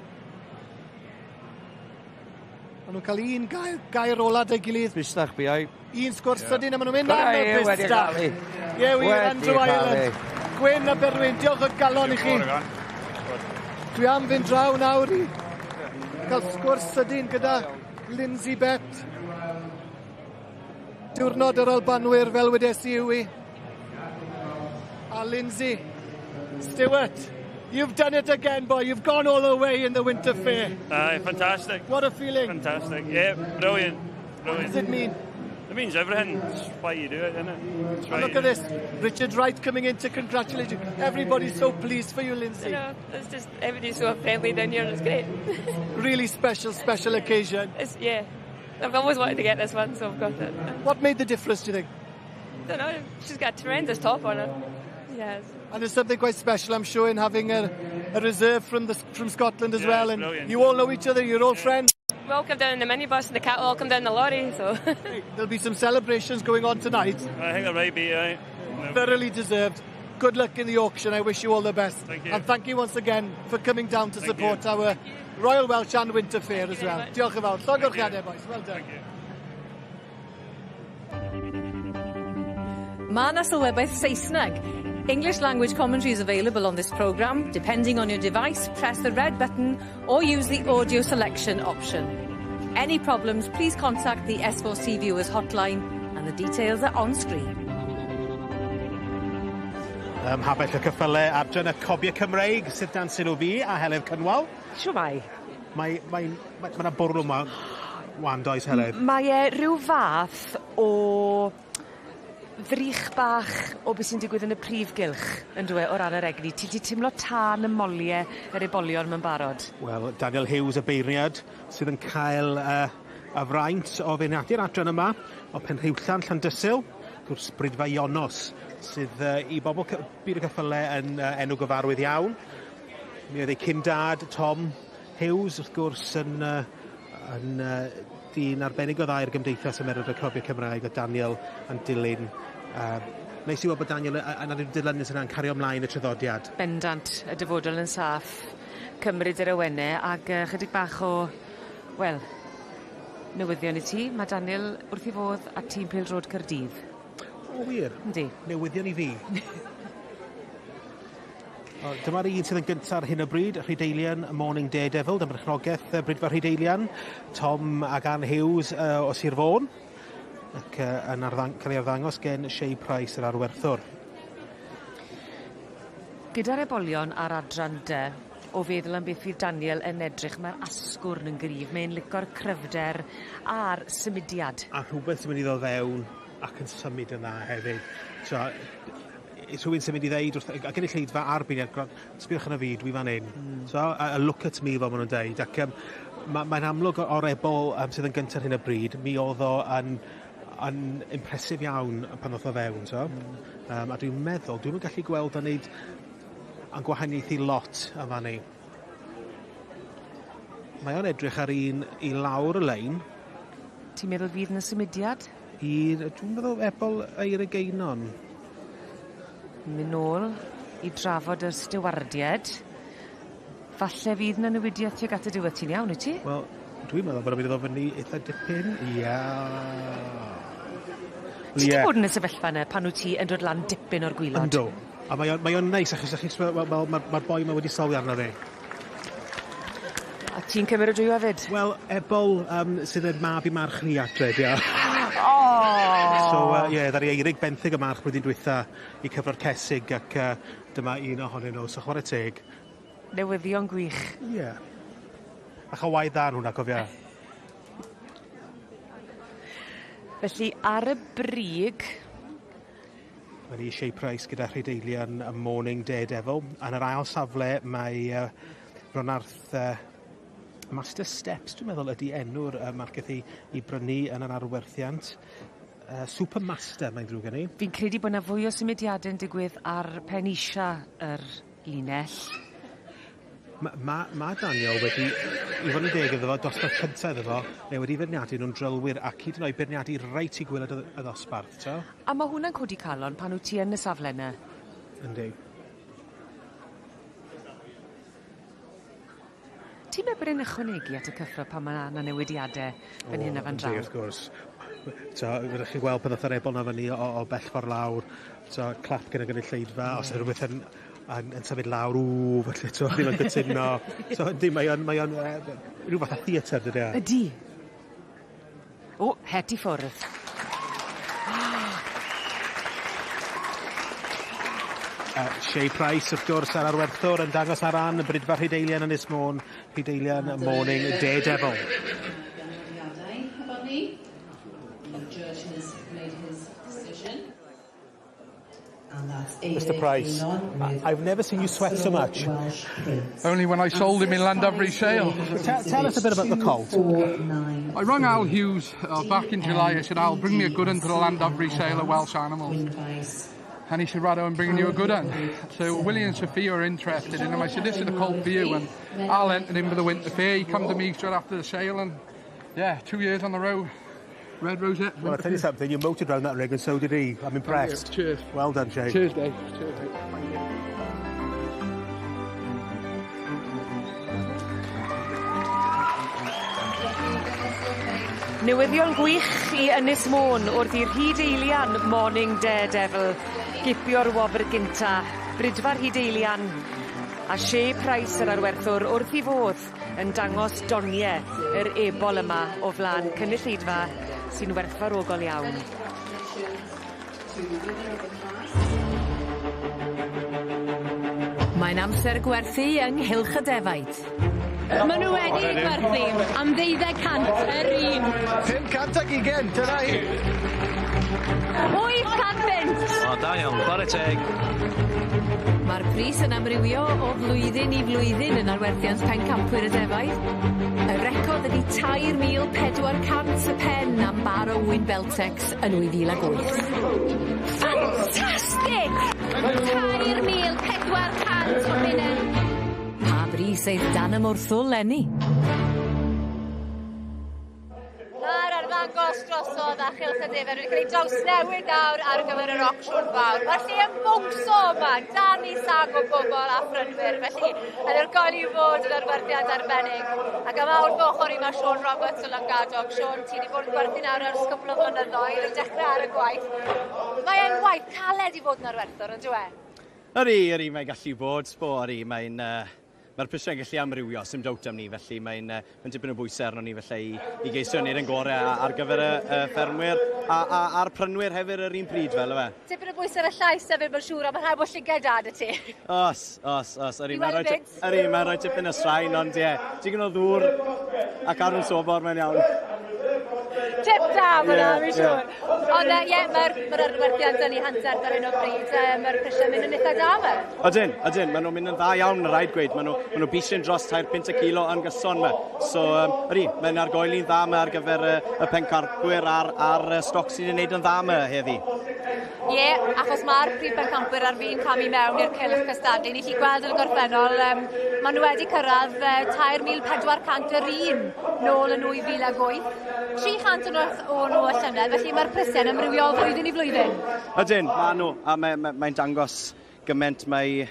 Maen nhw'n cael un gair, gair ola 'da'i gilydd. Bustach biau. Un sgwrs sydyn a maen nhw'n mynd am y bustach. Ie wir, Andrew Ireland. Gwyn a Berwyn, diolch o galon i chi. Dwi am fynd draw nawr i cael sgwrs sydyn gyda Lindsay Bett. Diwrnod yr Albanwyr fel wedes i yw i. A Lindsay, Stewart, you've done it again, boy. You've gone all the way in the Winter Fair. Aye, fantastic. What a feeling. Fantastic. Yeah, brilliant. Brilliant. What does it mean? It means everything. It's why you do it, isn't it? It's And look at this. Richard Wright coming in to congratulate you. Everybody's so pleased for you, Lindsay. I know. It's just, everybody's so friendly down here and it's great. Really special, special occasion. It's, yeah. I've always wanted to get this one, so I've got it. What made the difference, do you think? I don't know. She's got a tremendous top on her. Yes. And there's something quite special, I'm sure, in having a reserve from Scotland as Yeah, well. it's And brilliant. you all know each other, you're all friends. We all come down in the minibus and the cattle all come down the lorry, so... There'll be some celebrations going on tonight. I think there might be, aye. Thoroughly deserved. Good luck in the auction. I wish you all the best. Thank you. And thank you once again for coming down to Thank support you. our Royal Welsh and Winter Fair as well. Diolch yn fawr. Llongyfarchiadau, boys. Well done. Mae yna sylwebaeth Saesneg. English language commentary is available on this programme. Depending on your device, press the red button or use the audio selection option. Any problems, please contact the S4C Viewers hotline and the details are on screen. Ym Mhabell y Ceffyle adran y Cobiau Cymreig sydd dan sylw fi a Heledd Cynwal. Shwmae? Mae, mae, mae, mae 'na bwrlwm 'ma wan does Heledd? Mae e rhyw fath o ddrych bach o beth sy'n digwydd yn y prif gylch on'd yw e o ran yr egni. Ti 'di timlo tân ym molie yr ebolion 'ma'n barod? Wel, Daniel Hughes y beirniad sydd yn cael y fraint o feirniadu'r adran yma o Penrhiwllan Llandysul, gwrs Brydfa Ionos, sydd i bobl byd y ceffyle yn enw gyfarwydd iawn. Mi oedd ei cyn-dad Tom Hughes wrth gwrs yn dyn arbennig o dda i'r Gymdeithas Ymerodd y Cobiau Cymraeg o Daniel yn dilyn. Neis i weld bod Daniel yn yn dilynus yna'n cario ymlaen y traddodiad. Bendant, y dyfodol yn saff, cymryd yr awenne ag chydig bach o, wel, newyddion i ti. Mae Daniel wrth ei fodd a tîm pêl-droed Caerdydd. O wir? Yndi. Newyddion i fi. O, dyma'r un sydd yn gyntaf ar hyn o bryd, Rhydeilian Morning Daredevil, dyma'r berchnogaeth Brydfa Rhydeilian, Tom ac Ann Hughes o Sir Fôn, ac yn cael ei arddangos gen Shea Price yr arwerthwr. Gyda'r ebolion a'r adran dy, o feddwl am beth fydd Daniel yn edrych, mae'r asgwrn yn gryf, mae'n lico'r cryfder a'r symudiad. A rhywbeth sy'n mynd i ddod fewn ac yn symud yn dda hefyd. So, rhywun sy'n mynd i ddeud wrth y gynulleidfa a'r beirniad, sbiwch arna fi, dwi fan hyn. So, a look at me fel maen nhw'n deud. Ac mae'n amlwg o'r ebol sydd yn gyntaf ar hyn o bryd, mi oedd o yn impressive iawn pan ddoth o fewn. So. A dwi'n meddwl, dwi'n gallu gweld o'n neud yn gwahaniaethu lot yn fan ni. Mae o'n edrych ar un i lawr y lein. Ti'n meddwl fydd yn y symudiad? Dwi'n meddwl ebol Eira Geinon. Mynd nôl i drafod y stiwardied. Falle fydd 'na newidieth tuag at y diwedd. Ti'n iawn, wyt ti? Wel, dwi'n meddwl bod o'n mynd i ddod fyny eitha dipyn. Ia. Ti 'di bod yn y sefyllfa 'na pan wyt ti yn dod lan dipyn o'r gwilod? Yndw. A mae o'n neis achos chi'n wel, mae'r boi 'ma wedi sylwi arno fi. Ti'n cymeradwyo hefyd? Wel, ebol um, sydd yn mab i march ni adre, ia. Oh! So, ie, yeah, ddari Eirig benthyg y march blwyddyn dwytha i cyfro'r cesig ac uh, dyma un ohonyn nhw, so chwarae teg. Newyddion gwych. Ie. Yeah. Bach o waith dda hwnna, cofia. Felly, ar y brig... Mae ni Shea Price gyda Rhydeilian y Morning Daredevil. Yn yr ail safle mae uh, Ronarth uh, Master Steps, dwi'n meddwl, ydy enw'r uh, marceth i, i brynu yn yr arwerthiant. Uh, Supermaster, mae'n ddrwg gen i. Fi'n credu bod yna fwy o symudiadau yn digwydd ar pen isha yr linell. Mae ma, ma Daniel wedi, i fod yn deg iddo fo, dosbarth cyntaf iddo fo, neu wedi feirniadu nhw'n drylwyr ac hyd yn oed beirniadu reit i gwylod y, y ddosbarth, to. A mae hwnna'n codi calon pan wyt ti yn y safle yna. Yndi. Ti'n meddwl bod e'n ychwanegu at y cyffro pan mae yna newidiadau fan hyn a fan draw? Yndi, wrth gwrs. So, rydych chi'n gweld pan ddoth yr ebol na fyny o, o bell ffordd lawr, so, clap gyda gynulleidfa, mm. os yw rhywbeth yn, yn, yn symud lawr, ww, felly, so, ddim yn cytuno. So, yndi, mae o'n, mae o'n rhyw fath o theatr, dydy e? Ydy. O, het i ffwrdd. Uh, Shea Price, wrth gwrs, ar arwerthwr yn dangos ar ran y Brydfa Rhydeilian Ynys Môn, Rhydeilian Morning Daredevil. Mr Price, I've never seen you sweat so much. Only when I sold him in Llandovery Sale. Tell, tell us a bit about the colt. I rang Al Hughes back in July. I said, Al, bring me a good one to the Llandovery Sale of Welsh animals. And he said, Rado, I'm bringing you a good one. So Willie and Sophia are interested in him. I said, this is the colt for you. And Al entered him for the winter fair. He come to me straight after the sale and, yeah, 2 years on the road. Red Rosette. Well, I'll tell you something, you motored round that rig and so did he. I'm impressed. Cheers. Well done, Jay. Cheers, Dave. Cheers, mate. Thank you. Newyddion gwych i Ynys Môn wrth i'r Rhydeilian Morning Daredevil gipio'r wobr gynta. Brydfa Rhydeilian a Shea Price yr arwerthwr wrth i fodd yn dangos doniau yr ebol yma o flaen cynulleidfa sy'n werthfawrogol iawn. Mae'n amser gwerthu yng nghylch y defaid. Maen nhw wedi gwerthu am 1,200 yr un. 520, dyna hi. 800 punt. O, da iawn, chwarae teg. Mae'r pris yn amrywio o flwyddyn i flwyddyn yn arwerthiant pencampwyr y defaid. Y record ydy 3,400 y pen am bar o wyn Beltex yn 2008. Ffantastig! 3,400 o bunnau. Pa bris eith dan y mwrthwl, Lenny? Mae'r arddangos drosodd a chylch y defaid wedi cael ei drawsnewid nawr ar gyfer yr ocsiwn fawr. Mae'r lle yn bwngso yma, dan i sag o bobl a phrynwyr, felly yn argoeli i fod yn arwerthiant arbennig. Ac yma wrth ochr i mae Sean Roberts o Langadog. Sean, ti wedi bod yn gwerthu nawr ers cwpl o flynyddoedd yn dechrau ar y gwaith. Mae e'n waith caled i fod yn arwerthwr, on'd yw e? Ydi, ydi, mae'n gallu bod, sbo, ydi, mae'n... Mae'r prisiau'n gallu amrywio, sim dowt am ni, felly mae'n mae dipyn o bwysau arno ni felly i, i geisio wneud yn gorau ar gyfer y, y ffermwyr a, a, a'r prynwyr hefyd yr un pryd fel yfe. Tipyn o bwysau ar y llais hefyd, mae'n siŵr, a mae'n rhaid bod llygaid da 'da ti. Os, os, os. Ydy, mae'n rhoi, ydy, mae'n rhoi tipyn o straen, ond ie, digon o ddŵr ac arwn sobor, mae'n iawn. Tip da fyna, yeah, fi'n siŵr. Yeah. Ond ie, yeah, mae'r ma arwerthiant yn ei hanterth ar hyn o bryd. Mae'r prisiau'n mynd yn eitha da yma. Ydyn, ydyn. Maen nhw'n mynd yn dda iawn, rhaid gweud. Maen nhw, ma nhw bisi'n dros 3 punt y kilo yn gyson yma. So, um, ydy, mae'n argoeli'n dda yma ar gyfer y, y pencarpwyr a'r, ar stoc sydd wedi gwneud yn dda yma heddi. Ie, yeah, achos mae'r prif bencampwyr ar fin camu mewn i'r cylch cystadlu. Ni chi gweld yn y gorffennol, um, maen nhw wedi cyrraedd 3,400 yr un nôl yn 2008. 300 o nhw y llynedd, felly mae'r prisiau'n amrywio o flwyddyn i flwyddyn. Ydyn, maen nhw, a mae'n mae, mae dangos gymaint mae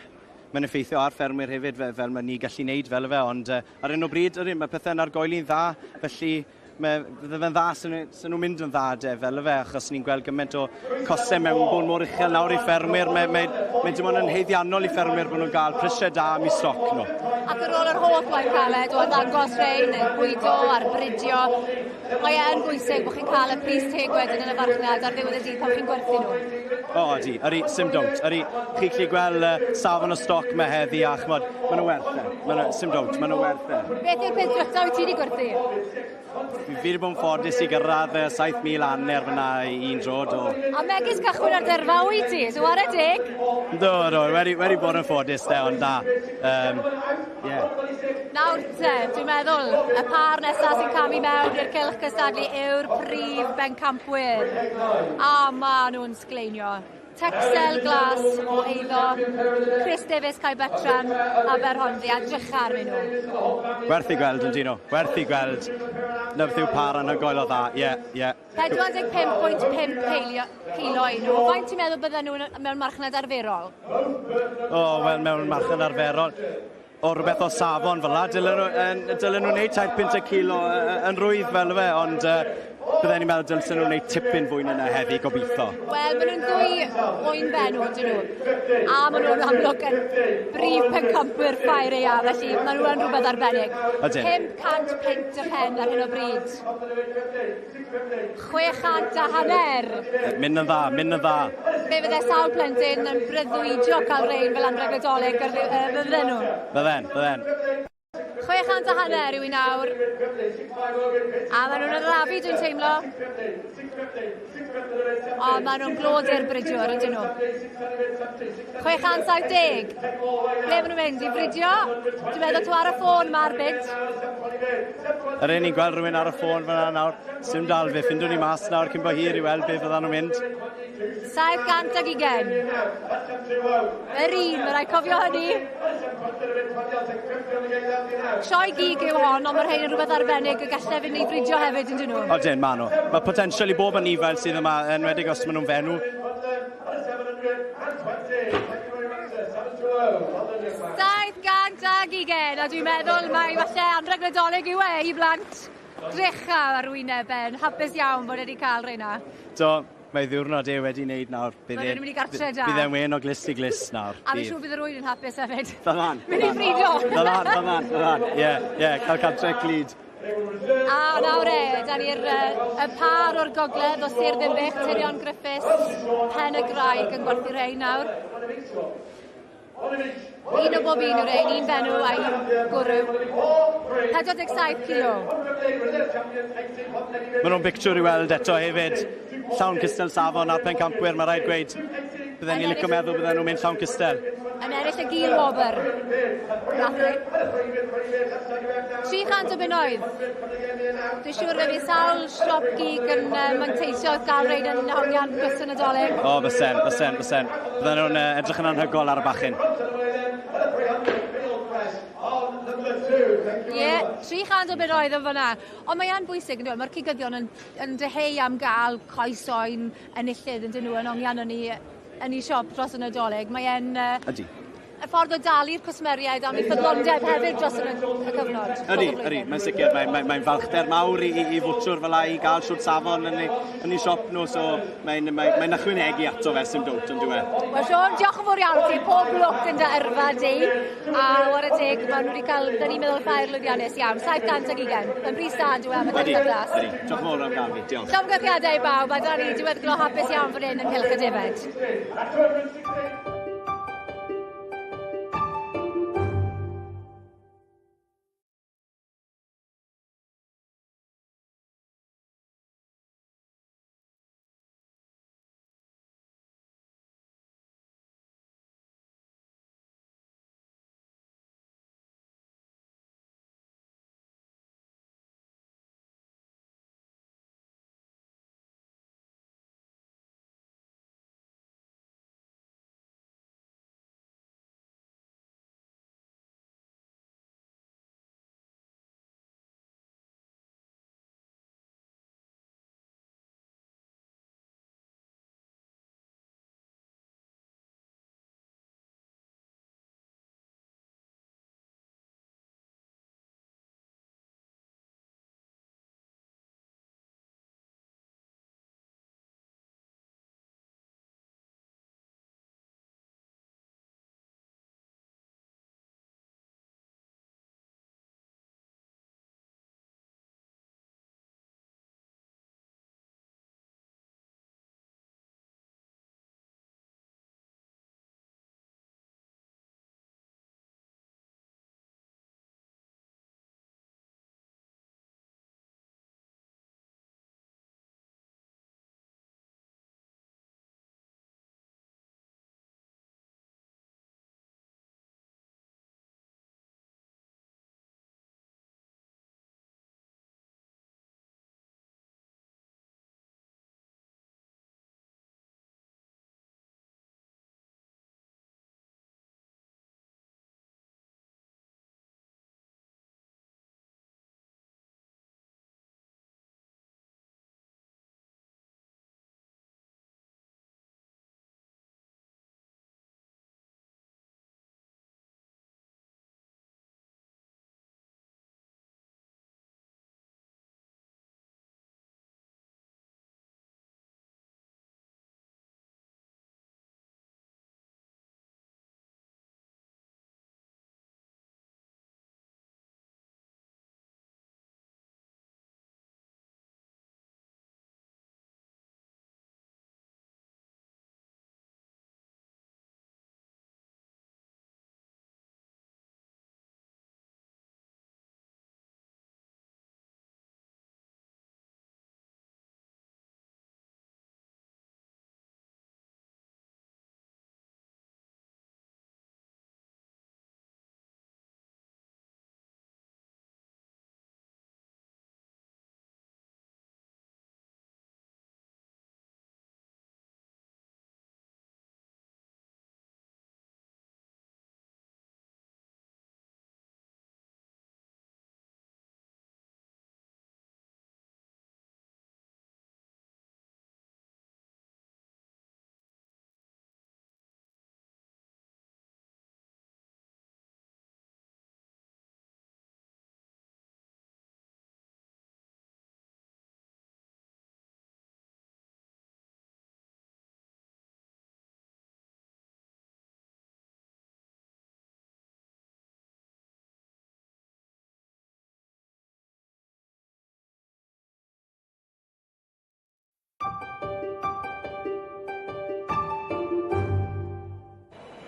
mae'n effeithio ar ffermwyr hefyd fel, fel mae ni gallu wneud fel yfe, ond uh, ar hyn o bryd, ydyn, mae pethau'n argoeli'n dda, felly Mae, fydde fe'n dda sy'n nhw, nhw'n mynd yn dda de, fel y fe, achos ni'n gweld gymaint o costau mewn bod mor uchel nawr i ffermwyr. Mae, mae, mae dim ond yn heiddiannol i ffermwyr bod nhw'n gael prisiau da am eu stoc nhw. Ac ar ôl yr holl waith caled o arddangos rhein, y bwydo a'r bridio, mae e yn bwysig bod chi'n cael y pris teg wedyn yn y farchnad ar ddiwedd y dydd pan chi'n gwerthu nhw. O, ydy, ydy, sim dowt. Ydy, chi'n gallu gweld uh, safon y stoc mae heddi a chymod, maen nhw werth e. Maen nhw, sim dowt, maen nhw werth e. Beth yw'r peth dryta wyt ti wedi gwerthu? Fi wedi bod yn ffodus i gyrraedd 7,000 hanner fyna un dro, do. A megis cychwyn ar dyrfa wyt ti, so ware teg. Do, do, wedi, wedi bod yn ffodus de, ond da. Um, yeah. Nawr te, dwi'n meddwl, y par nesaf sy'n camu mewn i'r cylch cystadlu yw'r prif bencampwyr. A ma nhw'n sgleinio. Texel glas o eiddo Chris Davies, Kai Betran, Aberhonddu, a drycha arnyn nhw. Werth i gweld yn dyn nhw, werth i gweld. Na beth yw par anhygoel o dda, ie, yeah, ie. Yeah. 45.5 kilo i nhw. Faint ti'n meddwl bydden nhw mewn marchnad arferol? O, oh, wel, mewn marchnad arferol o rhywbeth o safon fel la. Dylen nhw, dylen nhw wneud 3 punt y kilo yn rwydd fel fe, ond uh, bydden ni'n meddwl dylsen nhw wneud tipyn fwy na yna heddi, gobeithio. Wel, maen nhw'n ddwy oen benw, dyn nhw. A maen nhw'n amlwg yn brif pencampwyr ffair eia, felly maen nhw yn rhywbeth arbennig. Ydyn. 500 punt y pen ar hyn o bryd. 600 a hanner. Mynd yn dda, mynd yn dda. Fe fydde sawl plentyn yn breuddwydio cael rein fel anrheg Nadolig ar fydden nhw? Bydden, bydden. 600 a hanner yw i nawr. A maen nhw'n arafu, dwi'n teimlo. O, maen nhw'n glod i'r bridiwr, ydyn nhw. 670. Ble maen nhw'n mynd? I fridio? Dwi'n meddwl tu ar y ffôn mae'r bid. Yr un ni'n gweld rhywun ar y ffôn fyna nawr. Sim dal fe, ffindwn ni mas nawr cyn bo hir i weld beth fyddan nhw'n mynd. 720. Yr un, mae rhaid cofio hynny. Sioe gig yw hon, ond mae'r rhain yn rhywbeth arbennig y gallai fynd i fridio hefyd yn dyn nhw. Odyn, maen nhw. Mae potensial i bob anifail sydd yma, enwedig os maen nhw'n fenw. 720, a dwi'n meddwl mai falle anrheg Nadolig yw e i blant. Drycha ar wyneb Ben, hapus iawn bod wedi cael reina. Do, mae ddiwrnod e wedi wneud nawr. Bydd e'n mynd i gartre da. Bydd e'n wen o glust i glust nawr. A fi'n siŵr bydd yr oed yn hapus hefyd. Byddan. Mynd i fridio. Byddan, byddan, byddan. Ie, ie, cael cartre clyd. A nawr e, da ni'r y par o'r gogledd o Sir Ddinbych, Tyrion Griffiths, Pen y Graig yn gwerthu rhai nawr. Un o bob un yw'r ein, un benw a'i gwrw. 47 kilo. Maen nhw'n bictiwr i weld eto hefyd. Llawn cystel safon a'r pencampwyr, mae rhaid gweud. Bydden ni'n licio meddwl bydden nhw'n mynd llawn cystel. Yn ennill y gil wobr. Nath 300 o bunnoedd. Dwi'n siŵr fe fydd sawl siop gig yn uh, manteisio wrth gael reid yn hongian dros y Nadolig. O, oh, bysen, bysen, bysen. Bydden nhw'n uh, edrych yn anhygol ar y bachyn. Ie, yeah, 300 o bunnoedd yn fyna. Ond mae e'n bwysig, yn Mae'r cigyddion yn, yn dyheu am gael coes oen enillydd yn dyn nhw yn hongian yn ei, yn ei siop dros y Nadolig. Mae e'n... Uh, Ydy y ffordd o dalu'r cwsmeriaid am eu ffyddlondeb hefyd dros y, y cyfnod. Ydy, ydy, mae'n sicr, mae'n mae, mae falchder mawr i, i, i fwtwr fel i gael siwt safon yn ei, yn ei siop nhw, so mae'n mae, mae ychwanegu ato fe sy'n dowt yn diwedd. Wel Sean, diolch yn fawr iawn ti, pob lwc yn dy yrfa di, a ware teg, maen nhw wedi cael, da ni'n meddwl ffair lwyddiannus iawn, 720, yn bris da yn diwedd am y cyntaf glas. Ydy, diolch yn fawr am gael fi, diolch. Llongyfarchiadau i bawb, a da ni diweddglo hapus iawn fan hyn yng Nghylch y Defaid.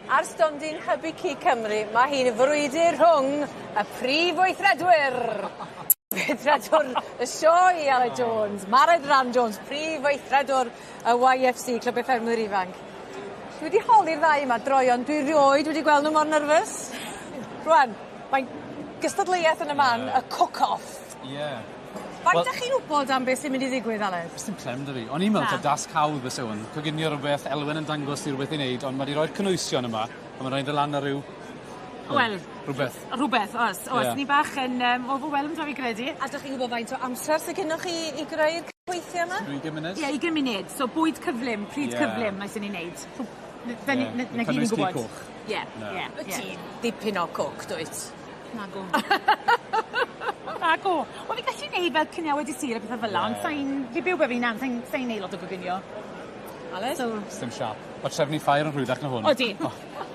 Ar stondin Hybu Cig Cymru, mae hi'n frwydr rhwng y prif weithredwyr. Weithredwr y sioe, Aled Jones, Mared Ran Jones, prif weithredwr y YFC, Clwb y Ffermwyr Ifanc. Dwi wedi holi'r ddau yma droeon, dwi rioed wedi gweld nhw mor nyrfys. Rwan, mae'n gystadleuaeth yn y man, y cook-off. Ie. Yeah. Faint 'dach chi'n wbod am beth sy'n mynd i ddigwydd Aled? Sdim clem 'da fi. O'n i'n meddwl taw dasg hawdd fyse 'wn. Coginio rwbeth, Elwen yn dangos ti rwbeth i neud, ond ma' 'di roi'r cynwysion yma, a ma' raid ddo lan â ryw... Wel... Rwbeth. Rwbeth, o's o's. Ie. Ni bach yn yym overwhelmed fi credu. A 'dych chi'n gwbod faint o amser sy gynnoch chi i greu'r gweithie 'ma? Ugen munud? Ie, ugen munud. So bwyd cyflym, pryd Ie. cyflym mae isie ni neud. Fe ni Ie. 'na Yn 'na gyd ni'n cynnwys cig gwbod. coch. Ie, Na. ie. Wyt ie. ti dipyn o cook dwyt? Nagw. Nagw. Wel fi gallu neud fel ciniawe dydd Sul a pethe fel 'a ond sai'n fi byw 'da fi 'unan sai'n sai'n neud lot o goginio. Aled? So Sdim siâp. Ma' trefnu ffair yn rhwyddach na hwn. Odi.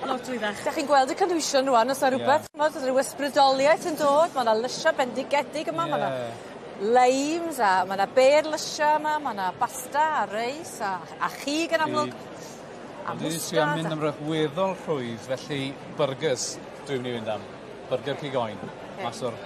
Lot rhwyddach. 'Dach chi'n gweld y cynhwysion rŵan o's 'na rwbeth ch'mod o's 'na ryw ysbrydoliaeth yn dod ma' 'na lysia bendigedig yma ma' 'na limes a ma' 'na bêr lysia yma ma' 'na basta a reis a a chig yn amlwg. A Wel dwi 'di trio mwstad mynd a... am rwbeth weddol rhwydd felly byrgyrs dwi'n myn' i fynd am. Byrgyr cig oen. Mas o'r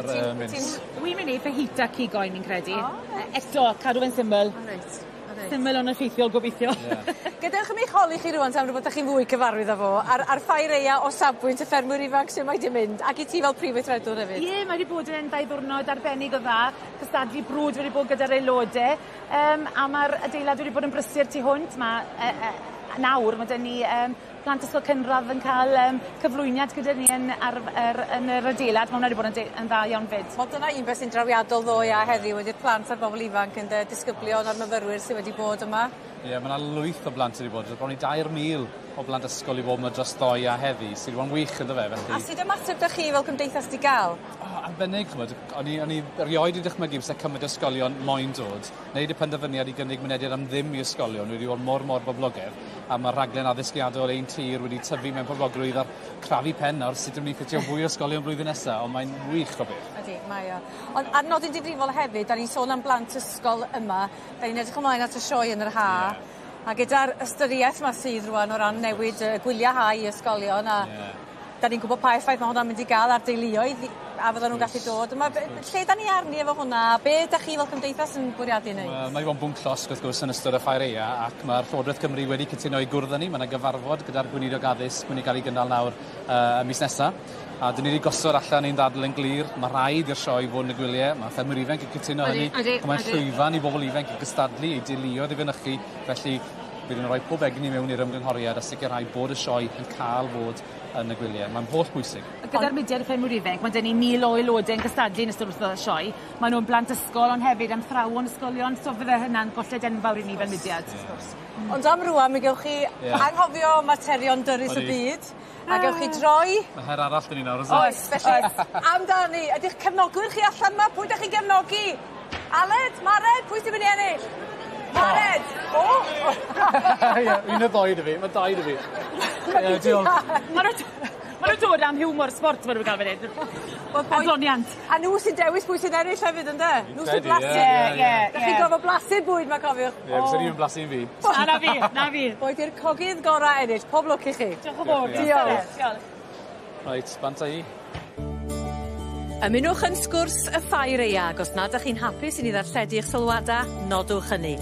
yr yy mince. Wi'n myn' i neud fajita cig oen fi'n credu. O reit. Eto cadw fe'n syml. O reit. O reit. Syml on' effeithiol gobeithio. Ie. Gadewch i mi holi chi rŵan te am rwbeth 'dach chi'n fwy cyfarwydd â fo ar ar ffair aea o safbwynt y ffermwyr ifanc su' mae 'di mynd ac i ti fel prif weithredwr hefyd. Ie mae 'di bod yn ddau ddiwrnod arbennig o dda. Cystadlu brwd wedi bod gyda'r aelode yym a ma'r adeilad wedi bod yn brysur tu hwnt ma' yy yy nawr ma' 'dyn ni yym plant ysgol cynradd yn ca'l yym cyflwyniad gyda ni yn ar yr yn yr adeilad ma' wnna 'di bod yn de- yn dda iawn 'fyd. Wel dyna un beth sy'n drawiadol ddoe a heddiw ydi'r plant a'r bobol ifanc ynde disgyblion a'r myfyrwyr sy wedi bod yma. Ie ma' 'na lwyth o blant wedi bod bron i 3,000 o blant ysgol i fod 'ma dros ddoe a heddi sy 'di bod yn wych on'd yfe felly... A sud ymateb 'dach chi fel cymdeithas 'di ga'l? O arbennig ch'mod o'n i o'n i erioed 'di dychmygu byse cymaint o ysgolion moyn dod. Neud y penderfyniad i gynnig mynediad am ddim i ysgolion wedi bod mor mor boblogedd a ma' rhaglen addysgiadol ein tir wedi tyfu mewn poblogrwydd a'r crafu pen nawr sut ydym ni'n ffitio fwy o ysgolion blwyddyn nesa ond mae'n wych o beth. Ydi mae o. Ond ar nodyn difrifol hefyd 'dan ni'n sôn am blant ysgol yma 'dan ni'n edrych ymlaen at y sioe yn yr ha. Ie. A gyda'r ystyrieth 'ma sydd rŵan o ran newid yy gwylia ha i ysgolion a... Ie. 'Dan ni'n gwbod pa effaith ma' hwnna'n mynd i ga'l ar deuluoedd i a fyddan nw'n gallu dod yma be- lle 'dan ni arni efo hwnna a be' 'dach chi fel cymdeithas yn bwriadu neud? Wel mae 'di bod yn bwnc llosg wrth gwrs yn ystod y ffair aea ac ma'r Llywodreth Cymru wedi cytuno i gwrdd â ni ma' 'na gyfarfod gyda'r gweinidog addysg myn' i ga'l 'i gynnal nawr yy y mis nesa. A 'dyn ni 'di gosod allan ein ddadl yn glir ma' rhaid i'r sioe fod yn y gwylie ma' ffermwyr ifanc yn cytuno hynny. Odi odi A mae'n odi. llwyfan i bobol ifanc i gystadlu i deuluoedd i fynychu felly bydd yn rhoi pob egni mewn i'r ymgynghoriad a sicirhau bod y sioe yn ca'l fod yn y gwylie. Mae'n holl bwysig. Gyda'r mudiad y ffermwyr ifanc ma' 'dyn ni 1,000 o aelode yn cystadlu yn ystod wthnos y sioe. Ma' nw'n blant ysgol ond hefyd am thrawon ysgolion so fydde hynna'n golled enfawr i ni fel mudiad. Wrth gwrs. Ond am rŵan mi gewch chi Ie. anghofio materion dyrys y Odi. byd a gewch chi droi Ma' her arall 'dyn ni nawr o's e? Oes felly amdani. Ydi'ch cefnogwyr chi allan 'ma? Pwy 'dach chi'n gefnogi? Aled? Mared? Pwy sy myn' i ennill? Mared! O! Ie, un o ddou 'da fi, ma' dau 'da fi. Ie, diolch. Ma' nw ma' nw dod am hiwmor sbort ma' nhw'n ga'l fan 'yn. Wel pwy... Adloniant. A nhw sy'n dewis pwy sy'n ennill hefyd ynde? Nhw sy'n credu, blasu. ie, ie, ie. Dach chi'n gorfod blasu'r bwyd 'ma cofiwch. Ie, bysen i ddim yn blasu un fi. Na na fi, na fi. Boed i'r cogydd gora ennill. Pob lwc i chi. Diolch yn fowr. Diolch. Diolch. Reit, bant â hi. Ymunwch yn sgwrs y ffair aeaf os nad 'ych chi'n hapus i ni ddarlledu 'ych sylwada, nodwch hynny.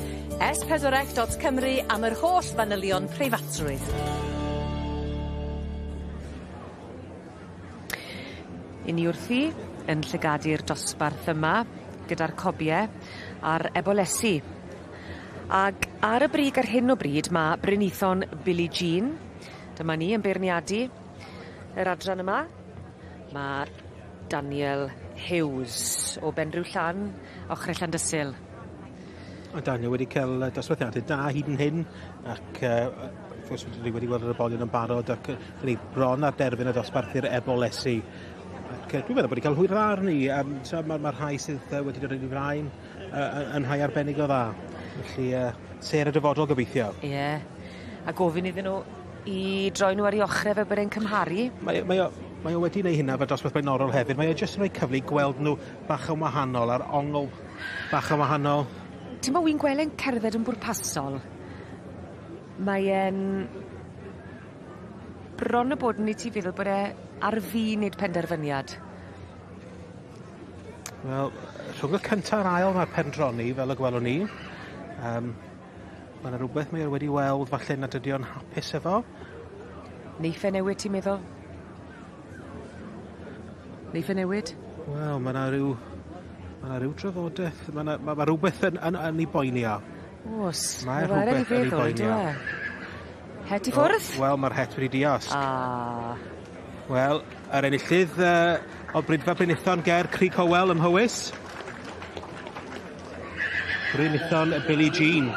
s4c.cymru am yr holl fanylion preifatrwydd. 'Yn ni wrthi yn llygadu'r dosbarth yma gyda'r cobie a'r ebolesi. Ag ar y brig ar hyn o bryd ma' Brynithon Billie Jean. Dyma ni yn beirniadu yr adran yma. Ma' Daniel Hughes o Benrhiw Llan, ochre Llandysul. Ma' Daniel wedi ca'l yy dosbarthiade da hyd yn hyn ac yy wrth gwrs ni wedi gweld yr ebolion yn barod ac yy 'dyn ni bron ar derfyn y dosbarth i'r ebolesi. Ac yy dwi'n meddwl bod 'di ca'l hwyl dda arni yym so ma' ma' rhai sydd yy wedi dod yn 'u flaen yy yn rhai arbennig o dda. Felly yy sêr y dyfodol gobeithio. Ie. A gofyn iddyn nhw i droi nhw ar 'u ochre fel bod e'n cymharu. Mae o mae o mae o wedi neu' hynna efo dosbarth blaenorol hefyd mae o jyst yn rhoi cyfle i gweld nhw bach yn wahanol ar ongl bach yn wahanol. T'mo' wi'n gwel' e'n cerdded yn bwrpasol. Mae e'n Bron a bod yn i ti feddwl bod e ar fin neud penderfyniad. Wel, rhwng y cynta a'r ail ma'r pendroni, fel y gwelwn ni. Ma' 'na rwbeth mae o wedi weld falle nad ydi o'n hapus efo. Neiff e newid ti'n meddwl? Neiff e newid? Wel, ma' 'na ryw ma' 'na ryw drafodeth ma' 'na ma' ma' rwbeth yn yn yn 'i boeni o. O's. Mae rhwbeth yn 'i boeni o. Het i ffwrdd? Wel, ma'r het wedi diosg. Ah. Wel, yr enillydd o Brydfa Bryn Ithon ger Crug Howell ym Mhowys. Bryn Ithon Billie Jean.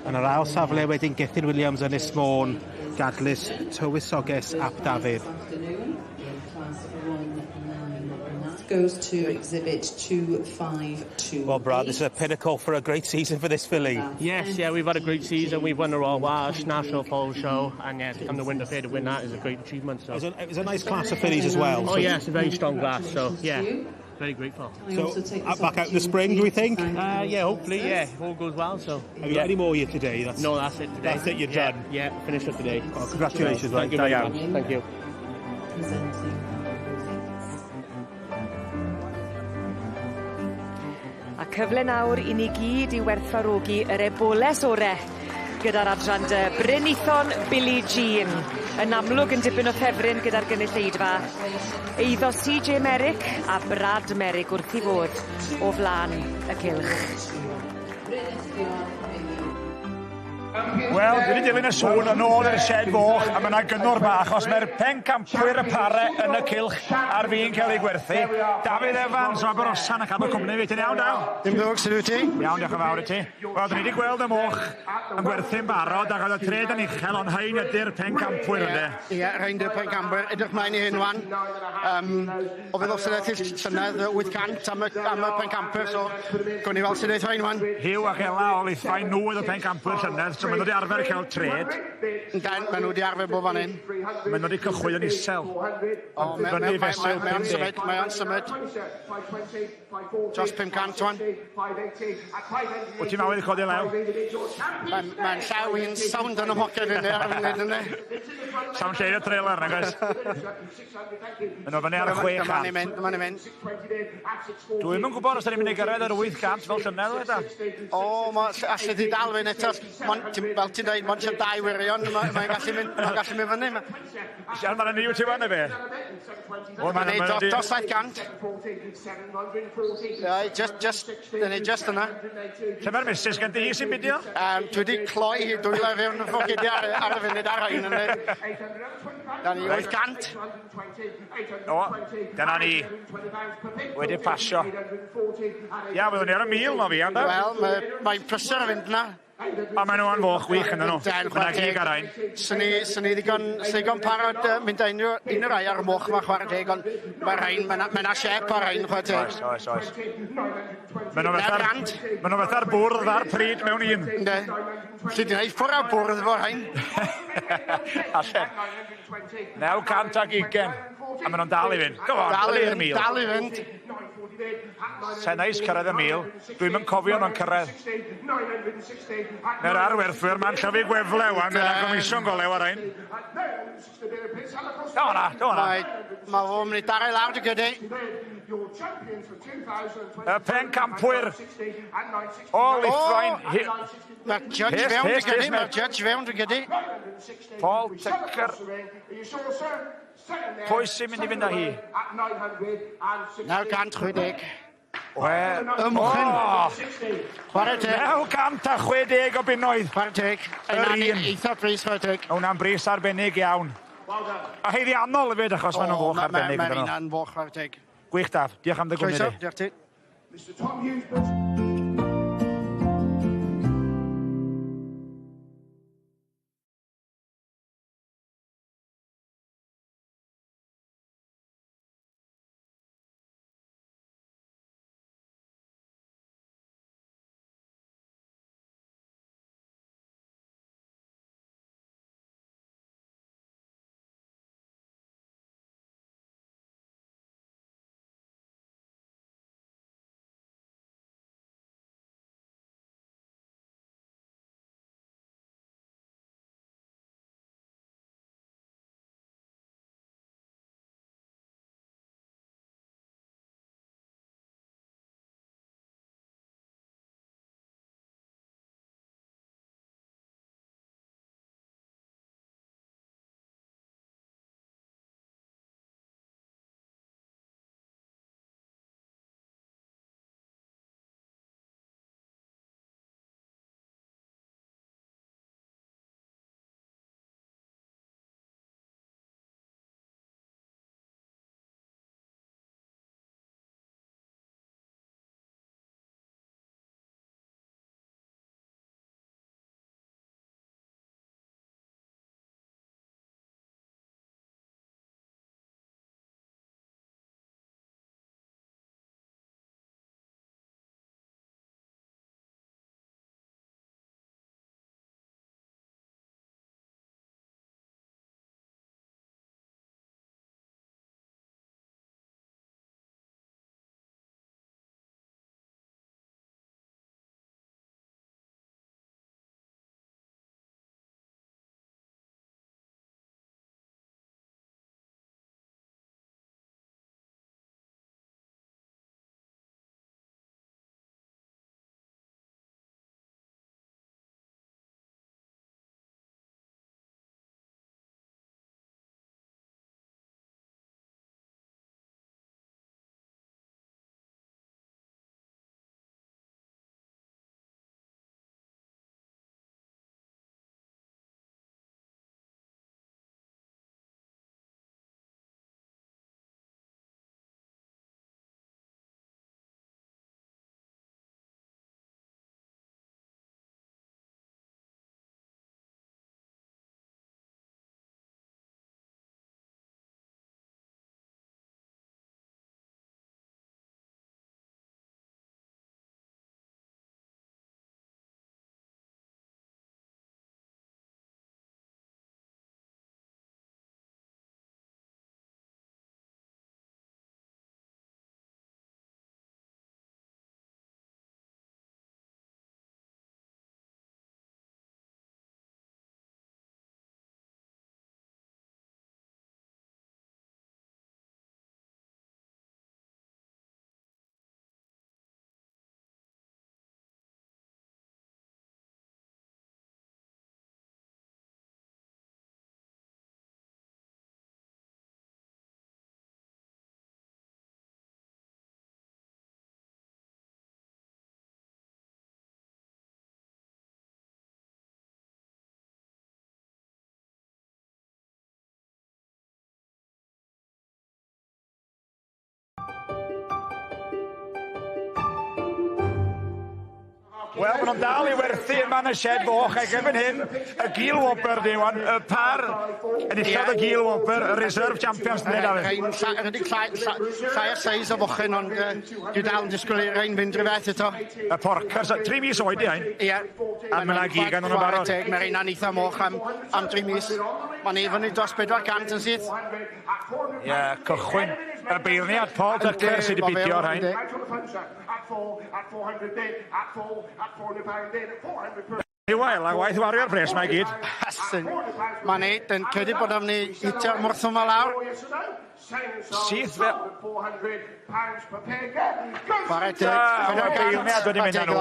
Yn yr ail safle wedyn Gethin Williams Ynys Môn, Gadlys Tywysoges ap Dafydd. Goes to exhibit 252. Well, Brad, this is a pinnacle for a great season for this filly. Yes, yeah, we've had a great season. We've won the Royal Welsh National Foal Show, and yeah, to come to win the fair to win that is a great achievement. So it was a nice class of fillies as well. Oh, so yeah, it's a very strong class. So yeah, very grateful. So back out in the spring, do we think? Yeah, hopefully, yeah, if all goes well. So have you got any more here today? No, that's it today. That's it, you're done. Yeah, finished up today. Oh, congratulations, so, thank you very much. Thank you. A cyfle nawr i ni gyd i werthfawrogi yr eboles ore gyda'r adran dy Bryn Ithon Billie Jean. Yn amlwg yn dipyn o ffefryn gyda'r gynulleidfa. Eiddo CJ Merrick a Brad Merrick wrth i fod o flan y cylch. Wel, dwi wedi dilyn y sŵn yn ôl i'r shed foch a mae yna gynnwr bach os mae'r pencampwyr y pare yn y cylch ar fin cael ei gwerthu. Dafydd Evans o Aberosan yn cadw cwmni fi. Ti'n iawn, Daf? Dim ddrwg, sut wyt ti? Iawn, diolch yn fawr i ti. Wel, dyn ni wedi gweld y moch yn gwerthu'n barod ac oedd y tred yn uchel, ond hein ydy'r pencampwyr yndê? Ie, rhain ydy'r pencampwyr. Edrych mlaen i hyn wan. O feddwl sydd eith llynedd 800 am y pencampwyr, so gwn i weld sydd eith rhain wan. Hugh ac Ela o Lithfaen, nhw oedd y pencampwyr llynedd, so maen nhw wedi arfer cael tred. Yndyn, maen nhw wedi arfer bod fan hyn. Maen nhw wedi cychwyn yn isel. O, mae'n symud, mae'n symud. Dros 500 wan. Wyt ti'n awydd codi lew? Mae'n llaw i'n sownd yn y moced yn ar y funud yna. Sawn lle i'r trailer, nag oes? Maen nhw fyny ar 600. Dyma ni'n mynd, dyma ni'n mynd. Dwi'm yn gwybod os da ni'n mynd i gyrraedd yr 800 fel llynedd, o, O, allu di dal fynd eto. Fel ti'n dweud, mae'n siarad dau wirion, mae'n gallu mynd, mae'n gallu mynd fyny. Siarad mae'n niw ti fan, efe? Mae'n neud dros 700. Ie, just yna. Lle mae'r missus gen ti sy'n bidio? Dwi wedi cloi hi dwylo fewn y ffocedi ar y funud ar rhain. Da ni 800. O, dyna ni. Wedi pasio. Ia, fyddwn ni ar y 1000 no fi, anda? Wel, mae'n prysur yn fynd yna. A maen nhw yn foch wych yn nhw. Mae'n gig ar ein. Swn i ddigon parod mynd â unrhyw rai ar y moch yma, chwarae teg, ond mae'r rhain, mae yna siep ar rhain, chwarae teg. Oes, oes, oes. Maen nhw fatha'r bwrdd a'r pryd mewn un. Ynde. Lly di wneud ffwrdd â'r bwrdd efo'r rhain. Allen. 920. A maen nhw'n dal i fynd. Go on, dal i fynd, dal i fynd. Sa'n neis cyrraedd y 1000. Dwi'm yn cofio nhw'n cyrraedd. Mae'r arwerthwyr ma'n llyfu gwefle wan, mae'n gomisiwn golew ar ein. Do na, do na. Mae fo'n mynd i darau lawr dy gyda. Y pencampwyr o Lithfaen. Mae'r judge fewn dy gyda, mae'r judge fewn dy gyda. Paul Tucker. Pwy sy'n mynd i fynd â hi? 960. Y mochyn. Chwarae teg. 960 o bunnoedd. Chwarae teg. Yr un. Eitha bris, chwarae teg. Hwna'n bris arbennig iawn. A haeddiannol hefyd, achos maen nhw'n foch arbennig. Mae'n un foch, chwarae teg. Gwych, Daf. Diolch am dy gwmni di. Diolch ti. Mr Tom Hughes. Wel, maen nhw'n dal i werthu yma yn y shed foch, ac erbyn hyn, y gil wobr di wan, y par enillodd y gil wobr, y Reserve Champions, dyna Dafydd. Rhain ychydig llai o seis o fochyn, ond dwi dal yn disgwyl i rhain fynd rhyw fath eto. Y porcers, 3 mis oed i hain. Ie. A mae 'na gig arnyn nhw'n barod. Teg, mae rheina'n eitha moch am 3 mis. Mae'n ei fyny dros 400 yn syth. Ie, cychwyn. Y beirniad Paul Tucker sydd wedi bidio rhain. Wel, a waith wario'r pres mae i gyd. Mae'n neud, yn credu bod am ni hitio'r mwrthwm yma lawr. Syth fel... Chwarae teg. Da, beirniad wedi mynd â nhw.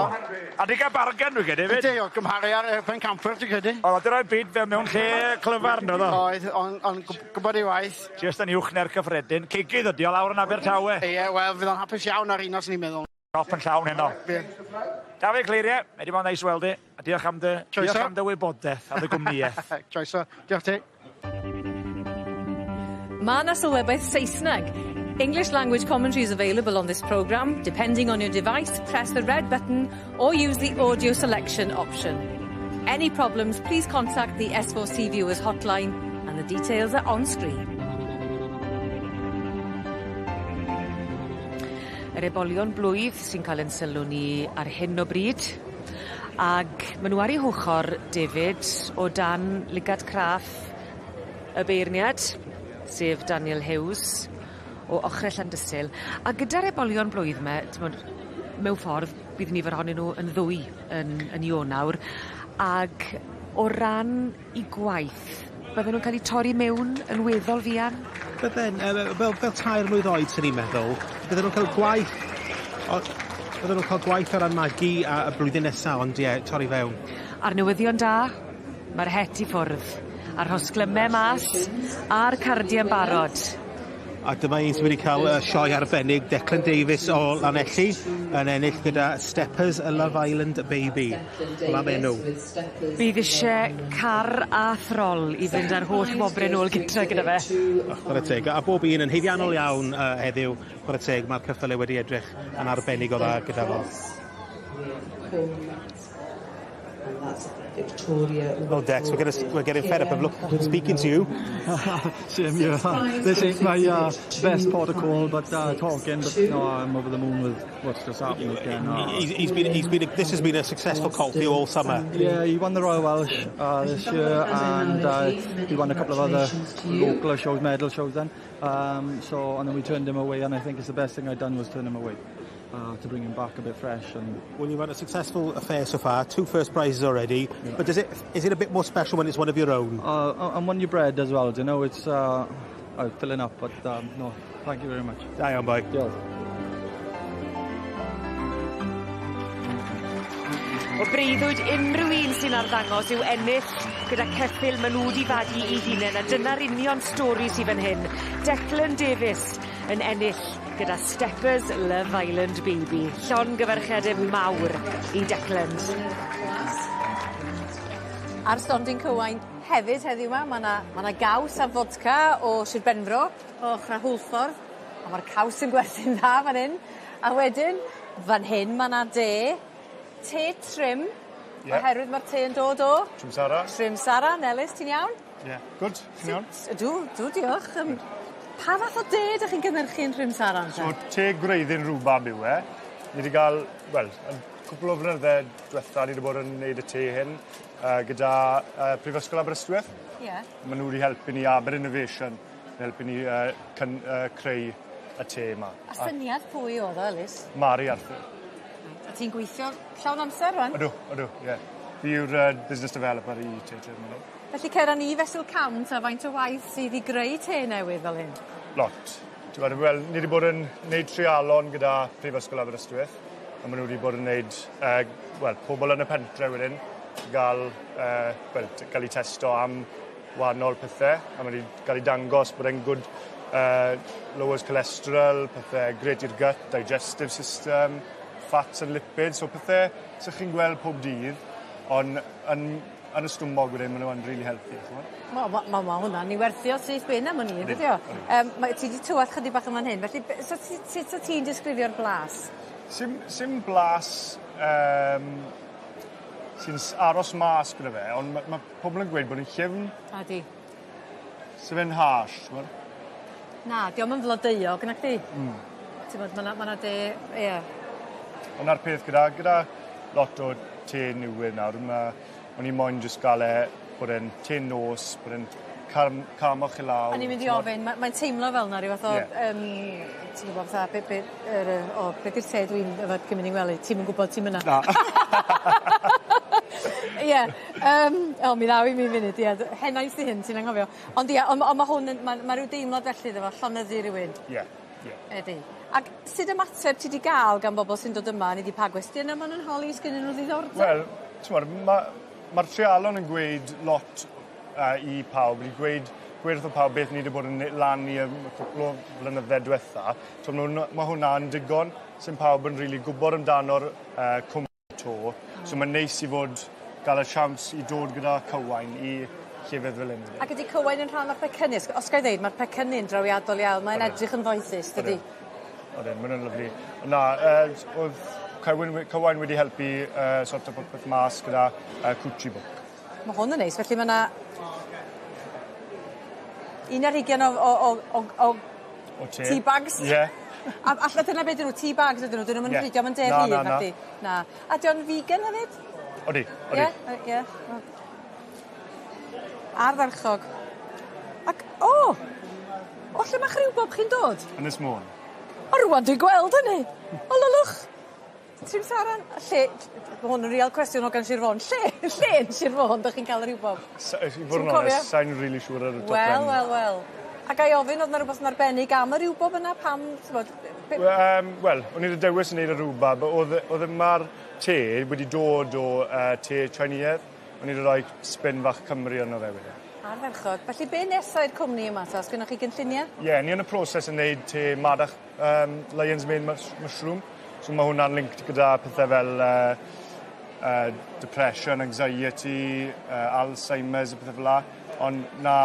A di gael bargen dwi'n credu hefyd. Ydy, o gymharu ar Pencampwyr dwi'n credu. Oedd o di roi bid fe mewn lle clyfar, ynddo? Oedd, ond gwybod ei waith. Just yn uwch na'r cyffredin. Cigydd ydi o lawr yn Abertawe. Ie, wel, fydd o'n hapus iawn ar un os ni'n meddwl. Siop yn llawn heno. Dafydd Cleirie, mae wedi bod yn neis weld i. A diolch am dy, diolch am dy wybodaeth a dy gwmnïaeth. Croeso. Diolch ti. Mae yna sylwebaeth Saesneg. English language commentary is available on this programme. Depending on your device, press the red button or use the audio selection option. Any problems, please contact the S4C Viewers hotline and the details are on screen. Yr ebolion blwydd sy'n ca'l 'yn sylw ni ar hyn o bryd ag ma' nw ar 'u hochor David o dan lygad craff y beirniad sef Daniel Hughes o ochre Llandysul a gyda'r ebolion blwydd 'me t'mod mewn ffordd bydd nifer ohonyn nw yn ddwy yn Ionawr ag o ran 'u gwaith bydden nw'n ca'l 'u torri mewn yn weddol fuan? Bydden fel 3 mlwydd oed swn i'n meddwl. Bydden nw'n ca'l gwaith bydden nw'n ca'l gwaith o ran magu a y blwyddyn nesa ond ie torri fewn. A'r newyddion da, ma'r het i ffwrdd, a'r rhosglyme mas, a'r cardie'n barod. A dyma un sydd wedi cael y sioe arbennig, Declan Davies o Lanelli, yn ennill gyda Steppers a Love Island Baby. Wel am enw. Bydd isie car a throl i fynd â'r holl wobre nôl gytre gyda fe. O, chwarae teg. A bob un yn haeddiannol iawn heddiw, chwarae teg, mae'r ceffyle wedi edrych yn arbennig o dda gyda fo. Victoria. Well, Dex, we're getting fed up of speaking to you. Same here. This ain't my best protocol, but talking. But no, I'm over the moon with what's just happened again. This has been a successful colt for you all summer. Yeah, he won the Royal Welsh this year, and he won a couple of other local shows, medal shows. Then, and then we turned him away, and I think it's the best thing I'd done was turn him away. To bring him back a bit fresh. And well, you've had a successful affair so far, 2 first prizes already, yeah. But is it a bit more special when it's one of your own? And one you bred as well, you know, it's filling up, but no, thank you very much. Da iawn, boi. Diolch. O breuddwyd unrhyw un sy'n arddangos yw ennill gyda ceffyl ma' nhw 'di fagu 'u hunen, a dyna'r union stori sy fan hyn. Declan Davies yn ennill gyda Steppers Love Island Baby. Llongyfarchiade mawr i Declan. Ar stondin Cywain hefyd heddiw 'ma, ma' 'na gaws a fodca o Sir Benfro, o ochra Hwlffordd, a ma'r caws yn gwerthu'n dda fan hyn. A wedyn, fan hyn ma' 'na de, te trim, yeah. Oherwydd ma'r te yn dod o? Trimsara. Trimsara, Nelis, ti'n iawn? Ie, yeah. Good, ti'n iawn? Ydw, dw, diolch. Pa fath o de ydych chi'n gynhyrchu yn Trimsaran te? So, te gwreiddyn rhwbab yw e. Ni wedi cael, wel, yn cwpl o flynydde diwetha, ni wedi bod yn gwneud y te hyn gyda Prifysgol Aberystwyth. Ie. Yeah. Maen nhw wedi helpu ni Aber Innovation, yn helpu ni creu y te yma. A syniad pwy oedd o, Elis? Mari Arthur. A ti'n gweithio llawn amser rwan? Ydw, ydw, ie. Fi yw'r business developer i te trim. Felly cer â ni fesul cam ta faint o waith sydd i greu te newydd fel hyn? Lot. Wel, ni wedi bod yn gwneud treialon gyda Prifysgol Aberystwyth, a maen nhw wedi bod yn gwneud, wel, pobl yn y pentre wedyn, gael, well, gael eu testo am wahanol pethau, a maen nhw wedi cael eu dangos bod e'n good lowers cholesterol, pethau great i'r gut, digestive system, fats and lipids, so pethau sy'ch chi'n gweld pob dydd, ond yn y stumog wedyn, maen nhw'n really healthy. Wel, ma hwnna'n i werthio syth bin am wn i, ydy o? Ti wedi tywallt chydig bach yn fan hyn, felly sut ti'n disgrifio'r blas? Sim blas sy'n aros mas gyda fe, ond mae ma pobl yn gweud bod yn llyfn. Adi. So fe'n harsh, t'mod? Na, 'di o'm yn flodeuog nacdi? T'mod ma' 'na ma' 'na de ie. Ond 'na'r peth gyda gyda lot o te newydd nawr ma' o'n i moyn jyst ga'l e bod e'n te nos, bod e'n calm calmo chi lawr. O'n i'n mynd i ofyn ma' mae'n teimlo fel 'na ryw fath o... Ie. Ti'n gwbod fatha be' be' yr yy o be' 'di'r te dwi'n yfed cyn mynd i ngwely? Ti'm yn gwbod ti'm yna. Na. Ie yym o mi ddaw i mi funud ie henaint 'di hyn ti'n anghofio. Ond ie on' ma' on' ma' hwn yn ma' ma' ryw deimlad felly iddo fo llonyddu rywun. Ie ie. Ydi. Ag sud ymateb ti 'di ga'l gan bobol sy'n dod yma neu 'di pa gwestiyna ma' nw'n holi sgennyn nw ddiddordeb? Wel t'mod ma' ma'r treialon yn gweud lot i pawb wedi gweud gweud wrtho pawb beth ni 'di bod yn ne- lan i am y cwpwl o flynydde dwetha. So ma' wnna ma' hwnna yn digon. Sim pawb yn rili gwbod amdano'r cwmni 'to. So ma'n neis i fod ga'l y siawns i dod gyda Cywain i llefydd fel 'yn. Ac ydi Cywain yn rhan o'r pecynnu? Os gai ddeud ma'r pecynnu'n drawiadol iawn mae'n edrych yn foethus dydi? Odyn ma' wnna'n lyfli. Na o'dd Cywin we- Cywain wedi helpu sorto popeth mas gyda Cwtchi Book. Ma' hwn yn neis felly ma' 'na un ar hugian o o o o o O te. Tea bags. Ie. A alla dyna be' 'dyn nw tea bags ydyn nw 'dyn nw'm yn Ie. ffridio 'm yn de Na, rhydd na, na. nacdi? Na. A 'di o'n vegan hefyd? Odi odi. Ie yy ie. Ardderchog. Ac o! O lle ma'ch riwbob chi'n dod? Ynys Môn. O rŵan dwi'n gweld hynny. O lylwch. Trimsaran lle ma' hwn yn real cwestiwn o gan Sir Fôn. Lle lle yn Sir Fôn 'dych chi'n ca'l y riwbob? I fod yn onest sai'n rili siŵr ar y top Wel ben. wel wel. A gai ofyn o'dd 'na rwbeth yn arbennig am y riwbob yna pam t'mod be-? We- wel o'n i 'di dewis i neud y rwbab o'dd e o'dd e ma'r te wedi dod o te Tsieinïedd. O'n i 'di roi spin fach Cymru arno fe wedyn. Ardderchog. Felly be' nesa i'r cwmni yma ta? O's gynnoch chi gynllunie? Ie ni yn y proses yn neud te madach Lion's Mane mushroom. So ma' hwnna'n linked gyda pethe fel depression, anxiety, Alzheimer's a pethe fel 'a. Ond na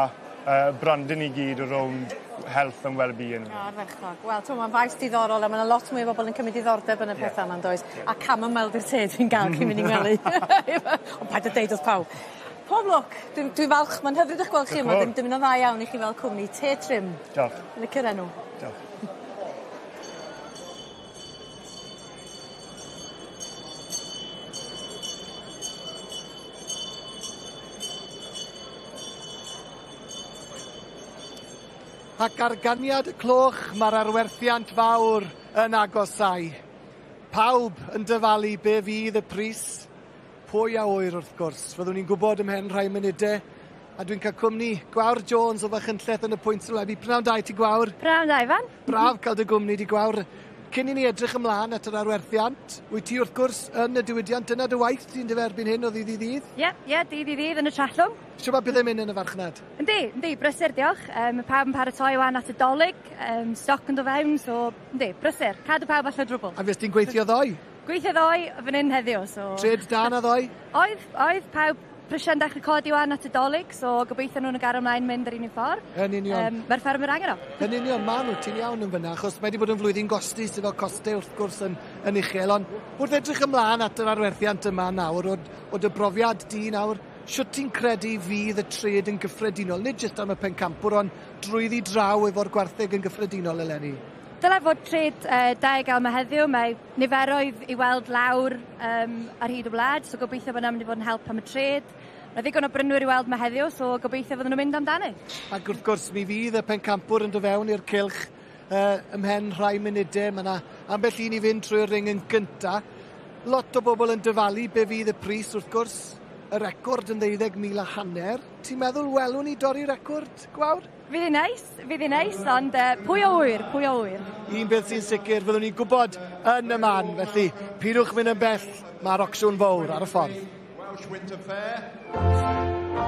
branding i gyd rownd health and well-being. Ardderchog. Wel t'mo' ma'n faes diddorol a ma' 'na lot mwy o bobol yn cymryd diddordeb yn y petha 'ma yndoes? A chamomile 'di'r te dwi'n ga'l cyn mynd i ngwely. Ond paid â deud wrth pawb. Pob lwc. Dwi'n dwi falch ma'n hyfryd 'ych gweld chi yma. Dwi'n dymuno'n dda iawn i chi fel cwmni. Te Trym. Diolch. Licio'r enw. Diolch. Ac ar ganiad y cloch mae'r arwerthiant fawr yn agosau. Pawb yn dyfalu be fydd y pris. Pwy a ŵyr wrth gwrs. Fyddwn ni'n gwybod ymhen rhai munudau. A dwi'n cael cwmni Gwawr Jones o Fachynlleth yn y pwynt sylwebu. Pnawn da i ti Gwawr. Pnawn da Ifan. Braf cael dy gwmni di Gwawr. Cyn i ni edrych ymlaen at yr arwerthiant, wyt ti wrth gwrs yn y diwydiant dyna dy waith ti'n dyfe erbyn hyn o ddydd i ddydd? Ie, ie, dydd i ddydd yn y Trallwng. Shwt ma' pethe'n mynd yn y farchnad? Yndi, yndi, brysur diolch. Ma' pawb yn paratoi wan at y Dolig, stoc yn dod fewn, so yndi, brysur. Cadw pawb allan o drwbl. A fuest ti'n gweithio ddoe? Gweithio ddoe, fan hyn heddiw, so... Trade da na ddoe? Oedd, oedd, pawb prisiau'n dechrau codi wan at y Dolig, so gobeithio nhw'n gario ymlaen mynd yr un un ffordd. Yn union. Mae'r ffermwyr angen o. Yn union, ma' nhw, ti'n iawn yn fyna, achos mae wedi bod yn flwyddyn gostus efo costau wrth gwrs yn, yn uchel, ond wrth edrych ymlaen at yr arwerthiant yma nawr, o, o dy brofiad di nawr, shwt ti'n credu fydd y trade yn gyffredinol, nid jyst am y pencampwr, ond drwyddi draw efo'r gwartheg yn gyffredinol eleni? Dylai fod trade da i gael yma heddiw, mae niferoedd i weld lawr ar hyd y wlad, so gobeithio bod yna'n mynd i fod yn help am y trade. Mae ddigon o brynwyr i weld yma heddiw, so gobeithio fydden nhw'n mynd amdani. Ac wrth gwrs, mi fydd y pencampwr yn dod fewn i'r cylch ymhen rhai munudau. Mae yna ambell un i fynd trwy'r ring yn gynta. Lot o bobl yn dyfalu be fydd y pris wrth gwrs. Y record yn 12,500. Ti'n meddwl welwn ni dorri record, Gwawr? Fydd hi'n neis, fydd hi'n neis, ond pwy o ŵyr, pwy o ŵyr. Un beth sy'n sicr, fyddwn ni'n gwybod yn y man, felly pidwch mynd yn bell, mae'r ocsiwn fawr ar y ffordd. Welsh Winter Fair.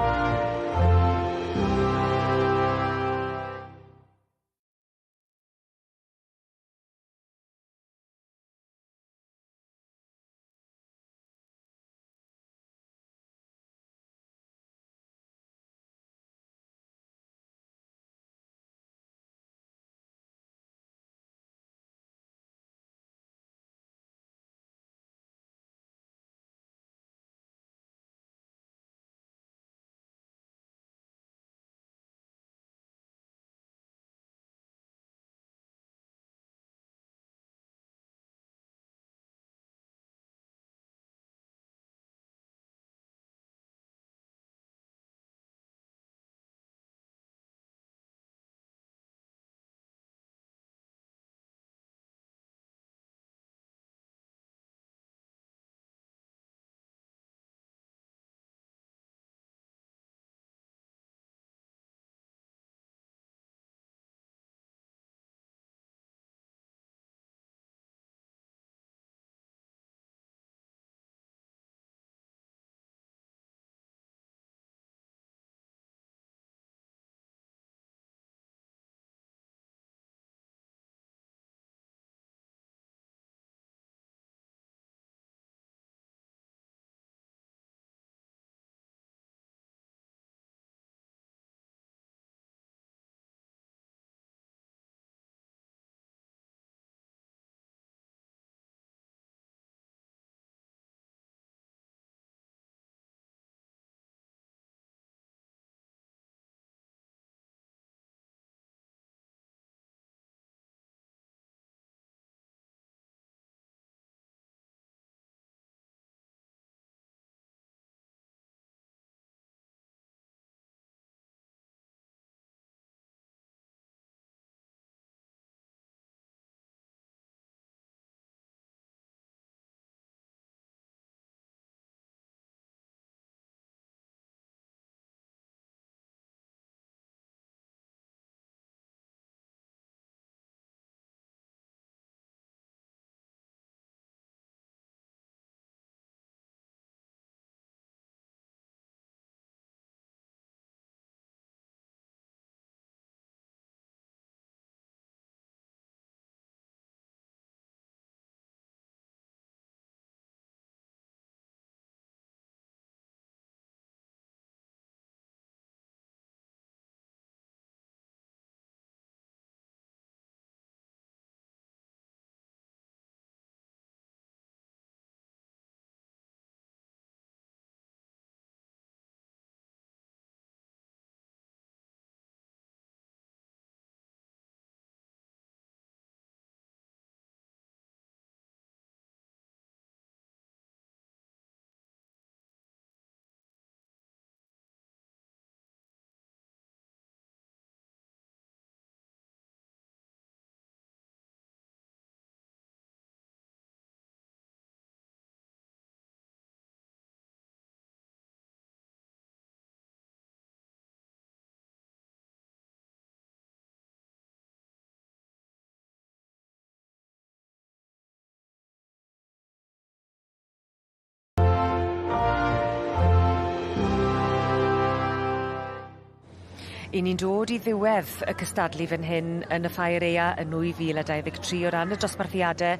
I ni'n dod i ddiwedd y cystadlu fan hyn yn y Ffair Aea yn 2023 o ran y dosbarthiade,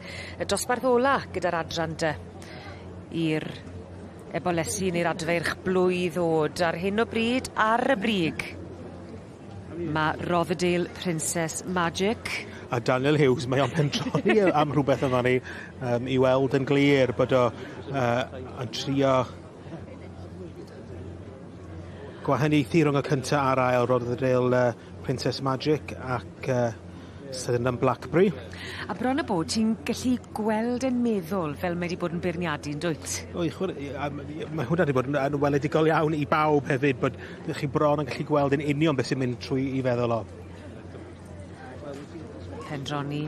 y dosbarth ola gyda'r adran dy i'r ebolesi neu'r adfeirch blwydd ddod ar hyn o bryd ar y brig. Mae Rotherdale Princess Magic. A Daniel Hughes, mae o'n pendroni am rhywbeth yma ni i weld yn glir bod o yn trio gwahaniaethu rhwng y cynta a'r ail Rotherdale Princess Magic ac Sydenham Blackberry. A bron a bod ti'n gallu gweld e'n meddwl fel mae 'di bod yn beirniadu yn dwyt? O i chware- i- a ma' hwnna 'di bod yn yn weledigol iawn i bawb hefyd bod chi bron yn gallu gweld yn union beth sy'n mynd trwy 'i feddwl o. Pendroni.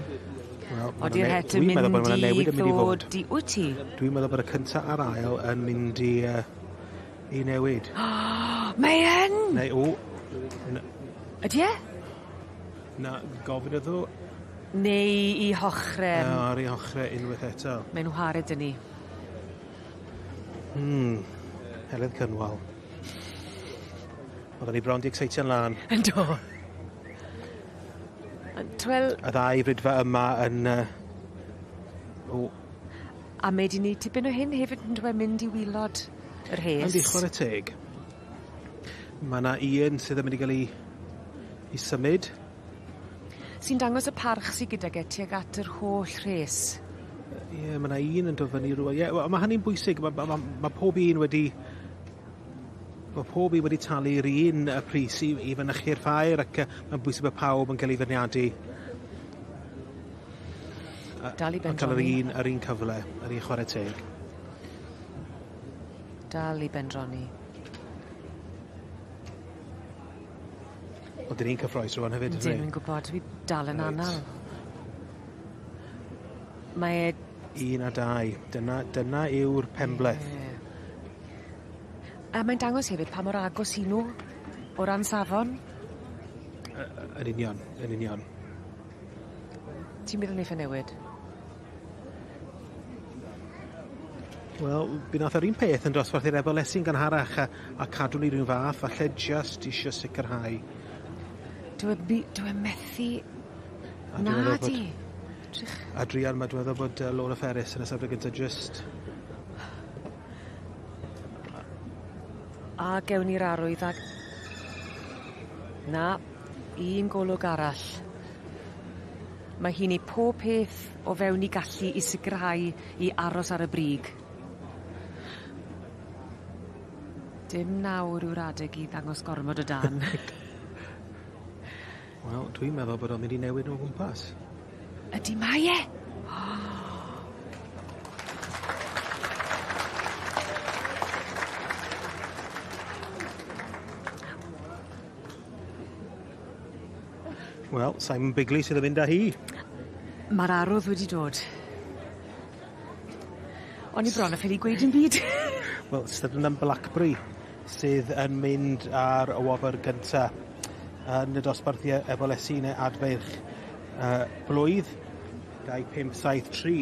Wel, Odi'r het yn dwi'n meddwl bod mynd yna i newid yn mynd i fod. ddod i... Wyt ti? Dwi'n meddwl bod y cynta a'r ail yn mynd i i newid. Mae yn! Neu o. Ydi e? Na, gofyn iddo. Neu 'i hochre. Na, ar 'i ochre unwaith eto. Mae'n whare 'dy ni. Heledd Cynwal. Oedden ni bron 'di excitio'n lân. Yndo. Ond wel... Y ddau fridfa yma yn o. A mae 'di neud tipyn o hyn hefyd on'd yw e mynd i wilod yr hes. Yndi chware teg. Ma' 'na un sydd yn mynd i ga'l 'i 'i symud. Sy'n dangos y parch sy gydag e tuag at yr holl rhes. Ie ma' 'na un yn dod fyny rŵan ie wel ma' hynny'n bwysig ma' ma' ma' ma' pob un wedi ma' pob un wedi talu'r un pris i i fynychu'r ffair ac ma'n bwysig bo' pawb yn ca'l 'i feirniadu. Dal i A ca'l yr bendroni. un yr un cyfle yr un chware teg. Dal i bendroni. Wel 'dyn ni'n cyffrous rŵan hefyd Ydyn ydyn ni? wi'n gwbod dwi dal yn Reit. anal. Mae e 1 a 2 dyna dyna yw'r penbleth. Ie. A mae'n dangos hefyd pa mor agos 'yn nw o ran safon. Yn union yn union. Ti'n meddwl neiff e newid? Wel, by nath yr un peth yn dosbarth i'r ebolesi'n gynharach a a cadw ni ryw fath falle jyst isio sicirhau. Dyw e dyw e methu A dwi'n Na meddwl bod di. Drych. A druan ma' dwi'n meddwl bod Laura Ferris yn y safle gynta jyst A gewn ni'r arwydd ag Na, un golwg arall. Mae hi'n neud pob peth o fewn 'i gallu i sicirhau i aros ar y brig. Dim nawr yw'r adeg i ddangos gormod o dân. Wel, dwi'n meddwl bod o'n mynd i newid o gwmpas. Ydi mae e! Wel, Simon Bigley sydd yn mynd â hi. Ma'r arwdd wedi dod. O'n i bron a ffili gweud dim byd. Wel, Sydenham Blackberry sydd yn mynd ar y wobr gynta yn y dosbarth ebolesi neu adfeirch blwydd 2 5 7 3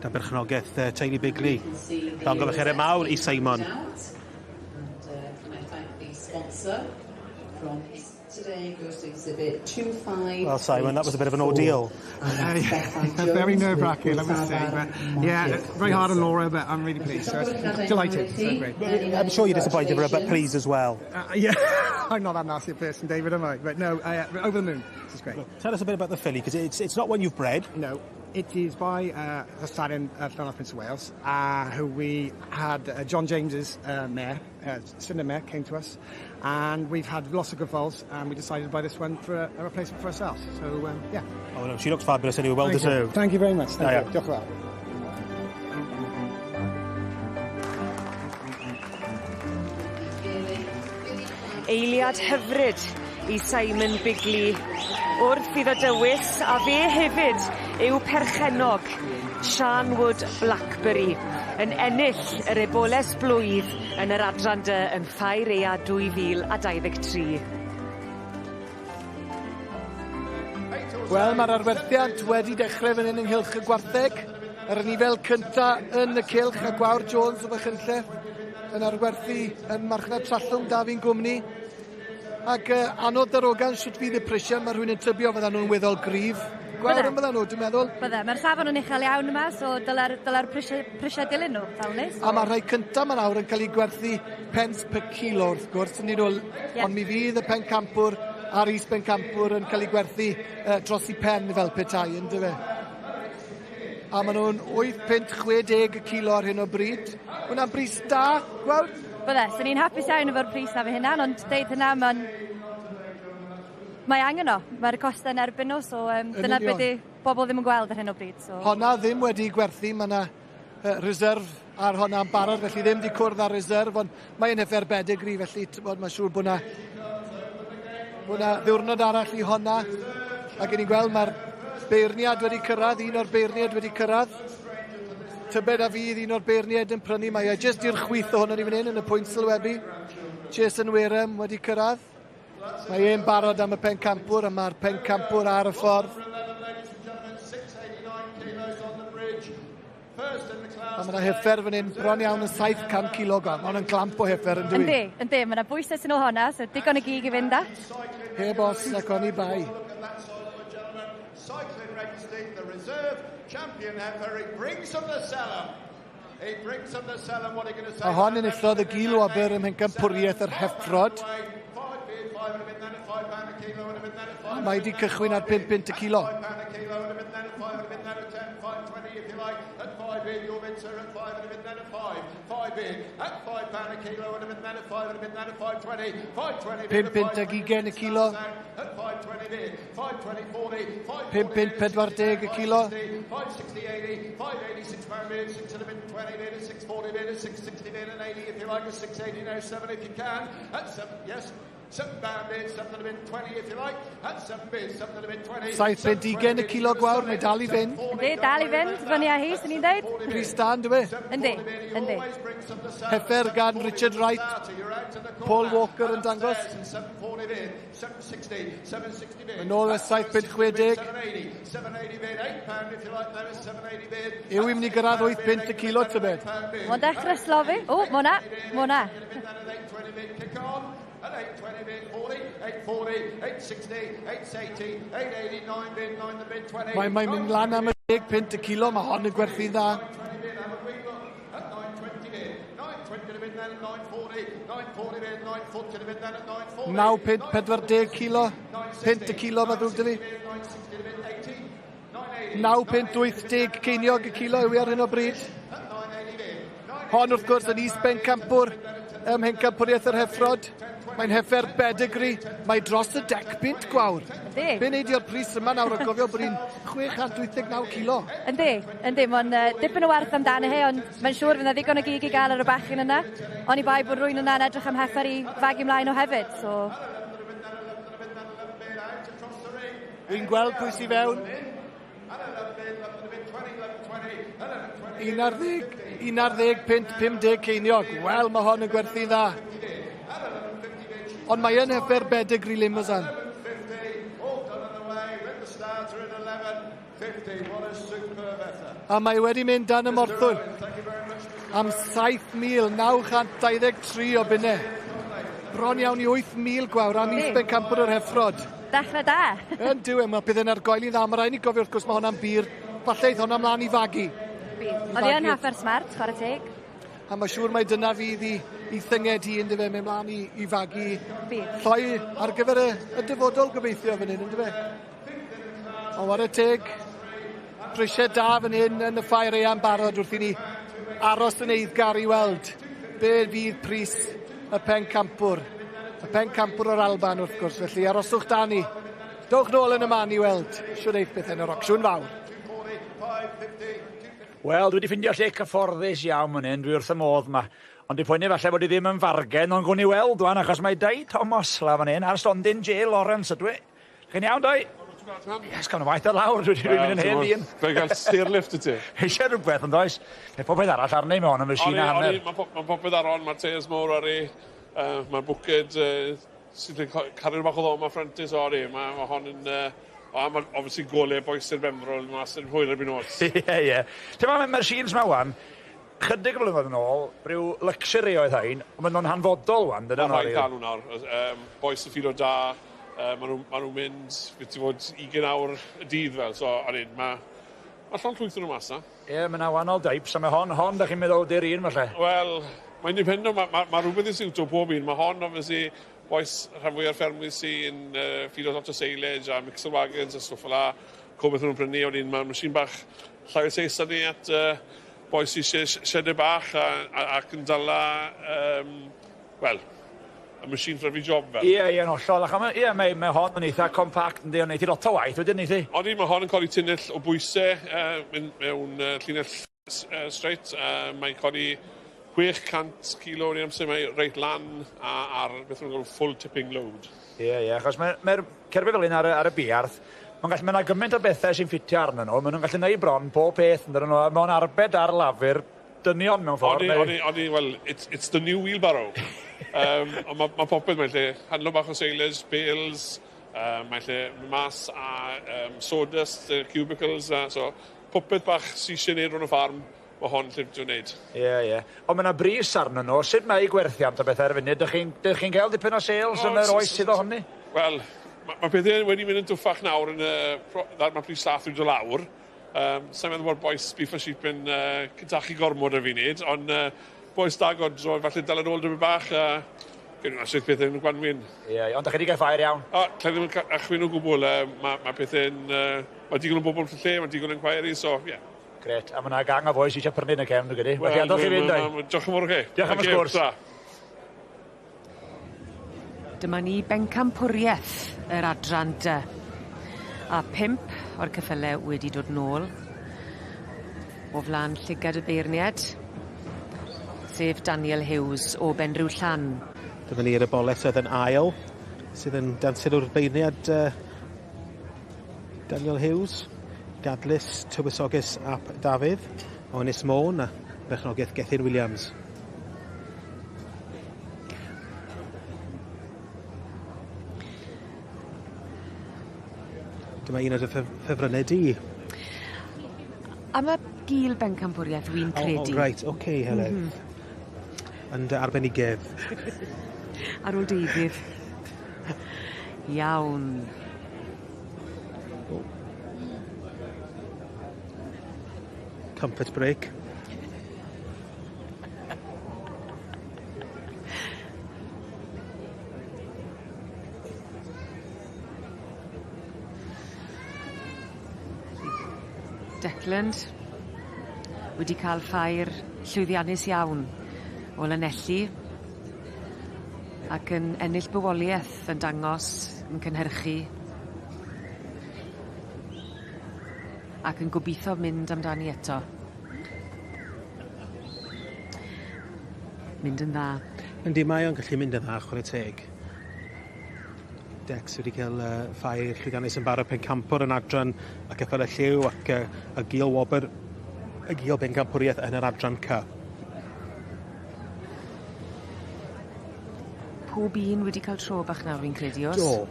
dan berchnogaeth teulu Bigley. Llongyfarchiadau mawr i Simon. And can I thank the sponsor from today goes to exhibit 25. Well, Simon, that was a bit of an ordeal. Very nerve-wracking, I must say. But yeah, very hard on Laura, but I'm really pleased. So it's delighted. So great. I'm sure you're disappointed for her, but pleased as well. Yeah, I'm not that nasty a person, David, am I? But no, over the moon. This is great. Look, tell us a bit about the filly, because it's not one you've bred. No. It is by the stallion Llanarth Prince of Wales, who we had John James's mare, Cinder mare, came to us, and we've had lots of good foals, and we decided to buy this one for a replacement for ourselves. So, yeah. Oh, no, she looks fabulous anyway, well Thank you. deserved. Thank you very much. Thank Da you. iawn. Diolch yn fawr. Eiliad hyfryd i Simon Bigley wrth iddo dywys, a fe hefyd yw perchennog Sian Wood Blackberry yn ennill yr eboles blwydd yn yr adran dy yn Ffair Aea 2023. Wel, mae'r arwerthiant wedi dechrau fan hyn ynghylch y gwartheg. Yr anifail cynta yn y cylch a Gwawr Jones o Fachynlleth yn arwerthu yn marchnad Trallwng da fi'n gwmni. Ac anodd darogan sut fydd y prisiau, mae rhywun yn tybio fyddan nhw'n weddol gryf. Gwawr yn fyddan nhw, dwi'n meddwl. Bydde, mae'r safon yn uchel iawn yma, so dylai'r dyle prisiau dilyn nhw, fel nes. A mae'r rhai cyntaf yma nawr yn cael eu gwerthu pence per kilo wrth gwrs, yn nhw, yeah. Ond mi fydd y pencampwr a'r is-bencampwr yn cael eu gwerthu dros i pen fel petai, yn dyfe? A maen nhw'n 8.60 y kilo ar hyn o bryd. Hwna'n bris da, gweld? Bydde, so ni'n hapus iawn efo'r pris na fy hunan, ond deud hynna, mae angen o. Mae'r costau yn erbyn nhw, so dyna beth di bobl ddim yn gweld ar hyn o bryd. So. Honna ddim wedi gwerthu, mae yna reserve ar honna'n barod, felly ddim wedi cwrdd ar reserve, ond mae'n heffer bedigri, felly mae'n siŵr bod yna ddiwrnod arall i honna. Ac ni'n gweld mae'r beirniad wedi cyrraedd, un o'r beirniad wedi cyrraedd. Tybed a fydd un o'r beirniad yn prynu, mae e jyst i'r chwith ohono ni fan hyn yn y pwynt sylwebu. Jason Wareham wedi cyrraedd. Mae e'n barod am y pencampwr, a mae'r pencampwr ar y ffordd. A mae yna heffer fan hyn, bron iawn yn 700 kilo. Mae hwn yn glamp o heffer yn dwi. Yndi, yndi, mae yna bwysau sy'n ôl honna, so digon o gig i fynd at. Heb os ac oni bai. A hon enillodd y gil wobr ym Mhencampwriaeth yr Heffrod. A mae wedi cychwyn ar 5 punt y kilo. £5 punt ag 20 y kilo. £5 punt 40 y kilo. £7 punt 20 y kilo gwawr, mae dal i fynd. Yndi, dal i fynd, fyny â hi, sy'n ni'n dweud. Pris da, ynddo fe? Yndi, yndi. Heffer gan Richard Wright, Paul Walker yn dangos. Yn ôl y £7 punt 60. Yw i'n mynd i gyrraedd 8 punt y kilo, tybed? Mae'n dechrau slofi. O, mae hwnna, mae hwnna. Mae'n mynd lan am y 10 punt y kilo, mae hon yn gwerthu'n dda. £9 punt 40 kilo, punt y kilo mae ddrwg 'da fi. £9 punt 80 ceiniog y kilo yw i ar hyn o bryd. Hon wrth gwrs yn is-bencampwr ym Mhencampwriaeth yr Heffrod. Mae'n heffer bedigri, mae dros y 10 punt gwawr. Yndi. Be wneud i'r pris yma nawr o gofio bod hi'n 689 kilo? Yndi, yndi, mae'n dipyn o werth amdano hi, ond mae'n siŵr fydd yna ddigon o gig i gael ar y bachyn yna. Oni bai bod rhywun yna'n edrych am heffer i fagu mlaen o hefyd, so... Fi'n gweld pwy sy'n fewn. 11 punt 50 ceiniog. Wel, mae hon yn gwerthu'n dda. Ond mae yn heffer bedigri Limousin. A mae wedi mynd dan y morthwyl am 7,923 o bunnau. Bron iawn i 8,000 gwawr am is-bencampwr yr Heffrod. Dechrau da. Yn dyw e, mae pethau'n argoeli'n dda. Mae rhaid ni gofio wrth gwrs mae hwnna'n bir. Falle eith hwnna mlaen i fagu. Oedd hi yn heffer smart, chwarae teg. A mae siŵr mai dyna fydd i thynged hi yndyfe, mynd mlaen i fagu lloi ar gyfer y dyfodol gobeithio fan hyn, yndyfe. Ond ware teg, prisiau da fan hyn yn y ffair eang barod wrth i ni aros yn eiddgar i weld be fydd pris y pencampwr. Y pencampwr o'r Alban wrth gwrs, felly aroswch da ni. Dowch nôl yn y man i weld shwd eith beth yn yr ocsiwn fawr. Wel, dwi wedi ffindio lle cyfforddus iawn fan hyn, dwi wrth y modd yma. Ond dwi'n poeni falle bod i ddim yn fargen, ond gwn i weld wan, achos mae Dai Thomas la fan hyn, ar stondin J. Lawrence ydw i. Chi'n iawn, Dai? Yes, gawn waith ar lawr, dwi'n mynd yn hen ddyn. Fe gael stairlift y ti. Eisiau rhywbeth, ond oes? Mae popeth arall arni mewn yn machine a hanner. Mae popeth ar on, mae'r tears mowr ar ei, mae'r bwced sydd yn cario bach o ddom a ffrentis ori. Mae hon yn... A mae obviously golau boes Sir Benfro mas yn hwyr erbyn nos. Ie, ie. Ti'n meddwl, mae'r machines ma wan, Chydig o blynyddoedd yn ôl, rhyw luxury oedd hein, ond maen nhw'n hanfodol wan, dydyn nhw? Mae'n rhaid cael nhw nawr. Bois sy'n ffido da, maen nhw mynd, fydd ti fod 20 awr y dydd fel, so o'n un, mae llond llwyth o'n nhw mas na. Ie, yeah, mae yna wahanol types, a mae hon, da chi'n meddwl, di'r un falle? Wel, mae'n dependo, mae rhywbeth i siwto pob un. Mae hon, obviously, bois rhan fwy o'r ffermwyr sy'n ffido lot o silage a mixer wagons a stwff fel la. Co beth nhw'n prynu, o'n un, mae machine bach llai o seis ni at bois eisiau siedau bach ac yn dala, wel, a machine for every job fel. Ie, yn hollol. Ac ie, mae hon yn eitha compact, yndi, ond neith i lot o waith wedyn, neith i? Odi, mae hon yn codi tunnell o bwysau mewn llinell straight. Mae'n codi 600 kilo o'r amser, mae reit lan a ar beth nhw'n galw full tipping load. Ie, achos mae'r cerbyd fel un ar y buarth, mae'n gallu, mae yna gymaint o bethau sy'n ffitio arnyn nhw, maen nhw'n gallu neud bron pob peth, yn dydyn nhw, mae'n arbed ar lafur dynion mewn ffordd. Odi, well, it's the new wheelbarrow. Ond mae popeth, mae'n lle handlo bach o silage, bales, mae'n lle mas a sawdust, cubicles, so popeth bach sy'n eisiau neud rhan o ffarm, mae hon lle dwi'n neud. Ie. Ond mae yna bris arnyn nhw, sut mae gwerthiant o bethau ar y funud? Dych chi'n cael dipyn o sales yn yr oes sydd ohoni? Wel, mae pethau wedi mynd yn dwffach nawr yn mae pris llath wedi dod lawr. Sa'n meddwl bod bois beef a sheep yn cytachu gormod ar funud, ond bois da godro, falle dal yn ôl dipyn bach, gewn nhw sut pethau yn y gwanwyn. Ie, ond dych chi wedi cael ffair iawn? O, lle ddim yn achwyn o gwbl. Mae pethau'n... Mae digon o bobl wrth y lle, mae digon o inquiry, so ie. Yeah. Gret, a mae yna gang o fois eisiau prynu yn y cefn, dwi'n credu. Felly, adol chi fynd, doi. Diolch yn fawr, chi. Diolch am y sgwrs. Dyma ni bencampwriaeth yr adran D. A 5 o'r ceffylau wedi dod nôl o flaen llygad y beirniad, sef Daniel Hughes o Benrhyw Llan. Dyma ni'r eboles oedd yn ail, sydd yn dan sylw'r beirniad Daniel Hughes, Gadlys Tywysoges ap Dafydd o Ynys Môn a berchnogaeth Gethin Williams. Dyma un o'r ffefrynnau di. Am y gil bencampwriaeth wy'n credu. Oh, right, oce, okay, Heledd. Yn dy arbenigedd. Ar ôl deuddydd. Iawn. Oh. Comfort break. Declan wedi cael ffair llwyddiannus iawn o Lanelli ac yn ennill bywoliaeth yn dangos, yn cynhyrchu ac yn gobeithio mynd amdani eto. Mynd yn dda. Yndi, mae o'n gallu mynd yn dda, chwarae teg. Dex wedi cael ffair llwyddiannus yn barod pencampwr yn adran y ceffylau lliw ac y gil wobr, y gil bencampwriaeth yn yr adran C. Pob un wedi cael tro bach nawr fi'n credu, oes? Do.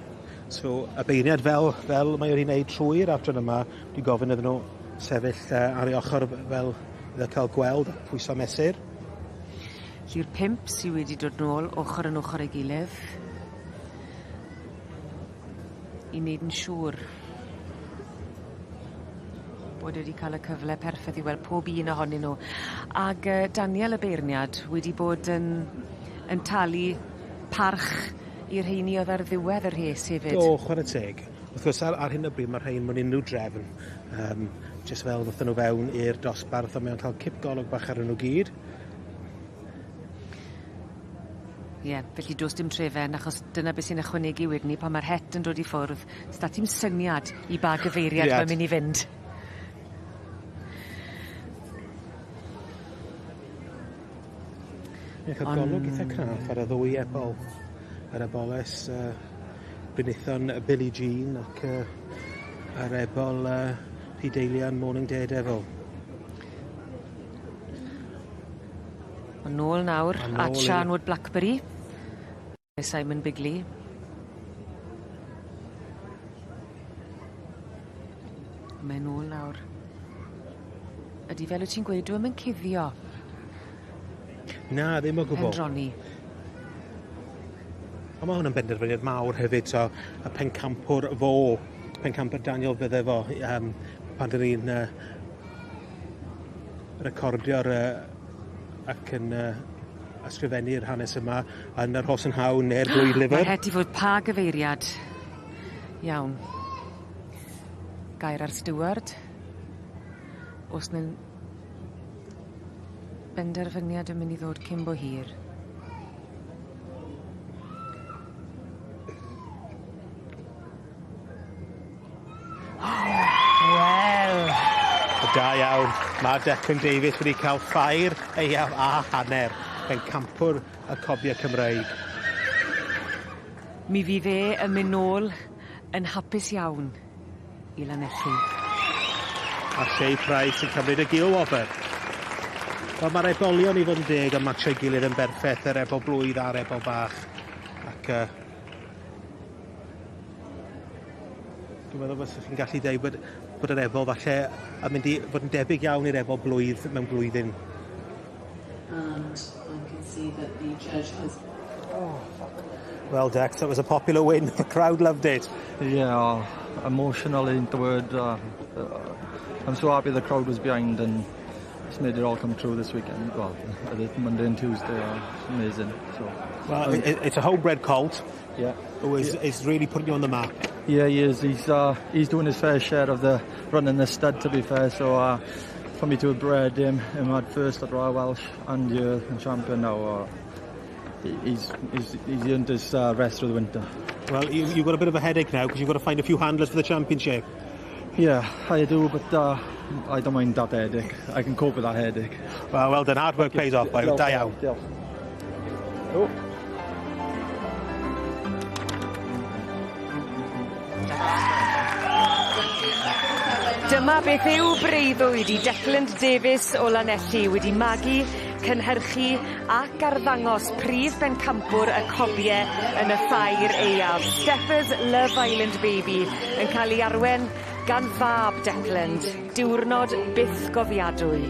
So, y beirniad fel mae wedi wneud trwy'r adran yma, wedi gofyn iddyn nhw sefyll ar ei ochr fel iddo cael gweld a pwyso mesur. Felly'r 5 sydd wedi dod nôl ochr yn ochr ei gilydd i wneud yn siŵr bod wedi cael y cyfle perffaith i weld pob un ohonyn nhw. Ag Daniel y beirniad wedi bod yn talu parch i'r rheini oedd ar ddiwedd y rhes hefyd. Do, chwarae teg. Wrth gwrs, ar hyn o bryd mae'r rhain mewn unrhyw drefn. Jyst fel ddothon nhw fewn i'r dosbarth, ond mae o'n cael cip golwg bach arnyn nhw gyd. Ie, felly does dim trefen, achos dyna beth sy'n ychwanegu wedyn ni, pan mae'r het yn dod i ffwrdd, s'da ti'm syniad i ba gyfeiriad mae'n mynd i fynd. Ie, cael golwg eitha craff ar y ddwy ebol. Yr eboles Bynithon Billie Jean ac yr ebol Rhydeilian Morning Daredevil. Ond nôl nawr at Sian Wood Blackberry. Simon Bigley. Mae nôl nawr. Ydy, fel wyt ti'n gweud, dwi'm yn cuddio. Na, ddim o gwbl. Pendroni. Ond mae hwn yn benderfyniad mawr hefyd, so y pencampwr fo, pencampwr Daniel fydde fo, pan dyn ni'n recordio'r ac yn ysgrifennu'r hanes yma yn yr Horse and Hound neu'r Blwydd Lyfr. Mae rhaid i fod pa gyfeiriad. Iawn. Gair ar Steward. O's 'na benderfyniad yn mynd i ddod cyn bo hir. Wel. Da iawn. Mae Declan Davies wedi cael ffair aeaf a hanner pencampwr y cobiau Cymreig. Mi fydd e yn mynd nôl yn hapus iawn i Lanelli. A Shea Price yn cymryd y gilwobr. Wel, mae'r ebolion i fod yn deg yn matcho'i gilydd yn berffeth, yr ebol blwydd a'r ebol bach. Ac dwi'n meddwl fysech chi'n gallu dweud bod yr ebol falle yn mynd i fod yn debyg iawn i'r ebol blwydd mewn blwyddyn. And I can see that the judge has Oh, fuck. Well, Dex, that was a popular win. The crowd loved it. Yeah, oh, emotional ain't the word. I'm so happy the crowd was behind and it's made it all come true this weekend. Well, Monday and Tuesday, it's amazing. So, well, it's a homebred colt. Yeah. Who is really putting you on the map. Yeah, he is. He's doing his fair share of the running the stud, to be fair. So for me to have bred him had first at Royal Welsh and year and champion now. He's earned his rest through the winter. Well, you've got a bit of a headache now because you've got to find a few handlers for the championship. Yeah, I do, but I don't mind that headache. I can cope with that headache. Well done. Hard work pays off, by Da iawn. Diolch. Oh. Dyma beth yw breuddwyd i Declan Davies o Lanelli wedi magu, cynhyrchu ac arddangos prif bencampwr y cobie yn y ffair aeaf. Steppers Love Island Baby yn cael ei arwen gan fab Declan, diwrnod byth gofiadwy.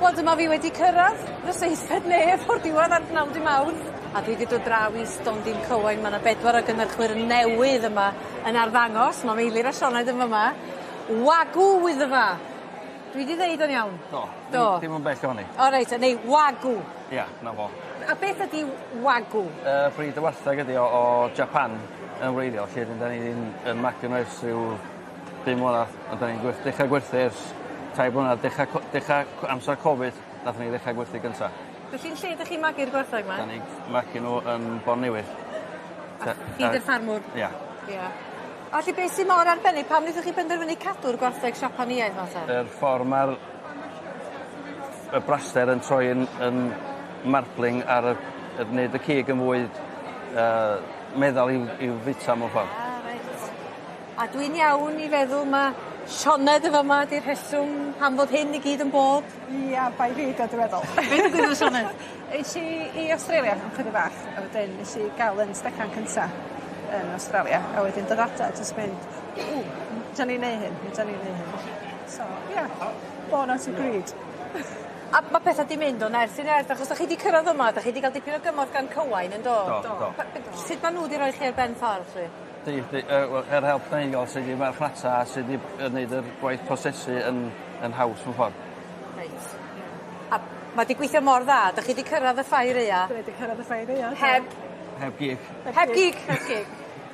Wel dyma fi wedi cyrraedd fy seithfed nef o'r diwedd ar bnawn dy' Mawrth. A dwi 'di dod draw i stondin Cywain ma' 'na bedwar o gynyrchwyr newydd yma yn arddangos ma' Meilir a Sioned yn fyma. Wagw Wyddfa. Dwi 'di ddeud o'n iawn? Do. Do. Dim yn bell ohoni. O reit, neu Wagw. Ia, 'na fo. A beth ydi Wagw? Brîd y wartheg ydi o o Japan yn wreiddiol 'lly 'dyn 'dan ni 'di'n yn magu n'w ers ryw bum mlynadd ond 'dan ni'n gwerth- dechra gwerthu ers tair blynadd dechra co- dechra co- amser Covid nathon ni ddechra gwerthu gynta. Felly yn lle 'dych chi'n magu'r gwartheg 'ma? 'Dan ni'n magu n'w yn Bontnewydd. A chi 'di'r ffarmwr? Ia. Ia. A 'lly beth sy mor arbennig pam nethoch chi benderfynu cadw'r gwartheg Siapaniaidd 'ma 'te? Yr ffor ma'r y braster yn troi yn yn marbling ar y yn neud y cig yn fwy yy meddal i'w i'w fita mewn ffor. Ah reit. A dwi'n iawn i feddwl ma' Sioned y' fyma 'di'r rheswm pam fod hyn i gyd yn bod? Ia, bai fi 'di o dwi meddwl. Be' ddigwyddodd Sioned? Es i i Australia am chydig bach a wedyn nes i ga'l 'yn stecan cynta yn Australia a wedyn dod adre a jyst mynd ww fedran ni neu' hyn fedran ni neu' hyn. So ia born out of greed. A ma' petha 'di mynd o nerth i nerth achos 'dach chi 'di cyrradd yma 'dach chi 'di ga'l dipyn o gymorth gan Cywain yndo? Do do. Sut ma' n'w 'di roi chi ar ben ffordd 'lly? Di di yy wel yr help 'dan ni'n ga'l sy 'di marchnata a sy 'di yy neud yr gwaith prosesu yn yn haws mewn ffor. Reit. A ma' 'di gweithio mor dda 'dych chi 'di cyrradd y ffair aea. 'Dan ni 'di cyrradd y ffair aea. Heb Heb gig. Heb gig. Heb gig.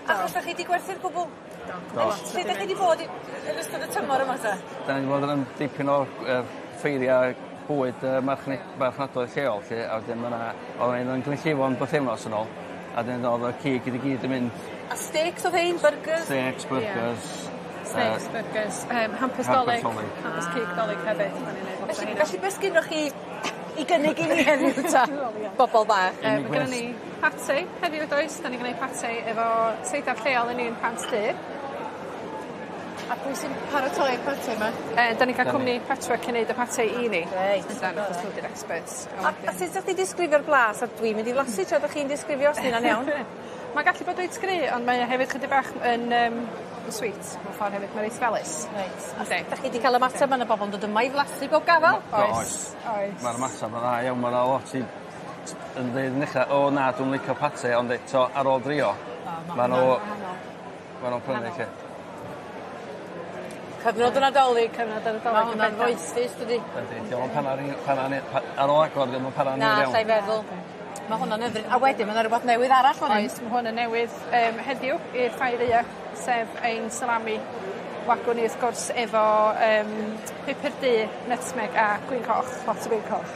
Achos 'dach chi 'di gwerthu'r cwbwl? Do. Do. Lle 'dach chi 'di bod i yn ystod y tymor yma 'te? 'Dan ni 'di bod yn dipyn o yy ffeiria bwyd yy marchne- marchnadoedd lleol 'lly a wedyn ma' 'na oddan ni'n yn Glynllifon bythefnos yn ôl a 'dyn o'dd y cig i gyd yn mynd. A steaks o'dd hein, byrgyrs? Steaks byrgyrs. Steaks, byrgyrs, hampers 'Dolig. Hampers cig 'Dolig hefyd 'dan ni'n neud lot o Felly heina. felly be' sgynnoch chi i gynnig i ni heddiw ta? Bobol bach. Ma' gynnon ni pate heddiw yndoes? 'Dan ni'n gneud pate efo seidar lleol yn un Pant Du. A pwy sy'n paratoi'r pate 'ma? 'Dan ni'n ca'l cwmni Patchwork i neud y pate i ni. Reit. Yndan achos nhw 'di'r experts. A a sut 'dach chdi disgrifio'r blas a dwi'n mynd i flasu tra 'dach chi'n disgrifio os 'di wnna'n iawn? Ma'n gallu bod reit gry ond mae o hefyd chydig bach yn yym yn sweet mewn ffor hefyd ma' reit felys. Reit. Yndi. 'Dach chi 'di ca'l ymateb ma' 'na bobol yn dod yma i flasu bob gafal? Oes. Oes. Ma'r ymateb yn dda iawn ma' 'na lot i yn ddeud yn ucha o na dwi'm licio pate ond eto ar ôl drio ma' n'w ma' nw'n prynu 'lly. Cyfnod y Nadolig. Cyfnod y Nadolig. Ma' hwnna'n foethus dydi? Yndi 'di o'm yn para'n 'i para'n 'i pa- ar ôl agor 'di o'm yn para'n 'ir iawn. Na allai feddwl. Ma' hwnna'n hyfryd. A wedyn ma' 'na rwbath newydd arall fan 'yn. Oes ma' hwn yn newydd heddiw i'r ffair aea sef ein salami wagw ni wrth gwrs efo yym pupur du, nutmeg a gwin coch. Lot o gwin coch.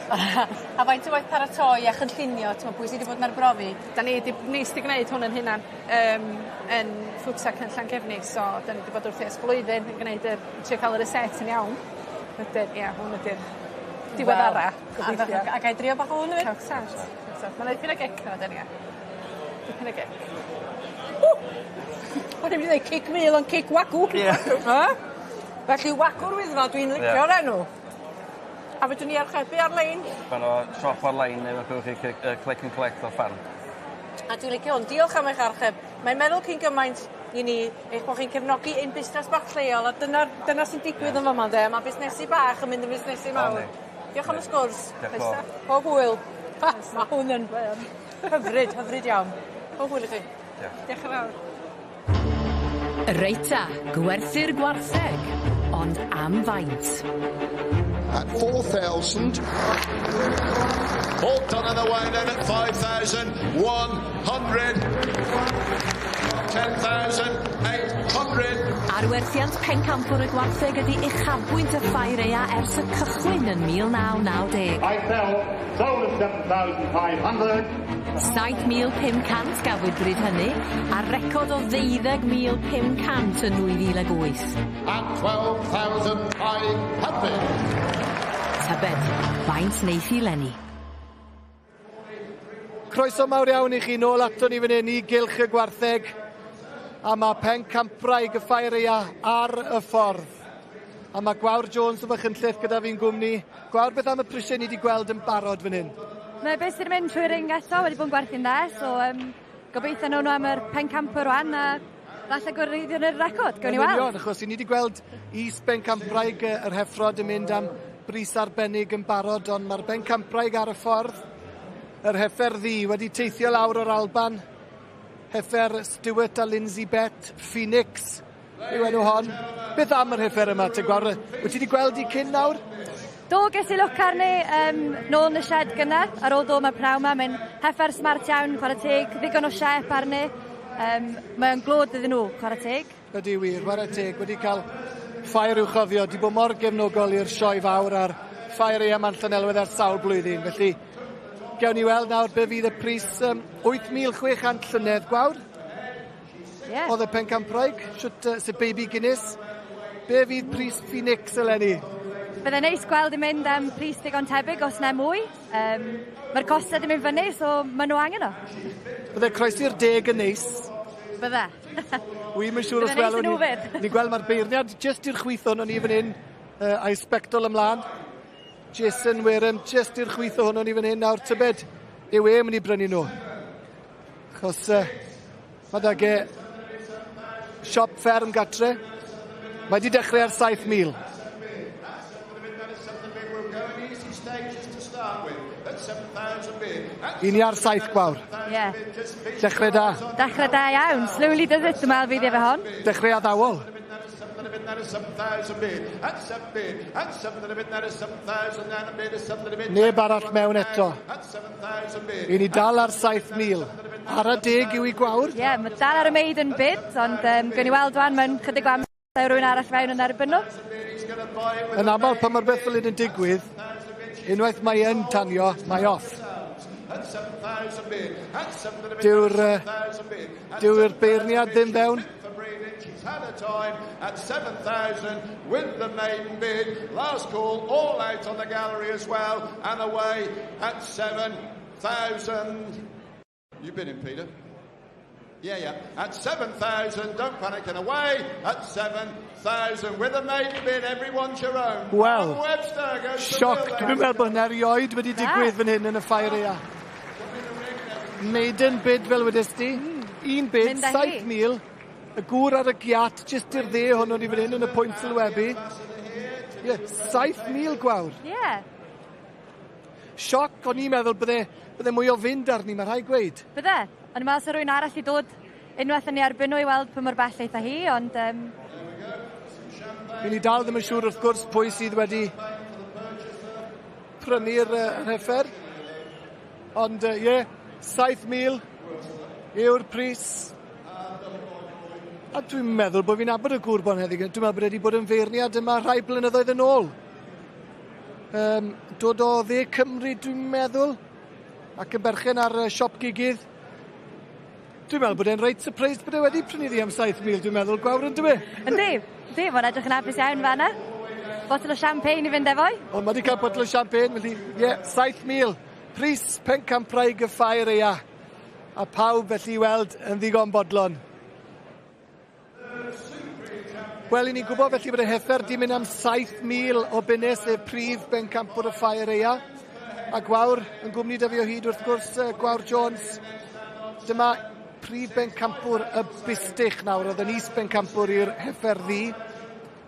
A faint o waith paratoi a chynllunio t'mo' pwy sy 'di bod yn arbrofi? 'Dan ni 'di ni sy 'di gneud hwn 'yn hunan yym yn Ffwta yn Llangefni so 'dan ni 'di bod wrthi ers blwyddyn yn gneud yr trio ca'l y reset yn iawn. Wedyn ia hwn ydi'r diweddara gobeithio. A gai drio bach o hwn efyd? Cewch start. Cewch start. Ma' 'na dipyn o gic yno 'den ia. Dipyn o gic. Ww! O'n i mynd i ddeu cic mul ond cic wagw. Ie. Ha? Felly wagw'r Wyddfa dwi'n licio'r enw. A fedrwn ni archebu ar-lein? Ma' 'na siop ar-lein neu fedrwch chi click and collect o'r ffarm. A dwi'n licio 'wn. Diolch am eich archeb. Mae'n meddwl cyn gymaint i ni eich bod chi'n cefnogi ein busnes bach lleol a dyna'r dyna sy'n digwydd yn fama ynde? Ma' busnesu bach yn mynd yn fusnesu mawr. Diolch am y sgwrs. Diolch yn fawr. Pob hwyl. Ha, ma' hwn yn hyfryd, hyfryd iawn. Pob hwyl i chi. Diolch. Diolch yn fawr. Reit 'ta, gwerthu'r gwartheg, ond am faint? At 4,000. All done and away then at 5,100. 10,800. Arwerthiant pencampwr y gwartheg ydi uchafbwynt y ffair aea ers y cychwyn yn 1990. I sell sold at 7,500. 7,500 gafwyd bryd hynny, a record o 12,500 yn 2008. At 12,500. Tybed, faint neith hi 'leni? Croeso mawr iawn i chi nôl ato ni fan hyn i Gylch y Gwartheg. A mae pencampwraig y ffair aea ar y ffordd. A mae Gwawr Jones o Fachynlleth gyda fi'n gwmni. Gwawr, beth am y prisiau ni wedi gweld yn barod fan hyn? Mae beth sy'n mynd trwy'r ring eto wedi bod yn gwerthu'n dda, so gobeithio nhw am yr pencampwr rwan a falle gwreiddio'n yr record, gawn ni Yn weld. union, achos i ni wedi gweld is-bencampwraig yr heffrod yn mynd am bris arbennig yn barod, ond mae'r bencampwraig ar y ffordd. Yr heffer ddu wedi teithio lawr o'r Alban. Heffer Stuart a Lindsay Bett, Phoenix yw enw hon. Beth am yr heffer yma, te Gwawr? Wyt ti wedi gweld i cyn nawr? Do, ges i look arni nôl yn y shed gynnar, ar ôl dod 'ma pnawn 'ma. Mae'n heffer smart iawn, chwarae teg, ddigon o siep arni. Mae'n glod iddyn nhw, chwarae teg. Ydy wir, chwarae teg, wedi cael ffair i'w chofio, di bod mor gefnogol i'r sioe fawr a'r ffair aeaf 'ma'n Llanelwedd ers sawl blwyddyn. Felly, gewn ni weld nawr be fydd y pris 8,600 llynedd, Gwawr? Yeah. Oedd y pencampwraig, shwt, sut Baby Guinness. Be fydd pris Phoenix eleni? Byddai'n neis gweld yn mynd am pris digon tebyg os na mwy. Mae'r costau di mynd fyny, so maen nhw angen o. Bydde croesi'r 10 yn neis. Bydde. Wi'm yn siŵr os Bydde neis welwn i nhw ni. fyd. Ni'n gweld mae'r beirniad jyst i'r chwith ohono ni fan hyn, a'i sbectol ymlaen. Jason Wareham jyst i'r chwith ohono ni fan hyn nawr. Tybed, yw e mynd i brynu nhw? Achos mae 'da ge siop fferm gatre. Mae wedi dechrau ar 7,000. I ni ar 7, Gwawr. Ie. Yeah. Dechrau da. Dechrau da iawn. Slowly does it, dwi'n meddwl fydd efo hon. Dechrau addawol. Neb arall mewn eto. I ni dal ar 7,000. Ar y 10 yw i Gwawr. Ie, yeah, mae dal ar y maiden bid, ond gawn ni weld wan mewn chydig o amser rhywun arall fewn yn erbyn nhw. Yn aml, pan mae'r beth fel hyn yn digwydd, unwaith mae yn tanio, mae off. Dyw'r beirniad ddim fewn. She's had a time at 7,000 with the maiden bid. Last call, all out on the gallery as well, and away at 7,000. You've been in, Peter. Yeah. At 7,000, don't panic, and away at 7,000 with a maiden bid, everyone's your own. Wel, Webster goes to sioc. Will Dwi'n meddwl bod hynna erioed wedi digwydd fan hyn yn y ffair aeaf. Maiden bid fel wedes di. Un bid, Mynd â hi. 7,000. Y gŵr ar y giat, jyst i'r dde hwnnw ni fan hyn yn y pwynt sylwebu. Ie, 7,000, Gwawr. Ie. Yeah. Sioc, o'n i'n meddwl bydde mwy o fynd arni, mae rhaid gweud. Bydde. O'n i'n meddwl sa rhywun arall i dod unwaith yn ei erbyn nhw i weld pa mor bell eitha hi, ond Fi ni dal ddim yn siŵr wrth gwrs pwy sydd wedi prynu'r heffer. Ond ie, yeah, 7,000 yw'r pris. A dwi'n meddwl bod fi'n nabod y gŵr bonheddig. Dwi'n meddwl bod wedi bod yn feirniad yma rhai blynyddoedd yn ôl. Dod o dde Cymru, dwi'n meddwl, ac yn berchen ar siop gigydd. Dwi'n meddwl bod e'n reit surprised bod e wedi prynu ddi am 7,000, dwi'n meddwl, Gwawr, yn dwi? Yndi, yndi, mae'n edrych yn hapus iawn fan'na. Botel o champagne i fynd efo'i. Ond mae wedi cael botel o champagne, felly, ie, yeah, 7,000. Pris pencampwraig y ffair aeaf. A pawb felly i weld yn ddigon bodlon. Wel, i ni'n gwybod felly bod y heffer di mynd am 7,000 o bunne, sef prif bencampwr y ffair aeaf. A Gwawr yn gwmni da fi o hyd wrth gwrs, Gwawr Jones. Dyma prif bencampwr y bustych nawr, oedd yn is bencampwr i'r heffer ddu.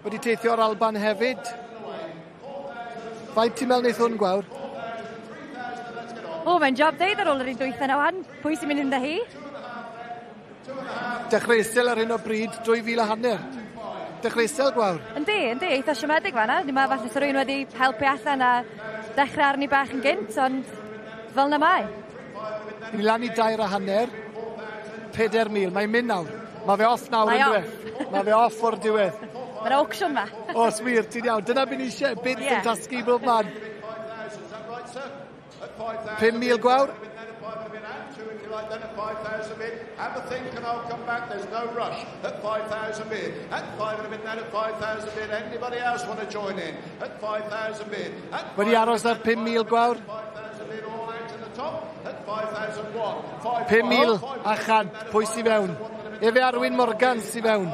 Wedi teithio o'r Alban hefyd. Faint ti'n meddwl wneith hwn, Gwawr? O, mae'n job deud ar ôl yr un dwytha na wan. Pwy sy'n mynd â hi? Dechrau isel ar hyn o bryd, 2,500. Dechrau isel, Gwawr? Yndi, yndi, eitha siomedig fan'na. Ni'n meddwl falle sa rhywun wedi helpu allan a dechrau arni bach yn gynt, ond fel na mae. Ni lan i 2.5, 4,000. Mae'n mynd nawr. Mae fe off nawr, Mae yn off. dyw e? Mae fe off o'r diwedd. Mae'r auction ma. Os wir, ti'n iawn. Dyna beth ni eisiau, bids Ie. yn tasgu bob man. 5,000, Gwawr. Then at 5,000 bid, have a think and I'll come back. There's no rush. At 5,000 bid, at 5 and a bit, then at 5,000 bid. Anybody else want to join in? At 5,000 bid, at Wedi aros ar 5,000, Gwawr. 5,000 bid, all out at the top. At 5,001, 5, 5,100, pwy sy fewn? Efe Arwyn Morgan sy fewn.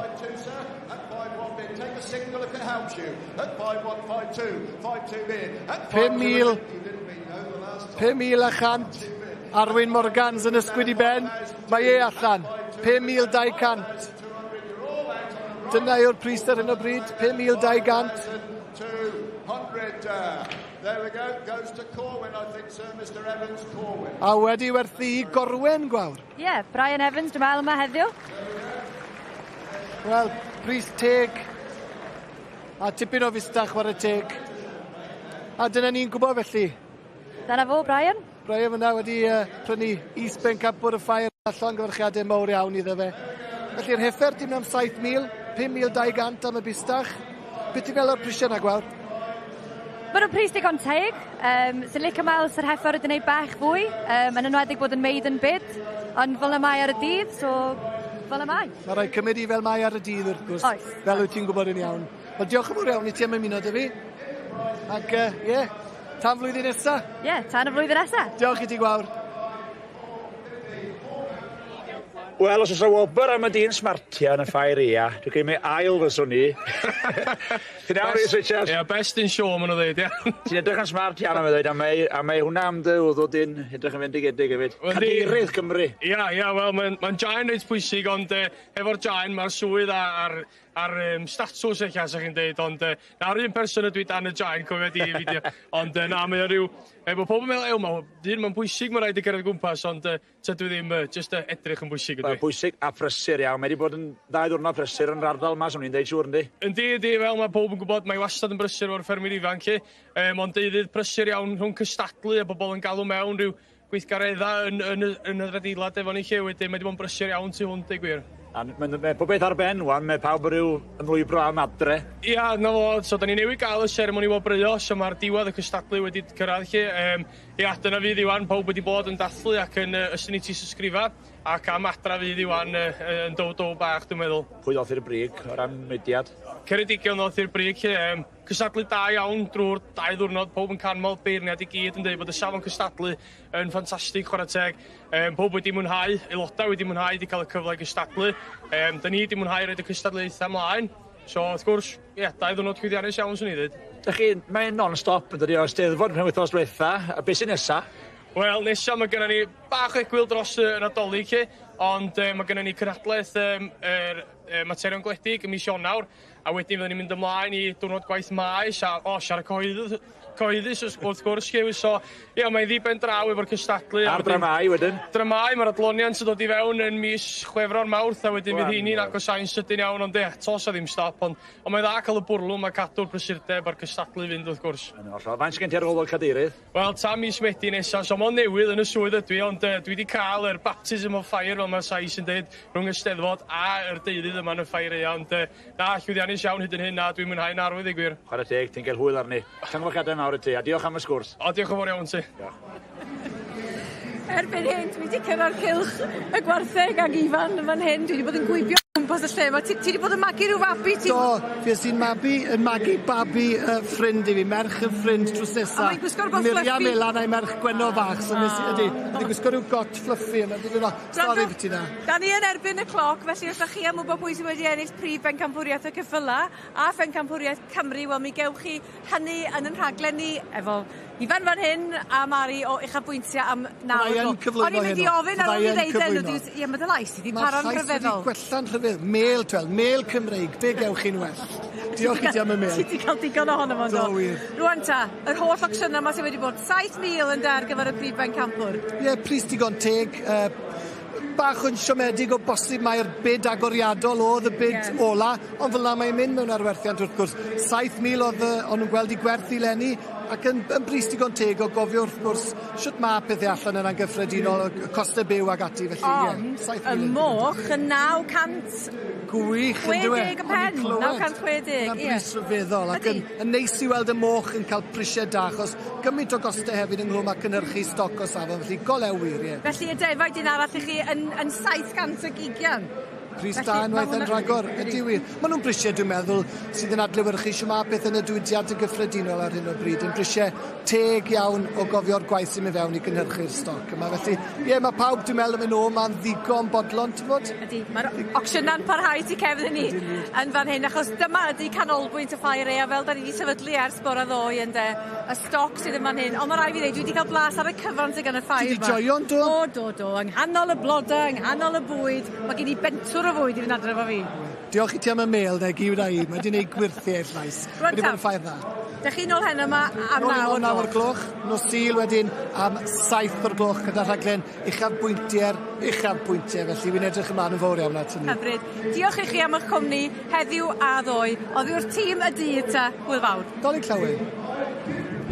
Take a single if it helps you. At 5, 1, 5, 2, 5, 2 bid. At 5,000, 5,100. Arwyn Morgans yn ysgwyd i ben. Mae e allan. 5,200. Dyna yw'r pris ar hyn o bryd. 5,200. 7,200. There we go. Goes to Corwin, I think, sir. Mr Evans, Corwin. A wedi werthu i Gorwen, Gwawr. Ie, yeah, Brian Evans, dwi'n meddwl yma heddiw. Wel, pris teg. A tipyn o fustach chwarae teg. A dyna ni'n gwybod felly. Dyna fo, Brian. Brian fyna wedi prynu is-bencampwr y ffair a llongyfarchiadau mawr iawn iddo fe. Felly'r heffer dim am 7,000, 5,200 am y bustach. Beth ti'n meddwl o'r prisiau 'na, Gwawr? Mae nhw'n pris digon teg. Sy'n licio meddwl sy'r heffer wedi gwneud bach fwy, yn enwedig bod yn maiden bid, ond fel 'na mae ar y dydd, so fel 'na mae. Mae rhaid cymryd i fel mae ar y dydd wrth gwrs. Oes. Fel wyt ti'n gwybod yn iawn. Wel, diolch yn fawr iawn i ti am ymuno 'da fi. Ac, ie, yeah, tan flwyddyn nesa. Ie, yeah, tan y flwyddyn nesa. Diolch i ti, Gwawr. Wel, os oes 'na wobr am y dyn smartia yn y ffair aea, dwi'n credu mai ail fyswn i. Ti'n iawn, Rhys Richards? Ie, best in show, maen nhw'n dweud, ie. Ti'n edrych yn smart iawn am y dweud, a mae hwnna am dy wddw di'n edrych yn fendigedig hefyd. Cadeirydd Cymru. Ia, ia, wel, mae'n ma giant reit pwysig, ond efo'r giant mae'r swydd a'r statws eich sa chi'n deud, ond na'r un person ydw i dan y giant, cofio di fideo. Ond na, mae o ryw, bod pobl yn meddwl, ew, mae dyn mae'n bwysig, mae'n rhaid i gyrraedd gwmpas, ond tydw i ddim just edrych yn bwysig ydw i. Bwysig a prysur iawn. Mae wedi bod yn 2 ddiwrnod prysur yn yr ardal yma, swn i'n deud siŵr, yndi? Yndi, yndi, fel mae pob yn gwybod, mae wastad yn brysur o'r ffermwyr ifanc, chi. Ond deuddydd prysur iawn rhwng cystadlu a bobl yn galw mewn rhyw gweithgareddau yn yr adeilad efo ni lle wedyn. Mae wedi bod yn brysur iawn tu hwnt, deud gwir. A mae pob beth ar ben wan, mae pawb ryw ymlwybro am adre. Ia, na fo, so da ni newydd gael y seremoni wobrwyo, so mae'r diwedd y cystadlu wedi cyrraedd lle. Ia, dyna fydd Iwan, pawb wedi bod yn dathlu ac yn ystyn i tystysgrifa, ac am adra fydd Iwan yn dow dow bach, dwi'n meddwl. Pwy ddoth i'r brig o ran mudiad? Ceredigion ddoth i'r brig lle. Cystadlu da iawn drwy'r 2 ddiwrnod, pob yn canmol, beirniad i gyd yn dweud bod y safon cystadlu yn ffantastig, chwarae teg. Pob wedi mwynhau, aelodau wedi mwynhau, wedi cael y cyfle i gystadlu. Da ni wedi mwynhau roed y cystadlaethau ymlaen. So, wrth gwrs, ie, yeah, 2 ddiwrnod llwyddiannus iawn, swn i ddweud. Dych chi, mae'n non-stop yn dydi o Steddfod yn wythnos diwetha, a beth sy'n nesa? Wel, nesa mae gennym ni bach o egwyl dros y Nadolig, chi, ond mae gennym ni cynhadledd materion gwledig ym mis Ionawr, a wedyn fyddwn ni'n mynd ymlaen i diwrnod gwaith maes a o, siarad cyhoeddus wrth gwrs, chi, so ie, mae'n ddiben draw efo'r cystadlu. A'r dramau wedyn? Dramau, mae'r adloniant sy'n dod i fewn yn mis Chwefror, Mawrth, a wedyn fydd hynny'n agosau'n sydyn iawn, ond ie, tos a ddim stop, ond mae'n dda cael y bwrlwm a cadw'r prysurdeb a'r cystadlu fynd wrth gwrs. Yn hollol. Faint sgen ti ar ôl o'r cadeirydd? Wel, tan mis Medi nesa, so mae'n newydd yn y swydd ydw i, ond dwi wedi cael yr baptism of fire, fel mae Sais yn dweud, rhwng y Steddfod a yr deuddydd yma yn y ffair aea, ond na, llwyddiannus iawn hyd yn hyn, a dwi'n mwynhau'n arwydd i gwir. Chwarae teg, ti'n cael hwyl arni. Llongyfarchiadau mawr i ti, a diolch am y sgwrs. O, diolch yn fawr iawn ti. Diolch. Erbyn hyn, dwi wedi cyrraedd cylch y gwartheg ag Ifan yn fan hyn. Dwi wedi bod yn gwibio o gwmpas y lle 'ma. Ti wedi bod yn magu rhyw fabi? Ti... Do, fues i'n magu, yn magu babi ffrind i fi, merch y ffrind drws nesa. A mae'n gwisgo rhywbeth Miriam fluffy. Elan a'i merch Gwenno fach, so nes, ydy, ydy gwisgo rhyw got fluffy yma. Sori fi ti na. Da ni yn erbyn y cloc, felly os ydych chi am wybod pwy sydd wedi ennill prif bencampwriaeth y ceffyla a phencampwriaeth Cymru, wel mi gewch chi hynny yn yn rhaglen ni efo Ifan fan hyn a Mari o uchafbwyntiau am 9 Fydda i yn cyflwyno O'n i'n mynd i heno. ofyn ar Fydda ôl i i yn ddeud enw, cyflwyno. Ie, mae dy lais i 'di Mae'r paro'n llais wedi rhyfeddol. gwella'n rhyfedd. Mêl, twel, mêl Cymreig, be gewch chi'n well? Diolch i ti am y mêl. Ti 'di cael digon ohono fo, Do, wir. Rwan ta, yr holl ocsiynau 'ma sydd wedi bod, 7,000 yn ar gyfer y prif bencampwr. Ie, yeah, pris digon teg. Bach yn siomedig o bosib mai'r bid agoriadol oedd y bid ola, ond fel 'na mae'n mynd mewn arwerthiant wrth gwrs. 7,000 oedd o'n nhw'n gweld i gwerth i leni, ac yn bris digon teg o gofio wrth gwrs shwt ma' pethe allan yna'n gyffredinol, y costau byw ag ati, felly ie, Ond, 7,000 y yn moch yn 900 Gwych, yn dyw e? 60 y pen, 960, Mae'n ie. bris rhyfeddol ac yn neis i weld y moch yn cael prisiau da, achos gymaint o gostau hefyd ynghlwm â cynhyrchu stoc o safon, felly go lew wir, ie. Felly y defaid un arall i chi yn 720. Pris Felly, da ma' unwaith yn hwnna- rhagor, ydy wir. Maen nhw'n brisiau, dwi'n meddwl, sydd yn adlewyrchu shwt ma' peth yn y diwydiant yn gyffredinol ar hyn o bryd, yn brisiau teg iawn o gofio'r gwaith sy'n mynd fewn i gynhyrchu'r stoc yma. Felly, ie, mae pawb, dwi'n meddwl, yn mynd o, ma'n ddigon bodlon, ti'n bod? Ydy, mae'r ocsiynau'n parhau tu cefn i ni yn fan hyn, achos dyma ydy canolbwynt y ffair aea fel da ni wedi sefydlu ers bore ddoe ynde, y stoc sydd yn fan hyn. Ond mae rhaid fi ddweud, dwi wedi cael blas ar y cyfan sydd gan y ffair Ti 'di 'ma. joio'n do? Do, do, do. Yng nghanol y blodau, yng nghanol y bwyd, mae gen i bentwr o fwyd i fynd adre efo fi. Diolch i ti am y mêl 'na i gyd i. Mae 'di neud gwyrthiau i'r llais. Rwan Wedi bod yn ta. ffair dda. Dych chi nôl heno 'ma am Nôl i naw nôl naw o'r gloch, nos Sul wedyn am saith o'r gloch gyda rhaglen uchafbwyntiau'r uchafbwyntiau, felly wi'n edrych ymlaen yn fowr iawn at hynny. Hyfryd. Diolch i chi am eich cwmni heddiw a ddoe. Oddi wrth tîm y dydd ta, hwyl fawr. Dolig llawen.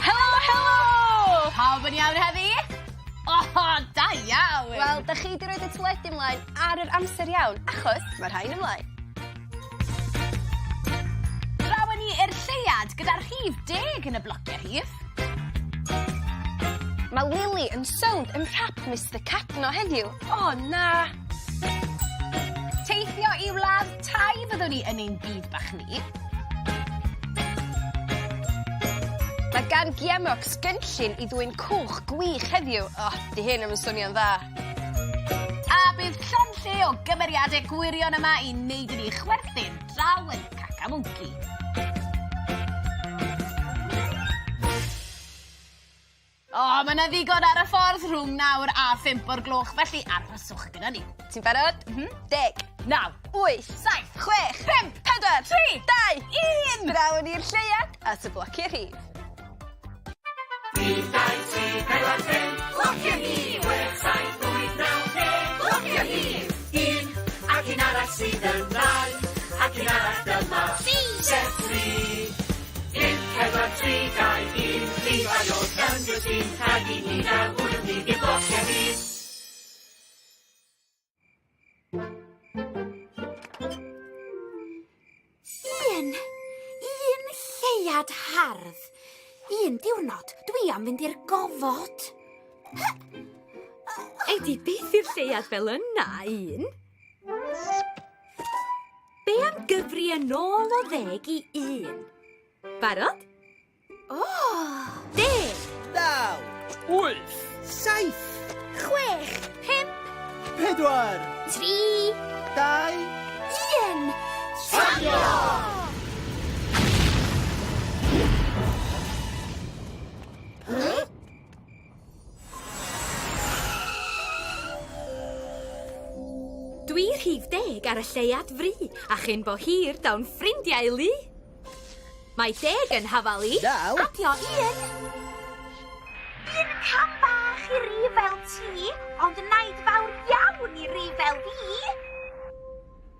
Helo, helo! Pawb yn iawn heddi? O, da iawn! Wel, da chi 'di roid y teledu mlaen ar yr amser iawn, achos mae rhain ymlaen. Draw â ni i'r lleuad gyda'r rhif deg yn y blociau rhif. Mae Lily yn sownd yn rhap Mister Cadno heddiw. O na! Teithio i wlad Thai fyddwn ni yn ein byd bach ni. Mae gan Giemox gynllun i ddwyn cwch gwych heddiw. O, di hyn 'im yn swnio'n dda. A bydd llond lle o gymeriade gwirion yma i neud i ni chwerthin draw yn Cacamwnci. O, mae 'na ddigon ar y ffordd rhwng nawr a phump o'r gloch, felly arhoswch gyda ni. Ti'n barod? Mhm. Deg. Naw. Wyth. Saith. Chwech. Pump. Pedwar. Tri. Dau. Un. Draw ni'r lleuad at y blocie rhif. 1, 2, 3, 4, 5. Blocie rhif! 6, 7, 8, 9, 10. Blocie rhif! Un ac un arall sydd yn ddau, ac un arall dyma set tri. 5, 4, 3, 2, 1, rhifau oll yn gytûn, rhaid i ni gael hwyl ni i'r blocie rhif. Un! Un lleuad hardd. Un diwrnod, dwi am fynd i'r gofod. Ei di byth i'r lleuad fel yna, un. Be am gyfri yn ôl o ddeg i un? Barod? O! Deg! 9. 8. 7. 6. 5. 4. 3. 2. 1. Tanio! Dwi rhif deg ar y lleuad fry, a chyn bo hir daw'n ffrindiau lu. Mae deg yn hafal i. Naw. Adio un. Un cam bach i ri fel ti, ond naid fawr iawn i ri fel fi.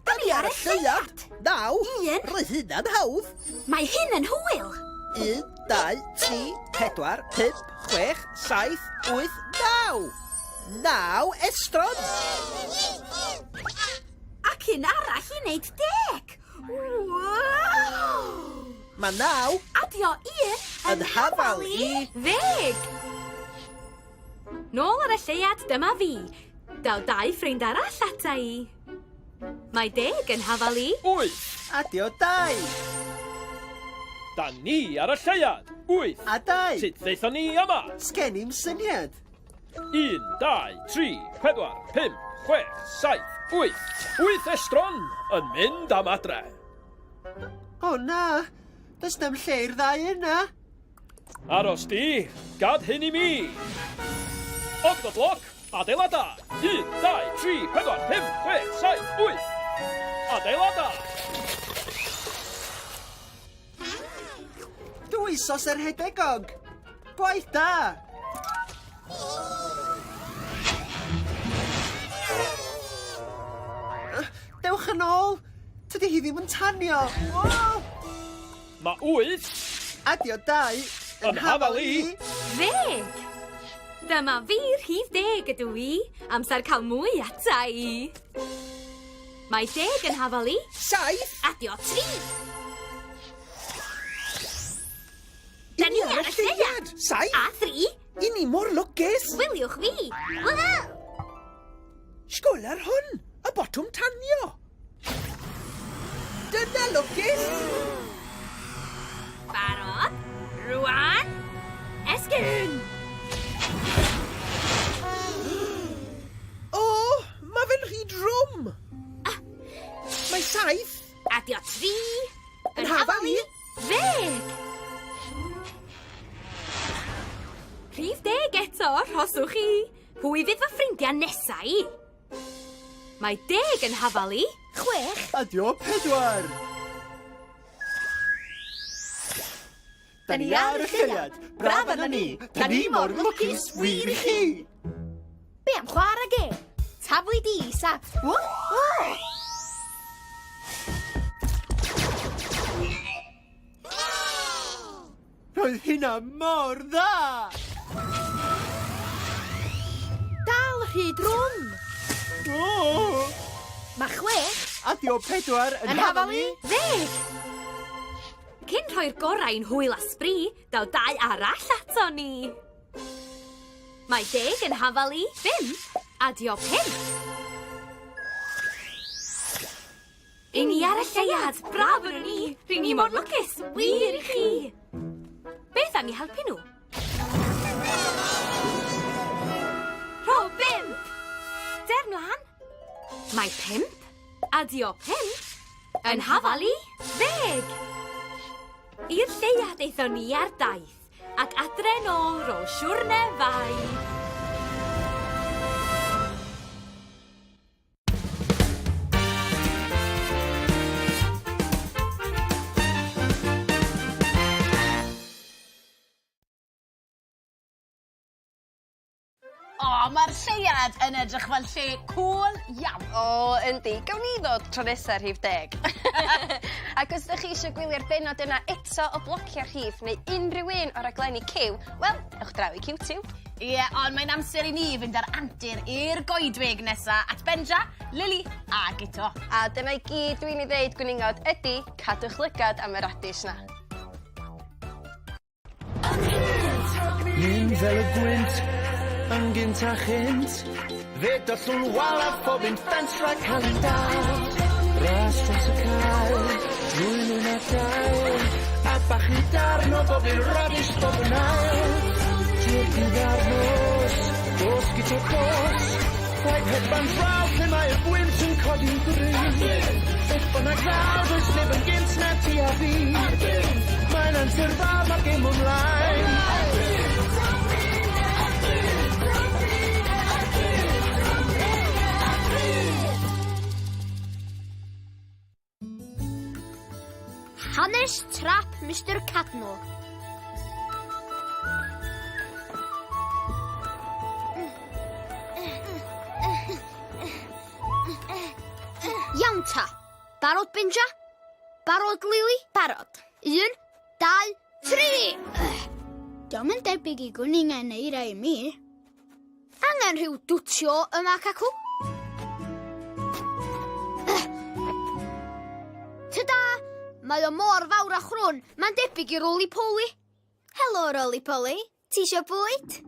Da ni ar y lleuad. Naw. Un. Roedd hynna'n hawdd. Mae hyn yn hwyl. 1, 2, 3, 4, 5, 6, 7, 8, 9. 9 estron. Ac un arall i wneud deg. Wow! Mae 9 Adio un yn hafal i Ddeg! Nôl ar y lleuad dyma fi. Daw dau ffrind arall ata i. Mae deg yn hafal i. 8. Adio 2. Da ni ar y lleuad. 8. A 2. Sut ddaethon ni yma? Sgen i'm syniad. 1, 2, 3, 4, 5, 6, 7, 8. 8 estron yn mynd am adre. O na, does na'm lle i'r ddau yna. Aros di, gad hyn i mi. Octobloc, adeilada. 1, 2, 3, 4, 5, 6, 7, 8. Adeilada. Dwy soser hedegog. Gwaith da. Dewch yn ôl. Tydi hi ddim yn tanio. Oh! Mae 8 Adio 2 yn hafal i Ddeg! Dyma fi rhif deg ydw i. Amser cael mwy ata i. Mae deg yn hafal i. 7. Adio 3. Da ni ar y lleuad. 7. A 3. I ni mor lwcus. Wyliwch fi. Wow! Sgol ar hwn, y botwm tanio. Dyna lwcus. Barod? Rwan? Esgyn! O, mae fe'n rhy drwm. Mae 7 Adio 3. yn hafal i. Ddeg! Rhif deg eto, rhoswch chi. Pwy fydd fy ffrindiau nesa i? Mae deg yn hafal i. 6. Adio 4. Da ni ar y lleuad, braf arna ni. Da ni mor lwcus, wir i chi. Be am chwarae gêm? Taflu dis a... O! O! Roedd hynna mor dda! Dal rhy drwm. O! Mae 6 Adio 4 yn hafal i. Ddeg! Cyn rhoi'r gorau i'n hwyl a sbri, daw dau arall ato ni. Mae deg yn hafal i 5, adio 5. I ni ar y lleuad, braf yn ni, ry'n ni mor lwcus, wir i chi. Beth am i helpu nhw? Rho 5! Der mlaen. Mae 5, adio 5, yn hafal i 10. I'r lleuad aethon ni ar daith, ac adre nôl rôl siwrne fai. O, mae'r lleuad yn edrych fel lle cŵl iawn. O, yndi. Gawn ni ddod tro nesa rhif deg. Ac os ydych chi eisiau gwylio'r bennod yna eto o blociau rhif neu unrhyw un o raglenni Cyw, wel, ewch draw i CyWtiwb. Ie, ond mae'n amser i ni fynd ar antur i'r goedwig nesa at Benja, Lily a Guto. A dyna i gyd dwi'n ei ddeud, gwningod, ydy cadw'ch lygad am y radish na. Mynd fel y gwynt, yn gynt a chynt. Fe dollwn wal a phob un ffens rhag cael ein dal. Ras dros y cae, drwy lwyn a dail. A bachu darn o bob un radish bob yn ail. Trwy'r dydd a'r nos, dos gyda cos. Rhaid hedfan draw lle mae'r gwynt yn codi'n gryf. Beth bynnag ddaw, does neb yn gynt na ti a fi. Mae'n antur fawr, mae'r gêm ymlaen. Hanes trap Mister Cadno. Iawn ta. Barod, Benja? Barod, Lili? Barod. Un, dau, tri! Diolch yn debyg i gwningen neu rai mi. Angen rhyw dwtio yma, Cacw. Tyda! Mae o mor fawr a chrwn, mae'n debyg i roly-poly. Helo, roly-poly. Ti isio bwyd?